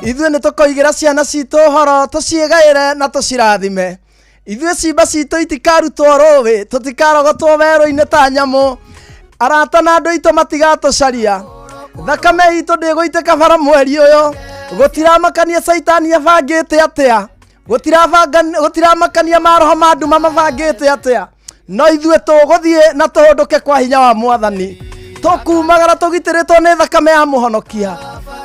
Ithuĩ nĩ tũkoigĩra ciana citũ ũhoro, tũciĩgaĩre na tũcirathime. Ithuĩ cimba citũ itikarutwo rũĩ, tũtikarogotwo werũ-inĩ ta nyamũ, arata na andũ aitũ matigatũcaria, thakame itũ ndĩgũitĩka bara mweri ũyũ. Gũtiramakania caitani abangĩte atĩa, gũtiramakania maroho ma nduma mabangĩte atĩa. No ithuĩ tũgũthiĩ na tũhũndũke kwa hinya wa Mwathani. Tũkumagara tũgitĩrĩtwo nĩ thakame ya Mũhonokia.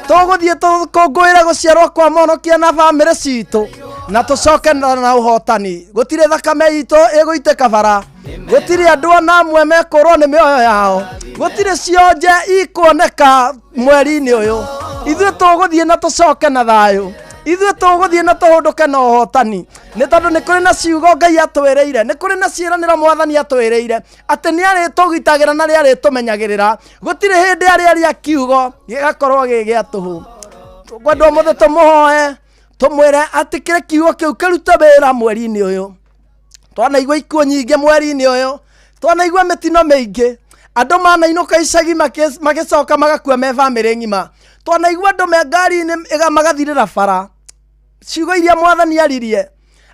Tũgũthiĩ tũkũngũĩre gũciarwo kwa Mũhonokia na bamĩrĩ citũ na tũcoke na ũhotani. Gũtirĩ thakame itũ ĩgũitĩka bara. Gũtirĩ andũ ona amwe mekũrwo nĩ mĩoyo yao. Gũtirĩ cionje ikuoneka mweri-inĩ ũyũ. Ithuĩ tũgũthiĩ na tũcoke na thayũ. Ithuĩ tũgũthiĩ na tũhũndũke na ũhotani. Nĩ tondũ nĩ kũrĩ na ciugo Ngai atwĩrĩire, nĩ kũrĩ na ciĩranĩro Mwathani atwĩrĩire atĩ nĩ arĩtũgitagĩra na nĩ arĩtũmenyagĩrĩra. Gũtirĩ hĩndĩ arĩaria kiugo gĩgakorwo gĩ gĩa tũhũ. Tũkwenda ũmũthĩ tũmũhoe, tũmwĩre atĩ kĩrĩ kiugo kĩu kĩrute wĩra mweri-inĩ ũyũ. Twanaigua ikuũ nyingĩ mweri-inĩ ũyũ, twanaigua mĩtino mĩingĩ, andũ manainũka icagi magĩcoka magakua me bamĩrĩ ng'ima. Twanaigua andũ me ngari-inĩ magathirĩra bara. Ciugo iria Mwathani aririe,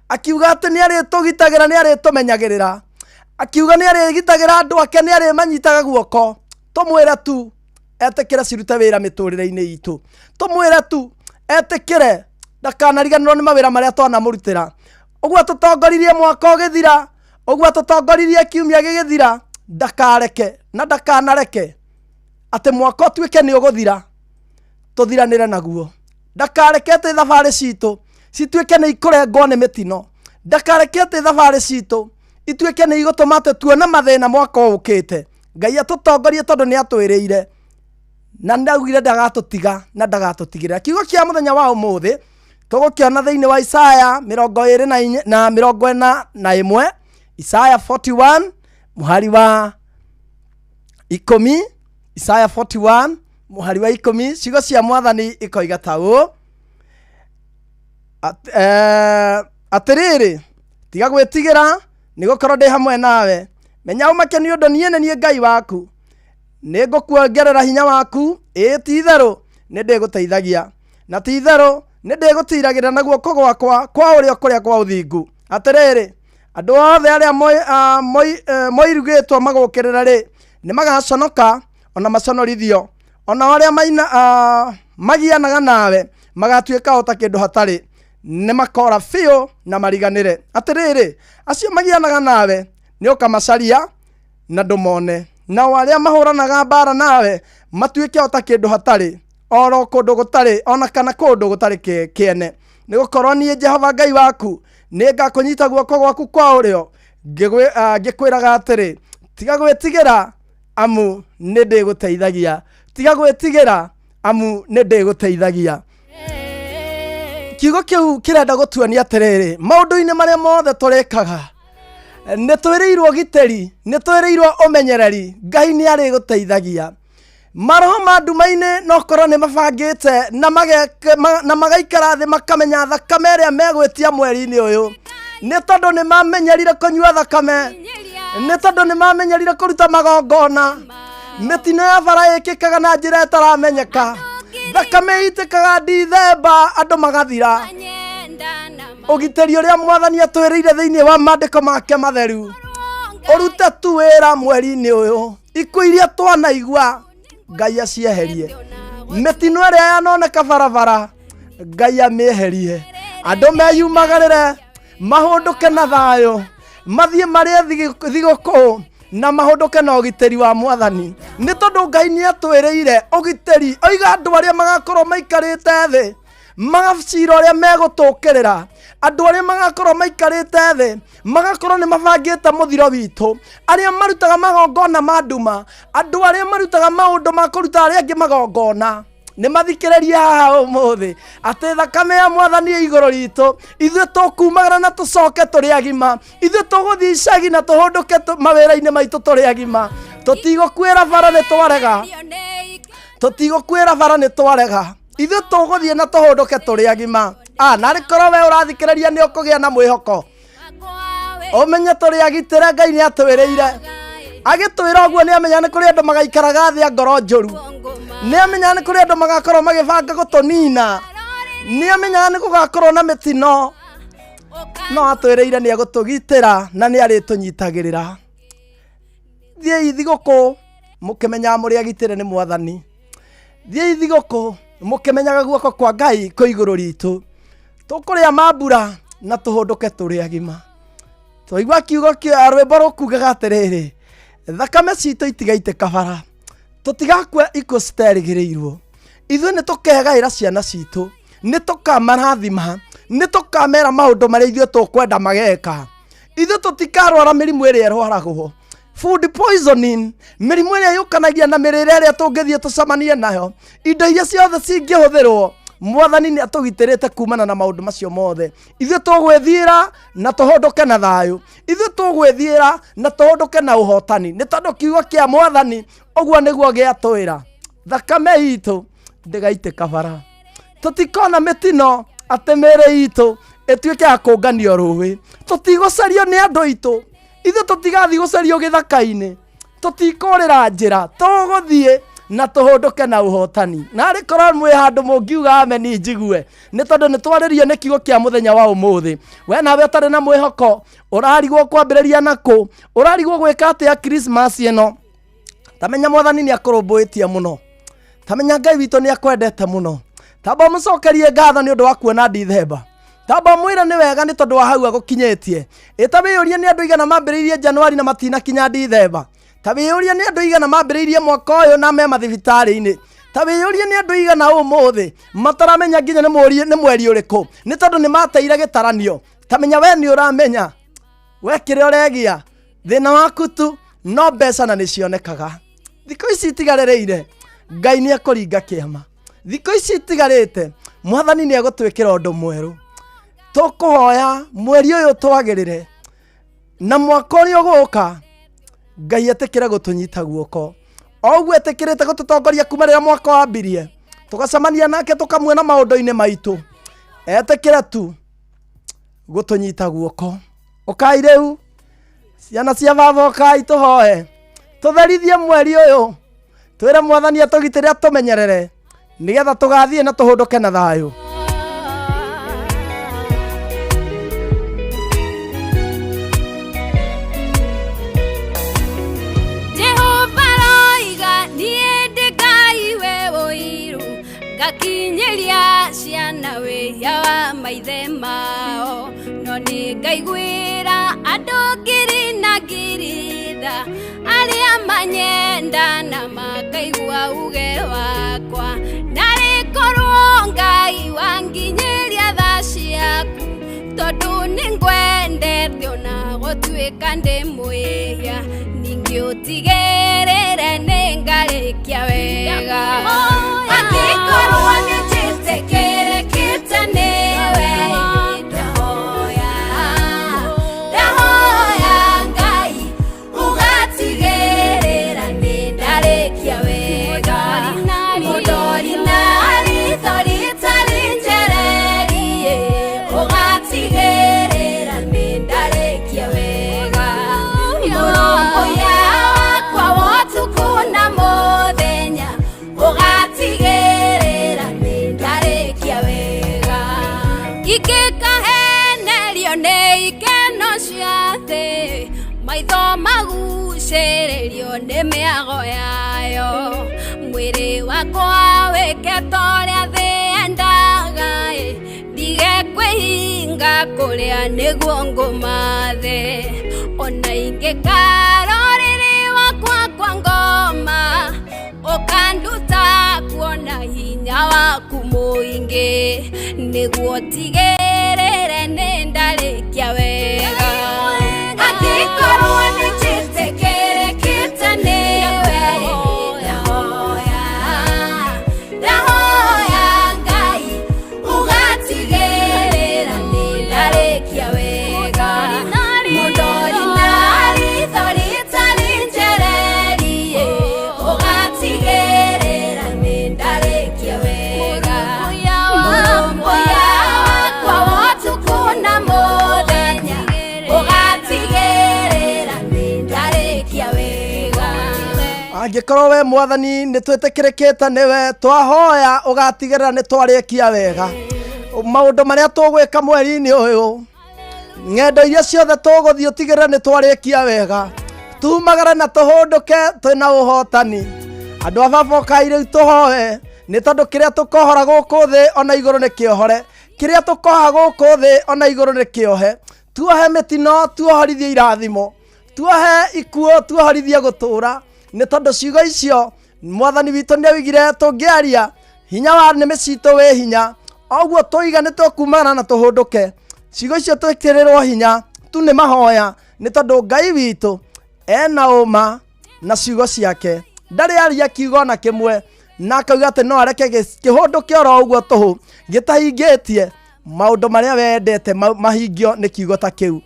akiuga atĩ nĩ arĩtũgitagĩra, nĩ arĩtũmenyagĩrĩra, akiuga nĩ arĩgitagĩra andũ ake, nĩ arĩmanyitaga guoko. Tũmwĩre tu etĩkĩre cirute wĩra mĩtũrĩre-inĩ itũ. Tũmwĩre tu etĩkĩre ndakanariganĩrwo nĩ mawĩra marĩa twanamũrutĩra. Ũguo atũtongoririe mwaka ũgĩthira, ũguo atũtongoririe kiumia gĩgĩthira, ndakareke na ndakanareke atĩ mwaka ũtuĩke nĩ ũgũthira tũthiranĩre naguo. Ndakareke atĩ thabarĩ citũ cituĩke nĩ ikũrengwo nĩ mĩtino. Ndakareke atĩ thabarĩ citũ ituĩke nĩ igũtũma atĩ tuone mathĩna mwaka ũkĩte. Ngai atũtongorie tondũ nĩ atwĩrĩire na ndaugire ndagatũtiga na ndagatũtigĩrĩra. Kiugo kĩa mũthenya wa ũmũthĩ tũgũkĩona thĩinĩ wa Isaya mĩrongo ĩrĩ na inya, na mĩrongo ĩna na ĩmwe, Isaya 41 mũhari wa 10, Isaya 41 mũhari wa 10, ciugo cia Mwathani ikoiga ta ũũ: Atĩrĩrĩ, tiga gwĩtigĩra, nĩgũkorwo ndĩ hamwe nawe. Menya ũmake nĩ ũndũ niĩ nĩ niĩ Ngai waku. Nĩ ngũkuongerera hinya waku, ĩĩ ti itherũ nĩ ndĩgũteithagia, na ti itherũ nĩ ndĩgũtiiragĩrĩra na guoko gwakwa kwa ũrĩo kũrĩa kwa ũthingu. Atĩrĩrĩ, andũ othe arĩa moirugĩtwo magũũkĩrĩre rĩ, nĩ magaconoka ona maconorithio, ona arĩa magianaga nawe magatuĩka o ta kĩndũ hatarĩ, nĩ makora biũ na mariganĩre. Atĩrĩrĩ, acio magianaga nawe nĩ ũkamacaria na ndũmone, nao arĩa mahũranaga mbara nawe matuĩke o ta kĩndũ hatarĩ, oro kũndũ gũtarĩ ona kana kũndũ gũtarĩ kĩene. Nĩ gũkorwo niĩ Jehova Ngai waku nĩ ngakũnyita guoko gwaku kwa ũrĩo, ngĩkwĩraga atĩrĩ, tiga gwĩtigĩra, amu nĩ ndĩgũteithagia. Tiga gwĩtigĩra, amu nĩ ndĩgũteithagia. Kiugo kĩu kĩrenda gũtuonia atĩrĩrĩ, maũndũ-inĩ marĩa mothe tũrĩkaga, nĩ twĩrĩirwo ũgitĩri, nĩ twĩrĩirwo ũmenyereri, Ngai nĩ arĩgũteithagia. Maroho ma nduma-inĩ no korwo nĩ mabangĩte na magaikara thĩ makamenya thakame ĩrĩa megwĩtia mweri-inĩ ũyũ, nĩ tondũ nĩ mamenyerire kũnyua thakame, nĩ tondũ nĩ mamenyerire kũruta magongona. Mĩtino ya bara ĩkĩkaga na njĩra ĩtaramenyeka, thakame ĩitĩkaga Dithemba andũ magathira. Ũgitĩri ũrĩa Mwathani atwĩrĩire thĩinĩ wa maandĩko make matheru ũrute tu wĩra mweri-inĩ ũyũ. Ikuũ iria twanaigua Ngai acieherie, mĩtino ĩrĩa yanoneka barabara Ngai amĩeherie, andũ meyumagarĩre mahũndũke na thayũ, mathiĩ marĩe thigũkũ na mahũndũke na ũgitĩri wa Mwathani, nĩ tondũ Ngai nĩ atwĩrĩire ũgitĩri. Oiga andũ arĩa magakorwo maikarĩte thĩ magacira ũrĩa megũtũkĩrĩra, andũ arĩa magakorwo maikarĩte thĩ magakorwo nĩ mabangĩte mũthiro witũ, arĩa marutaga magongona ma nduma, andũ arĩa marutaga maũndũ ma kũruta arĩa angĩ magongona, nĩ mathikĩrĩrie haha ũmũthĩ atĩ thakame ya Mwathani ĩ igũrũ ritũ. Ithuĩ tũkumagara na tũcoke tũrĩ agima, ithuĩ tũgũthiĩ icagi na tũhũndũke mawĩra-inĩ maitũ tũrĩ agima. Tũtigũkuĩra bara nĩ twarega, tũtigũkuĩra bara nĩ twarega, ithuĩ tũgũthiĩ na tũhũndũke tũrĩ agima. Narĩ korwo we ũrathikĩrĩria nĩ ũkũgĩa na mwĩhoko, ũmenye tũrĩ agitĩre. Ngai nĩ atwĩrĩire, agĩtwĩra ũguo nĩ amenya nĩ kũrĩ andũ magaikaraga thĩ a ngoro njũru, nĩ amenya nĩ kũrĩ andũ magakorwo magĩbanga gũtũnina, nĩ amenya nĩ gũgakorwo na mĩtino, no atwĩrĩire nĩ egũtũgitĩra na nĩ arĩtũnyitagĩrĩra. Thiĩi thigũkũ mũkĩmenyaga mũrĩ agitĩre nĩ Mwathani. Thiĩi thigũkũ mũkĩmenyaga guoko kwa Ngai kwĩ igũrũ ritũ. Tũkũrĩa mambura na tũhũndũke tũrĩ agima. Twaigua kiugo kĩa rwĩmbo rũkugaga atĩrĩrĩ, thakame citũ itigaitĩka bara, tũtigakua ikuũ citerĩgĩrĩirwo. Ithuĩ nĩ tũkegaĩra ciana citũ, nĩ tũkamarathima, nĩ tũkamera maũndũ marĩa ithuĩ tũkwenda mageka. Ithuĩ tũtikarwara mĩrimũ ĩrĩa ĩrwaragwo, food poisoning, mĩrimũ ĩrĩa yũkanagia na mĩrĩre ĩrĩa tũngĩthiĩ tũcemanie nayo, indo iria ciothe cingĩhũthĩrwo, Mwathani nĩ atũgitĩrĩte kumana na maũndũ macio mothe. Ithuĩ tũgwĩthiĩra na tũhũndũke na thayũ, ithuĩ tũgwĩthiĩra na tũhũndũke na ũhotani, nĩ tondũ kiugo kĩa Mwathani ũguo nĩguo gĩatwĩra. Thakame itũ ndĩgaitĩka bara, tũtikona mĩtino atĩ mĩĩrĩ itũ ĩtuĩke ya kũnganio rũĩ, tũtigũcario nĩ andũ aitũ, ithuĩ tũtigathiĩ gũcario gĩthaka-inĩ, tũtikũrĩra njĩra, tũgũthiĩ na tũhũndũke na ũhotani. Na arĩ korwo mwĩ handũ mũngiuga ameni njigue, nĩ tondũ nĩ twarĩrio nĩ kiugo kĩa mũthenya wa ũmũthĩ. We nawe ũtarĩ na mwĩhoko, ũrarigwo kwambĩrĩria na kũ, ũrarigwo gwĩka atĩa Christmas ĩno, tamenya Mwathani nĩ akũrũmbũĩtie mũno, tamenya Ngai witũ nĩ akwendete mũno. Tamba ũmũcokerie ngatho nĩ ũndũ wa kuona Dithemba, tamba ũmwĩre nĩ wega nĩ tondũ wa hau agũkinyĩtie. Ĩ ta wĩyũrie nĩ andũ igana mambĩrĩirie Januari na matinakinya Dithemba. Ta wĩyũrie nĩ andũ igana mambĩrĩirie mwaka ũyũ na me mathibitarĩ-inĩ. Ta wĩyũrie nĩ andũ igana ũmũthĩ mataramenya nginya nĩ mweri ũrĩkũ, nĩ tondũ nĩ mateire gĩtaranio. Ta menya we nĩ ũramenya, we kĩrĩa ũregia thĩna waku tu no mbeca na nĩ cionekaga. Thikũ ici itigarĩrĩire, Ngai nĩ ekũringa kĩama. Thikũ ici itigarĩte, Mwathani nĩ egũtwĩkĩra ũndũ mwerũ. Tũkũhoya mweri ũyũ twagĩrĩre na mwaka ũrĩa ũgũka, Ngai etĩkĩre gũtũnyita guoko o ũguo etĩkĩrĩte gũtũtongoria kuma rĩrĩa mwaka wambirie, tũgacemania nake tũkamuona maũndũ-inĩ maitũ. Etĩkĩre tu gũtũnyita guoko. Ũkai rĩu ciana cia baba, ũkai tũhoe, tũtherithie mweri ũyũ, twĩre Mwathani atũgitĩre, atũmenyerere, nĩgetha tũgathiĩ na tũhũndũke na thayũ. Jehova roiga niĩ ndĩ Ngai we ũiru, ngakinyĩria ciana wĩhia wa maithe mao, no nĩ ngaiguĩra andũ ngiri na ngiri tha, arĩa manyenda na makaigua uge wakwa. Narĩ korwo Ngai wanginyĩria tha ciaku, tondũ nĩ ngwendete ona gũtuĩka ndĩ mwĩhia, ningĩ ũtigĩrĩre nĩ ngarĩkia wega. Angĩkorwo nĩ njĩtĩkĩrĩkĩte nĩwe, ndahoya, ndahoya Ngai ũgatigĩrĩra nĩ ndarĩkia wega. Mũndori na ritho rĩtarĩ njererie, ũgatigĩrĩra nĩ ndarĩkia wega. Mũrũmbũiya wakwa wa ũtukũ na mũthenya, ũgatigĩrĩra nĩ ndarĩkia wega. Ingĩkahenerio nĩ ikeno cia thĩ, maitho magucĩrĩrio nĩ mĩago yayo, mwĩrĩ wakwa wĩke ta ũrĩa thĩ yendaga, ndige kwĩhinga kũrĩa nĩguo ngũmathe. Ona ingĩkara ũrĩrĩ wakwa kwa ngoma, ũkanduta kuona hinya waku mũingĩ, nĩguo tigĩrĩre nĩ ndarĩkia wega. Angĩkorwo nĩ njĩtĩkĩrĩkĩte nĩwe, ndahoya, ndahoya Ngai ũgatigĩrĩra nĩ ndarĩkia wega. Mũndori na ritho rĩtarĩ njererie, ũgatigĩrĩra nĩ ndarĩkia wega. Mũrũmbũiya wakwa wa ũtukũ na mũthenya, ũgatigĩrĩra nĩ ndarĩkia wega. Angĩkorwo we Mwathani nĩ twĩtĩkĩrĩkĩte nĩwe, twahoya ũgatigĩrĩra nĩ twarĩkia wega maũndũ marĩa tũgwĩka mweri-inĩ ũyũ, ng'endo iria ciothe tũgũthiĩ ũtigĩrĩre nĩ twarĩkia wega, tumagare na tũhũndũke twĩna ũhotani. Andũ a baba, ũkai rĩu tũhoe, nĩ tondũ kĩrĩa tũkohora gũkũ thĩ ona igũrũ nĩ kĩohore, kĩrĩa tũkoha gũkũ thĩ ona igũrũ nĩ kĩohe. Tuohe mĩtino, tuohorithie irathimo, tuohe ikuũ, tuohorithie gũtũũra. Nĩ tondũ ciugo icio mwathani witũ nĩ oigire tũngĩaria hinya wa nĩmĩ citũ wĩ hinya, oguo tũiga nĩ tũkumana na tũhũndũke. Ciugo icio twĩkĩrĩrwo hinya tu nĩ mahoya, nĩ tondũ Ngai witũ ena ũma na ciugo ciake. Ndarĩ aria kiugo ona kĩmwe na akauga atĩ no areke kĩhũndũke oro ũguo tũhũ gĩtahingĩtie maũndũ marĩa wendete mahingio nĩ kiugo ta kĩu.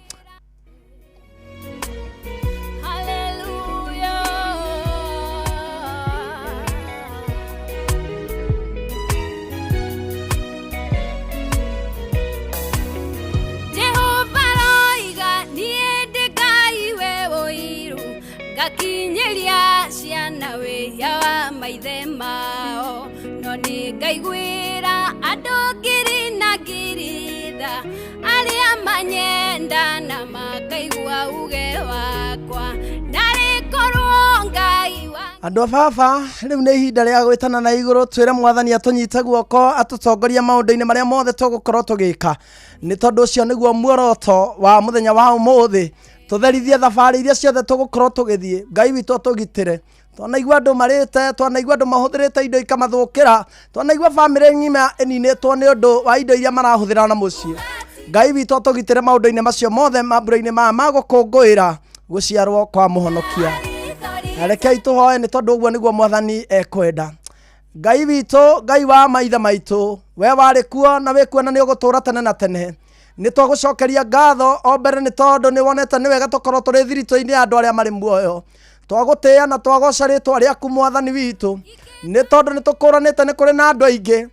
Jehova roiga niĩ ndĩ Ngai we ũiru, ngakinyĩria ciana wĩhia wa maithe mao, no nĩ ngaiguĩra andũ ngiri na ngiri tha, arĩa manyenda na makaigua uge wakwa, narĩ korwo Ngai wa Andũ a baba, rĩu nĩ ihinda rĩa gwĩtana na igũrũ, twĩre mwathani atũnyite guoko, atũtongorie maũndũ-inĩ marĩa mothe tũgũkorwo tũgĩka. Nĩ tondũ ũcio nĩguo muoroto wa mũthenya wa ũmũthĩ, tũtherithie thabarĩ iria ciothe tũgũkorwo tũgĩthiĩ. Ngai witũ atũgitĩre. Twanaigua andũ marĩte, twanaigua andũ mahũthĩrĩte indo ikamathũkĩra, twanaigua bamĩrĩ ng'ima ĩninĩtwo nĩ ũndũ wa indo iria marahũthĩra na mũciĩ. Ngai witũ atũgitĩre maũndũ-inĩ macio mothe mambura-inĩ maya ma gũkũngũĩra gũciarwo kwa mũhonokia. Na rekei tũhoe, nĩ tondũ ũguo nĩguo mwathani ekwenda. Ngai witũ, Ngai wa maithe maitũ, we warĩ kuo na wĩ kuo na nĩ ũgũtũũra tene na tene. Nĩ twagũcokeria ngatho o mbere nĩ tondũ nĩ wonete nĩ wega tũkorwo tũrĩ thiritũ-inĩ ya andũ arĩa marĩ muoyo. Twagũtĩĩa na twagoca rĩtwa rĩaku mwathani witũ, nĩ tondũ nĩ tũkũranĩte nĩ kũrĩ na andũ aingĩ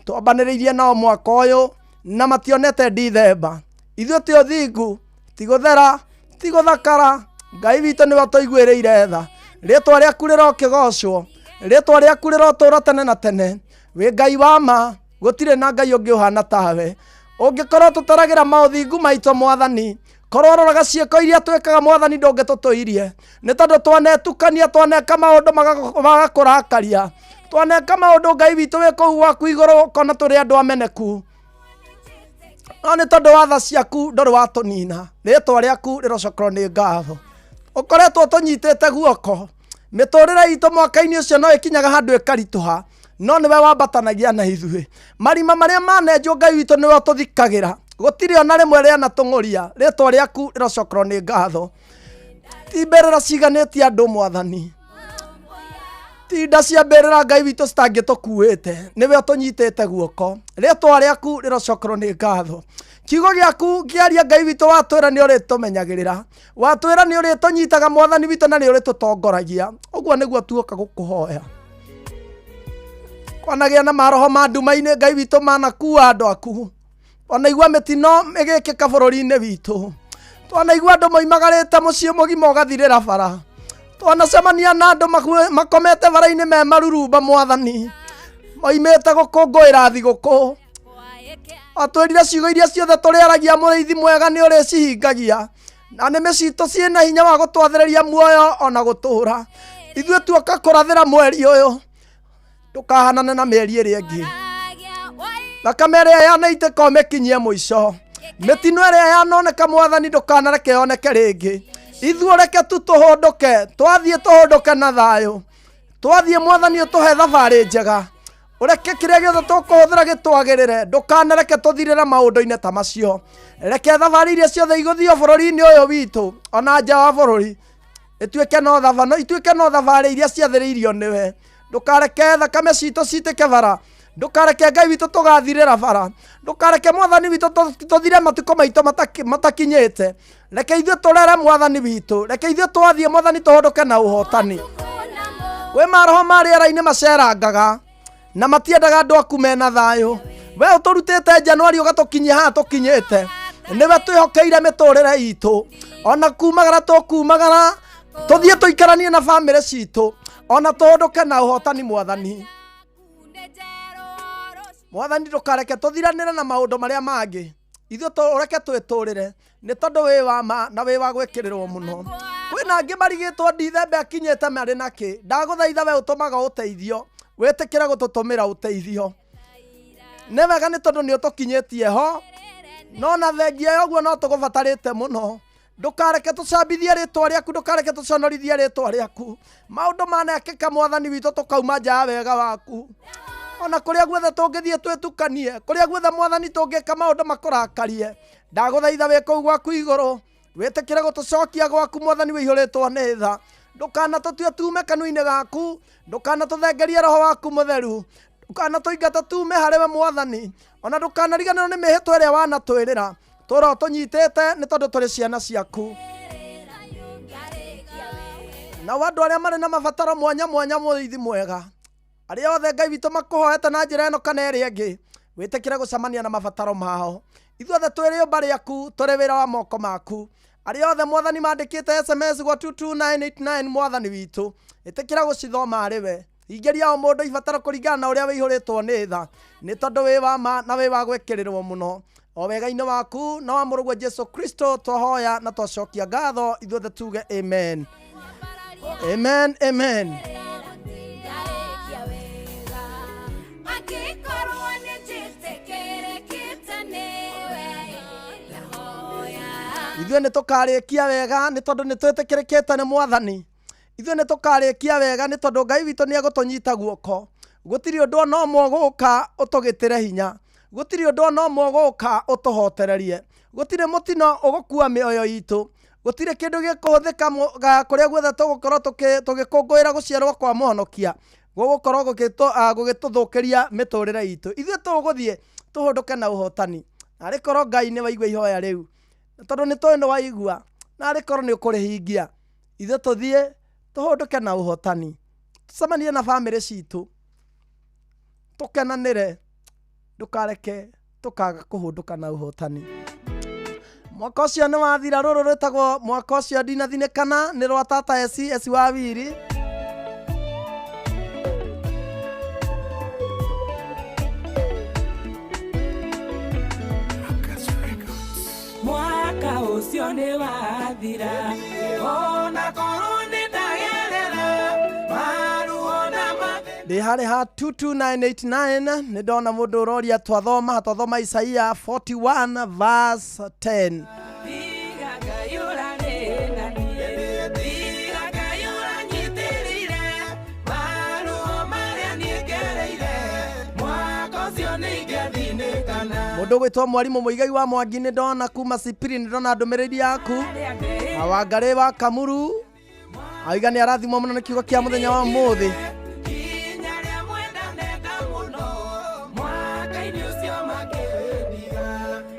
twambanĩrĩirie nao mwaka ũyũ na mationete Ndithemba. Ithuĩ ti ũthingu, ti gũthera, ti gũthakara. Ngai witũ nĩwe ũtũiguĩrĩire tha. Rĩtwa rĩaku rĩrokĩgocwo, rĩtwa rĩaku rĩrotũũra tene na tene. Wĩ Ngai wa ma, gũtirĩ na Ngai ũngĩ ũhana tawe. Ũngĩkorwo tũtaragĩra maũthingu maitũ mwathani, korwo ũroraga ciĩko iria twĩkaga mwathani ndũngĩtũtũirie, nĩ tondũ twanetukania, twaneka maũndũ magakũrakaria, twaneka maũndũ Ngai witũ wĩ kũu gwaku igũrũ ũkona tũrĩ andũ ameneku, no nĩ tondũ wa tha ciaku ndũrĩ watũnina. Rĩtwa rĩaku rĩrocokerwo nĩ ngatho. Ũkoretwo ũtũnyitĩte guoko, mĩtũrĩre itũ mwaka-inĩ ũcio no ĩkinyaga handũ ĩkaritũha, no nĩwe wambatanagia na ithuĩ. Marima marĩa manenjwo Ngai witũ nĩwe ũtũthikagĩra, gũtirĩ ona rĩmwe rĩanatũng'ũria. Rĩtwa rĩaku rĩrocokerwo nĩ ngatho. Ti mbĩrĩra ciganĩtie andũ mwathani, ti nda cia mbĩrĩra Ngai witũ citangĩtũkuĩte, nĩwe ũtũnyitĩte guoko. Rĩtwa rĩaku rĩrocokerwo nĩ ngatho. Kiugo gĩaku kĩaria Ngai witũ watwĩra nĩ ũrĩtũmenyagĩrĩra, watwĩra nĩ ũrĩtũnyitaga mwathani witũ na nĩ ũrĩtũtongoragia. Ũguo nĩguo tuoka gũkũhoya. Kwanagĩa na maroho ma nduma-inĩ Ngai witũ manakua andũ aku, twanaigua mĩtino ĩgĩkĩka bũrũri-inĩ witũ, twanaigua andũ moimagarĩte mũciĩ mũgima ũgathirĩra bara, twanacemania na andũ makomete bara-inĩ me marurumba mwathani, moimĩte gũkũngũĩra thigũkũ. Watwĩrire ciugo iria ciothe tũrĩaragia mũrĩithi mwega nĩ ũrĩcihingagia, na nĩmĩ citũ ciĩna hinya wa gũtwathĩrĩria muoyo ona gũtũũra. Ithuĩ tuoka kũrathĩra mweri ũyũ, ndũkahanane na mĩeri ĩrĩa ĩngĩ. Thakame ĩrĩa yanaitĩka ũmĩkinyie mũico, mĩtino ĩrĩa yanoneka mwathani ndũkanareke yoneke rĩngĩ. Ithuĩ reke tu tũhũndũke, twathiĩ tũhũndũke na thayũ, twathiĩ mwathani ũtũhe thabarĩ njega, ũreke kĩrĩa gĩothe tũkũhũthĩra gĩtwagĩrĩre, ndũkanareke tũthirĩre maũndũ-inĩ ta macio. Reke thabarĩ iria ciothe igũthio bũrũri-inĩ ũyũ witũ ona nja wa bũrũri ituĩke no thabano, ituĩke no thabarĩ iria ciathĩrĩirio nĩwe. Ndũkareke thakame citũ citĩke bara, ndũkareke Ngai witũ tũgathirĩra bara, ndũkareke mwathani witũ tũthire matukũ maitũ matakinyĩte. Reke ithuĩ tũrere mwathani witũ, reke ithuĩ twathiĩ mwathani tũhũndũke na ũhotani. Kwĩ maroho ma rĩera-inĩ macerangaga na matiendaga andũ aku mena thayũ. We ũtũrutĩte Januari ũgatũkinyia haha tũkinyĩte, nĩwe twĩhokeire mĩtũrĩre itũ. Ona kumagara tũkumagara tũthiĩ tũikaranie na bamĩrĩ citũ, ona tũhũndũke na ũhotani mwathani. Mwathani ndũkareke tũthiranĩre na maũndũ marĩa mangĩ, ithuĩ ũreke twĩtũrĩre, nĩ tondũ wĩ wa ma na wĩ wa gwĩkĩrĩrwo mũno. Kwĩna angĩ marigĩtwo Ndithemba akinyĩte marĩ na kĩ, ndagũthaitha we ũtũmaga ũteithio, wĩtĩkĩre gũtũtũmĩra ũteithio. Nĩ wega nĩ tondũ nĩ ũtũkinyĩtie ho, No na thengia ya ũguo no tũgũbatarĩte mũno. Ndũkareke tũcambithie rĩtwa rĩaku, ndũkareke tũconorithie rĩtwa rĩaku. Maũndũ manekĩka mwathani witũ tũkauma nja ya wega waku. Ona kũrĩa guothe tũngĩthiĩ twĩtukanie, kũrĩa guothe mwathani tũngĩka maũndũ makũrakarie, ndagũthaitha wĩ kũu gwaku igũrũ, wĩtĩkĩre gũtũcokia gwaku mwathani wĩihũrĩtwo nĩ tha. Ndũkanatũtue tume kanua-inĩ gaku, ndũkanatũthengerie roho waku mũtheru, ndũkanatũingata tume harĩ we mwathani, ona ndũkanariganĩrwo nĩ mĩhĩtwa ĩrĩa wanatwĩrĩra. Tũro tũnyitĩte nĩ tondũ tũrĩ ciana ciaku. Nao andũ arĩa marĩ na mabataro mwanya mwanya mũrĩithi mwega, arĩa othe Ngai witũ makũhoete na njĩra ĩno kana ĩrĩa ĩngĩ, wĩtĩkĩre gũcemania na mabataro mao. Ithuothe twĩ rĩũmba rĩaku, tũrĩ wĩra wa moko maku. Arĩa othe mwathani mandĩkĩte SMS gwa 22989 mwathani witũ, ĩtĩkĩra gũcithoma arĩ we. Ingĩria o mũndũ ibataro kũringana na ũrĩa wĩihũrĩtwo nĩ tha, nĩ tondũ wĩ wa ma na wĩ wa gwĩkĩrĩrwo mũno. O wega-inĩ waku na wa mũrũguo Jesu Kristo twahoya na twacokia ngatho, ithuothe tuge amen. Amen, amen. Angĩkorwo nĩ njĩtĩkĩrĩkĩte nĩwe, ndahoya. Ithuĩ nĩ tũkarĩkia wega nĩ tondũ nĩ twĩtĩkĩrĩkĩte nĩ mwathani. Ithuĩ nĩ tũkarĩkia wega nĩ tondũ Ngai witũ nĩ egũtũnyita guoko. Gũtirĩ ũndũ ona ũmwe ũgũka ũtũgĩtĩre hinya. Gũtirĩ ũndũ ona ũmwe ũgũka ũtũhotererie. Gũtirĩ mũtino ũgũkua mĩoyo itũ. Gũtirĩ kĩndũ gĩkũhũthĩka kũrĩa guothe tũgũkorwo tũgĩkũngũĩra gũciarwo kwa mũhonokia, gũgũkorwo gũgĩtũthũkĩria mĩtũrĩre itũ. Ithuĩ tũgũthiĩ tũhũndũke na ũhotani. Narĩ korwo Ngai nĩ waigua ihoya rĩu, na tondũ nĩ tũĩ nĩ waigua, narĩ korwo nĩ ũkũrĩhingia, ithuĩ tũthiĩ tũhũndũke na ũhotani, tũcemanie na bamĩrĩ citũ, tũkenanĩre, ndũkareke tũkaga kũhũndũka na ũhotani. Mwaka ũcio nĩ wathira, rũrũ rwĩtagwo mwaka ũcio ndinathinĩkana, nĩ rwa tata Esi, Esi wa Wiri. Mwaka ũcio nĩ wathira, ona korwo nĩ ndagerera maruo na mathĩna. Ndĩ harĩ ha 22989 nĩ ndona mũndũ ũroria twathoma Isaia 41 verse 10. Tiga Ngai ũrarĩ na niĩ, tiga Ngai ũranyitĩrĩire, maruo marĩa niĩ ngereire, mwaka ũcio nĩ ingĩathinĩkana. Mũndũ ũgwĩtwo mwarimũ Mũigai wa Mwangi nĩ ndona kuma Sipiri, nĩ ndona ndũmĩrĩri yaku. Wangarĩ wa Kamuru auga nĩ arathimwo mũno nĩ kiugo kĩa mũthenya wa ũmũthĩ. Ikinya rĩa mwenda nenda mũno, mwaka-inĩ ũcio makĩndiga,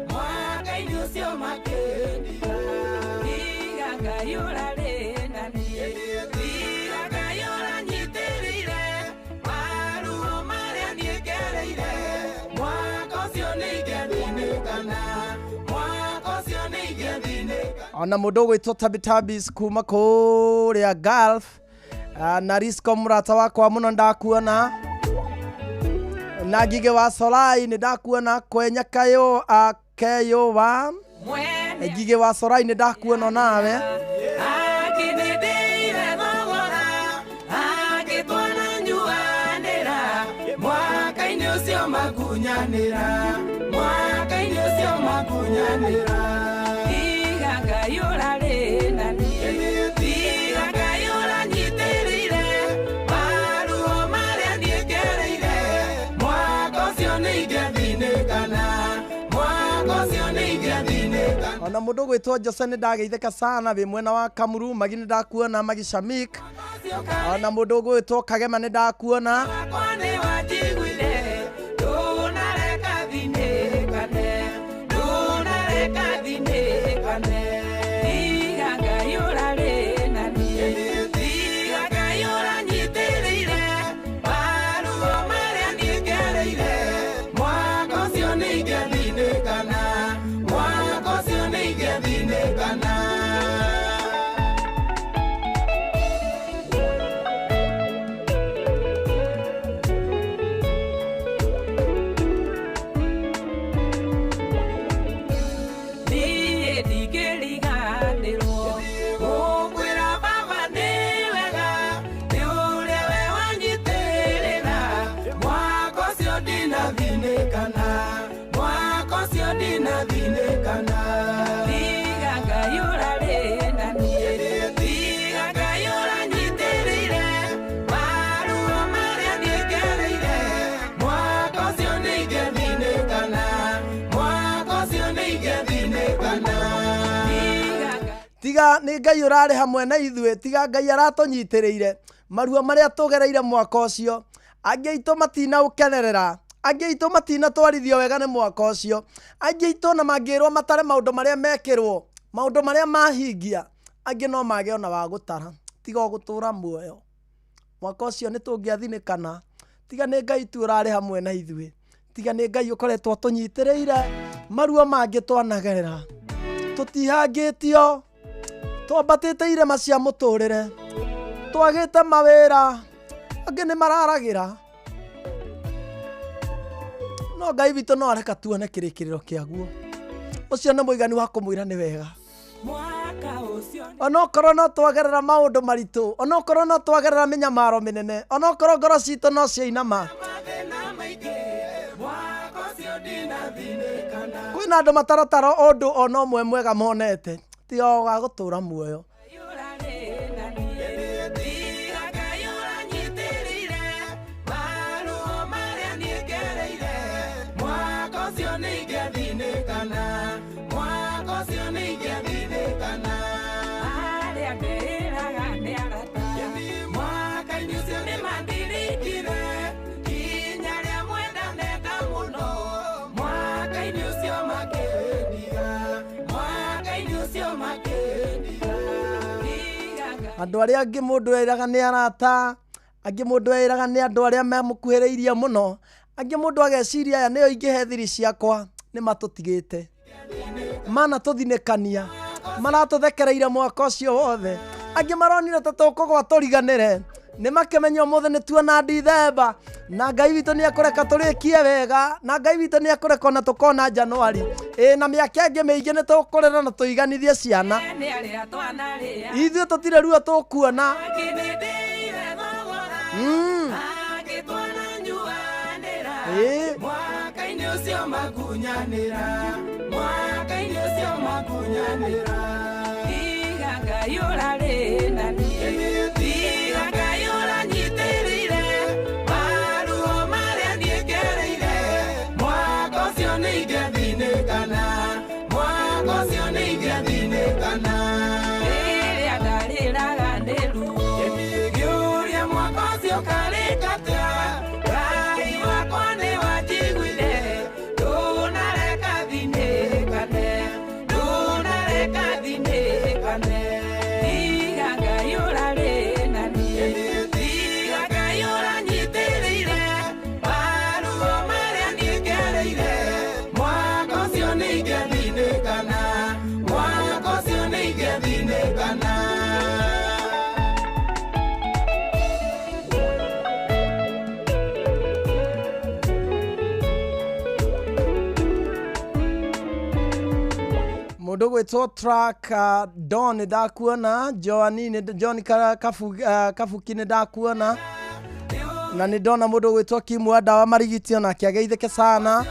mwaka-inĩ ũcio makĩndiga. Tiga Ngai ũrarĩ na niĩ, tiga Ngai ũranyitĩrĩire, maruo marĩa niĩ ngereire, mwaka ũcio nĩ ingĩathinĩkana, mwaka ũcio nĩ ingĩathinĩkana. Ona mũndũ ũgwĩtwo Tabitabis kuma kũrĩa Gulf, na Risco mũrata wakwa mũno ndakuona, na Ngigĩ wa Solai nĩ ndakuona, Kwenya Kayo, Keyo wa Ngigĩ wa Solai nĩ ndakuona onawe. Akĩnĩndĩire thogora, agĩtwana nyuanĩra, mwaka-inĩ ũcio makunyanĩra, mwaka-inĩ ũcio makunyanĩra. Tiga Ngai ũrarĩ na niĩ, tiga Ngai ũranyitĩrĩire, maruo marĩa niĩ ngereire, mwaka ũcio nĩ ingĩathinĩkana, mwaka ũcio nĩ ingĩathinĩkana. Ona mũndũ ũgwĩtwo Jose nĩ ndageithĩka sana wĩ mwena wa Kamuru, Magi nĩ ndakuona, Magi Shamik. Ona mũndũ ũgwĩtwo Kagema nĩ ndakuona. Wakwa nĩ wanjiguire, ndũnareka thinĩkane, ndũnareka thinĩkane. Tiga Ngai ũrarĩ na niĩ, tiga Ngai ũranyitĩrĩire, maruo marĩa niĩ ngereire, mwaka ũcio nĩ ingĩathinĩkana, mwaka ũcio nĩ ingĩathinĩkana. Niĩ ndingĩri Tiga nĩ Ngai ũrarĩ hamwe na ithuĩ, tiga Ngai aratũnyitĩrĩire maruo marĩa tũgereire mwaka ũcio. Angĩ aitũ matinaũkenerera, angĩ aitũ matinatwarithio wega nĩ mwaka ũcio, angĩ aitũ ona mangĩrwo matare maũndũ marĩa mekĩrwo, maũndũ marĩa mahingia, angĩ no mage ona wa gũtara. Tiga o gũtũra muoyo. Mwaka ũcio nĩ tũngĩathinĩkana, tiga nĩ Ngai tu ũrarĩ hamwe na ithuĩ, tiga nĩ Ngai ũkoretwo atũnyitĩrĩire maruo mangĩ twanagerera. Tũtihangĩtio, twambatĩte irĩma cia mũtũrĩre, twagĩte mawĩra, angĩ nĩ mararagĩra, no Ngai witũ no areka tuone kĩrĩkĩrĩro kĩaguo. Ũcio nĩ mũigani wa kũmwĩra nĩ wega. Onokorwo no twagerera maũndũ maritũ, onokorwo no twagerera mĩnyamaro mĩnene, onokorwo ngoro citũ no ciainama, kwĩna andũ mataratara ũndũ ona ũmwe mwega monete, tiga o wa gũtũra muoyo. Andũ arĩa angĩ mũndũ eraga nĩ arata, angĩ mũndũ eraga nĩ andũ arĩa mamũkuhĩrĩirie mũno, angĩ mũndũ ageciria aya nĩo ingĩhe thiri ciakwa, nĩ matũtigĩte, manatũthinĩkania, maratũthekereire mwaka ũcio wothe, angĩ maronire ta tũkũgwa tũriganĩre, nĩ makĩmenya ũmũthĩ nĩ tuona Dithemba, na Ngai witũ nĩ ekũreka tũrĩkie wega, na Ngai witũ nĩ ekũreka ona tũkona Januari, ĩ na mĩaka ĩngĩ mĩingĩ nĩ tũkũrera na tũiganithie ciana. Ithuĩ tũtirĩ ruo tũkuona. Ĩ. Mũndũ gwĩtwo Track Don nĩ ndakuona, Joani nĩ John Kabuki nĩ ndakuona, na nĩ ndona mũndũ gwĩtwo Kim wa Ndawa Marigiti onake ageithĩke sana.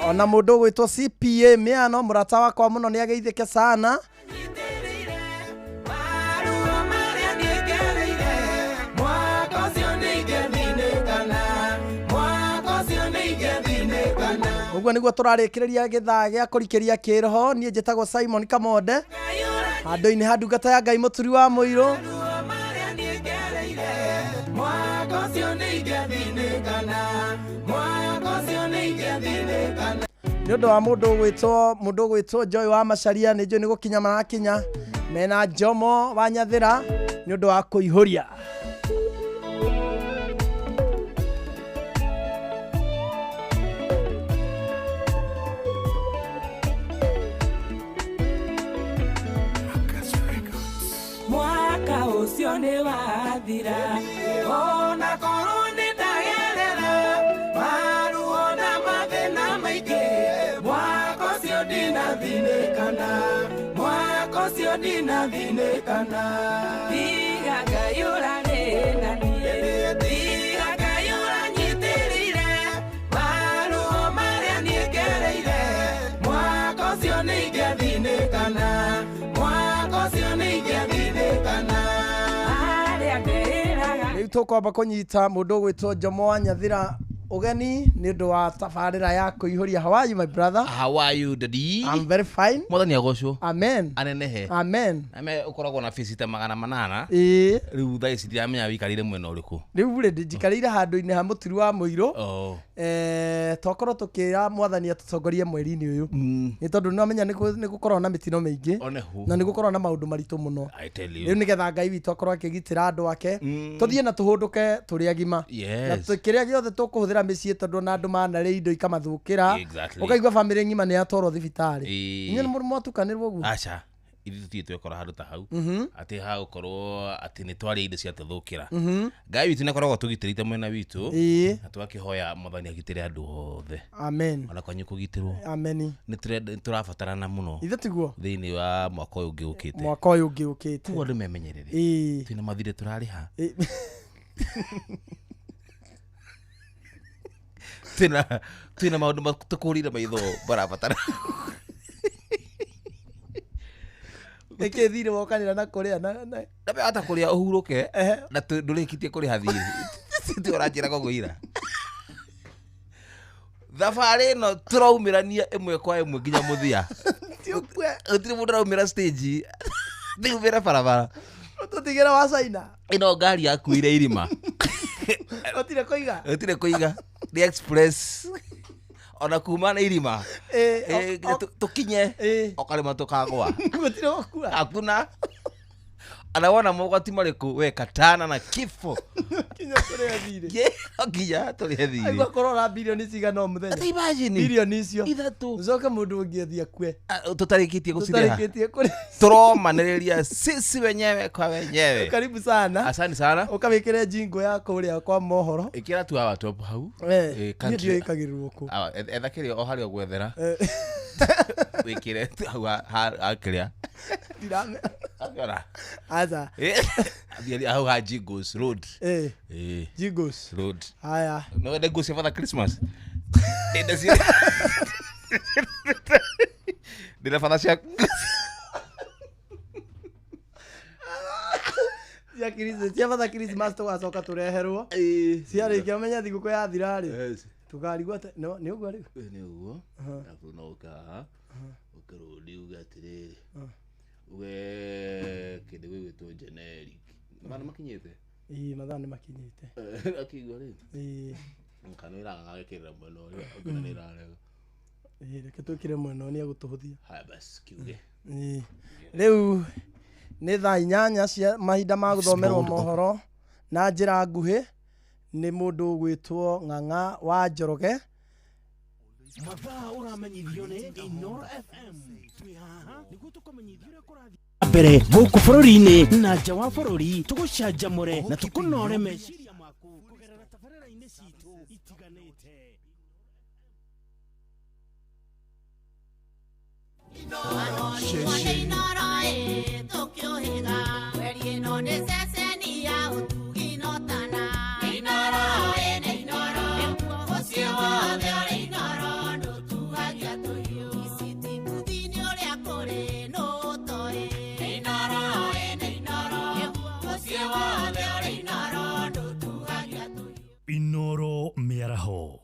Ona mũndũ gwĩtwo CPA Miano mũrata wakwa mũno nĩ ageithĩke sana. Ũguo nĩguo tũrarĩkĩrĩria gĩthaa gĩa kũrikĩria kĩroho. Niĩ njĩtagwo Simon Kamonde, handũ-inĩ ha ndungata ya Ngai mũturi wa mũirũ. Nĩ ũndũ wa mũndũ ũgwĩtwo Joy wa Macharia, nĩ njũĩ nĩ gũkinya marakinya mena Jomo wa Nyathĩra nĩ ũndũ wa kũihũria. Mwaka ũcio nĩ wathira, ona korwo nĩ ndagerera maruo na mathĩna maingĩ, mwaka ũcio ndinathinĩkana, mwaka ũcio ndinathinĩkana. Tiga Ngai ũrarĩ na niĩ, tiga Ngai ũranyitĩrĩire maruo marĩa niĩ ngereire, mwaka ũcio nĩ ingĩathinĩkana, mwaka ũcio nĩ ingĩathinĩkana. Rĩu tũkwamba kũnyita mũndũ ũgwĩtwo Jomo wa Nyathĩra Ũgeni nĩ ũndũ wa tabarĩra ya kũihũria. How are you, my brother? How are you, daddy? I'm very fine. Mwathani agocwo. Amen. Anenehe. Amen. Ame ũkoragwo na face ta 800. Ĩĩ. Rĩu thaa ici ndiramenya wĩikarĩire mwena ũrĩkũ. Rĩu rĩ, njikarĩire handũ-inĩ ha mũturi wa mũirũ. Oh. Tokorwo tũkĩra mwathani atũtongorie mweri-inĩ ũyũ, nĩ tondũ nĩwamenya nĩ gũkoragwo na mĩtino mĩingĩ na nĩ gũkoragwo na maũndũ maritũ mũno. I tell you. Rĩu nĩgetha Ngai witũ akorwo akĩgitĩra andũ ake, tũthiĩ na tũhũndũke tũrĩ agima. Na kĩrĩa gĩothe tũkũhũthĩra mĩciĩ, tondũ ona andũ manarĩa indo ikamathũkĩra. Ũkaigua bamĩrĩ ng'ima nĩ yatwarwo thibitarĩ. Inyuĩ nĩ mwatukanĩrwo ũguo? Aca. Ithuĩ tũtirĩ twekora handũ ta hau. Atĩ ha gũkorwo atĩ nĩ twarĩa indo ciatũthũkĩra. Ngai witũ nĩakoragwo tũgitĩrĩte mwena witũ. Na tũgakĩhoya mwathani agitĩre andũ othe. Amen. Ona kwanyu kũgitĩrwo. Ameni. Nĩ tũrabatarana mũno. Ithe tiguo? Thĩinĩ wa mwaka ũyũ ũngĩ ũkĩte. Mwaka ũyũ ũngĩ ũkĩte. Koguo andũ memenyerere. Twĩna mathirĩ tũrarĩha. Twĩna maũndũ tũkũrire maitho barabatara. Nĩkĩ thirĩ wokanĩra na kũrĩa na Ndambe kũrĩa ũhurũke na ndũrĩkĩtie kũrĩha thirĩ. Ti ũranjĩra kũgũira. Thabarĩ ĩno tũraumĩrania ĩmwe kwa ĩmwe nginya mũthia. Gũtirĩ mũndũ araumĩra stage. Tiumĩra barabara. Tũtigĩre wa China. Ĩno ngari yakuire irima. Gũtirĩ kũiga. Gũtirĩ kũiga. Nĩ express. Ona kuma na irima. Tũkinye o karĩma tũkagwa. Gũtirĩ gũkua. Hakuna. Ana wona mogwati marĩkũ we katana na kifo. Kinya tũrĩhe thirĩ. Nginya tũrĩhe thirĩ. Aigua kũrora bilioni cigana o mũthenya. Ati imagine. Bilioni icio. Ithatũ. Ũcoke mũndũ ũngĩ athiĩ akue. Tũtarĩkĩtie gũcirĩha. Tũtarĩkĩtie kũrĩha. Tũromanĩrĩria sisi wenyewe kwa wenyewe. Karibu sana. Asante sana. Ũkawĩkĩre jingo ya kũrĩa kwa mohoro. Ĩkĩra tu hawa top hau. Niĩ ndiũĩ ĩkagĩrĩrwo kũ. Etha kĩrĩa o harĩa ũgwethera. Wĩkĩre hau ha kĩrĩa. Ndiramenya. Akiona. Aca. Athiĩ hau ha Jingles Road. Jingles Road. Haya. No wende nguo cia Father Christmas. Ndĩna Father cia cia Christmas, cia Father Christmas tũgacoka tũreherwo. Ciarĩkia ũmenya thigũkũ yathira rĩ. Tũkarigwo atĩ nĩ ũguo rĩu. Nĩ ũguo. Arabu no ũka haha. Ũkĩrũndi uge atĩrĩrĩ. Uge kĩndũ gĩgwĩtwo generic. Mathaa nĩ makinyĩte? Ĩĩ, mathaa nĩ makinyĩte. Akĩigua rĩ? Ĩĩ. Kana ĩraga gagĩkĩrĩra mwena ũrĩa ũngĩ nĩ ĩrarega. Ĩĩ, reke twĩkĩre mwena ũyũ nĩ egũtũhũthia. Haya basi kiuge. Ĩĩ. Rĩu nĩ thaa 8 cia mahinda ma gũthomerwo mohoro na njĩra nguhĩ nĩ mũndũ ũgwĩtwo Ng'ang'a wa Njoroge. Mathaa ũramenyithio nĩ Inooro FM. Twĩ haha nĩguo tũkũmenyithie ũrĩa kũrathiĩ mbere gũkũ bũrũri-inĩ na nja wa bũrũri, tũgũcanjamũre na tũkũnore meciria maku kũgerera tabarĩra-inĩ citũ itiganĩte. Inooro mĩaraho.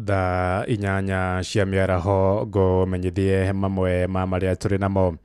Thaa 8 cia mĩaraho ngũmenyithie mamwe ma marĩa tũrĩ namo.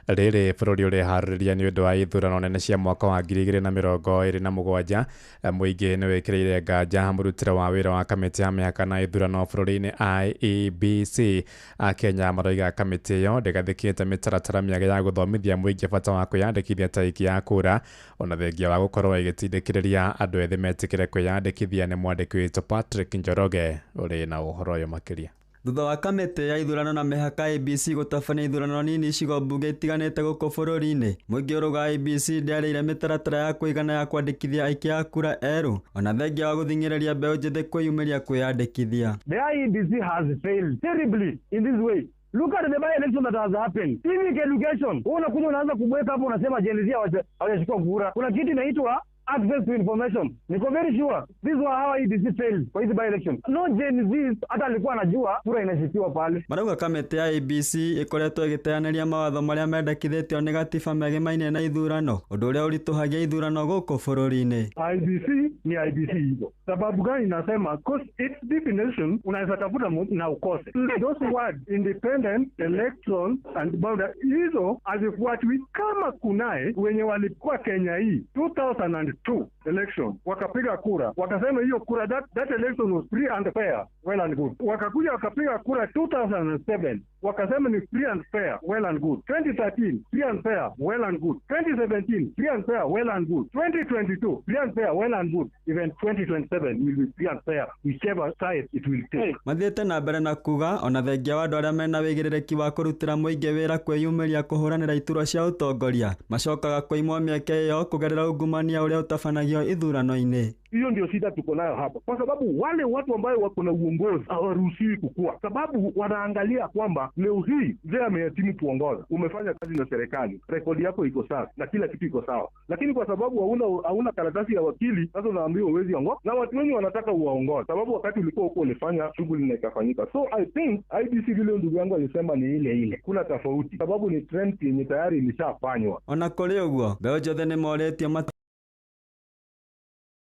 Rĩrĩ bũrũri ũreharĩrĩria nĩ ũndũ wa ithurano nene cia mwaka wa 2027. Mũingĩ nĩ wĩkĩrĩire nganja mũrutĩre wa wĩra wa kamĩtĩ ya mĩhaka na ithurano bũrũri-inĩ IEBC. Akenya maroiga kamĩtĩ ĩyo ndĩgathĩkĩte mĩtaratara mĩega ya gũthomithia mũingĩ bata wa kwĩyandĩkithia ta aikia a kura, ona thengia wa gũkorwo ĩgĩtindĩkĩrĩria andũ ethĩ metĩkĩre kwĩyandĩkithia. Nĩ mwandĩki witũ Patrick Njoroge ũrĩ na ũhoro ũyũ makĩria. Thutha wa kamĩtĩ ya ithurano na mĩhaka IEBC gũtabania ithurano nini icigo mbunge itiganĩte gũkũ bũrũri-inĩ, mũingĩ ũrauga IEBC ndĩarĩire mĩtaratara ya kũigana ya kwandĩkithia aikia a kura erũ, ona thengia wa gũthing'ĩrĩria mbeũ njĩthĩ kwĩyumĩria kwĩyandĩkithia. The IEBC has failed terribly in this way. Look at the by-election that has happened. Civic education. Wewe unakuja unaanza kubweka hapo unasema Gen Z hawajachukua kura. Kuna kitu inaitwa Access to information. Niko very sure this was how IEBC failed kwa hizi by election. No Gen Z hata alikuwa anajua kura inashikiwa pale. Marauga kamĩtĩ ya IEBC ĩkoretwo ĩgĩteanĩria mawatho marĩa mendekithĩtio nĩ gatiba megemainie na ithurano, ũndũ ũrĩa ũritũhagia ithurano gũkũ bũrũri-inĩ. IEBC ni IEBC hivyo. Sababu gani nasema? Cause its definition unaweza tafuta na ukose. Those words independent electoral and boundary hizo hazifuatwi. Kama kunaye wenye walikuwa Kenya hii 2002 election wakapiga kura wakasema hiyo kura that election was free and fair, well and good. Wakakuja wakapiga kura 2007 wakasema ni free and fair, well and good. 2013 free and fair, well and good. 2017 free and fair, well and good. 2022 free and fair, well and good. Even 2027 will be free and fair, whichever side it will take. Mathiĩte na mbere na kuga ona thengia wa andũ arĩa mena wĩigĩrĩrĩki wa kũrutĩra mũingĩ wĩra kwĩyumĩria kũhũranĩra iturwa cia ũtongoria macokaga kũimwo mĩeke ĩyo kũgerera ungumania ũrĩa ũtabanagio ithurano-inĩ. Hiyo ndio shida tuko nayo hapa, kwa sababu wale watu ambao wako na uongozi hawaruhusiwi kukua, sababu wanaangalia kwamba leo hii mzee amehitimu kuongoza, umefanya kazi na serikali, rekodi yako iko sawa na kila kitu iko sawa, lakini kwa sababu hauna karatasi ya wakili, sasa unaambiwa huwezi ongoza, na watu wengi wanataka uwaongoze sababu wakati ulikuwa huko ulifanya shughuli na ikafanyika. So I think IEBC vile ndugu yangu alisema ni ile ile, kuna tofauti sababu ni trend yenye tayari ilishafanywa. Ona kũrĩ ũguo mbeũ njĩthĩ nĩmorĩtio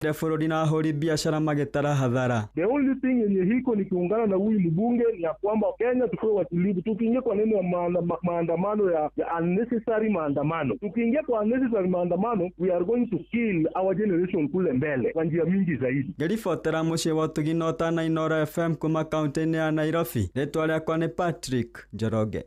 bũrũri na ahũri biacara magĩtara hathara. The only thing yenye hiko ni kiungana na huyu mbunge ni ya kwamba Kenya tukiwe watulivu, tukiingia kwa neno ya maandamano ya unnecessary maandamano, tukiingia kwa unnecessary maandamano we are going to kill our generation kule mbele kwa njia mingi zaidi. Ngĩribotera mũciĩ wa ũtugi na ũtana Inooro FM kuma kaunti-inĩ ya Nairobi, rĩtwa rĩakwa nĩ Patrick Njoroge.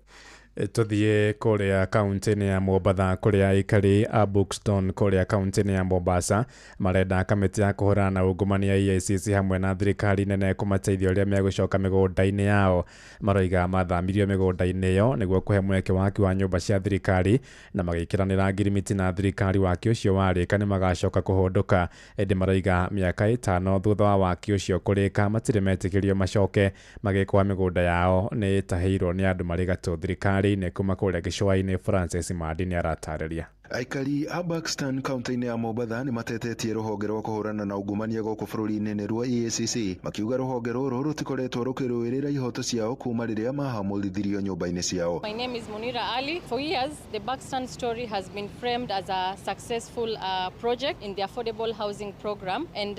Tuthiĩ kũrĩa kaunti-inĩ ya Mombatha kũrĩa aikari a Buxton kũrĩa kaunti-inĩ ya Mombasa marenda kamĩtĩ ya kũhũrana na ungumania EACC hamwe na thirikari nene kũmateithia ũrĩa megũcoka mĩgũnda-inĩ yao. Maroiga mathamirio mĩgũnda-inĩ ĩyo nĩguo kũhe mweke waki wa nyũmba cia thirikari na magĩkĩranĩra ngirimiti na thirikari waki ũcio warĩka nĩ magacoka kũhũndũka, ĩndĩ maroiga mĩaka 5 thutha wa waki ũcio kũrĩka matirĩ metĩkĩrio macoke magĩkwa mĩgũnda yao nĩ ĩtahĩirwo nĩ andũ marĩ gatũ thirikari nĩ kuma kũrĩa gĩcũa-inĩ. Francis Mandi nĩ aratarĩria. Aikari a Buxton kaunti-inĩ ya Mombatha nĩ matetetie rũhonge rwa kũhũrana na ungumania gũkũ bũrũri-inĩ nĩruo EACC, makiuga rũhonge rũrũ rũtikoretwo rũkĩrũĩrĩra ihoto ciao kuma rĩrĩa mahamũrithirio nyũmba-inĩ ciao. My name is Munira Ali. For years, the Buxton story has been framed as a successful project in the affordable housing program, and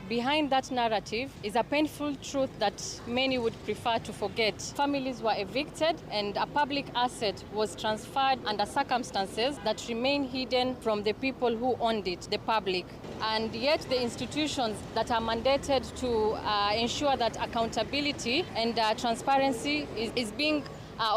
behind that narrative is a painful truth that many would prefer to forget. Families were evicted and a public asset was transferred under circumstances that remain hidden from the people who owned it, the public. And yet the institutions that are mandated to ensure that accountability and transparency is being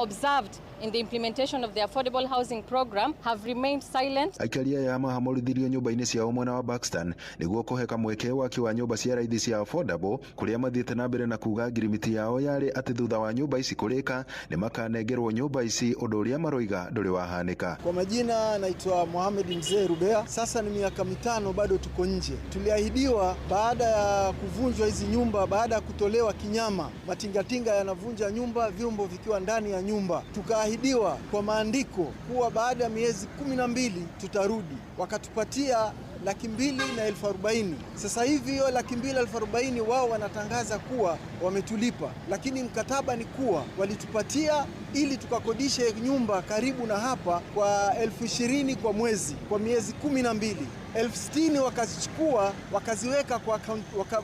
observed in the implementation of the affordable housing program have remained silent. Aikari aya mahamũrithirio nyũmba-inĩ ciao mwena wa Buxton nĩguo kũhe kamweke waki wa nyũmba cia raithi cia affordable, kũrĩa mathiĩte na mbere na kuga ngirimiti yao yarĩ atĩ thutha wa nyũmba ici kũrĩka nĩ makanengerwo nyũmba ici, ũndũ ũrĩa maroiga ndũrĩ wahanĩka. Kwa majina naitwa Mohamed Mzee Rubea. Sasa ni miaka 5 bado tuko nje. Tuliahidiwa baada ya kuvunjwa hizi nyumba, baada ya kutolewa kinyama, matingatinga yanavunja nyumba, vyombo vikiwa ndani ya nyumba. Tukaahidiwa kwa maandiko kuwa baada ya miezi 12 tutarudi. Wakatupatia 240,000. Sasa hivi hiyo 240,000 wao wanatangaza kuwa wametulipa, lakini mkataba ni kuwa walitupatia ili tukakodishe nyumba karibu na hapa kwa 20,000 kwa mwezi kwa miezi 12. 60,000 wakazichukua wakaziweka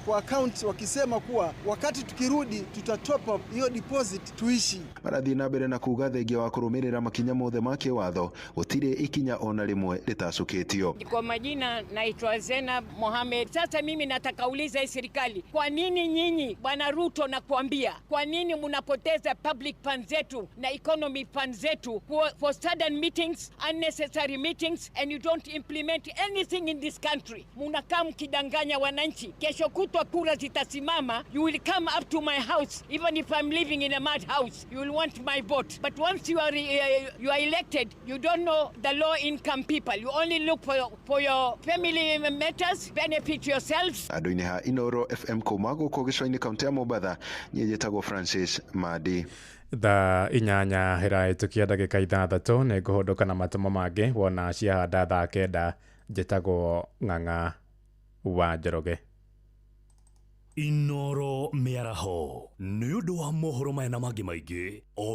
kwa account wakisema kuwa wakati tukirudi tuta top up hiyo deposit tuishi. Marathiĩ na mbere na kuga thengia wa kũrũmĩrĩra makinya mothe ma kĩwatho gũtirĩ ikinya ona rĩmwe rĩtacũkĩtio. Kwa majina naitwa Zena Mohamed. Sasa mimi nataka uliza hii serikali, kwa nini nyinyi Bwana Ruto nakuambia, kwa nini mnapoteza public funds zetu na economy funds zetu for sudden meetings, unnecessary meetings, and you don't implement anything in this country? Munakaa mkidanganya wananchi. Kesho kutwa kura zitasimama, you will come up to my house, even if I'm living in a mad house, you will want my vote. But once you are elected, you don't know the low income people. You only look for your family matters, benefit yourselves. Andũ-inĩ ha Inooro FM kuma gũkũ gĩcũa-inĩ kaunti ya Mombatha, niĩ njĩtagwo Francis Madi. Thaa 8 ĩrahĩtũkia ndagĩka 6 nĩ ngũhũndũka na matũmo mangĩ wona ciahanda thaa 9 Njĩtagwo Ng'ang'a wa Njoroge. Inoro mĩaraho nĩ ũndũ wa mohoro maya na mangĩ maingĩ o.